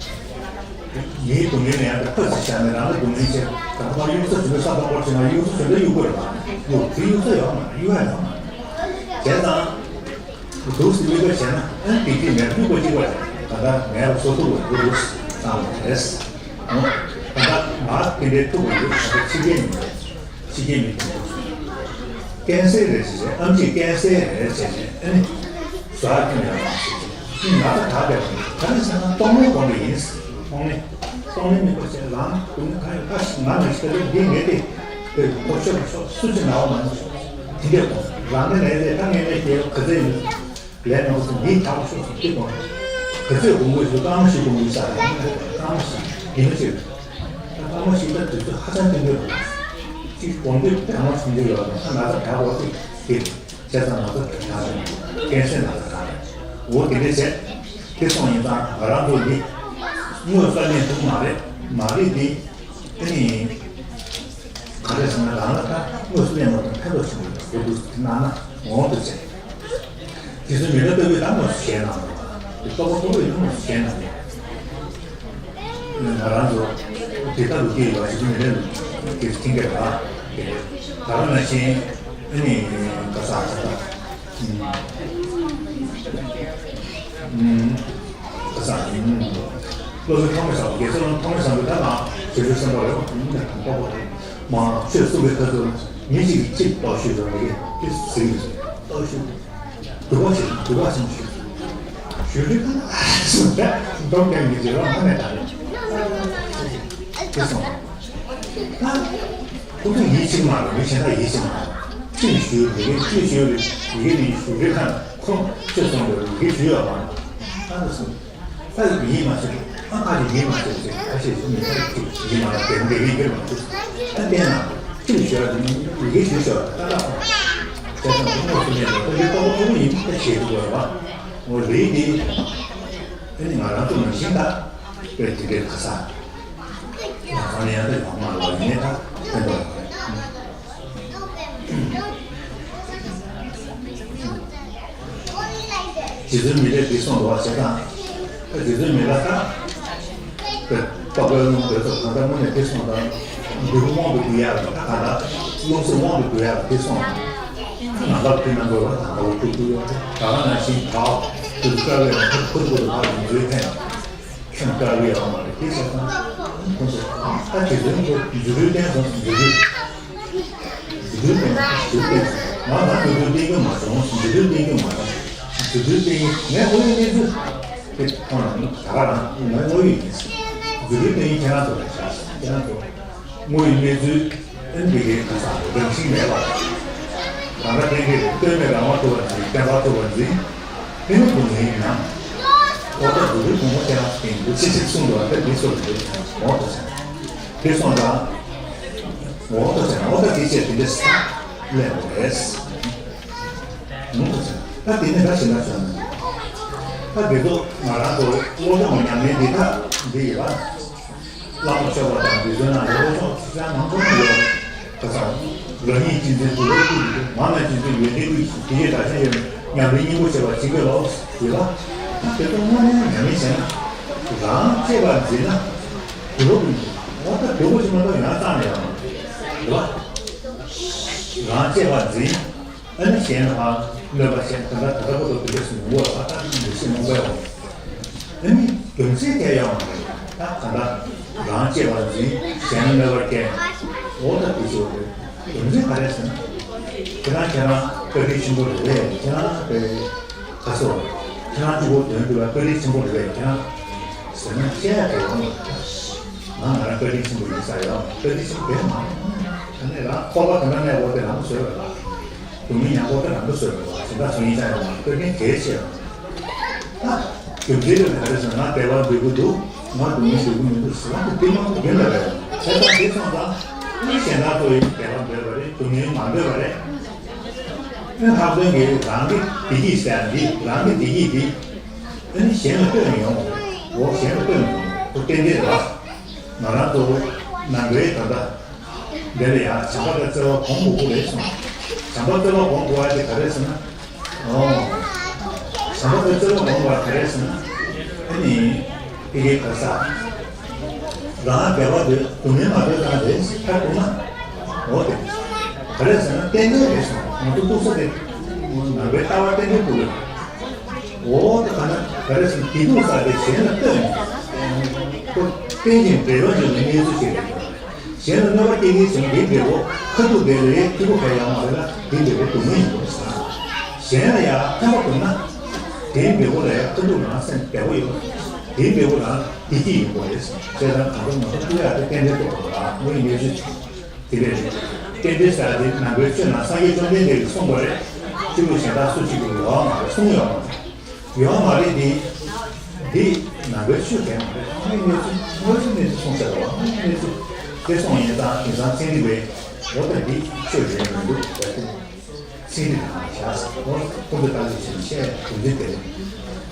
མིའི་སྡུག་བསྔལ་ལ་ཡང་དེ་ཕར་ཚུར་བཞག་ནས་རང་ལ་སྡུག་བསྔལ་ཆེ། ད་ཁོ་གཡུག་ས་བྱུང་ན་ས་དང་པོར་བྱུང་ན་གཡུག་ས་བྱུང་ན་གཡུག་དགོས་རེད་པ། གཡུག་དེ་གཡུག་ས་ཡོད་མ་རེད། གཡུག་ཡ་ཡོད་མ་རེད། བྱས་ཙང་། འདུག་སེ་གཡུག་པ་བྱས་ན་ཨ་ནི་དེ་གཅིག་མེད་གཡུག་པ་གཅིག་པ་རེད། ད་ལྟ་མེད་པ་བཟོ་ཐུབ་པ་འདུག་བསམ་པ་རེད། ད་ལྟ་མར་དེ་འདྲའི་ཐུབ་པ་ཡོད། ད་ལྟ་ཕྱི་རྒྱལ་མི་རེད། ཕྱི་རྒྱལ་མི་དེ་ཚོ་ཀན་སར་རེད་ཟེར་བྱས། ཨེམ་ཆི་ཀན་སར་རེད་ཟེར་བྱས། ཨ་ནི་བཟའ་ཁྱོན་ཡོད་མ་ཟེར་བྱས། ཨ་ནི་ང་ད་ག་བསྡད་པ་རེད། ག་རེ་ཟེར་ན་གཏོང་ལེན་དགོས་ནི་ཡིན། གཏོང་ལེན། གཏོང་ལེན་མི་དགོས་ཟེར། རང་སྡུག་བསྔལ་གང་ཡོད་ད་ཞིག་ང་མ་ཞིག་ད་ལྟ་འདི་ངས་དེ་དེ་གོ་ཆོད་མ་ཆོད་སུ་ཅིག་ན་བ་མ་ན་ཆོག། དེ་འདྲས་གོ་རང་གི་ལས་དེ་ད་ངས་ལས་དེ་ག་ཚོད་ཡིན། ལས་མང་སུ་འདིའི་དག་ཤོག་སུ་སྐྱིད་གཏོང་། ག་ཚོད་དགོངས་དགོས་སུ་རྐང་མ་ཞིག་དགོངས་དགོས་ས་རེད། རྐང་མ་ཞིག་ཡིན་ན་ཆོད། ད་རྐང་མ་ཞིག་ད་དུས་ཚོད་ཧ་ཅང་སྐྱིད་འདོད་རེད། གཅིག་སྒོམ་དུས་བདེ་བ་ཆུང་ཆུང་ཡོད་ན་ན་ཚ་དྲག་པོ་ཞིག་དེ་བྱས་ཙང་ན་ཚ་དྲག་ཡང་ཀན་སར་ན་ཚ་དྲག་འོ་དེ་འདྲ་བྱས་དེ་སོང་ཡིན་ཙང་ང་རང་ཚོ་འདི་དངོས་སུ་ལེན་ཐུབ་མ་རེད། མ་རེད་དེ་ཨ་ནི་ག་རེ་ཟེར་ན་རང་ལ་ད་དངོས་སུ་ལེན་མ་ཐུབ་ཕན་ཐོགས་ཆེན་པོ་ཡོད་འདུག་ན་ན་འོང་དུ་བྱས་དེ་ཚོ་མི་ལ་ལྟ་བུའི་ད་དངོས་སུ་བྱས་ན་མ་རེད། ལྟོ་གོ་ལྟོ་གོ་ཡིན་དངོས་སུ་བྱས་ན་མ་རེད། ང་རང་ཚོ་དེ་ལྟ་བུ་སྐྱེས་ཡོད་པ་ཞིག་མི་ལས་ལུགས་ཀྱི་ཁྱིམ་གྱི་ར་དེ་རེད། ད་ག་ནང་བཞིན་ཨ་ནི་ག་ས་ཆ་ད་ག་ས་བློ་བཟང་ཐོགས་མེད་བཟང་པོ་དགེ་ཚུལ་སློང་ཐོགས་མེད་བཟང་པོ་ད་ང་ཞེ་ཤུལ་སེམས་པ་རེད་བ། མ་ཆོས་གསུངས་པའི་ཁ་ཐུག་མི་གཅིག་གིས་གཅིག་རྟོག་ཞུས་པ་མི་དགེ་དེ་ཟིག་རེད། རྟོག་ཞུ། སྡུག་པ་ཞིག་སྡུག་པ་ཞིག་ཞུ། ཞུ་རྒྱུ་ད་སུ་ད་འདོམ་ཀྱང་མི་བྱེད་རོགས་མ་ནས་ད་རེད། དེ་སོང་། ད་ཁོ་ཚོ་ཡིད་ཆེས་མ་རེད། མི་གཞན་དག་ཡིད་ཆེས་མ་རེད། ཅི་ཞུ་རེད་ཅི་ཞུ་རེད་ཡི་གེ་ནི་ཞུ་རེད་ཁ་ཁོ་ཅི་སོང་རེད་ཡི་གེ་ཞུ་ཡོད་མ་རེད། ད་དེ་སོང་། ད་ཡིད་མ་ཆེས་ཨ་ཁ་ཅིག་ཡིད་མ་ཆེས་ཟེར་ཁ་ཤས་ཤིག་མི་ཁ་ཅིག་ཡིད་མ་ཆེས་འདི་གི་ཡིད་མ་ཆེས་ད་བལྟས་ན་ཅི་ཞུ་རེད་ཡི་གེ་ཞུ་ཞོར་ད་ད་སོང་། བྱས་ཙང་ཁོ་ཚོ་ནས་ད་ཡིད་ཏོག་ཏོག་ཡིན་ད་ཞེས་དུ་དགོས་པ། འོ་རེད་དེ། ཨ་ནི་ང་རང་ཚོ་ནང་བཞིན་ད་དཔེ་དེ་འདྲའི་ག་ས་ཡང་ཚང་ནས་ཡང་ད་ཡོང་མ་ལོག་ཡིན་ནའི་ད་ཕན་ཐོགས་ཡོད་རེད། རྗེ་བཙུན་མི་ལས་འདི་གསུངས་འདུག་བ་བྱས་ཙང་། ད་རྗེ་བཙུན་མི་ལ་ད་དཔེ་རྟོག་པའི་རླུང་འདོད་ཚོགས་གང་ལྟར་དངོས་གནས་དེ་གསུངས་དང་། འབྲས་བུ་དབང་དུ་འགྱུར་ཡག་ད་ག་ད་རླུང་སེམས་དབང་དུ་འགྱུར་ཡག་དེ་གསུངས། ང་ལབ་དུས་ན་འགོར་བ་དང་ལོ་དྲུག་ཅུ་ཡོད་རེད། ད་ག་ནང་བཞིན་དྲག་དུ་དཀའ་བའི་ཁུར་ཁུར་དུ་ཕར་ཡིན་ཚུལ་ཕན། ཁྱོད་དཀའ་བའི་ཡོད་མ་རེད་དེ་བྱས་ཙང་། ཁོང་ཚོ་ད་དེ་ཚོའི་འགོ་འཇུག་རུས་བསྟན་སོང་འཇུག་རུས། འཇུག་རུས་བསྟན་སོང་འཇུག་རུས་བསྟན་སོང་། ང་ང་འཇུག་རུས་བསྟན་རྒྱུ་མ་བྱུང་། འཇུག་རུས་བསྟན་རྒྱུ་མ་བྱུང་། འཇུག་རུས་བསྟན་ངས་དངོས་ཡོད་གནས་ཚུལ་དེ་ཁོང་ལ་ད་ག་རང་ངས་དངོས་ཡོད་ཡིན། འཇུག་རུས་བསྟན་ཡིན་ཁྱེད་རང་ཚོ་ལ་བྱ་ཁྱེད་རང་ཚོ། དངོས་ཡོད་གནས་ཚུལ་ཨེ་འདི་གའི་ཁ་སང་རང་བཞིན་མེད་པ། གང་ལ་བརྟེན་གྱི་རེད། ལྟོས་མེད་རང་དབང་ཐོབ་པར་འཛིན། བསྟན་པ་ཐོབ་པར་འཛིན། དེ་ནི་སྡུག་བསྔལ་ཡིན་ནམ། འོ་ད་སྡུག་བསྔལ་གོང་མ་ཁྱེད་རང་ཚོ་བསྟན་འདུག་ཅི་ཞིག་གསུངས་འདུག་ཨ་ད་འདི་ཚོ་ལ་འདོད་འོང་དུ་ཟེར། འདི་སོང་ཙང་། འོང་དུ་ཟེར་ན་འོ་ད་འདི་བྱས་དེ་འདྲ་ས་ལས་མ་རེད། འོང་དུ་ཟེར། ད་དེ་ནི་ད་ཞེ་ན་བྱུང་། ད་འདི་ཚོ་ང་རང་ཚོ་བློ་སྦྱོང་ཉམས་ལེན་འདི་ད་འདི་ཡིན་པ། བླ་མ་མཆོད་པ་དང་འདི་ཚོའི་ནང་ལ་ལོ་ཤོག་ཆུ་ཚང་མང་པོ་ཡོད། ཁ་སང་རང་ཉིད་གཅེས་འཛིན་དུ་ལོ་ཀུན་ཏུ་མ་ན་གཅེས་འཛིན་ཡོན་ཏན་ཀུན་གྱི་དེ་ཡི་ད་ཆ་ཡོད་ཉམས་ལེན་སྙིང་པོ་བྱེད་པ་ཅིག་གི་ལོ་ཡོད་པ། དེ་ཚོ་དངོས་གནས་ཉམས་ལེན་བྱས་ན་རང་གཅེས་པར་འཛིན་ན་དུ་ལོ་ཀུན་ཏུ་འོ་ད་དུ་ལོ་ཞིག་མ་གཏོགས་ཡང་བཏང་མེད་པ་ཡོད་པ། རང་གཅེས་པར་འཛིན། ཨ་ནི་གཞན་ལ་གནོད་པ་བྱས་ད་ལྟ་ད་ལྟ་བར་དུ་དེ་འདྲ་སུ་མི་འོས་པ་ད་འདི་ཤེས་མང་པོ་ཡོང་། ཨ་ནི་རྒྱུ་མཚན་དེ་ཡོང་མ་རེད། ད་ག་འདྲ་རང་གཅེས་པར་འཛིན་གཞན་ལ་གནོད་པ་བསྐྱལ། འོ་ད་དེ་ཚོ་རེད། རྒྱུ་མཚན་ག་རེ་ཟེར་ན། ཁྱེད་རང་ཁྱེད་རང་བཀའ་དྲིན་ཆེན་པོ་རེད་པས། ཁྱེད་རང་པས་ག་སོ། ཁྱེད་རང་གཅིག་པོ་དོན་འགྲུབ་པ་བཀའ་དྲིན་ཆེན་པོ་རེད་པས། ཁྱེད་རང་ཟེར་ན་བཤད་ཡ་དེ་ཡོང་མ་རེད། ང་ང་རང་བཀའ་དྲིན་ཆེན་པོ་ཡིན་ས་ཡོད། བཀའ་དྲིན་ཆེན་པོ་དེ་མ་རེད། ད་ནས་རང་ཁོག་པ་ག་འདྲ་གནས་པོ་དེ་རང་བཟོས་པ་རེད། སྡུག་བསྔལ་མྱང་འདོད་དེ་རང་དུ་བཟོས་པ་ཞེ་དྲག་སོང་ཡིན་ཀྱང་ཡང་མ་རེད། དཔེ་ཀན་གལ་ཆེ་བ། ད་རྒྱུ་མཚན་དེ་ག་རེ་ཟེར་ན་ང་བདེ་བ་འདོད་ཀྱི་འདུག་ང་སྡུག་བསྔལ་འདོད་ཀྱི་མི་འདུག་ཟེར་བ་དེ་མང་པོ་རྒྱུན་ལ་རེད། བྱས་ཙང་དེ་སོང་ཙང་ཨེ་གཞན་དག་ཚོ་ཡིན་བདེ་བ་འདོད་པ་རེད། སྡུག་བསྔལ་མ་འདོད་པ་རེད། ཨེ་ལྷག་དོན་གྱི་རང་གི་བདེ་སྐྱིད་ཟེར་ཡ་འདི་རང་གི་བདེ་སྐྱིད་འདི་ཨེ་ནི་གཞན་ལ་སྟོན་མི་ཡོང་། འོ་གཞན་ལ་སྟོན་མི་ཡོང་། ཁོ་ཏན་ཏན་རེད་བ། ང་རང་ཚོ་ནང་པའི་ད་ལྟ། འདི་ལ་ཡང་བྱམས་པ་དང་བརྩེ་བ་གོང་དགོས་ཀྱི་རེད་གསུངས། བྱམས་པ་བརྩེ་བ་གོང་དགོས་པ་དེ་ག་རེ་ཟེར་ན། ཨོ། བྱམས་པ་དང་བརྩེ་བ་གོང་དགོས་པ་ག་རེ་ཟེར་ན། ཨ་ནི། དེ་གའི་ག་ས། རང་བདེ་བ་འདོད་སྡུག་བསྔལ་མ་འདོད་སྟངས་དེ་ཐར་ཐུབ་ན། འོ་དེ། ག་རེ་ཟེར་ན་ཏན་ཏན་རེད་གསུངས། ང་ཚོ་ཐུག་ས་དེ། ནང་པའི་ལྟ་བ་ཏན་ཏན་དགོས་ཀྱི་རེད། འོ་དེ་ག་ན་ག་རེ་ཟེར་ན་དེ་ཐུག་ས་དེ་གཞན་ལ་ལྟོས་ནས། ཁོ་རྟེན་ཅིང་འབྲེལ་བར་འབྱུང་བའི་གནས་ཚུལ་ཞིག་རེད། གཞན་ལ་གནོད་པ་སྐྱེལ་མཁན་བྱུང་དེའི་འབྲས་བུ་ཁ་ཐུག་དེ་ལས་འཐུས་སྒོ་ཕལ་ཡང་མ་རེད་ལ་དེའི་འབྲས་བུ་སྡུག་བསྔལ་ཡིན་པར་ཟ། གཞན་ལ་ཡང་ཕན་པ་བསྒྲུབ་ན། དེའི་འབྲས་བུ་ལ་ཡང་ཁ་ཐུག་རང་སེམས་བདེ་པོ་ཡོད། དེའི་འབྲས་བུ་རང་བདེ་སྐྱིད་ཡིན་པ་རེད། བྱས་ཙང་གང་ལྟར་ང་ཚོ་ཐུག་ཡག་དེ་རྟེན་འབྲེལ་གཏོགས་པ་རང་དངོས་གནས་ཚུལ་དེ་ལས་རྟེན་འབྲེལ་ཟེར་དེ་ནང་པའི་ཆོས་ནང་སངས་རྒྱས་བཅོམ་ལྡན་འདས་ཀྱིས་གསུངས་པ་རེད། སྤྱི་བོ་གཞན་དག་སུ་གཅིག་གིས་ཡོང་བ་མ་རེད་གསུངས་ཡོད་མ་རེད། ཡོད་མ་རེད་དེ། འདི་ནང་པའི་ཆོས་དེ་མ་རེད། དངོས་གནས་ཚུལ་དངོས་གནས་ཚུལ་གསུངས་ཚར་བ་དངོས་གནས་ཚུལ་དེ་གསུངས་ཡིན་ཙང་དེང་སང་ཚན་རིག་པའི་ འོ་ད་འདི་ཆོས་རེད་མི་འདུག་ད་དེ་ཚན་རིག་ནང་བཞག་ཟེར་འོ་ཁོང་ཚོས་ད་ལྟ་བྱས་ནས་བཤད་དོན་ཚན་དེ་རེད།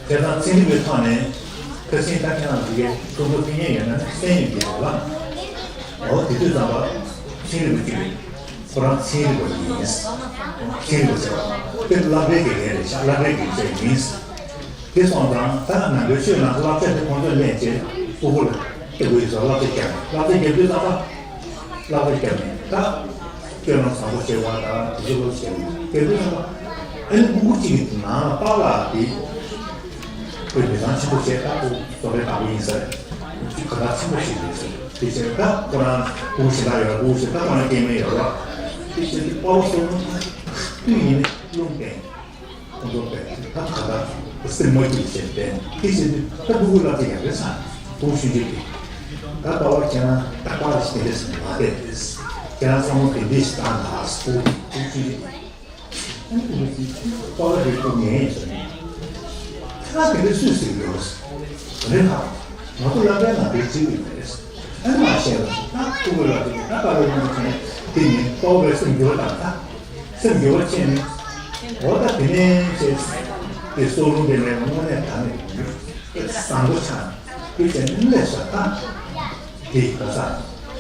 དེ་དང་ཚན་རིག་པའི་ཐོག་ནས་ཁ་སང་ད་ཁྱེད་རང་འདི་གའི་ཁོང་ཚོ་ཕན་ཉེན་ཡོད་ན་ནི་གསན་ཡོང་གི་རེད་ལ། འོ་དེ་དུས་ཙམ་པ་ཚན་རིག་པ་གཅིག་རེད། ཁོ་རང་ཚན་རིག་པ་ཡིན། ཚན་རིག་པ་ཟེར་བ་དེ་བསླབ་གྲྭའི་དགེ་རྒན་རེད་ཤག་བསླབ་གྲྭའི་དགེ་རྒན་ཡིན། དེ་སོང་ཙང་ད་ནང་པའི་ཆོས་ནང་བསླབ་བྱ་དེ་ཁོང་ཚོས་ལེན་བྱས་ཕྲུ་གུ་ལ་སྟེར་དགོས་ཡོད་ཟེར་བསླབ་བྱ་བརྒྱབ་ནས་བསླབ་བྱ་བརྒྱབ་དུས་ཙམ་པ་བསླབ་བྱ་བརྒྱབ་ནས་ད་སྤྱོད་ལམ་བཟང་པོ་བྱེད་པ་དང་དེ་ཚོ་སློབ་བྱེད་དགོས་དུས་ཙམ་པ་ཨ་ནི་ཕྲུ་གུ་གཅིག་གི་ནང་ལ་པཱ་ལགས་དེ་དཔེ་མི་ཚང་ཆེན་པོ་བྱས་ད་ཁོ་བཟོ་པའི་བདག་པོ་ཡིན་ས་རེད། ཅིག་ག་ད་ཆེན་པོ་ཞིག་རེད་ཟེར་དེ་བྱས་ད་ཁོ་རང་ཕྲུ་གུ་གཞན་དག་ཡོད་ར་ཕྲུ་གུ་གཞན་ད་ཁོ་རང་སྐྱེ་དམན་ཡོད་ར་དེ་བྱས་དུས་པཱ་ལགས་སོ་སོ་དུས་ཡིན་ནས་རླུང་བསྟན། ཁོང་ཚོ་དཔེ་ད་ག་ད་སེམས་མ་སྐྱིད་བྱས་ཏེ་དེ་བྱས་ཏེ་ད་ཕྲུ་གུ་བསླབ་བྱ་ཡག་རེད་ས་ཕྲུ་གུ་ཆུང་ཆུང་གི་ད་ལྟ་བ་ཁྱེད་རང་ད་པཱ་ལགས་ཤིག་དེ་འདྲས་སེ་མ་བསྡད་དེ་ཁྱེད་རང་བསམ་བློ་དེ་འདྲས་ཤིག་བཏང་ད་ཕྲུ་གུ་ཕྲུ་གུ་ཆུང་ཆུང་གི་པཱ་ལགས་རེད་ཁོ་ངའི་ཡིན་ཟེར་ནས་ཁྱེད་རང་དེ་འདྲས་སུས་ཟེར་གི་ཡོད་རེད་ཧ། ང་ཚོ་བསླབ་གྲྭའི་ནང་དེ་བྱེད་དགོས་པ་རེད། ཨ་ནི་མ་བཤད་ལ་ད་ཕྲུ་གུ་ལ་དེ་ད་ད་ལོ་ཡོང་དུས་དེ་ནི་ལྟོ་བའི་སེམས་འགྱུར་བ་དང་ད་སེམས་འགྱུར་བ་ཕྱིན་ནས་འོ་ད་དེ་ནས་བྱས་དེ་སྲོག་རླུང་དེ་ལས་དངོས་གནས་ད་ནས་བཟང་པོ་ཆགས་དེ་བྱས་ནས་སླེབས་ས་ད་དེ་ག་ས་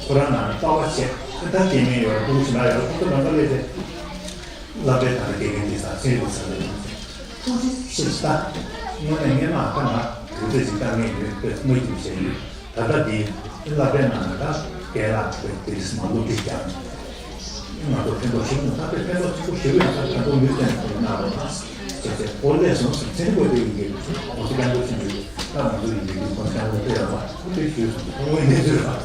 ཁོ་རང་ནང་ནས་ལྟོ་བ་བྱས་ད་སྐྱེ་དམན་ཡོད་ར་ཕྲུ་གུ་ཞིག་ན་ཡོད་ར་ཁོ་ཚོ་ནང་ལ་སླེབས་ཏེ། བསླབ་གྲྭའི་ད་ལྟ་དགེ་རྒན་དེ་ཚང་ཚན་རིག་པ་ཚང་ནས་ཐུགས་རྗེ་ཆེ་ཞུ་ད། དངོས་གནས་སྔན་མ་ད་ང་དུས་ཚོད་ཅིག་བཏང་ངེས་ཡོད་པས་མ་ཡིན་བཤད་ཡོད། ད་ལྟ་འདི་བསླབ་གྲྭའི་ནང་ལ་ད་རྒན་ལགས་དཔེ་དེ་རིས་མ་སློབ་ཁྲིད་ཀྱང་ང་ཚོ་ཕན་ཐོགས་ཞིག་མོ་ད་དཔེ་ཕན་ཐོགས་ཆེན་པོ་ཞིག་ཡོད་ད་ཕན་ཐོགས་མི་བསྟན་ཐུབ་གནང་རོགས་གནང་ཞེས་བྱས་ཨོ་ལས་སོང་ཟེར་ཚན་རིག་པ་དེ་ཡིན་གྱི་ཁོང་ཚོ་སྐྱབས་མགོན་ཆེན་པོས་ད་ང་ཚོ་ཡིན་གྱི་ཁོང་སྐྱབས་མགོན་དཔེ་ཡག་པ་ཁོ་དེ་ཞུས་སོང་ཁོང་མོའི་གནས་ཚུལ་ལ་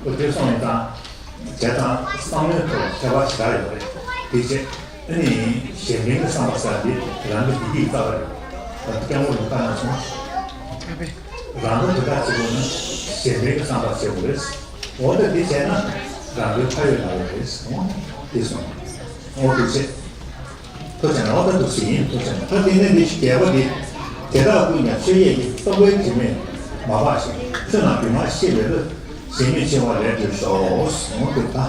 ཁོ་དེ་སོང་ཡིན་ད། བྱས་ཙང་བསམ་བློའི་ཐོག་ཁྱད་པར་ཞེ་དྲག་ཡོད་རེད། དེ་བྱས་ཨ་ནི་གཞན་ཕན་གྱི་བསམ་པ་ཟེར་དེ་རང་གི་བདེ་སྐྱིད་རྩ་བ་རེད། ད་སྐྱབས་མགོན་རིན་པོ་ཆེས་བཀའ་གནང་སོང་། རང་དོན་དེ་དག་བྱེད་དགོས་ན་གཞན་ཕན་གྱི་བསམ་པ་བྱེད་དགོས་རེད། འོ་ད་དེ་བྱས་ན་རང་དོན་ཕ་ཡུལ་ལ་ཡོད་རེད། འོ་དེ་སོང་། འོ་དེ་བྱས། ཐུགས་རྗེ་གནང་། ད་འདུག་སེ་ཡིན། ཐུགས་རྗེ་གནང་། ད་དེ་ནས་འདི་ཞིག་རྒྱས་པ་འདི། དེ་དག་ཀུན་ཀྱང་ཆོས་བརྒྱད་ཀྱི་རྟོག་པའི་དྲི་མས་མ་སྦགས་ཤིང་། ཆོས་རྣམས་སྒྱུ་མར་ཤེས་པའི་བློས། ཞེན་མེད་འཆིང་བ་ལས་གྲོལ་ཤོག་ཟེར་འོང་དེ་ད།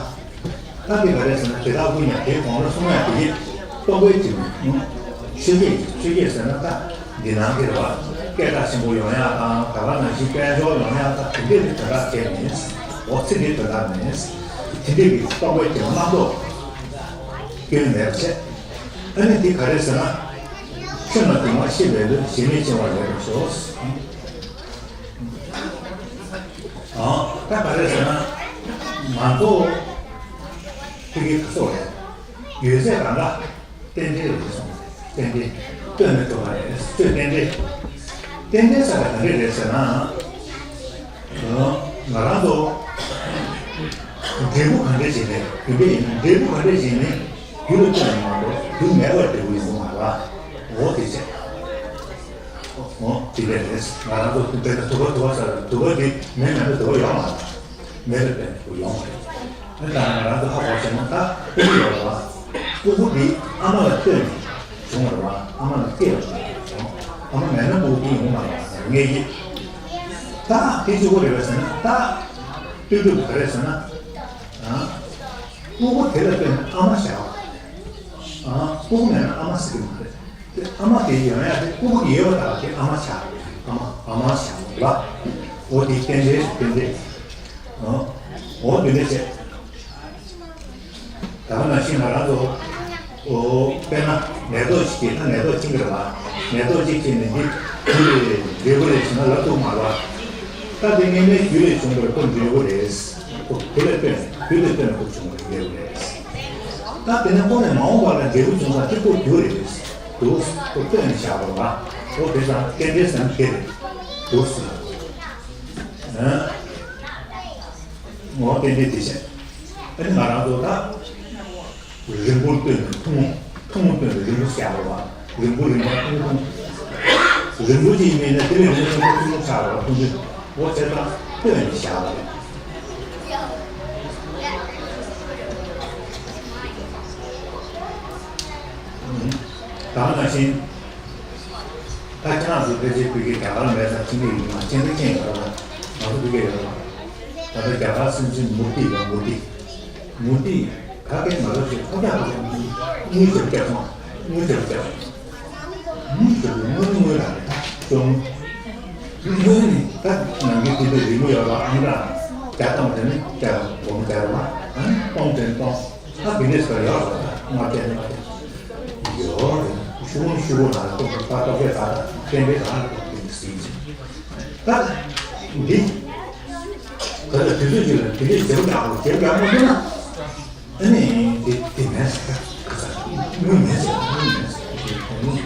ད་འདི་ག་རེ་ཟེར་ན་དེ་དག་ཀུན་ཀྱང་དེའི་གོང་ལ་གསུང་ཡག་དེ་ཡིན། རྟོག་པའི་དྲི་མས། ཆོས་བརྒྱད་ཀྱི་ཆོས་བརྒྱད་ཟེར་ན་ད་འདི་ནང་གི་རེད་བ། སྐད་གྲགས་ཆེན་པོ་ཡོང་ཡག་དང་ད་ག་ནང་བཞིན་དཔལ་འབྱོར་ཡོང་ཡག་དང་དེ་འདྲས་ཀྱི་དོན་དག་དེ་མིན། འོ་ཚེ་འདིའི་དོན་དག་མིན། དེ་འདྲས་ཀྱི་རྟོག་པའི་དྲི་མ་རྣམ་རྟོག་སྐྱོན་མེད་པ་བྱས། ཨ་ནི་འདི་ག་རེ་ཟེར་ན། ཆོས་རྣམས་སྒྱུ་མར་ཤེས་པའི་བློས། ཞེན་མེད་འཆིང་བ་ལས་གྲོལ་ཤོག་ཨང་། ད་ག་རེ་ཟེར་ན། ང་ཚོ་ཕ་གི་ཁ་སོགས་རེད། ཡོད་ཚད་གང་ག་རྟེན་འབྲེལ་རེད་གསུངས། རྟེན་འབྲེལ། ལྟོས་ནས་གྲུབ་པ་རེད། ཆོས་རྟེན་འབྲེལ། རྟེན་འབྲེལ་ཟེར་བ་ག་འདྲ་རེད་ཟེར་ན། ང་རང་ཚོ་འབྲས་བུ་ག་འདྲ་ཞིག་རེད། རྒྱུ་འབྲས་ཡིན་ན་འབྲས་བུ་ག་འདྲ་ཞིག་ནི་རྒྱུ་ལ་ལྟོས་ནས་མ་གཏོགས་རྒྱུ་མེད་པར་འབྲས་བུ་ཡོང་གི་མ་རེད། འོ་དེ་བྱས། འོ་དེ་འདྲ་རེད། ང་རང་ཚོ་དཔེར་ན་དུ་བ་དུ་བ་ཟེར་དུ་བ་དེ་མེ་མེད་ན་དུ་བ་ཡོད་མ་རེད། མེ་ལ་བརྟེན་དུ་ཡོང་བ་རེད། ཨ་ད་ང་རང་ཚོ་ཧ་གོ་བྱས་ན་ད་ཕྲུ་གུ་ཡོད་རེད་བ། ཕྲུ་གུ་འདི་ཨ་མ་ལ་ལྟོས་ནས་བྱུང་བ་རེད་བ། ཨ་མ་ལ་སྐྱེས་པ་རེད་བ། ཨ་མ་མེད་ན་ཕྲུ་གུ་འདི་ཡོང་མ་རེད་བ་ངེས་ཀྱི། ད་དེ་གཅིག་པོ་རེད་བ་ཟེར་ན་ད་ལྟོས་གྲུབ་ག་རེད་ཟེར་ན། ཨ་ཕྲུ་གུ་དེ་ལ་ལྟོས་ནས་ཨ་མ་བྱ་བ། ཨ་ཕྲུ་གུ་མེད་ན་ཨ་མ་ཟེར་གི་མ་རེད། དེ་ཨ་མ་དེ་ཡོང་ཡ་དེ་ཕྲུ་གུ་དེ་ཡོད་པ་དག་དེ་ཨ་མ་ཆགས། ཨ་མ་ཨ་མ་ཆགས་ལ། འོ་དེ་རྟེན་འབྲེལ་རྟེན་འབྲེལ། འོ་དེ་འདྲ་བྱས། ད་ག་ནང་བཞིན་ང་རང་ཚོ་འོ་དཔེར་ན་ནད་ཐོག་ཅིག་སྐྱེས་ན་ནད་ཐོག་ཅིག་གི་རེད་བ། ནད་ཐོག་ཅིག་སྐྱེས་ནས་འདི་འདི་རེད་འདི་རེད་ཟེར་ན་ལབ་ཐུབ་མ་རེད་བ། ད་དེ་སྔོན་མའི་རྒྱུ་ལས་བྱུང་བར་ཁོ་འབྲས་བུ་རེད། ཁོ་བུ་ལ་ལྟོས་ནས་བུ་ལ་ལྟོས་ནས་ཁོ་བྱུང་བའི་འབྲས་བུ་རེད། ད་དེ་ནས་ཁོ་ནས་མ་འོངས་པ་ལ་འབྲས་བུ་བྱུང་ས་དེ་ཁོ་རྒྱུ་རེད། འདུག་ཁོ་ལྟོས་ནས་བཞག་པ་རེད་བ། ཁོ་དེ་ཙམ་རྟེན་འབྲེལ་ཟེར་ན་དེ་རེད། འདུག་ཟེར། ཨ། ངོ་བོ་རྟེན་འབྲེལ་དེ་བྱས། ཨ་ནི་ང་རང་ཚོ་ད་རིང་པོར་ལྟོས་ནས་ཐུང་ངུ་ཐུང་ངུ་ལྟོས་ནས་རིང་པོ་བཞག་པ་རེད་བ། རིང་པོ་རིང་པོ་ཐུང་ཐུང་། རིང་པོ་ཅིག་མིན་ན་དེ་ལས་རིང་པོ་ཐུང་ཐུང་ཆགས་པ་རེད་བ་ཐུང་ཐུང་། འོ་བྱས་ཙང་ལྟོས་ནས་བཞག་པ་རེད། ད་ག་ནང་བཞིན། ད་ཁྱེད་རང་ཚོ་ཕལ་ཆེར་བོད་སྐད་རྒྱ་གར་མེད་ཙང་ཁྱེད་ཀྱི་ཡིན་ན་ཁྱེད་ཚོ་མཁྱེན་ཡོད་རེད་བ། ང་ཚོ་བོད་སྐད་ཡོད་རེད་བ། ད་ལྟ་རྒྱ་གར་སེམས་ཅན་མུ་ཏིག་ཡོད་མུ་ཏིག་མུ་ཏིག་ད་སྐད་མ་ལོ་ཞིག་ཐོག་ཐག་ཐོག་ཐག་དངུལ་ཞབས་བརྒྱབ་སོང་། དངུལ་ཞབས་བརྒྱབ། དངུལ་ཞབས་དངུལ་དངུལ་ལ་ད་ཅུང་དངུལ་ནི་ད་ནང་གི་དེ་འདྲའི་རིན་མོ་ཡོད་ལ་ཨང་གྲངས་བརྒྱ་ཐམ་པ་དེ་ནི་བརྒྱ་སྒོར་མོ་བརྒྱ་རེད་བ། ཨ་ནི་སྟོང་བྲན་སྟོང་ད་དེ་འདྲས་སུ་ཡོད་ལ་ད་མ་སྐད་ནི་མ་སྐད་ཡོད་རེད། ཤུ་གུ་ནི་ཤུ་གུ་ལ་ལ་ཏོག་ཏོག་ཏོག་ཏོག་སྐད་ད་ད་སྐད་འདྲའི་ད་ལ་ཏོག་ཏོག་སྐད་ཟིན་ཅིང་ད་འདི་ག་ད་དུས་ཚོད་ཅིག་ལ་དེ་འདྲས་བྱེད་པ་ཡག་པོ་བྱེད་པ་ཡག་པོ་འདུག་ན། ཨ་ནི་དེ་དེ་མེད་ཟེར། ཁ་ཚ་དངུལ་མེད་ཟེར། དངུལ་མེད་ཟེར། དངུལ་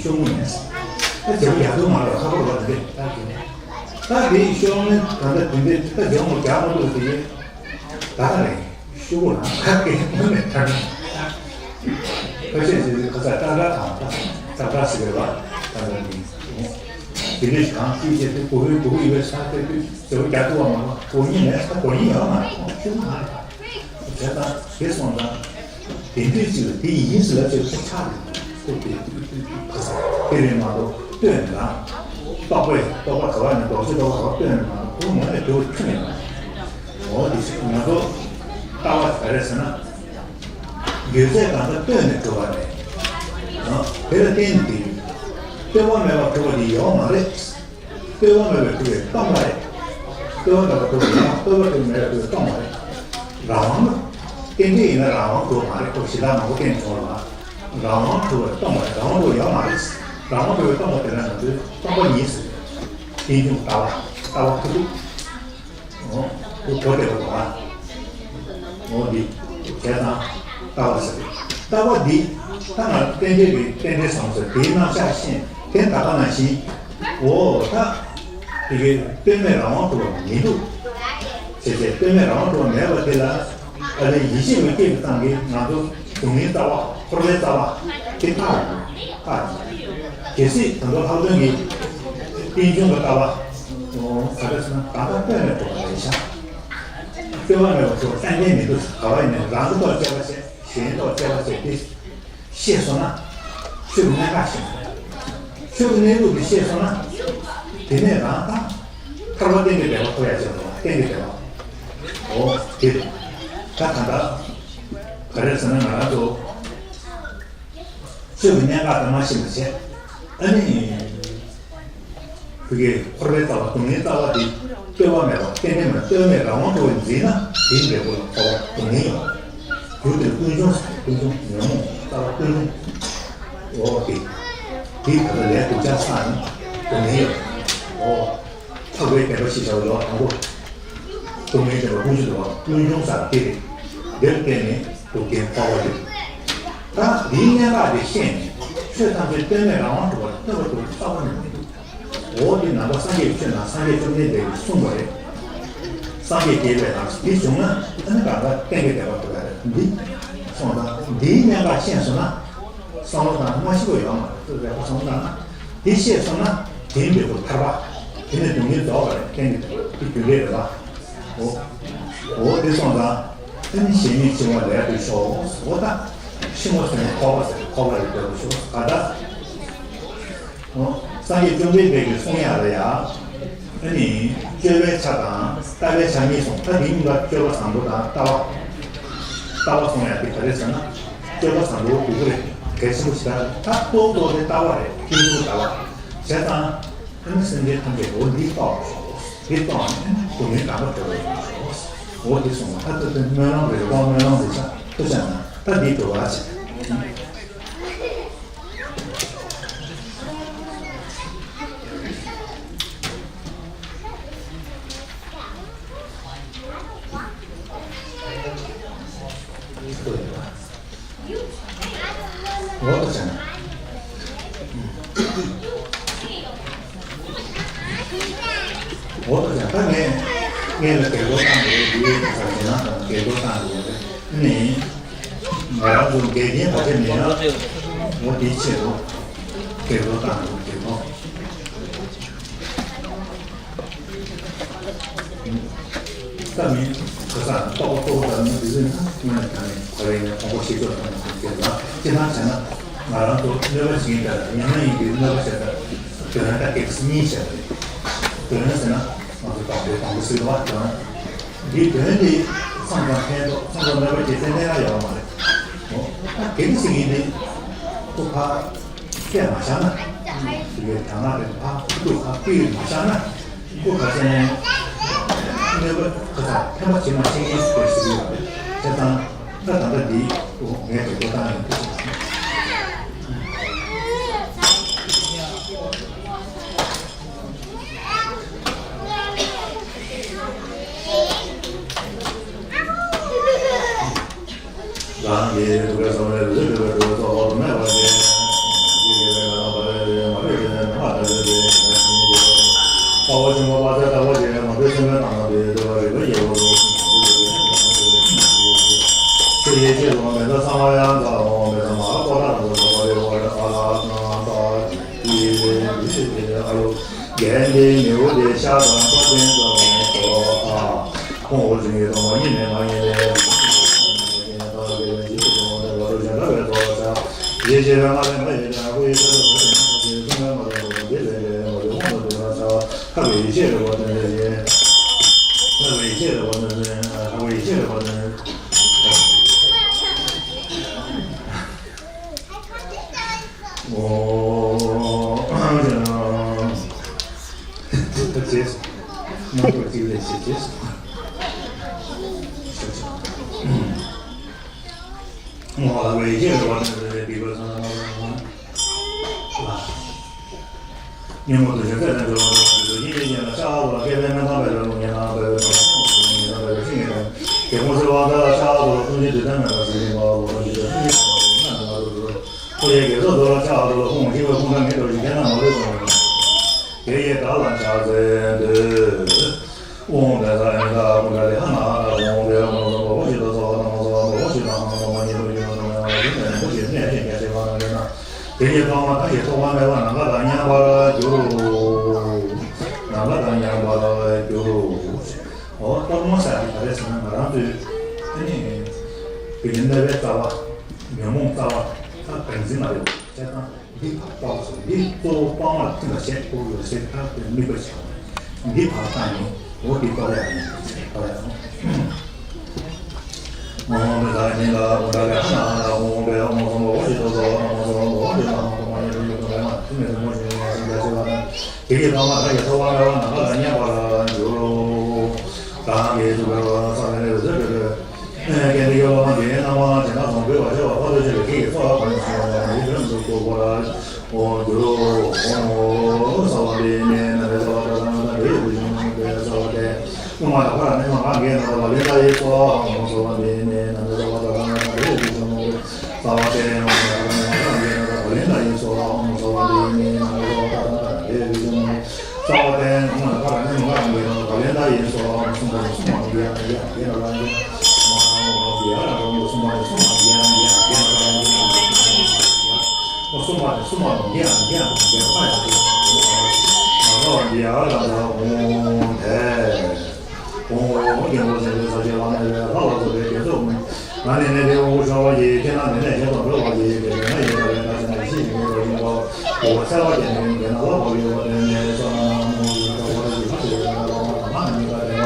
ཤོག་དངུལ་མེད་ཟེར། ཨ་བྱེད་པོ་ཡག་ཏུ་མ་ལ་ཁ་པར་བ་དེ་ད་དེ་ནས་ད་དེ་ཤོག་དངུལ་ད་ལྟ་དེ་འདྲས་ད་བྱེད་པོ་རྒྱག་མ་ཐུབ་དེ་ད་ལྟ་རེད། ཤོག་གུ་ནང་ཁ་སྐད་དངུལ་མེད་ད་ནི་ཁ་ཤས་ཤིག་ཁ་ཚ་ཏག་ཏག་དང་ཏག་ཏག་ཟེར་བ་ད་ལྟ་ནི་དེ་འདྲས་གང་ཅི་བྱེད་དུ་གོ་བོའི་གོ་བོ་ཡོད་ས་དེ་དུས་བྱེད་པོ་རྒྱག་ཐུབ་བ་མ་གཏོགས་གོ་ཉིན་མེད་ས་གོ་ཉིན་ཡོད་མ་རེད། ཤོག་གུ་ནང་རེད། བྱས་ཙང་དེ་སོང་ཙང་དེ་འདྲའི་ཅིག་ལ་དེ་ཡིན་ཟེར་ལབ་ཅིག་ཁོ་ཆགས་རེད། ཁོ་དེ་དེ་རེད་མ་གཏོགས་ལྟོས་ནས་རང་རྟོག་པས་རྟོག་པ་ག་བ་ནས་ལྡོག་ཕྱོགས་རྟོག་པ་ག་བ་ལྟོས་ནས་མ་གཏོགས་ཁོ་ངོས་ནས་དེ་བ་ཁྱོན་ནས་མ་རེད། འོ་དེ་ཞིག་ང་ཚོ་ལྟ་བ་ག་རེ་ཟེར་ན་ཡོད་ཚད་གང་ལྟར་ལྟོས་ནས་གྲུབ་པ་རེད། དེ་ལ་བརྟེན་ནས་དེ་ལྟོས་པ་མེད་པར་གྲུབ་པ་དེ་ཡོད་མ་རེད། ལྟོས་པ་མེད་པར་གྲུབ་པའི་སྟོང་པ་རེད། ལྟོས་པ་མེད་པར་གྲུབ་པའི་ཡང་ལྟོས་པ་གྲུབ་མེད་པར་གྲུབ་པའི་སྟོང་པ་རེད། རང་དབང་རྟེན་འབྲེལ་ཡིན་ན་རང་དབང་གྲུབ་མ་རེད། ཁོ་ཞེ་དྲག་མང་པོ་བསྟན་བྱུང་བ་ལ། རང་དབང་གྲུབ་པའི་སྟོང་པ་རེད། རང་དབང་གྲུབ་ཡོད་མ་རེད། རང་དབང་གྲུབ་པའི་སྟོང་པ་དེ་ལ་ང་ཚོས་སྟོང་པ་ཉིད་ཟེར། རྟེན་འབྱུང་ལྟ་བ། ལྟ་བ་ཁོ་ཐུག་འོ། ཁོ་གོ་བདེ་བོ་དང་། འོ་འདི། བྱས་ཙང་། ལྟ་བ་ཟེར། ལྟ་བ་འདི། ད་ང་རྟེན་འབྲེལ་གྱི་རྟེན་འབྲེལ་བཟང་ཟེར་དེའི་རྣམ་གཞག་ཤེས་དེ་ད་ག་ནང་བཞིན། འོ་ད། དེ་གའི་ལྟོས་མེད་རང་དབང་གྲུབ་པ་མི་འདུག་བྱས་བྱས་ལྟོས་མེད་རང་དབང་གྲུབ་པ་མེད་པ་དེ་ལ། ཨ་ལས་ཡིད་ཆེས་པའི་སྐད་ཀྱི་སྟངས་ཀྱིས་ང་ཚོ་སྡུག་བསྔལ་ལྟ་བ་འཁོར་བའི་ལྟ་བ་དེ་བཀག་ཡོད། བཀག་ཡོད། གལ་སྲིད་ད་དུང་ལྷག་དོན་གྱི་རྟེན་འབྱུང་གི་ལྟ་བ། ག་རེ་ཟེར་ན་ད་ལྟ་ལྟོས་ནས་གྲུབ་པ་རེད་ཤག་ལྟོས་པ་མེད་པ་གྲུབ་པ་གཏན་གཏན་མི་འདུག་ག་བ་ཡིན་ནའི་རང་གི་ཐོག་དཔྱད་པ་བྱས། གཞན་ཐོག་དཔྱད་པ་བྱས་ཏེ། ཤེས་སོང་ན། ཆོས་ཀྱི་གནད་འགག་ཤེས་སོང་། ཆོས་ཀྱི་གནས་ལུགས་དེ་ཤེས་སོང་ན། དེ་ནས་རང་དང་། ཐར་པ་གཏན་གྱི་བདེ་བ་ཐོབ་ཡ་བྱེད་དགོས་པ་གཏན་གྱི་བདེ་བ། འོ་དེ། ད་ད་ལྟ། ག་རེ་ཟེར་ན་ང་རང་ཚོ། ཆོས་ཀྱི་གནད་འགག་དེ་མ་ཤེས་པ་བྱས། ཨ་ནི། ཕ་གིའི་འཁོར་བའི་ལྟ་བ་སྡུག་བསྔལ་ལྟ་བ་དེ་ལྟོས་པ་མེད་པ་གཏན་གཏན་མེད་ལྟོས་མེད་རང་དབང་གྲུབ་པ་འཛིན་ན་དེའི་འབྲས་བུ་ལ་འཁོར་བ་སྡུག་བསྔལ་ཡོང་བ། རྒྱུ་དེར་ཀུན་འབྱུང་ཟེར་ཀུན་འབྱུང་ཉོན་མོངས་ལྟ་བ་ཀུན་འབྱུང་། འོ་དེ། དེའི་བར་ལ་ལས་སྡུག་ཅག་བསགས་ནས་སྡུག་བསྔལ་ཡོང་བ། འོ། འཕགས་པའི་བདེན་པ་ཞེས་བྱ་བ་ཡོད་དང་པོ། སྡུག་བསྔལ་བདེན་པ་ཀུན་འབྱུང་དུ་བ་ཀུན་འབྱུང་ཟེར་དེ་རེད། འདིར་བརྟེན་ནས་སྡུག་བདེན་འཁོར་བ་ཡོད། ད་འདིའི་གནད་འགག་དེ་ཤེས་ནས་ཆོས་ཐམས་ཅད་ལྟོས་མེད་རང་དབང་གྲུབ་པ་ལ་ལྟོས་པ་ལྟོས་པ་རྩ་བ་ནས་མི་འདུག་འོ་དེ་ནང་པ་སངས་རྒྱས་ཀྱི་ཆོས་ནང་སངས་རྒྱས་བཅོམ་ལྡན་འདས་ཀྱིས་གསུངས་པ་རེད། སངས་རྒྱས་དགྱེས་པའི་ལམ་འདི་བྱུང་ན་ཨ་ནི་གང་ག་གཏན་གྱི་བདེ་བ་ཐོབ་ཡ་རེད་འདི། སོང་ཙང་འདིའི་གནད་འགག་ཤེས་སོང་ན། བསམ་བློ་བཏང་ན་མ་ཤི་བ་ཡོད་མ་རེད། ཚོད་རེ་བ་བསམ་བློ་བཏང་ན། འདི་ཤེས་སོང་ན། དེའི་འབྲས་བུ་ཐར་པ། དེ་ནས་སྡུག་བསྔལ་རྫོགས་པ་རེད་གཏན་གྱི་བདེ་བ་འདི་རྒྱུ་འབྲས་རེད་པ། འོ། འོ་དེ་སོང་ཙང་། ཨ་ནི་གཞན་མི་འཆིང་བ་ལས་གྲོལ་ཤོག་འོ་ད། འཆིང་བ་ཟེར་ན་འཁོར་བ་ཟེར་འཁོར་བ་ལས་གྲོལ་ཤོག་ག་ད། འོ། སངས་རྒྱས་བཅོམ་ལྡན་འདས་ཀྱིས་གསུང་ཡག་ལ་ཡ། ཨ་ནི། སྤྱོད་པའི་ཆ་དང་ལྟ་བའི་ཆ་གཉིས་གསུངས། ད་འདི་གཉིས་ཀ་སྤྱོད་པ་བཟང་པོ་དང་ལྟ་བ། ལྟ་བ་གསུང་ཡག་དེ་ག་རེ་ཟེར་ན། སྤྱོད་པ་བཟང་པོ་དགོས་ཀྱི་རེད། གལ་ཆེན་པོ་ཞིག་ད་ད་ཏོག་ཏོག་དེ་ལྟ་བ་རེད་ཀུན་རྫོབ་ལྟ་བ། བྱས་ཙང་། ཨ་ནི་སེམས་ཅན་ཐམས་ཅད་འོ་འདི་རྟོགས་ཤོག་འདི་རྟོགས་ནས་སྡུག་བསྔལ་དང་པོ་གྲོལ་བར་ཤོག་འོ་འདི་གསུངས་པ་ད་ལྟ་དེ་སྨོན་ལམ་རེད་པ། སྨོན་ལམ་རེད་ཤག་ཐུབ་ཆ་ན་ད་འདི་འགྲོ་བ་བྱེད། འོ་ད་ཅང་། འོ་ད་ཅང་ད་ངས་ངས་ལ་གལ་འགོ་བཏང་དགོས་རེད། འདི་ཡིན་ད་ཟེར་ན་ད་གལ་འགོ་བཏང་དགོས་རེད། ནི། ང་རང་ཚོ་འགལ་རྐྱེན་བར་ཆད་མེད་ན། འོ་དེའི་ཆེད་དུ་གལ་འགོ་བཏང་དགོས་གལ་འགོ། ས་མིན་ག་ས་རྟོགས་པ་རྟོགས་པ་ལྟར་མི་འདི་ཚོས་ན་དངོས་གནས་དྲང་གནས་ག་རེ་ཡིན་ན་དགོངས་པ་བཞེས་ཕྱོགས་ཙམ་ཞིག་ལ་ཅི་ལྟར་བྱས་ན་ང་རང་ཚོ་གནོད་པ་ཞིག་ཡིན་པ་ཉམས་ལེན་ཡིན་པའི་གནོད་པ་བྱས་ཙང་དོན་དང་སྐད་ཆ་གཉིས་བཤད་པ་རེད། དོན་ཟེར་ན་ང་ཚོ་དང་པོའི་དང་པོ་ཟེར་བ་དོན་འདིའི་དོན་དེ་ སེམས་ཙམ་ཕན་ཐོགས་སེམས་ཙམ་མེད་པ་ཅིག་ཏན་ཏན་ཡང་ཡོད་མ་རེད། འོ་ད་གལ་སྲིད་ཡིན་དེ་ཁོ་ཕ་སྐད་མ་བཞག་ན་དེ་གའི་དྲག་སྔགས་རེད། ཕ་ཁུ་ཐུག་ཕ་སྐད་མ་བཞག་ན་ཁོ་ག་ཚོད་ནས་གནོད་པ་ག་ཚ་ཕན་པ་བྱེད་མ་བྱེད་ངེས་སུ་དགོས་ཟེར་གྱི་ཡོད་རེད། བྱས་ཙང་ད་ད་ལྟ་འདི་ངས་དེ་ལྟ་སྟངས་ཡིན་ཐུགས་རྗེ་ཆེ། རྒྱན་ལྡན་མེའུ་དེ་ཤ་དང་ཕྲ་ཕུང་ཚོགས་ཨ། ཁོང་འོད་ཟེར་གྱི་སྟོང་པ་ཉི་མའི་ངང་ཉིད་ལས། ཡེ་ཤེས་པའི་ལྔ་ལས་མ་ཡིན་ཀྱང་སྐུ་ཡི་ཆ་ལུགས་ཟབ་ཅིང་རྣམ་པར་ཤེས་པའི་གསུང་མེད་མ་ལུས་པ་འདི་ལས་འདས་མ་ལུས་དབང་དུ་འདུས་པ་ལྟ་བུ་ལྷག་པའི་ཡེ་ཤེས་རེད་པ། དོན་དེ་བཞིན་ལྷག་པའི་ཡེ་ཤེས་རེད་པ། དོན་དེ་ལྷག་པའི་ཡེ་ཤེས་རེད་པ། དོན་ཉོན་མོངས་དུ་ཞིང་ཚད་ལྡན་འགྲོ་བ་དང་། ཡིད་ཀྱི་ཡན་ལ་ཤ་ཨ་ལ་སྐལ་པའི་སྨན་ཐང་པའི་ལ་ལུང་ཡན་ལ་པའི་བའི་དང་ལུང་ཡན་ལ་པའི་བའི་ཤིང་ཡན་ལ་དགེ་ཕུང་སེལ་བ་འདི་ལ་ཤ་ཨ་ལ་ལུང་གི་དུས་དང་མེད་པ་ཟིན་ལིང་པ་ལུང་གི་དུས་དང་མེད་པ་ཟིན་ལིང་པ་ལུང་། ཕུར་ཡི་དགེ་ཚོགས་འདི་ལ་ཤ་ཨ་ལ་ལུང་ཞི་བའི་ཕུང་ཁ་མི་འགྲོ་ཞིང་ཁྱེད་རྣམས་མ་ལུས་སོང་། དེ་ཡི་བདག་ལ་ཕྱག་འཚལ་འདོད། ཨོཾ་བཛྲ་ཨ་ནི་ཏ་ཀུན་ཌ་ལི་ཧ་ན་ཧ་ན་ཧོ། བོ་ཡ་ཨོཾ་སམ་བྷ་ཝ་ཤི་ཏ་ས་བ་ན་མ་ས་བ་ན་བྷ་ཝ་ཤི་ཏ་ཧ་ན་མ་ཉི་ཏོ་ཉི་ཏོ་ཏོ་མ་ཡ་མ་ཏི་ནེ་ནེ་བྷོ་ཤི་ནེ་ཤི་ཉ་ཤི་བ་ན་ཉ་ན། དེ་ཡི་ཐོག་མ་མཐའ་ཡི་ཐོག་མ་མེད་པ་ནམ་མཁའ་དང་མཉམ་པར་གྱུར། ནམ་མཁའ་དང་མཉམ་པར་གྱུར། འོ་གཏོར་མ་ཟེར་ཡག་དེ་ག་རེ་ཟེར་ན་ང་རང་ཚོའི་ཨ་ནི་དེ་ནི་གནོད་པའི་རྩ་བ། ཉོན་མོངས་རྩ་བ། ད་བདག་འཛིན་མ་རེད་བྱས་ཙང་། འདི་ཕར་སྤར་སོང་། འདི་གཙོ་བོ་སྤར་མར་ཐིམ་པ་བྱས། ཨོ་ཡོད་ཟེར་ཁ་དེ་དམིགས་པ་བྱས། འདི་ཕར་བཏང་ནས་འོ་འདི་གཏོར་ཡག་ཡིན་ཟེར་གཏོར་ཡག་ཡིན། ཨོཾ་བཛྲ་ཨ་ནི་ཏ་ཀུན་ཌ་ལི་ཧ་ན་ཧ་ན་ཧོ། བོ་ཡ་ཨོཾ་སམ་བྷ་ཝ་ཤི་ཏ་ས་བ་ན་མ་ས་བ་ན་བྷ་ཝ་ཤི་ཏ་ཧ་ན་མ་ཉི་ཏོ་ཉི་ཏོ་ཏོ་མ་ཡ་མ་ཏི་ནེ་ནེ་བྷོ་ཤི་ནེ་ཤི་ཉ་ཤི་བ་ན། དེ་ཡི་ཐོག་མ་མཐའ་ཡི་ཐོག་མ་མེད་པ་ནམ་མཁའ་དང་མཉམ་པར་གྱུར། རང་གི་ཐུགས་ཀའི་ས་བོན་ལས་སུ་གྲུབ་པའི། ཀྱེ་འདི་ཡོ་ལོ་མ་འདི་ཡི་རྣམ་པ་ཇི་ལྟར་བཟང་པོའི་བར་ཆད་པ་ཕ་རོལ་ཕྱིན་པའི་གེགས་ཀྱི་ཚོགས་ལ་གང་ཞིག་བྱུང་བ་ཡི་དོན་དུ་གོ་བར་འགྱུར་རོ། ས་བ་འདི་ནི་ན་རེ་ས་བ་ད་ད་ན་ད་རེ་ཡོད་ཞིང་པའི་ས་བ་སྟེ། སྔོན་མ་ལ་ཕར་ནི་མ་གང་གིས་ན་བ་ལེ་ད་ཡི་སོ། ས་བ་འདི་ནི་ན་རེ་ས་བ་ད་ད་ན་ད་རེ་ཡོད་ཞིང་པའི། ས་བ་སྟེ། ཡང་ན་ཡང་ན་ཡང་ན་ཡང་ན་བ་ལེན་ད་ཡིན་སོ། ཨོཾ་ས་བ་འདི་ནི་ན་མོ་ས་བ་ད་ད་ན་ད་རེ་བི་ཤ་མ་ནི། ས་བ་སྟེ། ཡང་ན་བ་ལ་ནི་མ་འདི་ན་བ་ལེན་ད་ཡིན་སོ། ཨོཾ་སུམ་བ་ནི་སུམ་མ་ནི་ཡ་ན་ཡ་ཡ་ན་ལ་ཡ། མ་ཧ་མ་ཧོ་ཡ་ན་རོ་སུམ་བ་ནི་སུམ་མ་ནི་ཡ་ན་ཡ་ཡ་ན་ལ་ཡ། ཨོ་སུམ་བ་ནི་སུམ་མ་ནི་ཡ་ན་ཡ་ན་ཡ་ན་ཡ་ན་ཡ། ཨོཾ་དེ། ཨོཾ་རྒྱལ་པོ་སེམས་དཔའི་ས་ཆེན་ལ་གནས་པའི་ལྷ་ལ་སོགས་པའི་དགེ་ཚོགས་ཀུན། ང་ནི་གནས་འདིར་དབང་བསྐུར་ཤོར་བ་ཡིས། ཁྱེད་རྣམས་འདི་ནས་གཞན་དུ་འགྲོ་བ་ཡི་དགེ་འདུན་ང་ཡི་ལྟ་བའི་ང་ཞེ་ན་ཤེས་ཤིང་ངེས་པར་ཡིན་པའོ། འོ་ཚེ་བ་ཀྱང་ནི་འདི་ན་ལ་བབ་ཡོད་པ་དེ་ནས་ས་ན་མོ་ཡི་ལྟ་བ་ཡི་ལྷ་ཆེ་བའི་ལ་ལ་ལ་ལ་ལ་ནི་ཡི་ལྟ་དེ་ལ།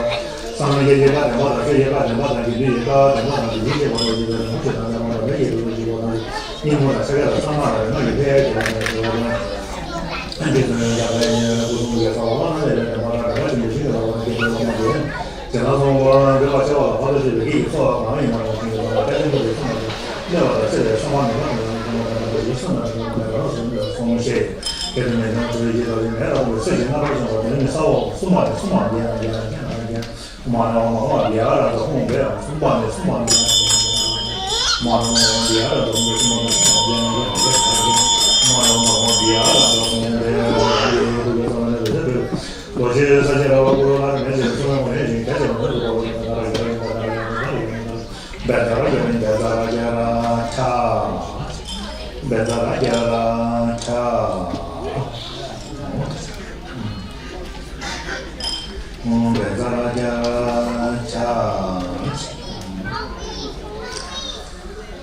སངས་རྒྱས་ཀྱི་ལྟ་དེ་མ་དང་ཆོས་ཀྱི་ལྟ་དེ་མ་དང་དགེ་འདུན་ཡི་ལྟ་དེ་མ་དང་དེ་ཡིན་ཞེས་པ་ལ་ཡི་ལྟ་དེ་མ་ཆོས་དང་དེ་མ་དང་མེད་ཀྱི་ལྟ་ཞེས་པ་དང་། སྙིང་པོ་དང་ཕྱག་རྒྱ་དང་གསང་སྔགས་དང་རིག་སྔགས་ཀྱི་ཕྲད་ཀྱི་ལ་ནས་ཞེས་པ་དང་། ཨ་ནི་དེ་ཚོ་ཡང་ཡང་ཡང་སྐུ་གསུང་གི་ས་བ་ལ་ནི་ལས་དེ་མ་དང་དགྲ་ཆེན་པོ་ཞིག་གི་ལ་བ་ནི་སྐད་ཅིག་ལ་མ་དེ། དེ་ལ་སོང་བ་འདོད་པ་ཆེ་བ་ལ་ཕར་ཚུར་ཤོད་པའི་གེགས་ཀྱི་ཚོགས་ལ་གང་ཡིན་ན་རང་བཞིན་གྱི་ལམ་ལ་བཀའ་ཆེན་པོ་དེ་ཚང་མ་དེ་གནོད་པ་དང་བསད་པའི་བསམ་པ་མེད་པ་དང་ཡང་དེ་མ་དང་དང་པོ་ཡིད་བསམ་དང་དེ་མ་དང་རང་སོང་ལ་སོང་ཞེས་དེ་དུ་མེད་ཀྱང་དེ་ཡི་ལ་ལས་མེད་ལ་དང་པོ་ཚེ་ཞིག་རྣམ་པར་བྱུང་བ་དེ་ནི་ས་འོག་གསུམ་པ་དེ་གསུམ་པ་འདི་ཡང་ཡང་ཡང་ཡང་ཡང་མ་ནོ་མ་ནོ་འདི་ཡང་ར་དང་ཧོང་བེ་ཡང་གསུམ་པ་ནི་གསུམ་པ་འདི་ཡང་ཡང་ཡང་མ་ནོ་འདི་ཡང་ར་དང་ཧོང་བེ་གསུམ་པ་ནི་གསུམ་པ་འདི་ཡང་ཡང་ཡང་ཡང་མ་ནོ་མ་ནོ་འདི་ཡང་ར་དང་ཧོང་བེ་ཡང་ཡང་ཡང་ཡང་ཡང་ཡང་ཡང་རྡོ་རྗེ་ས་སྐྱ་ར་བ་ཀུ་རུ་ལ་མེ་ཆེན་སུ་མ་མོ་ཡེ་ཞིང་རྒྱ་ཆེ་བ་མེ་རུ་བ་བ་ན་ར་ཡ་ར་ཡ་ད་ར་ཡ་ད་ར་ཡ་ད་ར་བེ་ད་ར་གྱ་ར་བེ་ད་ར་གྱ་ར་ཆ། བེ་ད་ར་གྱ་ར་ཆ། བེ་ད་ར་གྱ་ར་ཆ།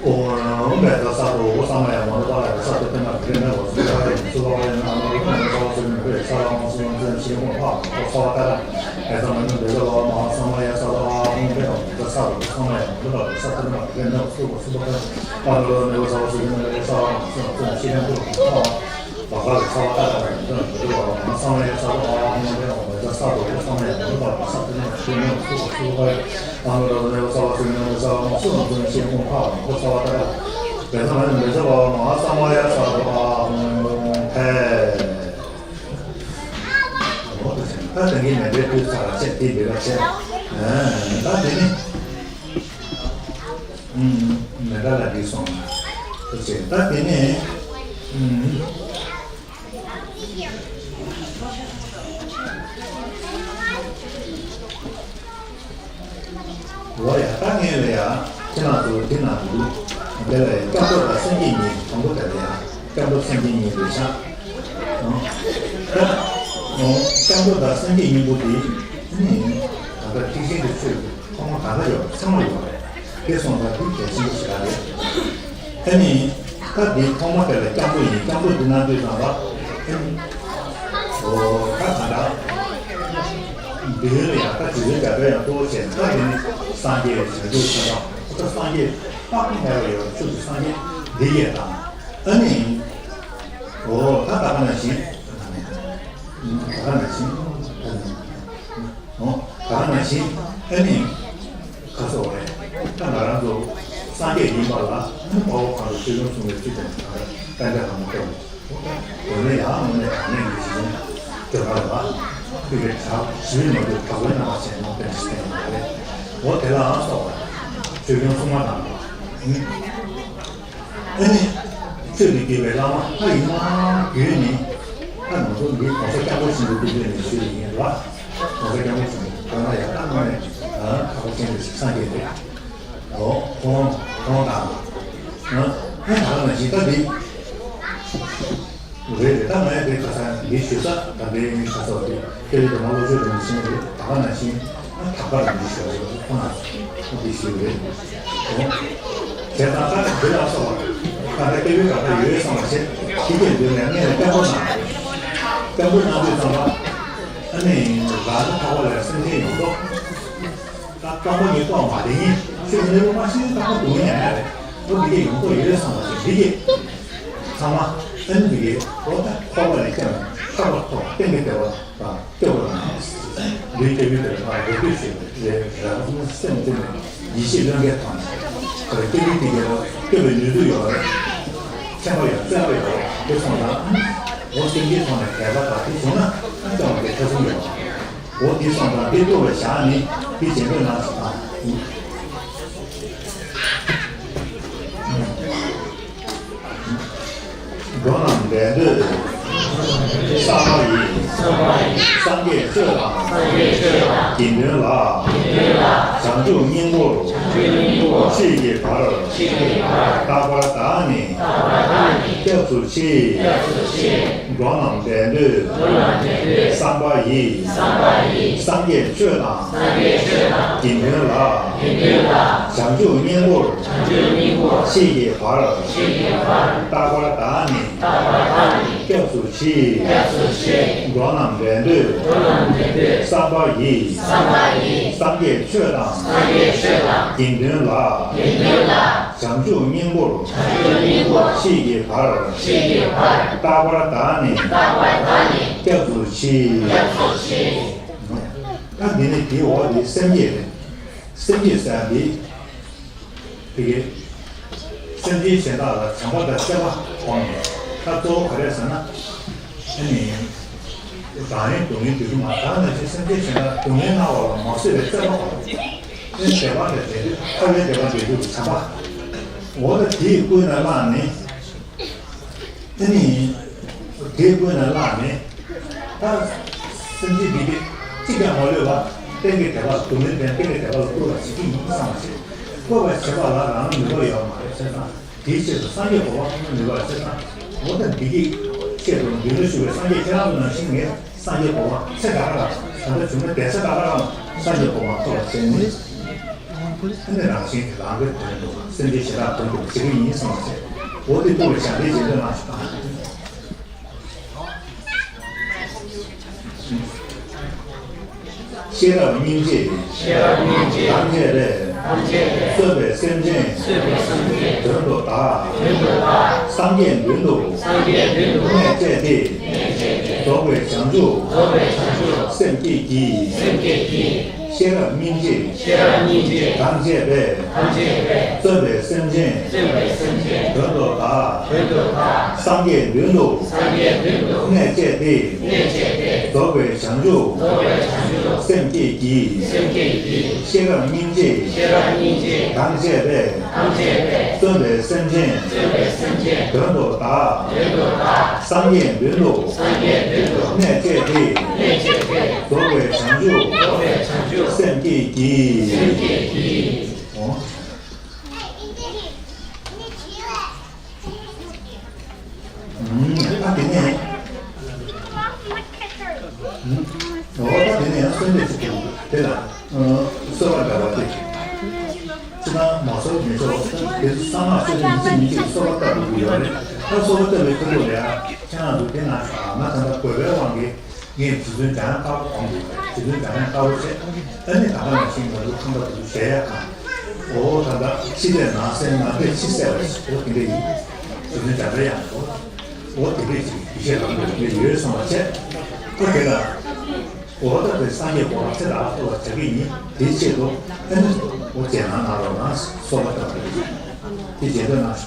ཨོཾ་བེ་ད་ས་ཏོ་ཨོ་ས་མ་ཡ་མ་རུ་པ་ལ་ཡ་ས་ཏོ་ཏེ་མ་ཏེ་མེ་བ་སུ་ཡ་ཡ་སུ་བ་ཡ་ན་མ་རུ་པ་ཡ་ས་བ་སུ་མེ་པེ་ས་ལ་མ་སུ་མ་ཙན་ཤེ་མོ་ཧ་ཨོ་ས་བ་ཏ་ར་ཨེ་ས་མ་ཉུ་བེ་ད་བ་མ་ས་མ་ཡ་ས་ལ་ཨོཾ་བེ་ཨོ་ད་ ས་རུ་ཚང་མ་ཡང་མི་ལུས་པ་ས་ཐུབ་པ་དེ་ནས་སུ་གོ་སུ་པ་ཀ་ཨ་རུ་ལ་ནེ་བོ་ས་བ་སུ་ཡིན་ན་ལས་ས་བ་སུ་ན་སུ་ན་ཤི་ལན་པོ་ཨ་བ་ག་ལ་ས་བ་ཀ་ཀ་ཡིན་ན་མི་ལུས་པ་ང་ཚང་མ་ཡང་ས་བ་ཨ་ཧོ་ན་ལས་ཨོ་མེ་ད་ས་རུ་ཚང་མ་ཡང་མི་ལུས་པ་ས་ཐུབ་པ་དེ་ནས་སུ་གོ་སུ་པ་ཀ་ཨ་རུ་ལ་ནེ་བོ་ས་བ་སུ་ཡིན་ན་ལས་ས་བ་སུ་ན་སུ་ན་ཤི་ལན་པོ་ཨ་བ་ས་བ་ཀ་ཀ་བེ་ས་མ་ཡང་མེ་ས་བ་ང་ཚང་མ་ཡང་ས་རུ་ཨ་ཧོ་ན་ལས་ཨོ་ཕེ། འོ་ད་ད་ད་ངས་མེ་འདྲའི་དུས་ཚར་ལ་བྱས་དེ་འདི་ལ་བྱས། ཨ་ད་དེ་ནི། ཨུམ་མེ་འདྲ་ལ་འདི་སོང་ལ། ད་བྱས་ད་དེ་ནི། ཨུམ། འོ་ཡ་ད་ངས་ལ་ཡ་ཁྱེད་རང་ཚོ་འདི་ན་འདུག་དེ་ལ་ཡ་སྐྱབས་འགྲོ་དང་སེམས་བསྐྱེད་གཉིས་དང་པོ་དེ་ལ་ཡ་སྐྱབས་འགྲོ་སེམས་བསྐྱེད་གཉིས་རེད་ཤག་ད་སྐྱབས་འགྲོ་དང་སེམས་བསྐྱེད་གཉིས་པོ་དེ་ནི་ད་ལྟ་ཐེག་ཆེན་གྱི་ཆོས་ཀྱི་ཐོག་མ་གང་ག་ཡོད་ཚང་མ་ཡོད་རེད། དེ་སོང་ཙང་དེ་གལ་ཆེན་པོ་ཞིག་རེད། ཨ་ནི། ད་འདི་ཐོག་མ་དེ་ལ་སྐྱབས་འགྲོ་ཡིན། སྐྱབས་འགྲོ་འདི་གནང་དུས་ཙམ་པ། ཨ་ནི། འོ་ད་ག་འདྲ། འདི་ལ་ཡང་ད་དེ་ཚོའི་རྒྱབ་པའི་ཡང་གཙོ་བོ་བྱས་ནས་ད་འདི་ནི་སངས་རྒྱས་བྱང་ཆུབ་ཤིང་རྟ་ད་སངས་རྒྱས་དཔག་ཏུ་མེད་པ་ཡོད་པ་ཆོས་ཀྱི་སངས་རྒྱས་འདི་ཡས་དང་། ཨ་ནི། འོ་ད་ད་ག་ནང་བཞིན། ད་ག་ནང་བཞིན། ཨ་ནི། འོ། ད་ག་ནང་བཞིན་ཨ་ནི། ཁ་སོ་རེད། ད་ང་རང་ཚོ་སངས་རྒྱས་ཡིན་པ་ལ་ཨ་ནི་དཔའ་བོ་གང་དུ་ཆོས་སྐྱོང་སྲུང་བའི་ཚུལ་དང་ད་ལྟ་པཎ་ཆེན་ལྷ་མོ་སྟོན། དེ་ནས་ཡང་དངོས་གནས་དྲང་གནས་ཀྱི་ཞི་ལྷུན་སྒྲོལ་མ་རེད་པ། དེ་གའི་གྲགས་ཞི་བའི་ནོར་བུས་གྲགས་པའི་རྣམ་པར་བྱས་ནོར་བསྟན་ཞིག་བསྟན་ཡོད་པ་རེད། འོ་དེ་ལའང་སོགས་པ་ཆོས་སྐྱོང་སྲུང་མ་དང་། ཨ་ནི། ཆོས་ཀྱི་དགེ་བའི་བླ་མ་ལྷ་ཡི་བླ་མ་བརྒྱུད་ནས། ད་ང་ཚོ་འདི་༸གོང་ས་༸སྐྱབས་མགོན་ཆེན་པོའི་སྐུ་ཕྲེང་ནས་ཞུས་ཡིན་ལ། ༸གོང་ས་༸སྐྱབས་མགོན་ཆེན་པོ་དོན་ལ་ཡང་ད་དངོས་གནས་ཁག་པོ་ཅན་གྱི་སངས་རྒྱས་རེད། འོ་ཁོང་ཁོང་དང་། ཨ་ནི་ད་ག་ནང་བཞིན་ད་འདི། རེད་རེད། ད་ང་ཡང་དེ་ཁ་སང་འདི་ཞུ་ས་ད་འདི་ཁ་སང་དེ་སྐྱབས་རྗེ་སྒྲོལ་མ་བློ་གྲོས་རིན་པོ་ཆེ་རེད། ད་ག་ནང་བཞིན་ཨ་ཐག་པ་རིན་པོ་ཆེ་རེད། ཁོང་ལ་འདི་ཞུ་རེད། དེ་དང་ད་འདི་ལ་སོགས་པ་ད་ལྟ་སྐྱབས་ཡུལ་ག་ད་ཡོད་བསམ་པ་བྱས་ཕྱི་རྒྱལ་འདིར་ནས་སྔས་ལ་སྐྱབས་འགྲོ་གནང་། སྐྱབས་འགྲོ་གནང་དུས་ཙམ་པ་ཨ་ནི་རང་ནི་འཕགས་པ་ལས་སེམས་ཅན་ཡོངས་རྫོགས། ད་སྟོང་པ་ཉིད་རྟོགས་མ་བདེ་ཉིད་ཆོས་གནས་ལུགས་མ་ཤེས་ན་སྟོང་པ་སྡུག་བསྔལ་ཡང་ཡང་རེད། འོ་འདི་གའི་ཡོང་ཐོག་ཡོད་བསམ་པ་ཞིག་འདི་གའི་ཚང་མ་ཨ་ནི་འདི་གའི་འོ་ད་འཁོར་བ་ལས་སྐྱབས་ནས་ཐར་པ་ཐོབ་གཏན་གྱི་བདེ་བ་དང་སྐྱོབ་པ་དང་། འདིའི་སྐྱབས་ཡུལ་དེར་ང་རེ་ལྟོས་ཞུས་པ་རེད། རང་སེམས་ཙམ་ནས་ཡིད་ཆེས་བློས་འགེལ་ཐོག་ནས་སྐྱབས་ཡུལ་དེ་གའི་ལ་སྐྱོབ་པའི་ནུས་མཐུ་ཡོད་རེད། མཁྱེན་པ་ཡོད་བརྩེ་བ་ཡོད་རེད། དེ་སོང་ཙང་འོ་སེམས་ཅན་ཐོག་ནས་དད་པ་དང་དེ་བྱུང་ན་སྐྱོབ་པ་དེ་ཐེ་ཚོམ་ཡོད་རེད། འོ་འདི་སོང་ཙང་འདི་རྟོགས་པའི་ཞག་ནི་འདི་རྗེས་ཟློས་གནང་ཞིག་དང་། འགྲོ་རྣམས་བདེ་འདོད་བསམ་པ་ཡིས། སངས་རྒྱས་ཆོས་དང་། དགེ་འདུན་ལ། བྱང་ཆུབ་སྙིང་པོར། ཆོས་ཀྱི་བར། རྟག་པར་བདག་ནི། སྐྱབས་སུ་མཆི། འགྲོ་རྣམས་བདེ་འདོད་བསམ་པ་ཡིས། སངས་རྒྱས་ཆོས་དང་དགེ་འདུན་ལ། བྱང་ཆུབ་སྙིང་པོར་མཆིས་ཀྱི་བར། རྟག་པར་བདག་ནི་སྐྱབས་སུ་མཆི། འགྲོ་རྣམས་བདེ་འདོད་བསམ་པ་ཡིས། སངས་རྒྱས་ཆོས་དང་དགེ་འདུན་ལ། བྱང་ཆུབ་སྙིང་པོར་མཆིས་ཀྱི་བར། རྟག་པར་བདག་ནི་སྐྱབས་སུ་མཆི། ད་འདི་ནི་དེའི་འོག་དེ་སེམས་བསྐྱེད་རེད། སེམས་བསྐྱེད་ཟེར་ཡ་འདི་དེ་གའི་སེམས་ཅན་གཞན་དག་ལ་བྱམས་པ་དང་བརྩེ་བ་སྒོམ་ནས། ད་གཙོ་བོ་ག་རེ་ཟེར་ན། ཨ་ནི། རང་ཉིད་སྡུག་བསྔལ་འདོད་རྒྱུ་མ་དག་ནང་བཞིན་སེམས་ཅན་གཞན་དག་སྡུག་བསྔལ་མནར་བ་ལ་མ་བཟོད་པའི་བརྩེ་བ་སྒོམ། ཨེ་བདེ་བ་དང་ལྡན་དུས་ཐར་པའི་བདེ་བ་འདོད་རྒྱུ་བྱམས་པ། འོ་ན་དེས་ཀུན་ནས་བསླངས་ནས། དེ་ནི། དེ་ཀུན་ནས་བསླངས་ནས། ད། སེམས་ཅན་འདི་གས་གཅིག་ཀྱང་མ་ལུས་པ། གཏན་གྱི་བདེ་བ་ལ་སྡུག་བསྔལ་དང་གཏན་གྱི་བདེ་བ་ལ་བཀོད་པ་བྱེད་ཀྱི་ཡིན་བསམ་བྱས། བཀོད་པ་བྱེད་པ་ལ་རང་ལ་ནུས་པ་ཡོད་མ་རེད་བྱས་ཙང་། དེའི་ཆེད་དུ་སངས་རྒྱས་གོ་འཕང་ཐོབ་ན་ནུས་པ་བྱས་ཙང་། འོ་ད་འདི་གི་ཆེད་དུ་མདུན་ལ་བཞུགས་པའི་སངས་རྒྱས་ཁྱེད་རང་ཚོ་ནང་བཞིན་ངས་སངས་རྒྱས་གོ་འཕང་ཚེ་ག་ར་ལ་ད་ལྟ་བྱུང་ན་དེ་ཚེ་ག་ར་ལ་སངས་རྒྱས་གོ་འཕང་ཐོབ་པ་བྱས་ནས། ཨ་ནི་རང་བཞིན་གྱིས་རང་གི་དོན་དུ་སེམས་ཅན་གཞན་དག་དོན་དུ་བྱེད་ཀྱི་ཡིན་གསུངས་པ་བྱས། འོ་དེ་རྟོགས་པའི་ཞག་དེ་རྗེས་ཟློས་གནང་ཞིག་དང་། ཤེས་རབ་སྙིང་རྗེ། ཤེས་རབ་སྙིང་རྗེ། ཐམས་ཅད་ལས། ཐམས་ཅད་པའི། གསོད་པའི་སེམས་ཅན། གསོད་པའི་སེམས་ཅན། དོན་དུ་བདག་དོན་དུ་བདག་སངས་རྒྱས་མདུན་དུ། སངས་རྒྱས་མདུན་དུ། གནས་བཅས་ཏེ། གནས་བཅས་ཏེ། རྫོགས་པའི་བྱང་ཆུབ། རྫོགས་པའི་བྱང་ཆུབ། སེམས་བསྐྱེད་ཀྱིས། སེམས་བསྐྱེད་ཀྱིས། ཤེས་རབ་སྙིང་རྗེ། ཤེས་རབ་སྙིང་རྗེ། དང་བཅས་པའི། དང་བཅས་པའི། གསོད་པའི་སེམས་ཅན། གསོད་པའི་སེམས་ཅན། དོན་དུ་བདག་དོན་དུ་བདག་སངས་རྒྱས་མདུན་དུ། སངས་རྒྱས་མདུན་དུ། གནས་བཅས་ཏེ། གནས་བཅས་ཏེ། རྫོགས་པའི་བྱང་ཆུབ། རྫོགས་པའི་བྱང་ཆུབ། སེམས་བསྐྱེད་ཀྱིས། སེམས་བསྐྱེད་ཀྱིས། ཤེས་རབ་སྙིང་རྗེ། ཤེས་རབ་སྙིང་རྗེ། དང་བཅས་པའི། དང་བཅས་པའི། གསོད་པའི་སེམས་ཅན། གསོད་པའི་སེམས་ཅན། དོན་དུ་བདག་དོན་དུ་བདག་སངས་རྒྱས་མདུན་དུ། སངས་རྒྱས་མདུན་དུ། གནས་བཅས་ཏེ། གནས་བཅས་ཏེ། རྫོགས་པའི་བྱང་ཆུབ། རྫོགས་པའི་བྱང་ཆུབ། སེམས་བསྐྱེད་ཀྱིས། སེམས་བསྐྱེད་ཀྱིས། འོ། ཨ་དེ་ནས། འོ་ད་དེ་ནས་ཡང་གསོལ་འདེབས་ཤིག་དེ་ལ་གསོལ་བ་འདྲ་བ་དེ། ཅི་ལྟར་མ་གསོལ་མི་ཆོག་དེ་གསང་སྔགས་ཆོས་ཀྱི་མི་གཅིག་མི་གཅིག་གསོལ་བ་བཏབ་དགོས་ཀྱི་ཡོད་རེད། ད་གསོལ་བ་བཏབ་པའི་ཁ་ཐུག་ལ་ཡང་ཁྱེད་རང་ཚོ་དེ་ན་ང་ད་ལྟ་དགོས་པའི་དབང་གིས། ངས་རྗེ་བཙུན་འཇམ་དབྱངས་དཀར་པོ་གོང་དུ་རྗེ་བཙུན་འཇམ་དབྱངས་དཀར་པོ་བྱས། ཨ་ནི་ད་ལྟ་ནང་བཞིན་ང་ཚོ་ཁང་པ་དེ་ཚོ་གཞལ་ཡས་ཁང་། འོ་ད་ལྟ་འཆི་ལྟས་ནང་གསལ་ནང་ལྟས་ཕྱི་གསལ་བ་ཞིག་འོ་དེ་འདྲ་ཡིན། རྗེ་བཙུན་འཇམ་པའི་དབྱངས་འོ་འོ་དེ་འདྲ་ཞིག་ཡིད་ཆེས་རང་དུ་ཡོད་གསུངས་པ་བྱས། ཨ་དེ་ལ་འོ་ད་དེ་སངས་རྒྱས་གོ་འཕང་ཚེ་རབས་ཐོབ་པར་བྱ་གི་ཡིན། དེའི་ཆེད་དུ་ཨ་ནི་འོ་རྗེས་གནང་གནང་རོགས་གནང་གསོལ་བ་བཏབ་པ་རེད། དེ་རྗེས་ཟློས་གནང་ཞུ་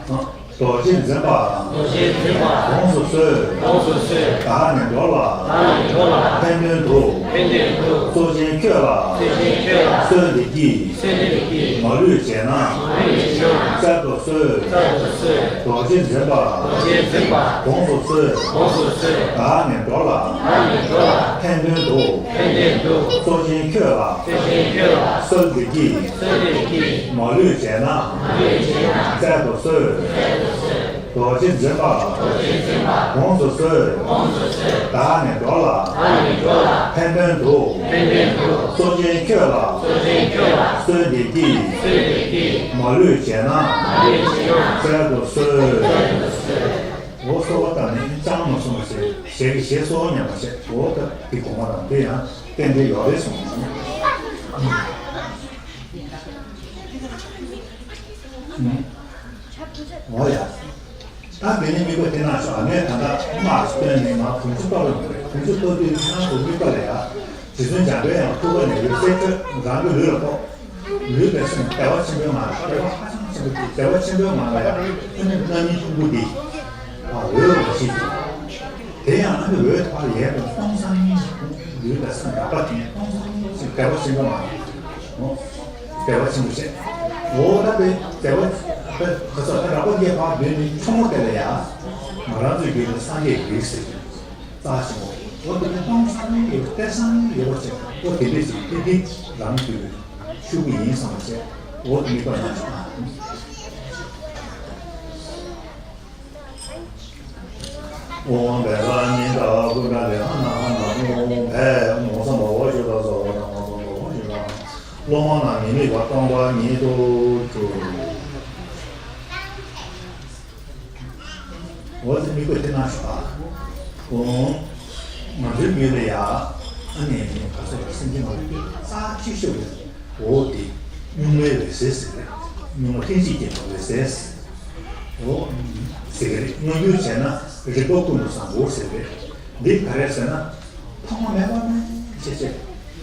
དང་། རྡོ་རྗེ་འཛིན་པ། རྡོ་རྗེ་འཛིན་པ། དགོངས་སུ་གསོལ། དགོངས་སུ་གསོལ། བདག་ནི་འགྲོ་ལ། བདག་ནི་འགྲོ་ལ། ཕན་དོན་དུ། ཕན་དོན་དུ། གཙོ་ཆེན་ཁྱོད་ལ། གཙོ་ཆེན་ཁྱོད་ལ། གསོལ་འདེབས་ཀྱིས། གསོལ་འདེབས་ཀྱིས། མ་ལུས་བྱས་ན། མ་ལུས་བྱས་ན། བསྩལ་དུ་གསོལ། བསྩལ་དུ་གསོལ། རྡོ་རྗེ་འཛིན་པ། རྡོ་རྗེ་འཛིན་པ། དགོངས་སུ་གསོལ། དགོངས་སུ་གསོལ། བདག་ནི་འགྲོ་ལ། བདག་ནི་འགྲོ་ལ། ཕན་དོན་དུ། ཕན་དོན་དུ། གཙོ་ཆེན་ཁྱོད་ལ། གཙོ་ཆེན་ཁྱོད་ལ། གསོལ་འདེབས་ཀྱིས། གསོལ་འདེབས་ཀྱིས། མ་ལུས་བྱས་ན། མ་ལུས་བྱས་ན། བསྩལ་དུ་གསོལ། བསྩལ་དུ་གསོལ། རྡོ་རྗེ་འཛིན་པ། རྡོ་རྗེ་འཛིན་པ། དགོངས་སུ་གསོལ། དགོངས་སུ་གསོལ། བདག་ནི་འགྲོ་ལ། བདག་ནི་འགྲོ་ལ། ཕན་དོན་དུ། ཕན་དོན་དུ། གཙོ་ཆེན་ཁྱོད་ལ། གཙོ་ཆེན་ཁྱོད་ལ། གསོལ་འདེབས་ཀྱིས། གསོལ་འདེབས་ཀྱིས། མ་ལུས་བྱས་ན། མ་ལུས་བྱས་ན། བསྩལ་དུ་གསོལ། བསྩལ་དུ་གསོལ། འོ་གསོལ་བ་བཏབ་ནས་ཅང་མ་གསུངས་པ་བྱས་ཞལ་གྱིས་ཞལ་གསོལ་བ་མཉམ་པ་བྱས། འོ་ད་འདི་གོང་མ་དང་དེ་ཡང་རྟེན་འབྲེལ་ཡོད་རེད་གསུངས་སོང་། འོ་ཡ། ད་དེ་ནས་དམིགས་པ་དེ་ན་ཤོག་ངས་ད་ལྟ་དམག་སྟོན་ནས་ང་བོན་ཆུ་གཏོར་བ་ཡོད་རེད། བོན་ཆུ་གཏོར་དུས་ཁྱེད་རང་ཚོ་དམིགས་པ་ལ་ཡ། རྗེ་བཙུན་འཇམ་པའི་དབྱངས་ཐུགས་ཀ་ནས་འོད་ཟེར་འཕྲོས་རང་གི་ལུས་ལ་ཕོག་ལུས་པའི་སེམས་བདེ་བ་ཆེན་པོའི་ངང་ལ་བདེ་བ་ཧ་ཅང་ཆེན་པོ་དེ་བདེ་བ་ཆེན་པོའི་ངང་ལ་ཡང་ཨ་ནི་རྣམ་སྨིན་ཕུང་པོ་འདི་འོད་འོད་ཞིག་དེ་ཡང་ཨ་ནི་འོད་ཕར་ཡལ་དུ་སྟོང་སང་ཉིན་ལུས་པའི་སེམས་རགས་པ་དེ་སྟོང་སང་ཉིན་ཞིག་བདེ་བ་ཆེན་པོའི་ངང་ལ་བདེ་བ་ཆེན་པོ་བྱས། འོ་ད་དེ་བདེ་བ་ག་ས་ད་རགས་པ་རྒྱས་པར་འདོད་ནི་ཆུང་མོ་དེ་ལ་ཡང་ང་རང་ཚོའི་རྒྱུད་ལ་སངས་རྒྱས་རིགས་ཟེར་གྱི་རྩ་ཆེན་པོ། འོ་དེ་ནས་སྟོང་སང་ཉིན་ཡོད་བལྟས་སང་ཉིན་ཡོད་པ་བྱས། འོ་དེ་འདྲས་ཞིག་དེ་དེ་རང་གི་ཤུགས་ཡིན་བསམ་པ་བྱས། འོ་དེ་དམིགས་པ་ཡིན་ཞིག་ཨང་། ཨོཾ་བཛྲ་ཉི་ཛཿ་ཀུཎྜ་ལི་ཧ་ན་ཧ་ན་ཨོཾ་བཛྲ་ཨོཾ་སམ་བྷ་ཝ་ཤུདྡྷ་སརྦ་དྷརྨ་སམ་བྷ་ཝ་ཤུདྡྷ། སློབ་མ་རྣམས་མི་དམིགས་པ་སྟོང་པ་ཉིད་དུ་གྱུར། འོ་དེ་དམིགས་པ་དེ་གནང་ཤོག་ཨ། ཨོ། ང་ཚོའི་རྒྱུད་ལ་ཡ། ཨ་ནི་ག་ཚོད་ལ་སེམས་ཅན་མ་ལུས་རྩ་ཆེ་ཤོས་རེད། འོ་དེ་གཉུག་མའི་འོད་ཟེར་ཟེར་རེད། གཉུག་མ་ལྷན་ཅིག་སྐྱེས་པའི་འོད་ཟེར། འོ། ཟེར་གི་རེད། སྔ་འགྱུར་བྱས་ན་རིག་པ་ཀུན་ཏུ་བཟང་པོ་ཟེར་རེད། འདི་ག་རེ་ཟེར་ན། ཐོག་མ་མེད་པ་ནས་ཆེ་ཆེ།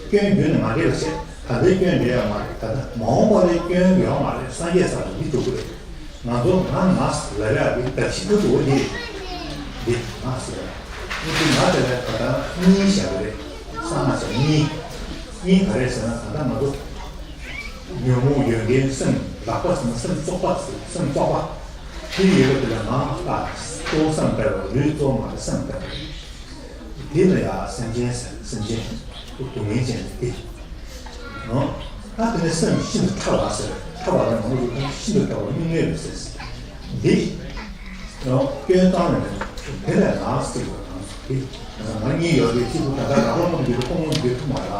སྐྱོན་རྒྱུན་ནས་མ་འདྲེས་པ་བྱས། ད་ལྟའི་སྐྱོན་འདྲེས་ཡ་མ་རེད། ད་ལྟ་མ་འོངས་པ་ལ་སྐྱོན་ཡོད་མ་རེད། སངས་རྒྱས་ས་ལ་འདི་འགྲོ་གི་རེད། ང་ཚོ་ང་ང་ལབ་ཡག་གི་གདགས་གཞི་ཐུབ་ཐུབ་འོ་འདི་རེད། འདི་ང་ཟེར་བ། འོ་འདི་ང་དེ་ལ་ད་ལྟ་གཉིས་བཞག་གི་རེད། གསང་སྔགས་ཀྱི་གཉིས། གཉིས་ག་རེ་ཟེར་ན་ད་ལྟ་ང་ཚོ་ཉོན་མོངས་ཡོད་མཁན་སེམས་རགས་པ་ཟེར་ན་སེམས་བཙོག་པ་ཟེར། སེམས་བཙོག་པ། དེ་ཡོད་པ་དེ་ལ་ང་ལྟ་གཙོ་བོ་སེམས་དཔའ་བ་ལུས་གཙོ་བོ་མ་རེད། སེམས་དཔའ་བ། དེ་ལ་ཡང་སེམས་ཅན་ཟེར། སེམས་ཅན་སྡུག་བསྔལ་ཅན་དེ། ཨོ། ད་དེ་ནས་སེམས་ཤིན་ཏུ་ཕྲ་བ་ཟེར། ཕྲ་བ་ལ་ངོ་བོ་ཤིན་ཏུ་ཕྲ་བ་གཉུག་མའི་འོད་ཟེར། འདི། ཨོ། སྐྱོན་གཙང་རེད། དེ་ལས་ལགས་ཟེར་བ་དང་དེ། ང་གཉིས་ཡོད་པའི་ཚིག་པོ་ད་ལྟ་རགས་པ་མངོན་དུ་གྱུར་ཁོ་མངོན་དུ་གྱུར་ཐུབ་མ་རེད།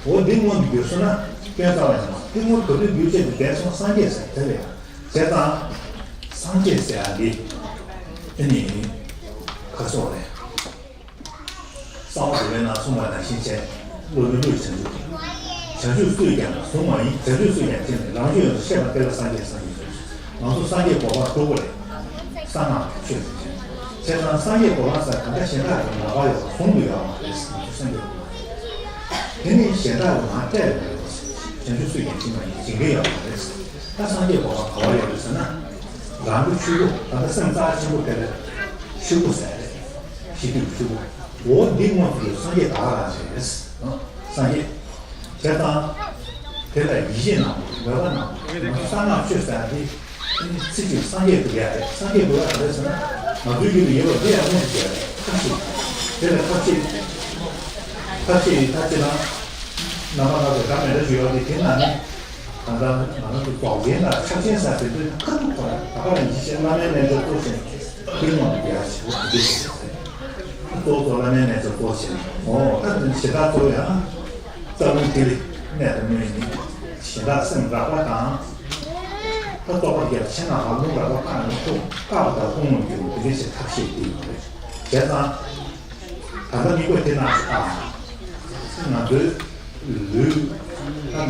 འོ་འདི་མངོན་དུ་གྱུར་སོང་ན་སྐྱོན་གཙང་བ་ཡིན་ན་དེ་མངོན་ག་དུས་གྱུར་ཅེས་དེ་བསྡད་སོང་སངས་རྒྱས་ཟེར། དེ་ལ་ཡང་བྱས་ཙང་སངས་རྒྱས་ཟེར་ཡ་འདི་ཨ་ནི་ག་སོགས་རེད། གསང་བ་འདུས་པའི་ནང་གསུངས་པ་ནང་བཞིན་བྱས། བློ་ནི་བློས་བྱང་ཆུབ་ཀྱི། བྱང་ཆུབ་སུས་ཀྱང་བཟུང་བ་ཡིན། བྱང་ཆུབ་སུས་ཀྱང་བྱས་ནས་རང་ཆོས་ཡོངས་སུ་ཤེས་པ་དེ་ལ་སངས་རྒྱས་སངས་རྒྱས་ཟེར། ང་ཚོ་སངས་རྒྱས་གོ་འཕང་དྲུག་པ་རེད། གསང་སྔགས་ཀྱི་ཆོས་ཟེར་ཆེན། བྱས་ཙང་སངས་རྒྱས་གོ་འཕང་ཟེར་གང་ག་གཞན་དག་གིས་ལག་པར་ཡོད་པ་བཟུང་དུ་ཡོད་མ་རེད། ང་ཚོ་སངས་རྒྱས་གོ་འཕང་། དེ་ནི་གཞན་དག་གིས་ང་སྤྲད་ཡོད་མ་རེད། བྱང་ཆུབ་སུས་ཀྱང་བྱིན་མ་ཡིན། བྱིན་གྱི་ཡོད་མ་རེད། ད་སངས་རྒྱས་གོ་འཕང་ག་པར་ཡོད་རེད་ཟེར་ན། རང་གི་ཆོས་སྐུ། ད་ལྟ་སེམས་རྩ་ཆེན་པོ་དེ་ལ་ཆོས་སྐུ་ཟེར་རེད། ཤེས་རྒྱུད་ཆོས་སྐུ། འོ་འདི་དངོས་སུ་སངས་རྒྱས་དག་རང་རེད། སངས་རྒྱས། བྱས་ཙང་། དེ་ལ་ཡིད་ཆེས་གནང་དགོས། མོས་པ་གནང་དགོས། ང་ཚོ་གསང་སྔགས་ཆོས་ཟེར་ཡ་འདི། ཚིག་གཅིག་སངས་རྒྱས་འདུག་ཡ་རེད། སངས་རྒྱས་འདུག་ཡ་རེད་ཟེར་ན། ང་ཚོའི་རྒྱུད་ལ་ཡོད་པ་འདི་ཡང་མངོན་དུ་བྱས་རེད། ཐབས་ཤེས། དེ་ལ་ཐབས་ཤེས། ཐབས་ཤེས་ད་ཅི་ལ། རྣམ་པ་སྣ་ཚོགས་འདྲ་མི་འདྲ་ཞིག་ཡོད་དེ། དེ་ན་ནི། ད་ལྟ་ང་རང་ཚོ་རྫོགས་ཆེན་དང་ཕྱག་ཆེན་ཟེར་དེ་ཚོའི་ཁ་ཐུག་ཁོ་ར་ད་ག་རང་ཡིད་ཆེས་བླ་མའི་རྣལ་འབྱོར་གཙོ་ཆེན་ཀུན་སློང་གི་རྒྱལ་ཞིག་འོ་དེ་འདྲ་ཞིག་རེད། གཙོ་བོ་གཙོ་བླ་མའི་རྣལ་འབྱོར་གཙོ་ཆེན། འོ་ད་དེ་ནི་ཞེ་དྲག་གཙོ་བོ་ཡང་རྩ་རླུང་ཐིག་ལེ་གནད་དུ་སྨིན་ནི་ཞེ་དྲག་སེམས་རགས་པ་དང་། ད་རྟོགས་པ་རྒྱ་ཆེ་ན་ཧ་རླུང་རགས་པ་བཀག་ནས་ཐུག་བཀག་པ་དང་ཀུན་སློང་གི་དེ་འདྲ་ཞིག་ཐབས་ཤེས་དེ་ཡོད་རེད། བྱས་ཙང་། ད་ལྟ་དམིགས་པ་དེ་ནང་ཨ། ང་ཚོའི་ལུས་ཨ།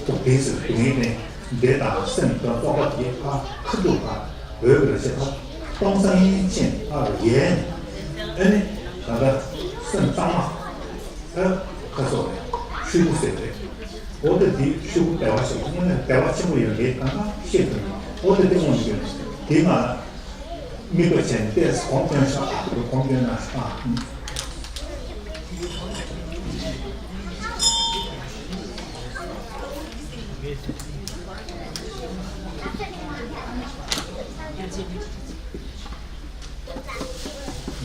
ཐུགས་དེ་ཟེར་དུས་ནས་འདི་དང་སེམས་དང་རྟོག་པ་དེ་ཨ་ཁ་ཐུག་ཨ་འོད་ཀྱི་རེ་ཆེ་ཐག་སྟོང་སང་ཡིན་ཕྱིན་ཨ་ཡལ་ནས་ཨ་ནི་ད་ལྟ་སེམས་གཙང་མ་ཨ་ཁ་སོགས་རེད། ཤུ་གུ་ཟེར་རེད། འོ་དེ་དེ་ཤུ་གུ་བདེ་བ་ཞིག་དངོས་གནས་བདེ་བ་ཆེན་པོ་ཡོད་མེད་གང་ག་ཤེས་ཐུབ་ནས་འོ་དེ་དེ་མངོན་གྱུར་ནས་དེ་ང་། དམིགས་པ་བྱས་ནས་ཏོག་ཙམ་གོམ་སྟོན་ཤོག་ཨ། གོམ་སྟོན་ན་ཤོག་ཨ།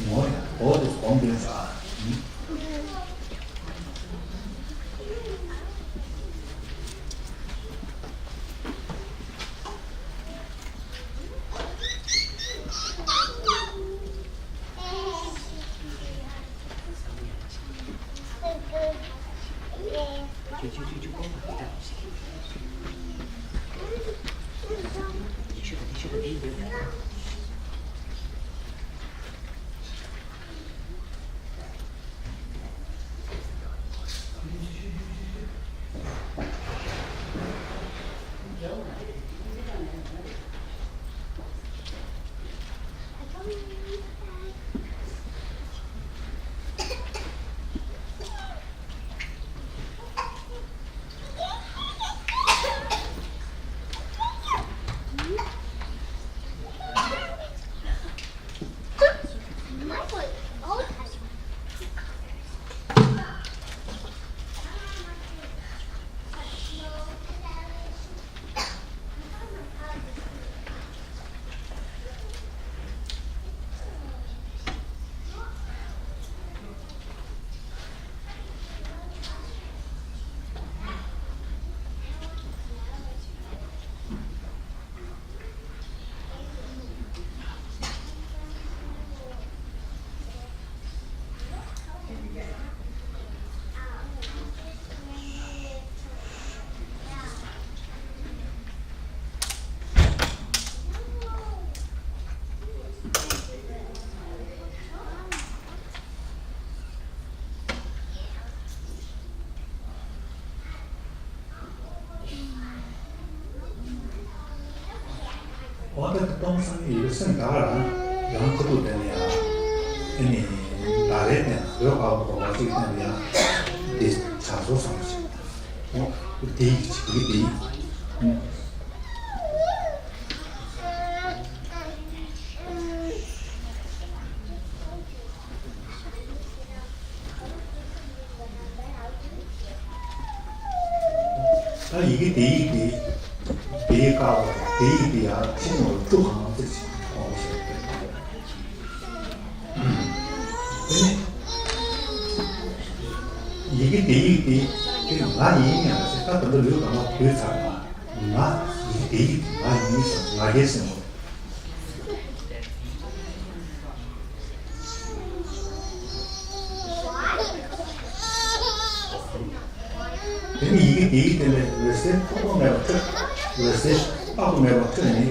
ངོ་ཡ་འོ་དེ་གོམ་སྟོན་ཤོག་ཨ། འོ་ད་སྟོང་སང་ཡོད་པའི་སེམས་ད་ག་རང་རང་ཁ་ཐུག་བསྟན་ནས་ཡང་ཨ་ནི་ད་རེས་ནས་བོད་ཁ་བ་གོ་བ་ཅིག་བསྟན་ནས་ཡང་འདི་བྱ་སོ་བསམ་ཞིག་འོ་དེ་ཡིག་ཅིག་དེ་དེ་ཡིག་ད་ཡི་གེ་དེ་ཡིག་དེ། དེ་ཡིག་ཀ་བ་དེ་ཡིག་དེ་ཡར་ཕྱིན་ནོར་བཅུ་གང་ཙིག་ཅིག་གོང་བཤད། དེ་ནས་ཡི་གེ་དེ་ཡིག་དེ་དེ་ང་ཡིན་ཡང་ཞེས་ད་ད་ལྟ་ལུས་གང་ལ་བུད་ཚར་ན་ང་ཡི་གེ་དེ་ཡིག་དེ་ང་ཡིན་ཞེས་ང་རྒྱལ་སེམས་པོ། དེ་ནི་ཡི་གེ་དེའི་སྟེང་ནས་འོད་ཟེར་ཐོགས་པ་མེད་པར་འཕྲོས། འོད་ཟེར་དཔག་ཏུ་མེད་པར་འཕྲོས་ནས་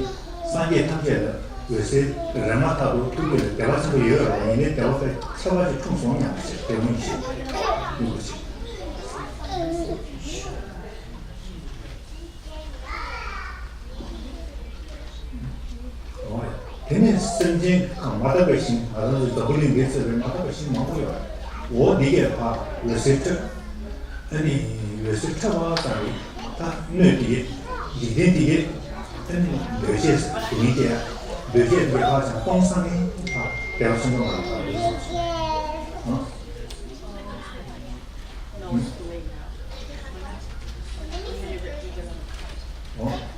སངས་རྒྱས་ཐམས་ཅད་ལ་འོད་ཟེར་རེག་མ་ཐག་ཏུ་ཐུགས་རྒྱུད་ལ་བདེ་བ་ཆེན་པོ་ཡོད་རེད། ཡིན་ནའི་བདེ་བ་དེ་ཁྱད་པར་ཅིག་འཁྲུངས་སོང་སྙམ་པ་ཞིག་དེ་སྔོན་ཞིག་སྙམ་པ་ཞིག་དེ་ནས་སེམས་ཅན་གང་མ་དག་པའི་ཞིང་། ང་རང་ཚོའི་འཛམ་བུ་གླིང་འདིར་ཚོད་པའི་མ་དག་པའི་ཞིང་མང་པོ་ཡོད་རེད། འོ་འདི་གས་ཕར་འོད་ཟེར་འཕྲོས། ཨ་ནི་འོད་ཟེར་འཕྲོས་པ་ཙམ་གྱིས་ད་སྣོད་འདི་གས། འཇིག་རྟེན་འདི་གས། ཨ་ནི་འདུས་བྱས་སུ་ཡིན་ཏེ། འདུས་བྱས་འདི་ཕར་ཀྱང་སྟོང་སང་ངེ་ཕར་བདེ་བ་ཆེན་པོའི་ངང་ལ་ཕར་འདུས་སོང་། ཨ། འོ།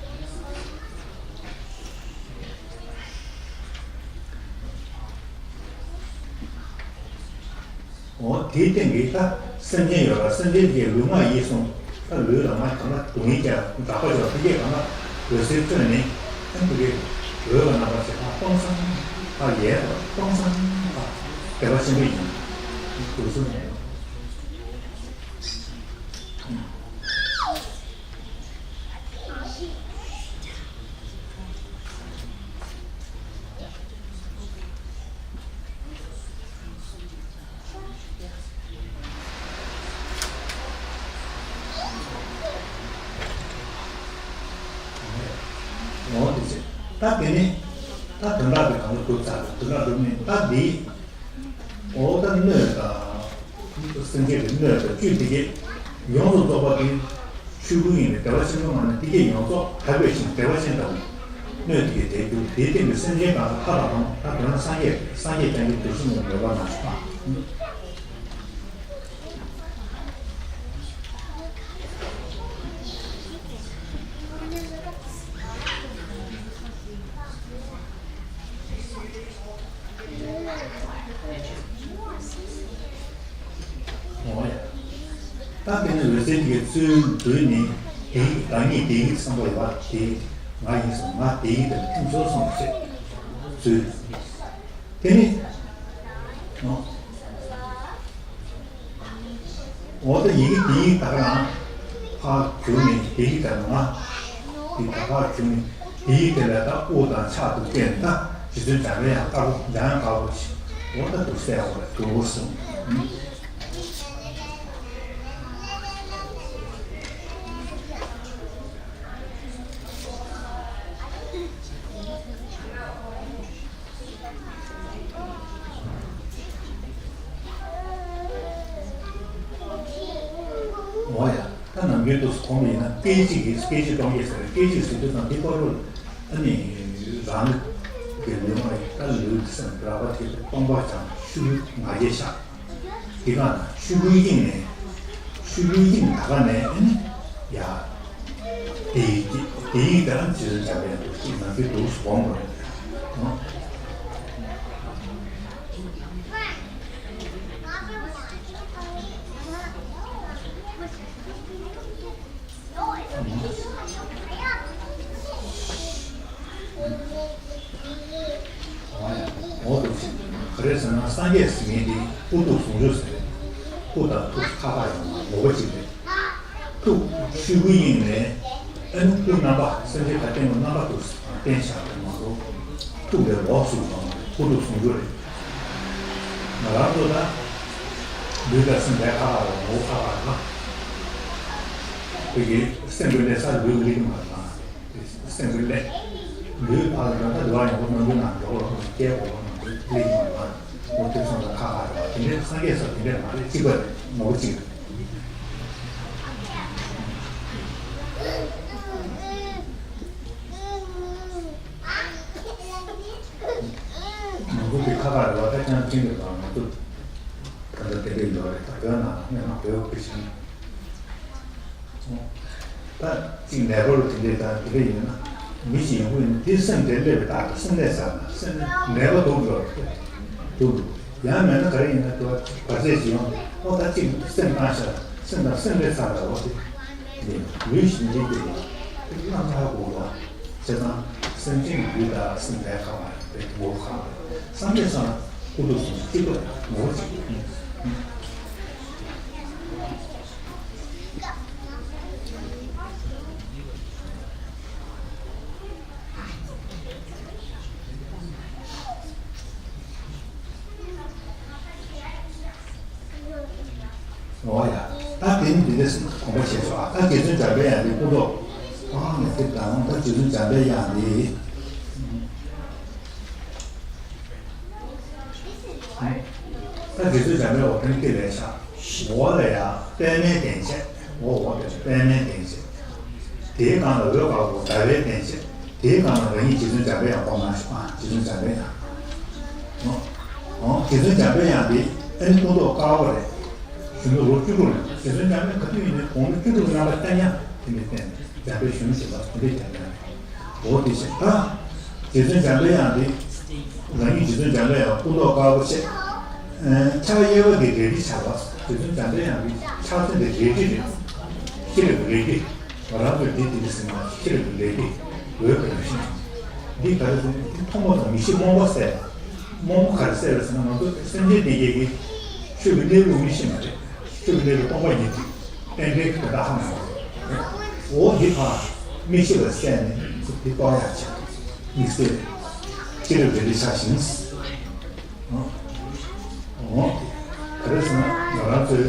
འོ་དེའི་སྟེང་གི་ད་སེམས་ཅན་ཡོད་ལ། སེམས་ཅན་གྱི་ལུས་ངག་ཡིད་གསུམ། ད་ལུས་ལ་ང་གང་ལ་སྡུག་བསྔལ་ཀྱང་དྲག་པོ་ཡོད། དེ་གས་གང་ལ་འོད་ཟེར་འཕྲོས་ནས་ཨ་ནི་དེ་གས་འོད་ལ་རྣམ་པར་ཤར། སྟོང་སང་ཨ་ཡལ་དང་སྟོང་སང་ཨ་བདེ་བ་ཆེན་པོ་ཡིན། དུས་གསུམ་ནས། འོ་དེ་ཚེ། ད་དེ་ནས་ད་དོན་དག་དེ་གང་ལ་གྲུབ་ཚར་རེད། དོན་དག་གྲུབ་ནས་ད་འདི། འོ་ད་སྣོད་དང་། སེམས་ཅན་གྱི་སྣོད་དང་བཅུད་དེ་གས་ཡོངས་སུ་རྫོགས་པ་དེ་ཆོས་སྐུ་ཡིན་པས་བདེ་བ་ཆེན་པོའི་ངང་ནས་དེ་གས་ཡོངས་རྫོགས་དག་པའི་ཞིང་བདེ་བ་ཅན་དང་། སྣོད་དེ་གས་དེ་རྒྱུ་དེའི་སྟེང་གི་སེམས་ཅན་གང་ལ་ལྷ་དང་ལྷ་མོ། ད་དོན་ལ་སངས་རྒྱས། སངས་རྒྱས་བསྐྱངས་ཀྱི་དུས་གསུམ་ལ་མོས་པ་ན་ཆོག་པ། འོ་ཡ། ད་དེ་ནི་འོད་ཟེར་གྱི་ཚུལ་འདུས་ནས་དེ་ཡིག་བདག་ཉིད་དེ་ཡིག་བསམ་པ་ཡོད་པ་དེ་ང་ཡིན་སོང་། ང་དེ་ཡིག་དེ་ལ་ཐིམ་སོང་སོང་ཟེར་ཚུལ། དེ་ནི། འོ། འོ་ད་ཡི་གེ་དེའི་ད་ག་རང་ཕར་གྱུར་ནས་དེའི་ད་ག་རང་དེ་ད་ཕར་གྱུར་ནས་དེའི་དེ་ལ་ད་དབུ་དང་ཕྱག་ཏུ་བསྟན། ད་རྗེ་བཙུན་འཇམ་དཔལ་དབྱངས་དཀར་པོ། འཇམ་དབྱངས་དཀར་པོ་ཞིག་འོ་ད་འདུག་སེ་འོ་ད་འདུག་སེ། འོ་ཡ། ད་ནམ་རྒྱུན་དུ་གོང་ཡིན་ན་སྐད་ཅིག་གིས་སྐད་ཅིག་སྟོང་སྐད་ཟེར། སྐད་ཅིག་ཟེར་དུས་ཙམ་འདི་པར་རུ་ཨ་ནི་རང་གི་ལུས་མ་ཡིན། ད་ལུས་སེམས་རགས་པ་དེ་སྟོང་པ་ཙམ་ཤུགས་ང་རྒྱལ་ཤག་དེ་ག་ན་ཆོས་སྐུའི་དབྱིངས་ནས། ཆོས་སྐུའི་དབྱིངས་ད་ག་ནས་ཨ་ནི་ཡ། དེ་ཡི་དེ་ཡི་དང་རྗེ་བཙུན་འཇམ་དཔལ་དུ་ཅིག་ནང་གི་འདུག་སྒོམ་དགོས་རེད། འོ་འདུག་སེ། ག་རེ་ཟེར་ན་སངས་རྒྱས་ཟེར་མཁན་དེ་སྐུ་གདུང་ཟུང་འཇུག་ཟེར། སྐུ་དང་ཐུགས་ཁ་ཁ་ཡོང་བ་ངོ་བོ་གཅིག་རེད། ཐུགས་ཆོས་སྐུའི་དབྱིངས་ནས་ཨ་ནི་སྐུ་རྣམ་པ་སེམས་ཅན་ཁ་སྟོན་པ་རྣམ་པ་དུ་བསྟན་བཞག་པ་མ་གཏོགས་ཐུགས་དེ་ལོགས་སུ་ཡོང་བ་སྐུ་གདུང་ཟུང་འཇུག་རེད། ང་རང་ཚོ་ད་ལུས་དང་སེམས་ཁ་ཁ་རེད། ངོ་བོ་ཁ་ཁ་རེད་ལ། དེ་གི་སེམས་ཀྱི་གནས་ས་ལུས་ཀྱི་གནས་མ་རེད་ལ། སེམས་ཀྱི་གནས། ལུས་ཕར་ལ་ད་དུ་བ་ཡོང་བ་རྣམ་འགྱུར་ནང་འགྲོ་བ་རྣམ་འགྱུར་སྐྱེ་བ་རྣམ་འགྱུར་གླིང་མ་རེད་ལ། ངོ་བོ་དེ་ཚོ་ལ་ཁ་ཁ་རེད་ལ། དེ་འདྲའི་སངས་རྒྱས་སོགས་དེ་འདྲས་མ་རེད། གཅིག་པ་རེད། ངོ་བོ་གཅིག་རེད། ང་ཚོ་འདི་ཁ་ཁ་རེད་བ། ད་ཅང་ཅིང་རེད་བ། ང་ཚོ་ད་ལྟ་དེ་འདྲ་ཡོད་རེད། ད་བོད་ནང་སྔོན་མ་བོད་པའི་ཞིང་ད་ཅིག་ནད་པ་རུ་དེ་འདྲའི་ད་དེ་འདྲ་ཡིན་ན་མི་ཞིག་ཡོང་གི་ཡོད་ན་དེ་སེམས་དེ་སླེབས་པའི་རྟགས་དེ། སེམས་ལས་ཟག་ན་སེམས་ནད་པ་སྡུག་འགྲོ་རེད། སྡུག་འགྲོ། ཡང་མེད་ན་ག་རེ་ཡིན་ན་དུ་བ་ཚད་ཅིག་ཡོང་། ཨོ་ད་ཅིག་སེམས་བཏང་ཤག་སེམས་དང་སེམས་ལས་ཟག་འདྲ་བོ་དེ་ལུས་ཞིག་འདི་དེ་ལ་དེ་རྣམ་ཐར་དགོས་ལ། བྱས་ཙང་སེམས་ཅན་གྱི་ལུས་དང་སེམས་ལས་ཁ་བ་རེད། ངོ་བོ་ཁ་བ་རེད། བསམ་པས་བསམ་ན་སྐུ་གདུང་ཟུང་འཇུག་གཅིག་པ་ངོ་བོ་གཅིག་པ། འོ་ཡ། ད་དེ་ནི་འདི་འདྲ་ཟེར་ན་དགོངས་པ་བཞེས་ཤོག་ཨ། ད་རྗེ་བཙུན་འཇམ་དཔལ་དབྱངས་འདི་སྐུ་མདོག་ཨ་ནི་དེ་དང་། ད་རྗེ་བཙུན་འཇམ་དཔལ་དབྱངས་འདི། རྗེ་བཙུན་འཇམ་དཔལ་དབང་ཐུགས་ཀྱི་ལས་བྱ། འོག་ལ་ཡ་པདྨའི་གདན་བཅས། འོག་འོག་དེ་པདྨའི་གདན་བཅས། དེའི་སྒང་ལ་འོད་དཀར་པོ་ཟླ་བའི་གདན་བཅས། དེའི་སྒང་ལ་རང་ཉིད་རྗེ་བཙུན་འཇམ་པའི་དབྱངས་སྒོམ་གནང་ཞིག་ཨ། རྗེ་བཙུན་འཇམ་པའི་དབྱངས། འོ། འོ། རྗེ་བཙུན་འཇམ་པའི་དབྱངས་འདི་ཨ་ནི་སྐུ་མདོག་དཀར་པོ་རེད། གཞོན་ནུ་ལོ་བཅུ་དྲུག་ལ་རྗེ་བཙུན་འཇམ་དཔལ་ག་དུས་ཡིན་ནའི་དགུང་ལོ་བཅུ་དྲུག་གི་རྣམ་པ་སྟོན་ཡ་དེ་འདྲའི་བསྟན་ནས་འཇམ་དཔལ་གཞོན་ནུ་ཞེས་པ་དེ་འདྲའི་སྟོན་ཡ་རེད། འོ་དེ་བཞིན་ད། རྗེ་བཙུན་འཇམ་པའི་དབྱངས་འདི། རང་ཉིད་རྗེ་བཙུན་འཇམ་པའི་དབྱངས་སྐུ་མདོག་དཀར་པོ་བྱས། ཕྱག་གཡས་པ་འདི་རལ་གྲི་འཕྱར་བ། རྗེ་བཙུན་འཇམ་པའི་དབྱངས་འདི་ཕྱག་མཚན་འདི་རལ་གྲི་རེད། ཤེས་རབ་ཀྱི་རལ་གྲི། ང་རང་ཚོས་འདི་འདི་འདི་ཟེར་ན་ཤེས་རབ་ཀྱི་རལ་གྲི། འོད་ཀྱི་རང་བཞིན། འདི་ག་རེ་ཟེར་ན་འདི་མཐོང་བ་དང་མི་ཤེས་རྨོངས་པ་སེལ། རྨོངས་པ་ག་རེ་སེལ་བ་ཟེར་ན་ང་ཚོ་སེམས་ཅན་སྡེ་བརྒྱད་ཀྱི་ཆོས་ཀྱི་གནས་ལུགས་མི་ཤེས་མ་རེད། ཆོས་ཀྱི་གནས་ལུགས་སྟོང་པ་ཉིད་དེ། རྟེན་འབྲེལ་གྱི་དོན་དག་ཧ་མ་གོ། འོ་འདི་ཕར་མིག་ཤེས་པ་བསལ་ནས་འདི་རྟོགས་ཡག་བྱས། དམིགས་བསལ་ཤེས་རབ་རལ་གྲི་འཕྱར་ཞིང་། འོ་དེ་ག་རེ་ཟེར་ན་ང་རང་ཚོའི་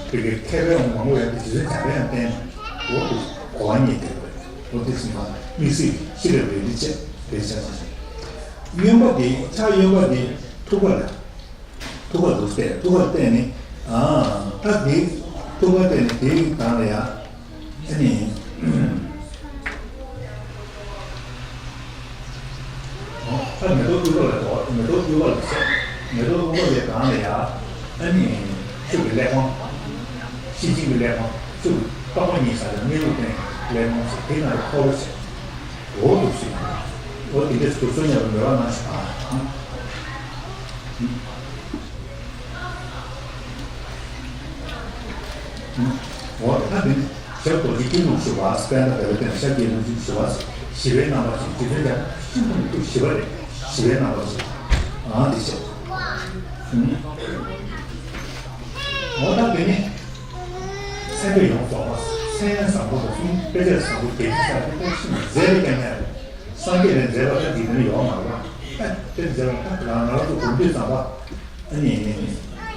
དེ་གའི་མཁས་པའི་དབང་མང་པོ་ཡོད་པའི་རྗེ་བཙུན་འཇམ་པའི་དབྱངས་བསྟན་འོ་དེ་གོ་བ་རྙེད་བསྡད་པ་རེད། འོ་དེ་ཟེར་ན་དམིགས་བསལ་ཤེས་རབ་རལ་གྲི་བཅས་རལ་གྲི་འཕྱར་ཞིང་། གཡོན་པ་དེ་ཕྱག་གཡོན་པ་དེ་ཐུགས་ཀ་ལ། ཐུགས་ཀ་ལ་བལྟས། ཐུགས་ཀ་ལ་བལྟས་ནས། ཨ། ད་དེ་ཐུགས་ཀ་བལྟས་ནས་དེའི་སྒང་ལ་ཡ། ཨ་ནི། ཨ། མེ་ཏོག་དབུས་པ་ལ་འགྲོ། མེ་ཏོག་དབུས་པ་ལ་བྱས། མེ་ཏོག་དབུས་པ་ལའི་སྒང་ལ་ཡ། ཨ་ནི། ཆོས་ཀྱི་གླེགས་བམ། ཤེར་ཕྱིན་གྱི་གླེགས་བམ། ཆོས་ཀྱི་རྟོག་པ་ཉིད་ཟེར་ཏེ་གནས་ལུགས་བསྟན་གླེགས་བམ་ཟེར་དེ་ནང་ལ་འཁོར་ལོ་བྱས། འོ་དེ་ཚོ་ཞིག་འོ་དེ་འདྲའི་དུས་ཚོད་ཉམས་པའི་མོས་པ་གནང་ཞིག་ཨ། འོ་ད་དེ་ནི་ཞབས་རྡོ་རྗེ་སྐྱིལ་ཀྲུང་ཞུ་བ། པད་ཟླ་ཟླ་བའི་སྟེང་ན་ཞབས་ཀྱི་ལུང་བཞིན་ཞུ་བ། ཞི་བའི་རྣམ་པ་ཅན། རྗེ་བཙུན་འཇམ་དབྱངས་ཤིན་ཏུ་ནས་ཐུགས་ཞི་བ་རེད། ཞི་བའི་རྣམ་པ་ཅན། ཨ་དེ་བྱས། འོ་ད་དེ་ནི། མཚན་དཔེ་ཡོངས་རྫོགས་པ། མཚན་བཟང་པོ་དང་གསུང་དཔེ་ཆ་བཟང་པོ་རྒྱལ་སྲས་ས་དེ་ལྟར་ཤིན་ཏུ་མཛེས་པའི་སྐྱེ་གནས་རེད། སངས་རྒྱས་ལས་མཛེས་པ་ད་འཇིག་རྟེན་ཡོད་མ་རེད་པ། ཨ་དེ་མཛེས་པ་ད་ང་ང་རང་ཚོ་སྒོམ་དུས་ཙམ་པ། ཨ་ནི་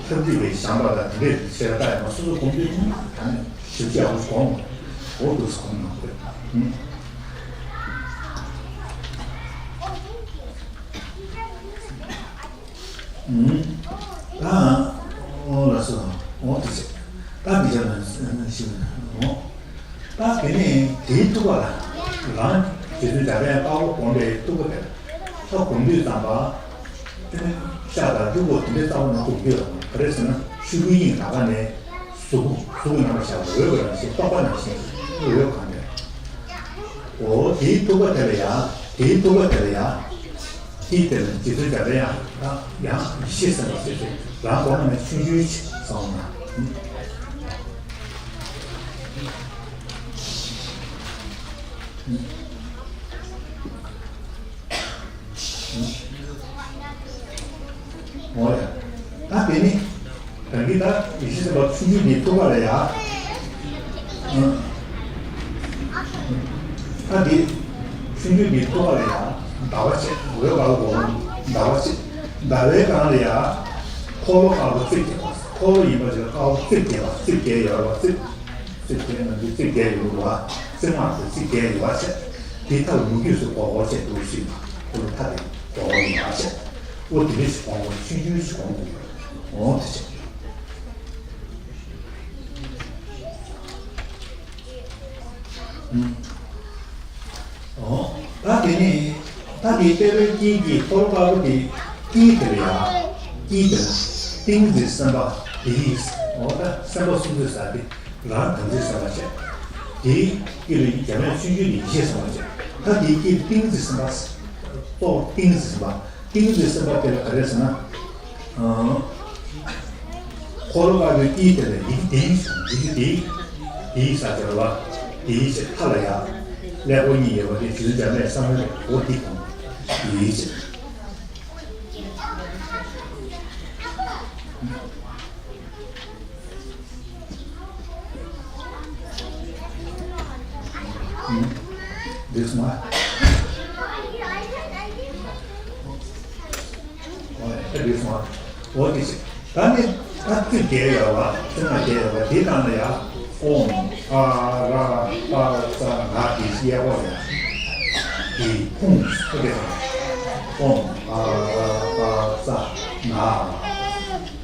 ཐབས་འདུས་པའི་བྱམས་པ་དང་དེ་འདྲས་ཤེས་ར་ད་ཡང་སོ་སོ་སྒོམ་དུས་ད་ནི་ཞིབ་ཅིག་ཡག་པོ་སྒོམ། འོ་འདུག་སེ་སྒོམ་གནང་དགོས། ཨུ། ཨུ། ད། འོ་ལགས་སོ། འོ་དེ་བྱས། ད་དེ་བྱས་ན་ཞིག་འོ། ད་དེ་ནས་དེའི་ཐུགས་ཀ་ལ། རང་རྗེ་བཙུན་འཇམ་དཔལ་དཀར་པོ་བསྒོམས་པའི་ཐུགས་ཀ་དེ་ལ་ད་སྒོམ་དུས་ཙམ་པ། དེ་ནས་ཤ་དང་ལྕུག་པོ་དེ་འདྲའི་རྩ་བ་ནས་སྒོམ་རྒྱུ་ཡོད་མ་རེད། ག་རེ་ཟེར་ན་ཆོས་སྐུའི་དབྱིངས་ད་ག་ནས་གཟུགས་པོ་གཟུགས་ཀྱི་རྣམ་པ་ཤར་བ་འོད་ཀྱི་རང་བཞིན་རྟོག་པ་ནང་བཞིན་འོད་གང་དེ། འོ་དེའི་ཐུགས་ཀ་དེ་ལ་ཡ། དེའི་ཐུགས་ཀ་དེ་ལ་ཡ། དེའི་དེ་ལ་རྗེ་བཙུན་འཇམ་པའི་དབྱངས་དང་ཡང་ཡེ་ཤེས་སེམས་དཔའ་ཟེར་ཏེ་རང་གོང་མ་ནས་ཆུང་ཆུང་ཅིག་བསམ་ན། འོ་ཡ། ད་དེ་ནི། རང་གི་ད་ཡེ་ཤེས་སེམས་དཔའ་ཆུང་ཆུང་འདིའི་ཐུགས་ཀ་ལ་ཡ། ཨ། ད་འདི། ཆུང་ཆུང་འདིའི་ཐུགས་ཀ་ལ་ཡ། ཟླ་བ་ཕྱེད། འོད་དཀར་པོ་གོ་འོང་། ཟླ་བ་ཕྱེད། ཟླ་བའི་སྒང་ལ་ཡ། འཁོར་ལོ་དཀར་པོ་རྩིབས་བརྒྱད་པ། འཁོར་ལོ་ཡིན་པ་ཅིག་ལ་དཀར་པོ་རྩིབས་བརྒྱད་པ། རྩིབས་བརྒྱད་ཡོད་རེད་པ། རྩིབས། རྩིབས་བརྒྱད་ནང་གི་རྩིབས་བརྒྱད་ཡོད་རེད་པ། རྩིབས་ལྔ་དང་རྩིབས་བརྒྱད་ཡོད་པ་བྱས། དེ་མཐའ་ལ་མུ་ཁྱུད་སུ་སྒོར་སྒོར་བྱས་འདུག་ཟེར་ན། འཁོར་ལོ་མཐའ་དེ་སྒོར་སྒོར་ཡིན་པ་བྱས། འོ་དེ་འདྲ་ཞིག་གོང་དུ་ཆུང་ཆུང་ཞིག་གོང་དུ་ཡོད། འོ་དེ་བྱས། ཨུམ། འོ། ད་དེ་ནས། ད་དེ་ལྟེ་བའི་དཀྱིལ་གྱི་འཁོར་ལོ་དཀར་པོ་དེ། དཀྱིལ་དེ་ལ་ཡ། དཀྱིལ་དེ་ལ། ཏིང་འཛིན་སེམས་དཔའ་དེ་ཡིས། འོ་ད་སེམས་དཔའ་སུམ་ཅུ་ཟེར་དེ། རང་དམ་ཚིག་སེམས་དཔའ་བྱས། དེའི་དཀྱིལ་ལ་འཇམ་དབྱངས་ཆུང་ཆུང་དེ་ཡེ་ཤེས་སེམས་དཔའ་བྱས། ད་དེའི་དཀྱིལ་ཏིང་འཛིན་སེམས་དཔའ། གཙོ་བོ་ཏིང་འཛིན་སེམས་དཔའ། ཏིང་འཛིན་སེམས་དཔའ་དེ་ལ་ག་རེ་ཟེར་ན། ཨང་། འཁོར་ལོ་དཀར་པོའི་དཀྱིལ་དེ་ལ་ཡི་གེ་དེ་ཡིས། ཡི་གེ་དེ་ཡིས། དེ་ཡིས་ས་ཆ་ལ། དེ་ཡིས་ཆེ་མཐའ་ལ་ཡ། ཀླད་ཀོར་གཉིས་ཡོད་པ་དེ་རྗེ་བཙུན་འཇམ་དཔལ་གསང་བའི་འོ་དེ་དང་། དེ་ཡིས་ཆེ། འདི་སོང་ང་། འོ་ཡ། འདི་སོང་ང་། འོ་དེ་ཆེ། ད་ནི་ད་ཚིག་བརྒྱད་ཡོད་པ། ཚིག་ལྔ་བརྒྱད་ཡོད་པ་དེ་དང་ལ་ཡ། ཨོཾ་ཨ་ར་པ་ཙ་ན་དེ་གཡས་པ་ལ་ཡ། དེ་ཕུང་ཁོ་དེ་དང་། ཨོཾ་ཨ་ར་པ་ཙ་ན།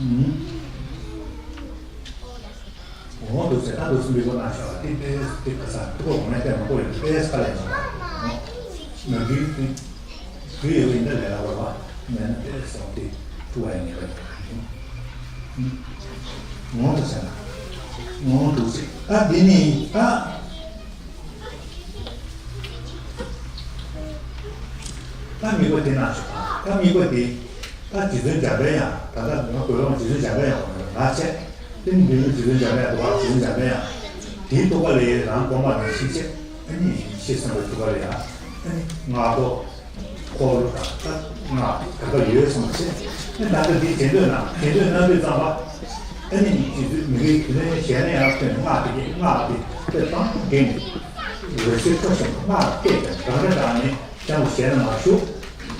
ཨུམ། འོང་འདུག་ཟེར། ད་འདུག་སེ་འབུལ་བ་གནང་ཤོག་དེ་དཔེ་དེ་ག་ས་ཐུག་པ་འོང་ནས་དཔེ་མང་པོ་ཡོད། དཔེ་ས་ལས་མང་པོ་ནོར་འཁྲུལ་དེ་དུས་ཡོད་ཡིན་ད་ལས་ལ་བར་བ་མེད་ན་དཔེ་སོང་དེ་ཐུག་པ་ཡིན་ངེས་པ་ཡིན། འོང་འདུག་ཟེར་ན་འོང་འདུག་ཟེར། ད་འདི་ནི་ད། ད་དམིགས་པ་དེ་ན་ད་དམིགས་པ་དེ་ད་རྗེ་བཙུན་འཇམ་པའི་དབྱངས། ད་ལྟ་ང་བོད་ལུང་རྗེ་བཙུན་འཇམ་པའི་དབྱངས་ང་བྱས། དེ་ནི་འདི་ནི་རྗེ་བཙུན་འཇམ་པའི་དབྱངས་འདུག་བ། རྗེ་བཙུན་འཇམ་པའི་དབྱངས་དེའི་ཐུགས་ཀ་ལ་ཡི་རང་སྒོམ་པ་ནང་བཞིན་བྱས། ཨ་ནི་ཤེས་བསམ་པའི་ཐུགས་ཀ་ལ་ཡ་ཨ་ནི་སྔགས་པོ་འཁོར་ལོ་དང་ད་སྔགས་དེ་ག་ཡོད་བསམ་བྱས། ཨ་ནི་ད་ལྟ་འདི་བྱེད་འདོད་ན་བྱེད་འདོད་ན་འདི་ཙམ་པ། ཨ་ནི་རྗེ་བཙུན་མི་དགེ་བའི་གོས་ལེན་ཞལ་ནས་ཡར་ཐོན་སྔགས་དེ་གི་སྔགས་དེ་དཔེ་དང་འགལ་ནས། འོད་ཟེར་འཕྲོ་ཞིང་སྔགས་སྐད་ཀྱང་གང་འདྲ་དང་ནི་ཅང་ཞལ་ནས་མ་ཞུ།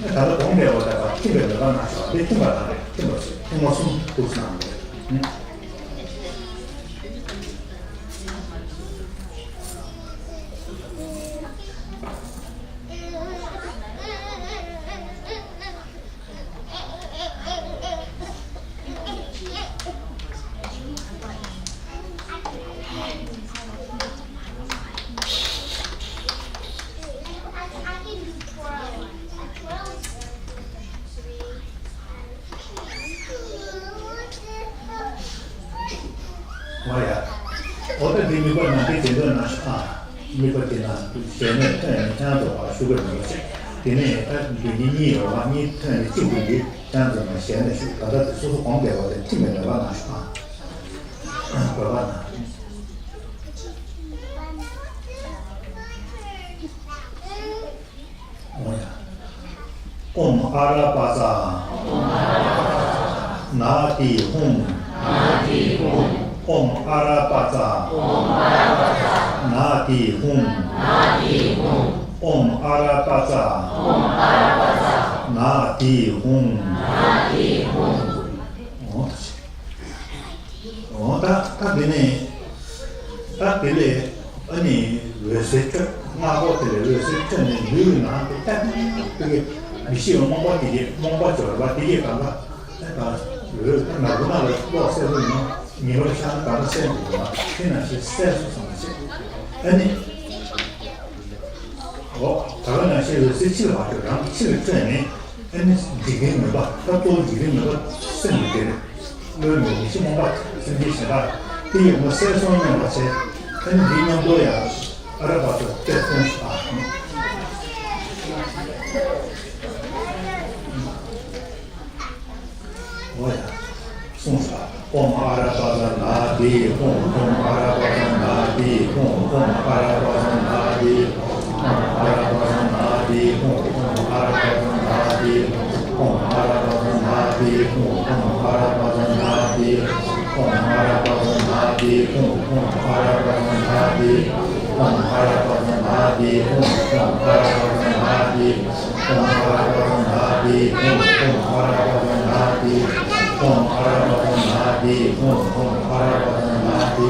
ད་ལྟ་གོང་འདྲ་བ་དག་པ་ཐིམ་པའི་མོས་པ་གནང་ཤོག་དེ་ཐིམ་པ་དང་ཐིམ་པ་ཐིམ་པ་གསུམ་ཐུགས་སྣང་དགོས། འོ་ཡ། འོ་ད་འདི་དམིགས་པ་ནང་གི་དེ་འདོད་ན་ཨ། དམིགས་པ་དེ་ན་ཞལ་ནས་ཐོན་ནས་ཐོན་དུ་བ་ཤུ་གར་མི་བྱེད། དེ་ནས་ད་འདོད་ནི་གཉིས་ཡོད་བ་གཉིས་ཐོན་ནས་གཅིག་འདོད་ཀྱི་ཐོན་དུ་ན་ཞལ་ནས་ཤུ། ད་ལྟ་དེ་སོ་སོ་གོང་བདེ་བ་དེ་ཐིམ་པའི་མོས་པ་ན་ཤོག་ཨ། བོད་པ་ན། འོ་ཡ། ཨོཾ་ཨ་ར་པ་ཙ། ན་དྷི་ཧཱུྃ། ཨོཾ་ཨ་ར་པ་ཙ། ན་དྷི་ཧཱུྃ། ཨོཾ་ཨ་ར་པ་ཙ། ན་དྷི་ཧཱུྃ། འོ་ད། འོ་ད་ད་དེ་ནས་ད་དེ་ལས་ཨ་ནི་འོད་ཟེར་འཕྲོས། སྔགས་པོ་དེ་ལས་འོད་ཟེར་འཕྲོས་ནས་ལུས་ཀྱི་ནང་དུ་ཏག་ཏག་ཏག་ཏག་མི་ཤེས་པའི་རྨོངས་པ་དེ་གས། རྨོངས་པ་སྦྱོར་བ་དེ་གས་གང་ག་ད་འོད་ད་ནག་པོ་ནང་ལ་གློག་གསལ་པོ་ཡིན་ན་ཉི་མར་ཤར་ན་གང་ག་གསལ་འདུག་པ། དེ་ནང་བཞིན་གསལ་སོང་ཙམ་བྱས། ཨ་ནི་འོ་ད་ག་ནང་བཞིན་འོད་ཟེར་ཕྱི་ལ་མ་འཕྲོས། རང་ཕྱི་ལ་འཕྲོས་ནས། ཨ་ནི་འཇིག་རྟེན་མུན་པ། ད་གཙོ་བོ་འཇིག་རྟེན་མུན་པ་སེམས་ཀྱི་དེ་རེད། བློའི་མུན་པ་ཞི་མོངས་པ་སེམས་ཅན་གཞན་དག་དེ་ཡི་མུན་པ་སེལ་སོང་སྙམ་པ་བྱས། ཨ་ནི་འདི་མཉམ་དུ་ཡང་ཨ་ར་པ་ཙ་དཔེ་གསུངས་སོ། འོ་ཡ། གསུངས་སོ། ཨོཾ་ཨ་ར་པ་ཙ་ན་དྷི་ཧཱུྃ། ཨོཾ་ཨ་ར་པ་ཙ་ན་དྷི་ཧཱུྃ། ཨོཾ་ཨ་ར་པ་ཙ་ན་དྷི་ཧཱུྃ། ཨོཾ་ཨ་ར་པ་ཙ་ན་དྷི་ཧཱུྃ། ཨོཾ་ཨ་ར་པ་ཙ་ན་དྷི་ཧཱུྃ། ཨོཾ་ཨ་ར་པ་ཙ་ན་དྷི་ཧཱུྃ། ཨོཾ་ཨ་ར་པ་ཙ་ན་དྷི་ཧཱུྃ། ཨོཾ་ཨ་ར་པ་ཙ་ན་དྷི་ཧཱུྃ། ཨོཾ་ཨ་ར་པ་ཙ་ན་དྷི་ཧཱུྃ། ཨོཾ་ཨ་ར་པ་ཙ་ན་དྷི་ཧཱུྃ། ཨོཾ་ཨ་ར་པ་ཙ་ན་དྷི་ཧཱུྃ། ཨོཾ་ཨ་ར་པ་ཙ་ན་དྷི་ཧཱུྃ། ཨོཾ་ཨ་ར་པ་ཙ་ན་དྷི་ཧཱུྃ། ཨོཾ་ཨ་ར་པ་ཙ་ན་དྷི་ཧཱུྃ། ཨོཾ་ཨ་ར་པ་ཙ་ན་དྷི་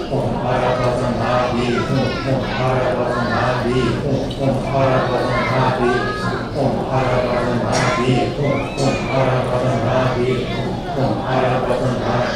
ཧཱུྃ། ཨོཾ་ཨ་ར་པ་ཙ་ན་དྷི་ཧཱུྃ། ཨོཾ་ཨ་ར་པ་ཙ་ན་དྷི་ཧཱུྃ། ཨོཾ་ཨ་ར་པ་ཙ་ན་དྷི་ཧཱུྃ། ཨོཾ་ཨ་ར་པ་ཙ་ན་དྷི་ཧཱུྃ། ཨོཾ་ཨ་ར་པ་ཙ་ན་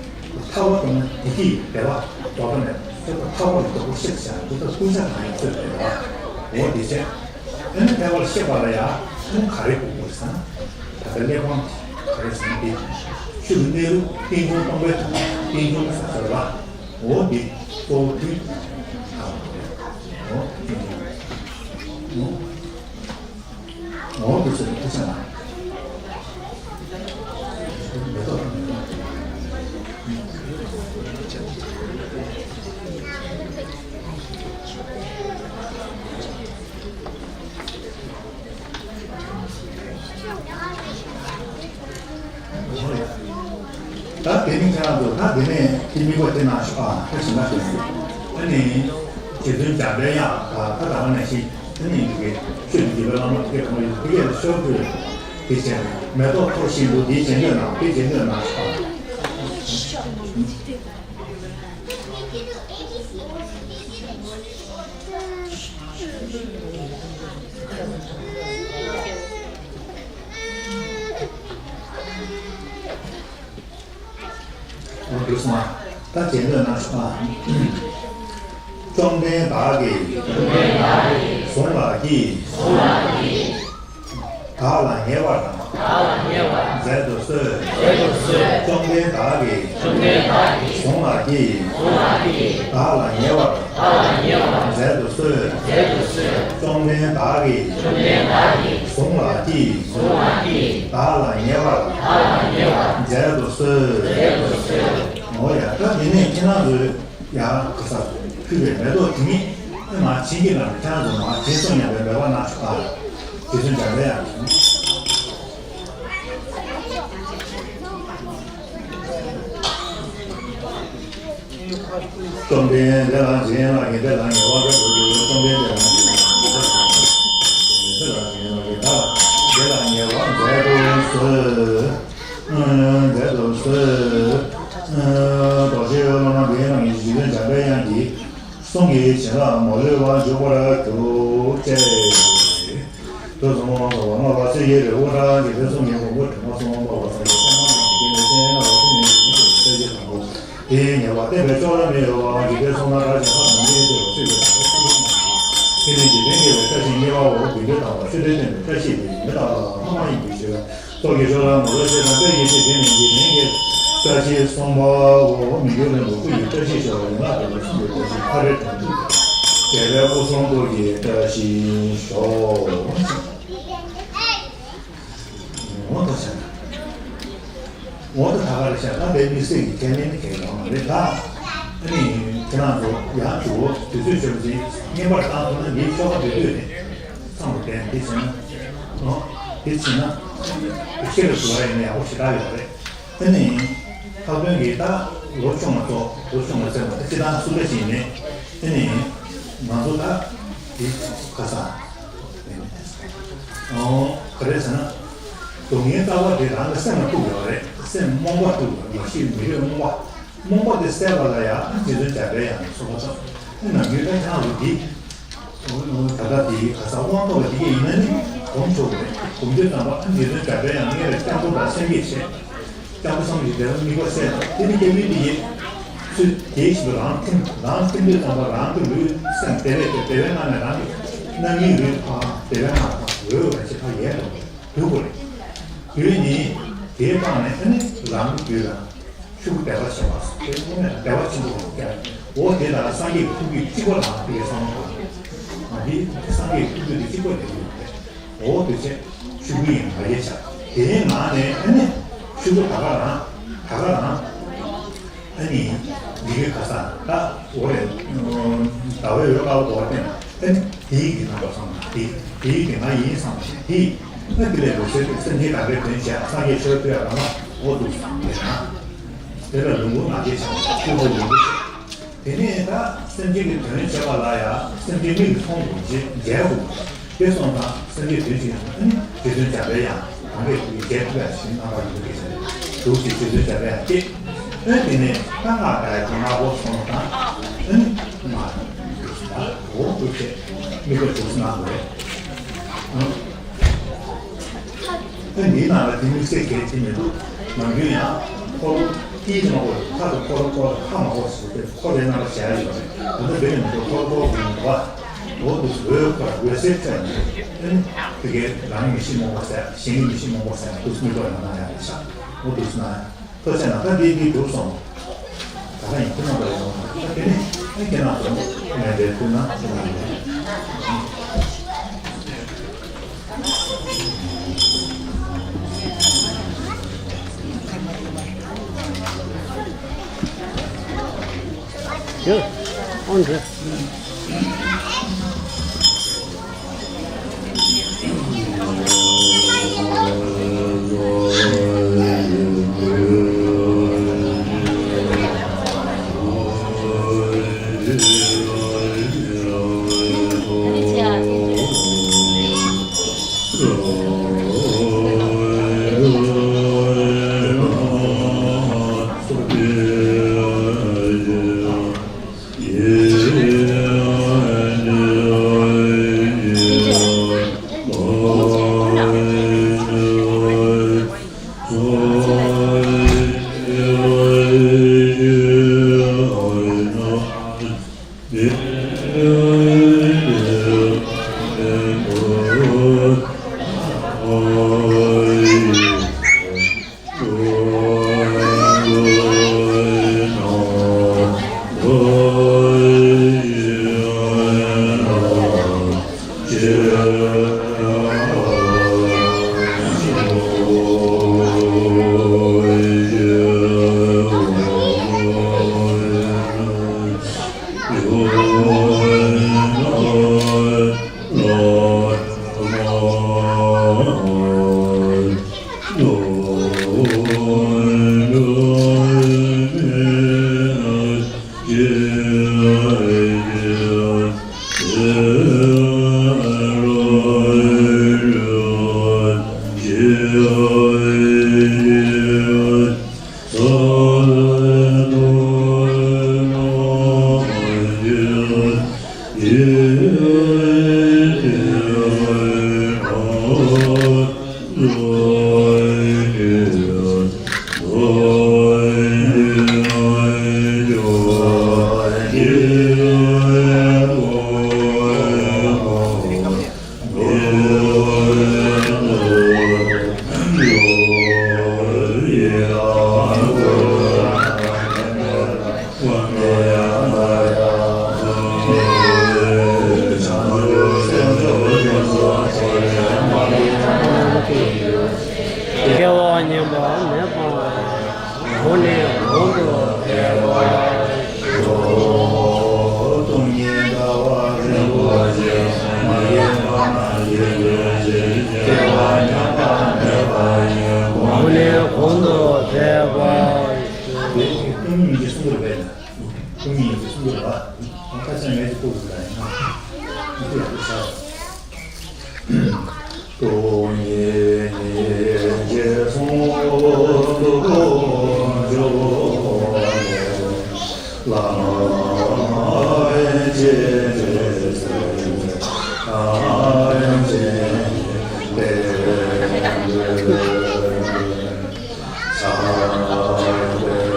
ཐར་པ་དང་དེ་གི་བདེ་བ་རྫོགས་པ་ནས་སོ་སོ་ཐར་པ་ལ་རྫོགས་པ་ཤེས་བྱ་འདི་ལྟར་ཀུན་ཤ་དང་ཡང་ཚོད་བདེ་བ་འོ་དེ་བྱས། ཨ་ནི་ཐར་པ་ལ་ཤེས་པ་ལ་ཡང་ཨ་ནི་ག་རེ་དགོས་དགོས་ཟེར་ན། ད་ལྟ་གླེགས་བམ་ག་རེ་ཟེར་ན་དེ་ཆོས་ཀྱི་གནས་ལུགས་རྟེན་འབྱུང་སྟོང་པའི་དོན་རྟེན་འབྱུང་ཟེར་བ་འོ་དེ་གཙོ་བོ་དེ་ཨ་འོ་དེ་འོ། འོ་དེ་ཚོ་ཐུགས་ཆ་ན། མེ་ཏོག་མེ་ཏོག་ད་དེ་ནི་ཁྱེད་རང་ཚོ་ད་དེ་ནས་དེ་དམིགས་པ་དེ་ནང་ཞུགས་ཨ་ཁ་ཞིག་ན་ཞུགས་ཨ་ནི་རྗེ་བཙུན་འཇམ་པའི་དབྱངས་ད་ད་ནང་ནས་ཤིག་ཨ་ནི་འདི་གའི་ཆོས་ཀྱི་བརྒྱུད་པའི་བླ་མ་དེ་ག་མ་ཡོད་དེ་གས་ལ་ཤོར་དུས་དེ་བྱས་མེ་ཏོག་འཐོར་བཞིན་དུ་འདི་བྱེད་འདོད་ན་དེ་བྱེད་འདོད་ན་ཞུགས་ཨ། འོ་འདུག་སོང་ཨ། ད་བྱེད་འདོད་ན་ཞུགས་ཨ། བཅོམ་ལྡན་བདག་གིས་བཟུང་ལགས་ཀྱིས། བདག་ལ་ཉེ་བར་མཛད་དུ་གསོལ། བཅོམ་ལྡན་བདག་གིས། བཟུང་ལགས་ཀྱིས། བདག་ལ་ཉེ་བར། མཛད་དུ་གསོལ། བཅོམ་ལྡན་བདག་གིས། བཟུང་ལགས་ཀྱིས། བདག་ལ་ཉེ་བར། མཛད་དུ་གསོལ། འོ་ཡ་ད་དེ་ནས་ཁྱེད་རང་ཚོས། ཡང་ག་ས་ཕུལ་བའི་མེ་ཏོག་དེ་ཉིད་ཨེ་མ་བྱིན་གྱིས་བརླབས་ནས་ཁྱེད་རང་ཚོ་མར་བྱིན་སོང་སྙམ་པའི་མོས་པ་གནང་ཞུ་ཨ། རྗེ་བཙུན་འཇམ་པའི་དབྱངས། བཅོམ་ལྡན་འདས་ལ་བྱིན་གྱིས་བརླབས་ཀྱིས་འདི་ལ་ཉེ་བར་མཛད་དུ་གསོལ། བཅོམ་ལྡན་འདས་ལ་བྱིན་གྱིས་བརླབས་ཀྱིས་འདི་ལ་ཉེ་བར་མཛད་དུ་གསོལ། བཅོམ་ལྡན་འདས་ལ་བྱིན་གྱིས་བརླབས་ཀྱིས་འདི་ལ་ཉེ་བར་མཛད་དུ་གསོལ། མཛད་དུ་གསོལ། རྡོ་རྗེ་སློབ་མ་འདི་རྣམས་ཀྱི་རྗེ་བཙུན་འཇམ་པའི་དབྱངས་ཀྱི་གསུང་གི་བྱིན་རླབས་མ་ལུས་པར་འཇུག་པར་གྱུར་ཅིག་དུས་གསུམ་དབང་ཐོབ་པ་ལྔ་པ་ཚེ་ཡི་རི་བོ་ཁྲ་འཇིག་རྟེན་གསུམ་གྱི་མགོན་པོ་དྲི་མ་གསུམ་འཕགས་པ་སངས་རྒྱས་པདྨ་དང་བཅས་པའི་སྤྱན་སྔ་ལ་ཐིམ་པས་བྱིན་གྱིས་བརླབས་པའི་ས་གཞི་དང་པོ། དེའི་ཉེ་བར་བསྟན་པའི་ཕྱོགས་རིས་མེད་པ་འཇིག་རྟེན་གསུམ་ན་གྲགས་ཆེན་ལྷ་དང་མིའི་ཆོས་ལ་སྤྱོད་པའི་དང་པོ་ཐུགས་རྗེ་ཆེན་པོ། དེ་ནི་འཇིག་རྟེན་དགེ་བའི་བཀྲ་ཤིས་གཉེར་བའོ། དགེ་འདུན་དམ་པ་ཆོས་འབྲེལ་སྟོན་པའི་བཀྲ་ཤིས་པའི་མེ་སྟག་ལྷ་མ་ཡིན་པའི་ཞབས་ཀྱི་ཕྱོགས་རིས་མ་ལུས་ཤེས་དང་དཔལ་གྱི་ཚིག་དེ་ནི་འཇིག་རྟེན་གྱི་བཀྲ་ཤིས་གསུམ་པའོ། མི་འགྱུར་རིན་པོ་སྐུ་ཡི་བཀྲ་ཤིས་ཤོག་ཡན་ལག་བརྟན་པའི་གསུང་གི་བཀྲ་ཤིས་ཕ་རོལ་གྲོལ་འདུས་རྒྱལ་བའི་སྐུ་གསུང་ཐུགས་ཀྱི་བཀྲ་ཤིས་ཤོག་འོ་ད་བྱ་ན། འོ་ད་ད་ག་རེ་བྱ་ད་དེ་དམིགས་བསལ་གྱི་ཁས་ལེན་ནི་གལ་ཡོང་བ་རེད་ད། ཨ་ནི་ཁྱེད་རང་ཚོ་ཡང་དུ་དུས་ཚོད་ཆོད་པ་ཅིག་བསྙེན་པར་བཏང་ཐུབ་ན་འདིའི་ཆོ་ག་འདི་ལྟོས་ནས་ཚང་དུ་བསྟན་འདི་བྱས་ན། འོ་འདི་བྱས་ན་ཁྱེད་ལ་དུ་བ་ཡིན་ན་ཡག་པོ་ཞེ་དྲག་ཡོད་རེད། ཨ་ནི་ལྷག་དོན་གྱི་ད་ལོ་ཆུང་བ་ཚོ་ལོ་ཆུང་བ་ཚོས་མ་ད་སྤྱི་བཏང་སུ་འདྲ་ཞིག་ནས་ཨ་ནི་ང་ཚོ་ད་འདི་ཁ་སང་། ཨོ། ག་རེ་ཟེར་ན། སྡུག་བསྔལ་ལྟ་བ་དེ་རང་གི་སེམས་ལ་གཏུགས་ཡོད་རེད། སེམས་རྨོངས་པ་གཏུགས་ཡོད་མ་གཞི་མི་རེད་རྨོངས་པ། རྨོངས་པ་དེ་བསལ་བ་ལ་ཡང་རྗེ་བཙུན་འཇམ་པའི་དབྱངས་ནས་གསུངས་པ་དང་། ནམ་རྒྱུན་ད་ཆང་ལུགས་འདི། ད་ལྟ་འདི་ག་ས་དབང་ཐོབ་པ་འདི་གས་ཡིན་ན་ནི་སྒོམ་ཆོག་གི་རེད། སྒོམ་དུས་ཙམ་པ་རྗེ་བཙུན་འཇམ་པའི་དབྱངས་ལ་སྔོན་ལ་སྐྱབས་འགྲོ་དང་སེམས་བསྐྱེད་བྱེད། སྐྱབས་སུ་སངས་རྒྱས་དེ་ལ་དམིགས་པ་གསལ་ལ་དེ་ནི་སྐྱབས་ཡུལ་དེ་ཡིན། ཚུལ་དེའི་བཞིན་དུ་རང་ཐིམ་རང་ཐིམ་དུས་ཙམ་པ་རང་གི་ལུས་སེམས་དེ་བས་དེ་བས་ང་ནས་རང་གི་རྣམ་སྨིན་ལུས་ཕར་དེ་བས་ང་ཕར་འོད་འོད་ཕྱི་ཕར་ཡལ་འགྲོ་འདུག་གོ་རེད། དུས་ནི་དེའི་སྟེང་ནས་ཨ་ནི་རང་གི་རྒྱུད་ལ་ཤུགས་དད་པ་བྱེད་པ་དེ་དངོས་གནས་དད་པ་ཆེན་པོ་ཀྱང་འོ་དེ་ལ་སངས་རྒྱས་ཀྱི་ཐུགས་རྒྱུད་གཅིག་པ་དང་དེ་གའི་བསམ་བློ་འདི་སངས་རྒྱས་ཀྱི་ཐུགས་རྒྱུད་དེ་གཅིག་པ་དེ་ཡོད་རེད། འོ་དེ་ཚེ་ཤུགས་ཀྱིས་མ་ཡལ་བྱ། དེའི་ནང་ནས་ཨ་ནི་ཤུགས་ཀྱིས་ད་ག་རང་ད་ག་རང་ཨ་ནི་འདི་གའི་ཁ་སང་ད་འོ་རེད། ཟླ་བའི་འོད་དཀར་པོ་དོར་བསྟན་ཨ་ནི་དེའི་གི་རྣམ་པ་བསམ་ན་དེ་དེའི་གི་ང་ཡིན་བསམ་ཞིང་དེ་ཨ་དེ་ལས་འོད་ཟེར་དེ་སེམས་ཅན་དག་པའི་དོན་བྱས་སངས་རྒྱས་ཆོས་ཐོས་ཡ་རང་ལ་འོ་འདུག་བསམ་དེ་ན་དེ་ལ་ལུང་གོ་ང་རྒྱལ་ཆེ་བ་ཆོས་ལུང་གོ་དེ་ནས་ད་སེམས་ཅན་གྱི་དོན་བྱེད་པ་ལ་ཡང་སེམས་ཅན་མིག་གིས་མཐོང་དགོས་ཀྱི་མཇལ་དགོས། དེ་སོང་ཙང་སེམས་ཅན་དོན་བྱེད་ཡོང་ན་ནི་རྗེ་བཙུན་འཇམ་པའི་དབྱངས་གང་གིས་མཇལ་ཐུབ་པ་ཞིག་གནང་བ་ཡིན་པའི་ཕྱིར་འདུག་ཅེས་རྗེ་བཙུན་འཇམ་པའི་དབྱངས་ཀྱིས། ཨེ་དེ་ནས་ད་སྔགས་བཟླས་ཀྱི་སྔགས་པོ་སོང་ཙང་ཨེ་ནི་མ་འོ་འདུག་ཅེས་དམིགས་པ་ཅུང་ཟད་གནང་དགོས་རེད། ཨེ་འདིའི་ནང་ལ་དེ་དམིགས་བསལ་གལ་ཆེ་མི་འདུག་ནམ་རྒྱུན་ཡང་ཁོ། ཏིས་མ་གོ་ཁ་དང་ཁོ་ར་ཁོ་ཁ་མ་གོ་ཟེར་ཏེ་ཁོ་རའི་རྣམ་པ་གཞན་ཡོད་རེད། ད་ལྟ་བོད་ནས་མ་གཏོགས་ཁོ་ར་ཁོ་གི་མི་འདུག་བ། འོ་འདུག་སེ་བོད་ཁ་འོད་ཟེར་ཚད་ནས་ཨེ་ནི་དེ་གའི་རང་མི་ཤི་མོང་པ་ཟེར་གཞན་གྱི་མི་ཤི་མོང་པ་ཟེར་འདུག་སེ་མི་འདུག་ཡང་ན་ཡང་རེད་ཤག་འོ་འདུག་སེ་ན་ཐུགས་རྗེ་གནང་། ད་འདི་འདི་འགྲུབ་སོང་། ད་ལྟ་ཡིན་ཁྱེད་རྣམ་པ་ཡོང་ད་དེ་ནི་ཨེ་ཁྱེད་རྣམ་ཚོ་ངས་འདིར་ཐུགས་སྣང་ཆེ་གནང་ཡོད། སྐྱེ་བ་ཉམས་པ་མེད་པ། གོང་ནས་གོང་དུ་འཕེལ་བར་ཤོག། སྟོང་ཉིད་ཟླ་བ་རིན་པོ་ཆེ། མ་སྐྱེས་པ་རྣམས་ཀྱི་སྐྱེ་མཆེད་ཀྱི། སྐྱེ་བ་ཉམས་པ་མེད་པ་ཡི། གོང་ནས་གོང་དུ་འཕེལ་བར་ཤོག། སྟོང་ཉིད་ཀྱི་གསུང་གི་རེད། སྟོང་ཉིད་ཀྱི་གསུང་གི་རེད་པ། ཁ་ཆེ་ངས་ཀྱི་ཀུ་ཀུ་ལ་ཡིན་ན། ཀུ་ཀུ་ལ་ཀུ་ཤ། སྟོང་ཉིད་སྙིང་རྗེ་ཟུང་དུ་འཇོག་ནས། བླ་མ་རྗེས་དྲན་སེམས་ཅན་ཐམས་ཅད་པའི་དོན། ཕྱག་འཚལ་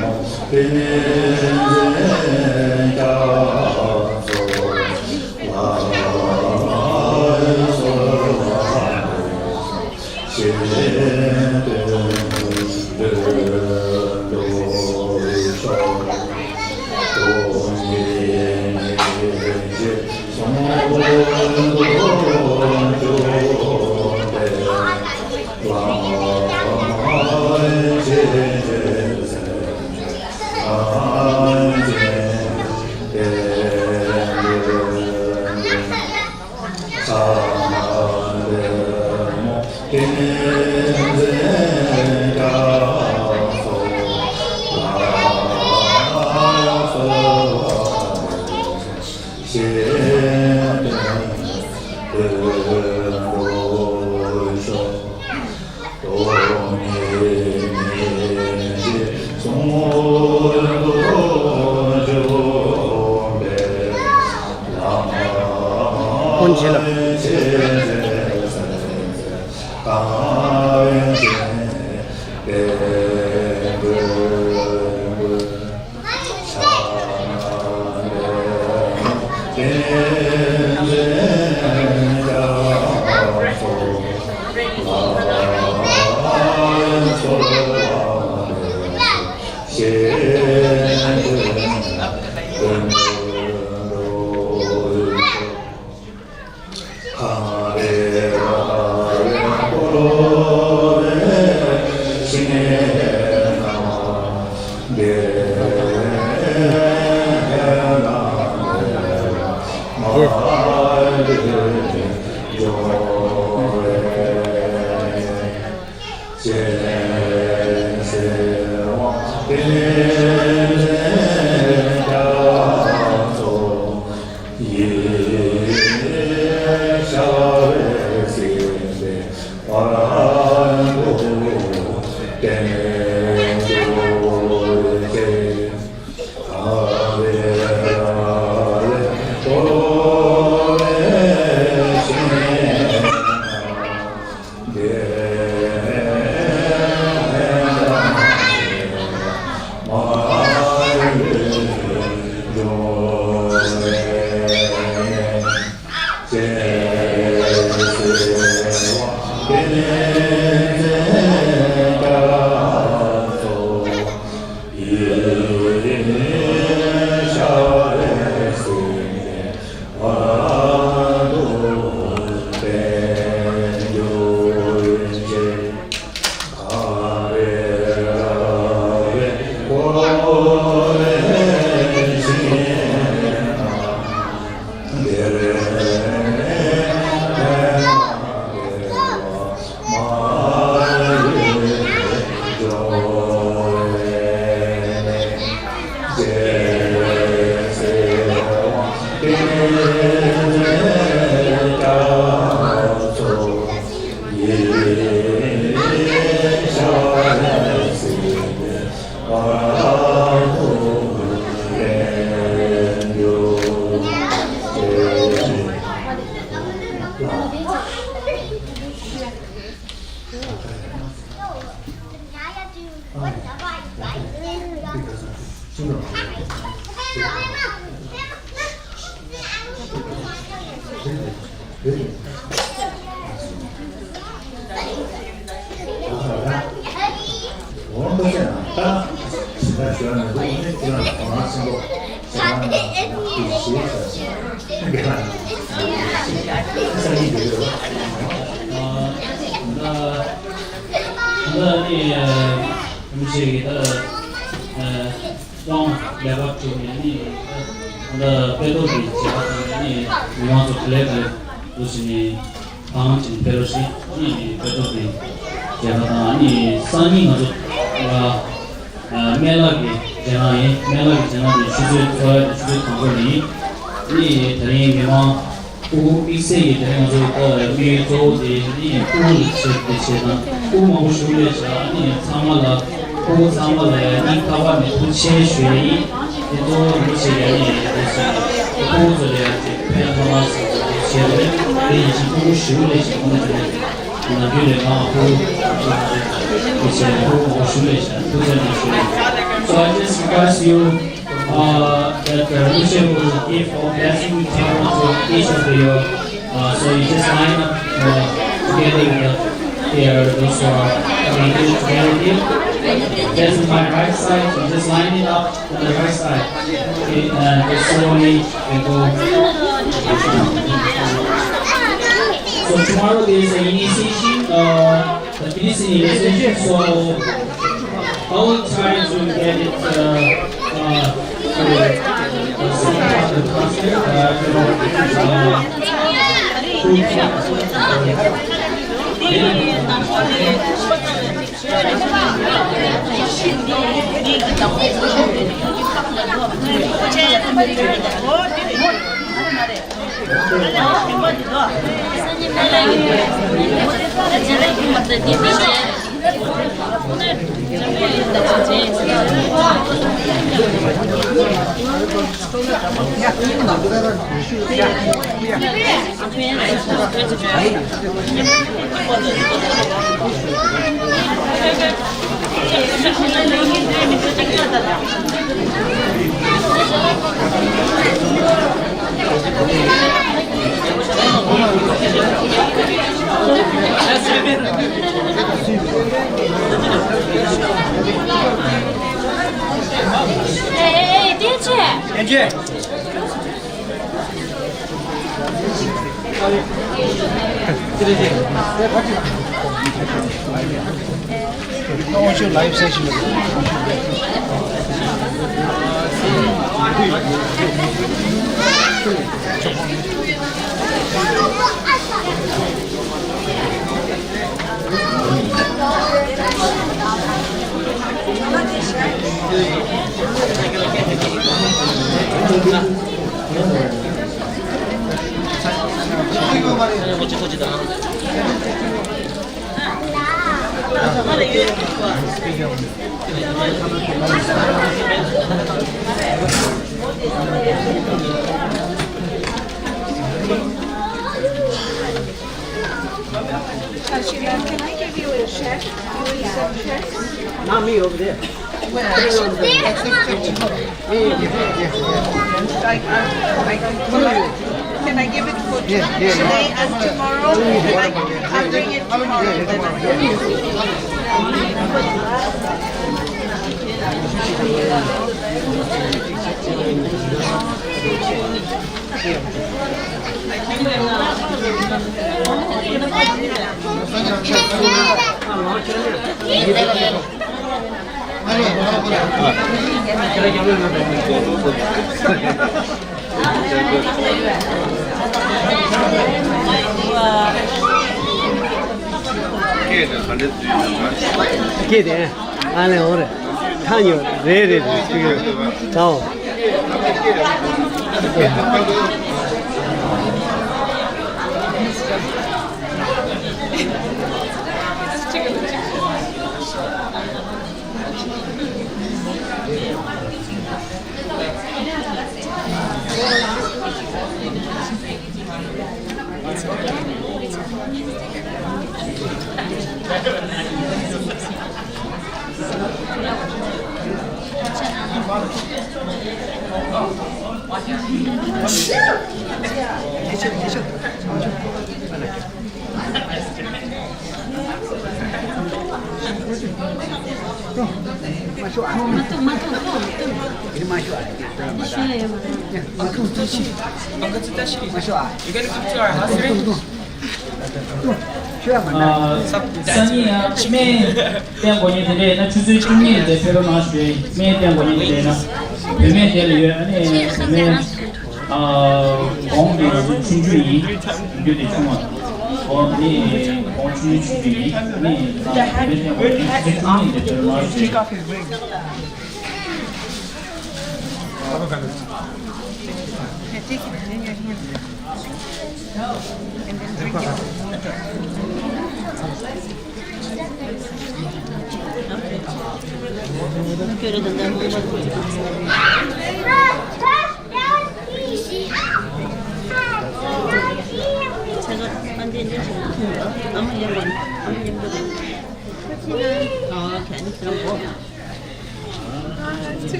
ལོ། ཏིང་ངེ་འཛིན་རྒྱ་མཚོ་ལ་གསོལ་བ་འདེབས་སོ། གཞན་དོན་དུ་ཤོག། སྟོང་ཉིད་སྙིང་རྗེ་ཟུང་དུ་འཇུག་པའི། བླ་མ་རྗེས་དྲན་སེམས་ཅན་ཐམས་ཅད་པའི་དོན། ཕྱག་འཚལ་ལོ། ཏིང་ངེ་འཛིན་རྒྱ་མཚོ་ལ་གསོལ་བ་འདེབས་སོ། གཞན་དོན་དུ་ཤོག། སྟོང་ཉིད་སྙིང་རྗེ་ཟུང་དུ་འཇུག་པའི། བླ་མ་རྗེས་དྲན་སེམས་ཅན་ཐམས་ཅད་པའི་ དབང་ལེགས་པར་གྲུབ་ནས་ནི། ད་དཔེ་ཐོག་གི་བྱེད་པ་དང་ནི་མི་མང་ཚོ་ག་ལེ་ག་ལེ་འདུག་ཟེར་ནས་ཐང་ཅིག་ཕེ་རོ་ཤི་ནི་དཔེ་ཐོག་གི་བྱེད་པ་དང་ནི་སང་ཉིན་ང་ཚོ་ལ་སྨན་བླ་གི་རྗེས་གནང་ཡིན། སྨན་བླ་གི་རྗེས་གནང་དེ་ཆུ་ཚོད་ཚོ་ཡ་དང་ཆུ་ཚོད་དང་པོ་ནི་ནི་དེ་རིང་མི་མང་། ཕྲུ་གུ་དམིགས་བསལ་གྱི་དེ་རིང་ང་ཚོ་ད་དམིགས་ཡུལ་གཙོ་བོ་དེ་ནི་ཕྲུ་གུ་ལ་བྱེད་དེ་བྱེད་དང་ཕྲུ་གུ་མང་པོ་ཞིག་སླེབས་བྱ་ནི་ཚང་མ་ལ་ཕྲུ་གུ་ཚང་མ་ལ་ཡང་སྙིང་ཐག་པ་ནས་ཐུགས་རྗེ་ཆེ་ཞུ་ཡ་ཡིན། དེ་གཙོ་བོ་རིན་པོ་ཆེ་ཡ་ནི་ཡ་དེ་སོང་ཕྲུ་གུ་ཚོ་ལ་ཡང་དེ་ཕན་ཐོགས་མ་སོང་དེ་བྱས་རེད། དེ་ཡིན་ཕྱིན་ཕྲུ་གུ་ཞིག་སླེབས་བྱ་ཁོང་ཚོ་ནི་ནམ་རྒྱུན་ལས་མང་ཕྲུ་གུ་ཞིག་སླེབས་བྱ་ཕྲུ་གུ་མང་པོ་ཞིག་སླེབས་བྱ་ཐུགས་རྗེ་ཆེ་ཞུ་ཡ་ཡིན། So I just request you uh, that uh, Rinpoche will give a blessing to each of you. Uh, so you just line up uh, together with the, there, those who are coming in together with you. That's my right side, so just line it up on the right side. Okay, and just slowly and go. So tomorrow there is an initiation. Uh, But this is relationship, so I will try to get it uh, uh, to uh, some of the concept, uh, to, uh, to, uh, Can I give you a check? You need some checks? Not me over there. Well, I should be. I, I, I can, can I give it for today and tomorrow? And I, I'll bring it tomorrow. སྐད་དེ། ཨ་ལེ་འོ་རེད། ཐག་ཉེ་བ་རེད། རེད་རེད་རེད། ཅིག་ཡོད། ད་འོ། མ་ཐུག་མ་ཐུག་ཐུག་ཐུག་མ་ཐུག་ཐུག་ཐུག་ཐུག་ཐུག་ཐུག་ཐུག་ཐུག་ཐུག་ཐུག You gotta give it to our husband. ཨ། སང་ཉིན་ཡང་སྨན་བསྟེན་དགོས་མཁན་དེ་འདྲ་ཡིན་ན། ཆུ་ཚོད་བཅུ་གཉིས་དེ་ཕེབས་རོགས་གནང་ཞུ། སྨན་བསྟེན་དགོས་མཁན་དེ་འདྲ་ཡིན་ན། བུད་མེད་དེ་ལ་ཡོད། ཨ་ནི་བུད་མེད། ཨ། གོང་དེ་ང་ཚོ་ཆུང་ཆུང་ཡིན། རྒྱུ་དེ་ཆུང་བ། འོ་ནི་གོང་ཆུང་ཆུང་ཆུང་ཡིན། ཨ་ནི་ང་བུད་མེད་བསྟེན་དགོས་མཁན་ཆུ་ཚོད་བཅུ་གཉིས་དེ་ཕེབས་རོགས་གནང་ཞུ། Take off his wig. Yeah, take it in your hand. And then drink it.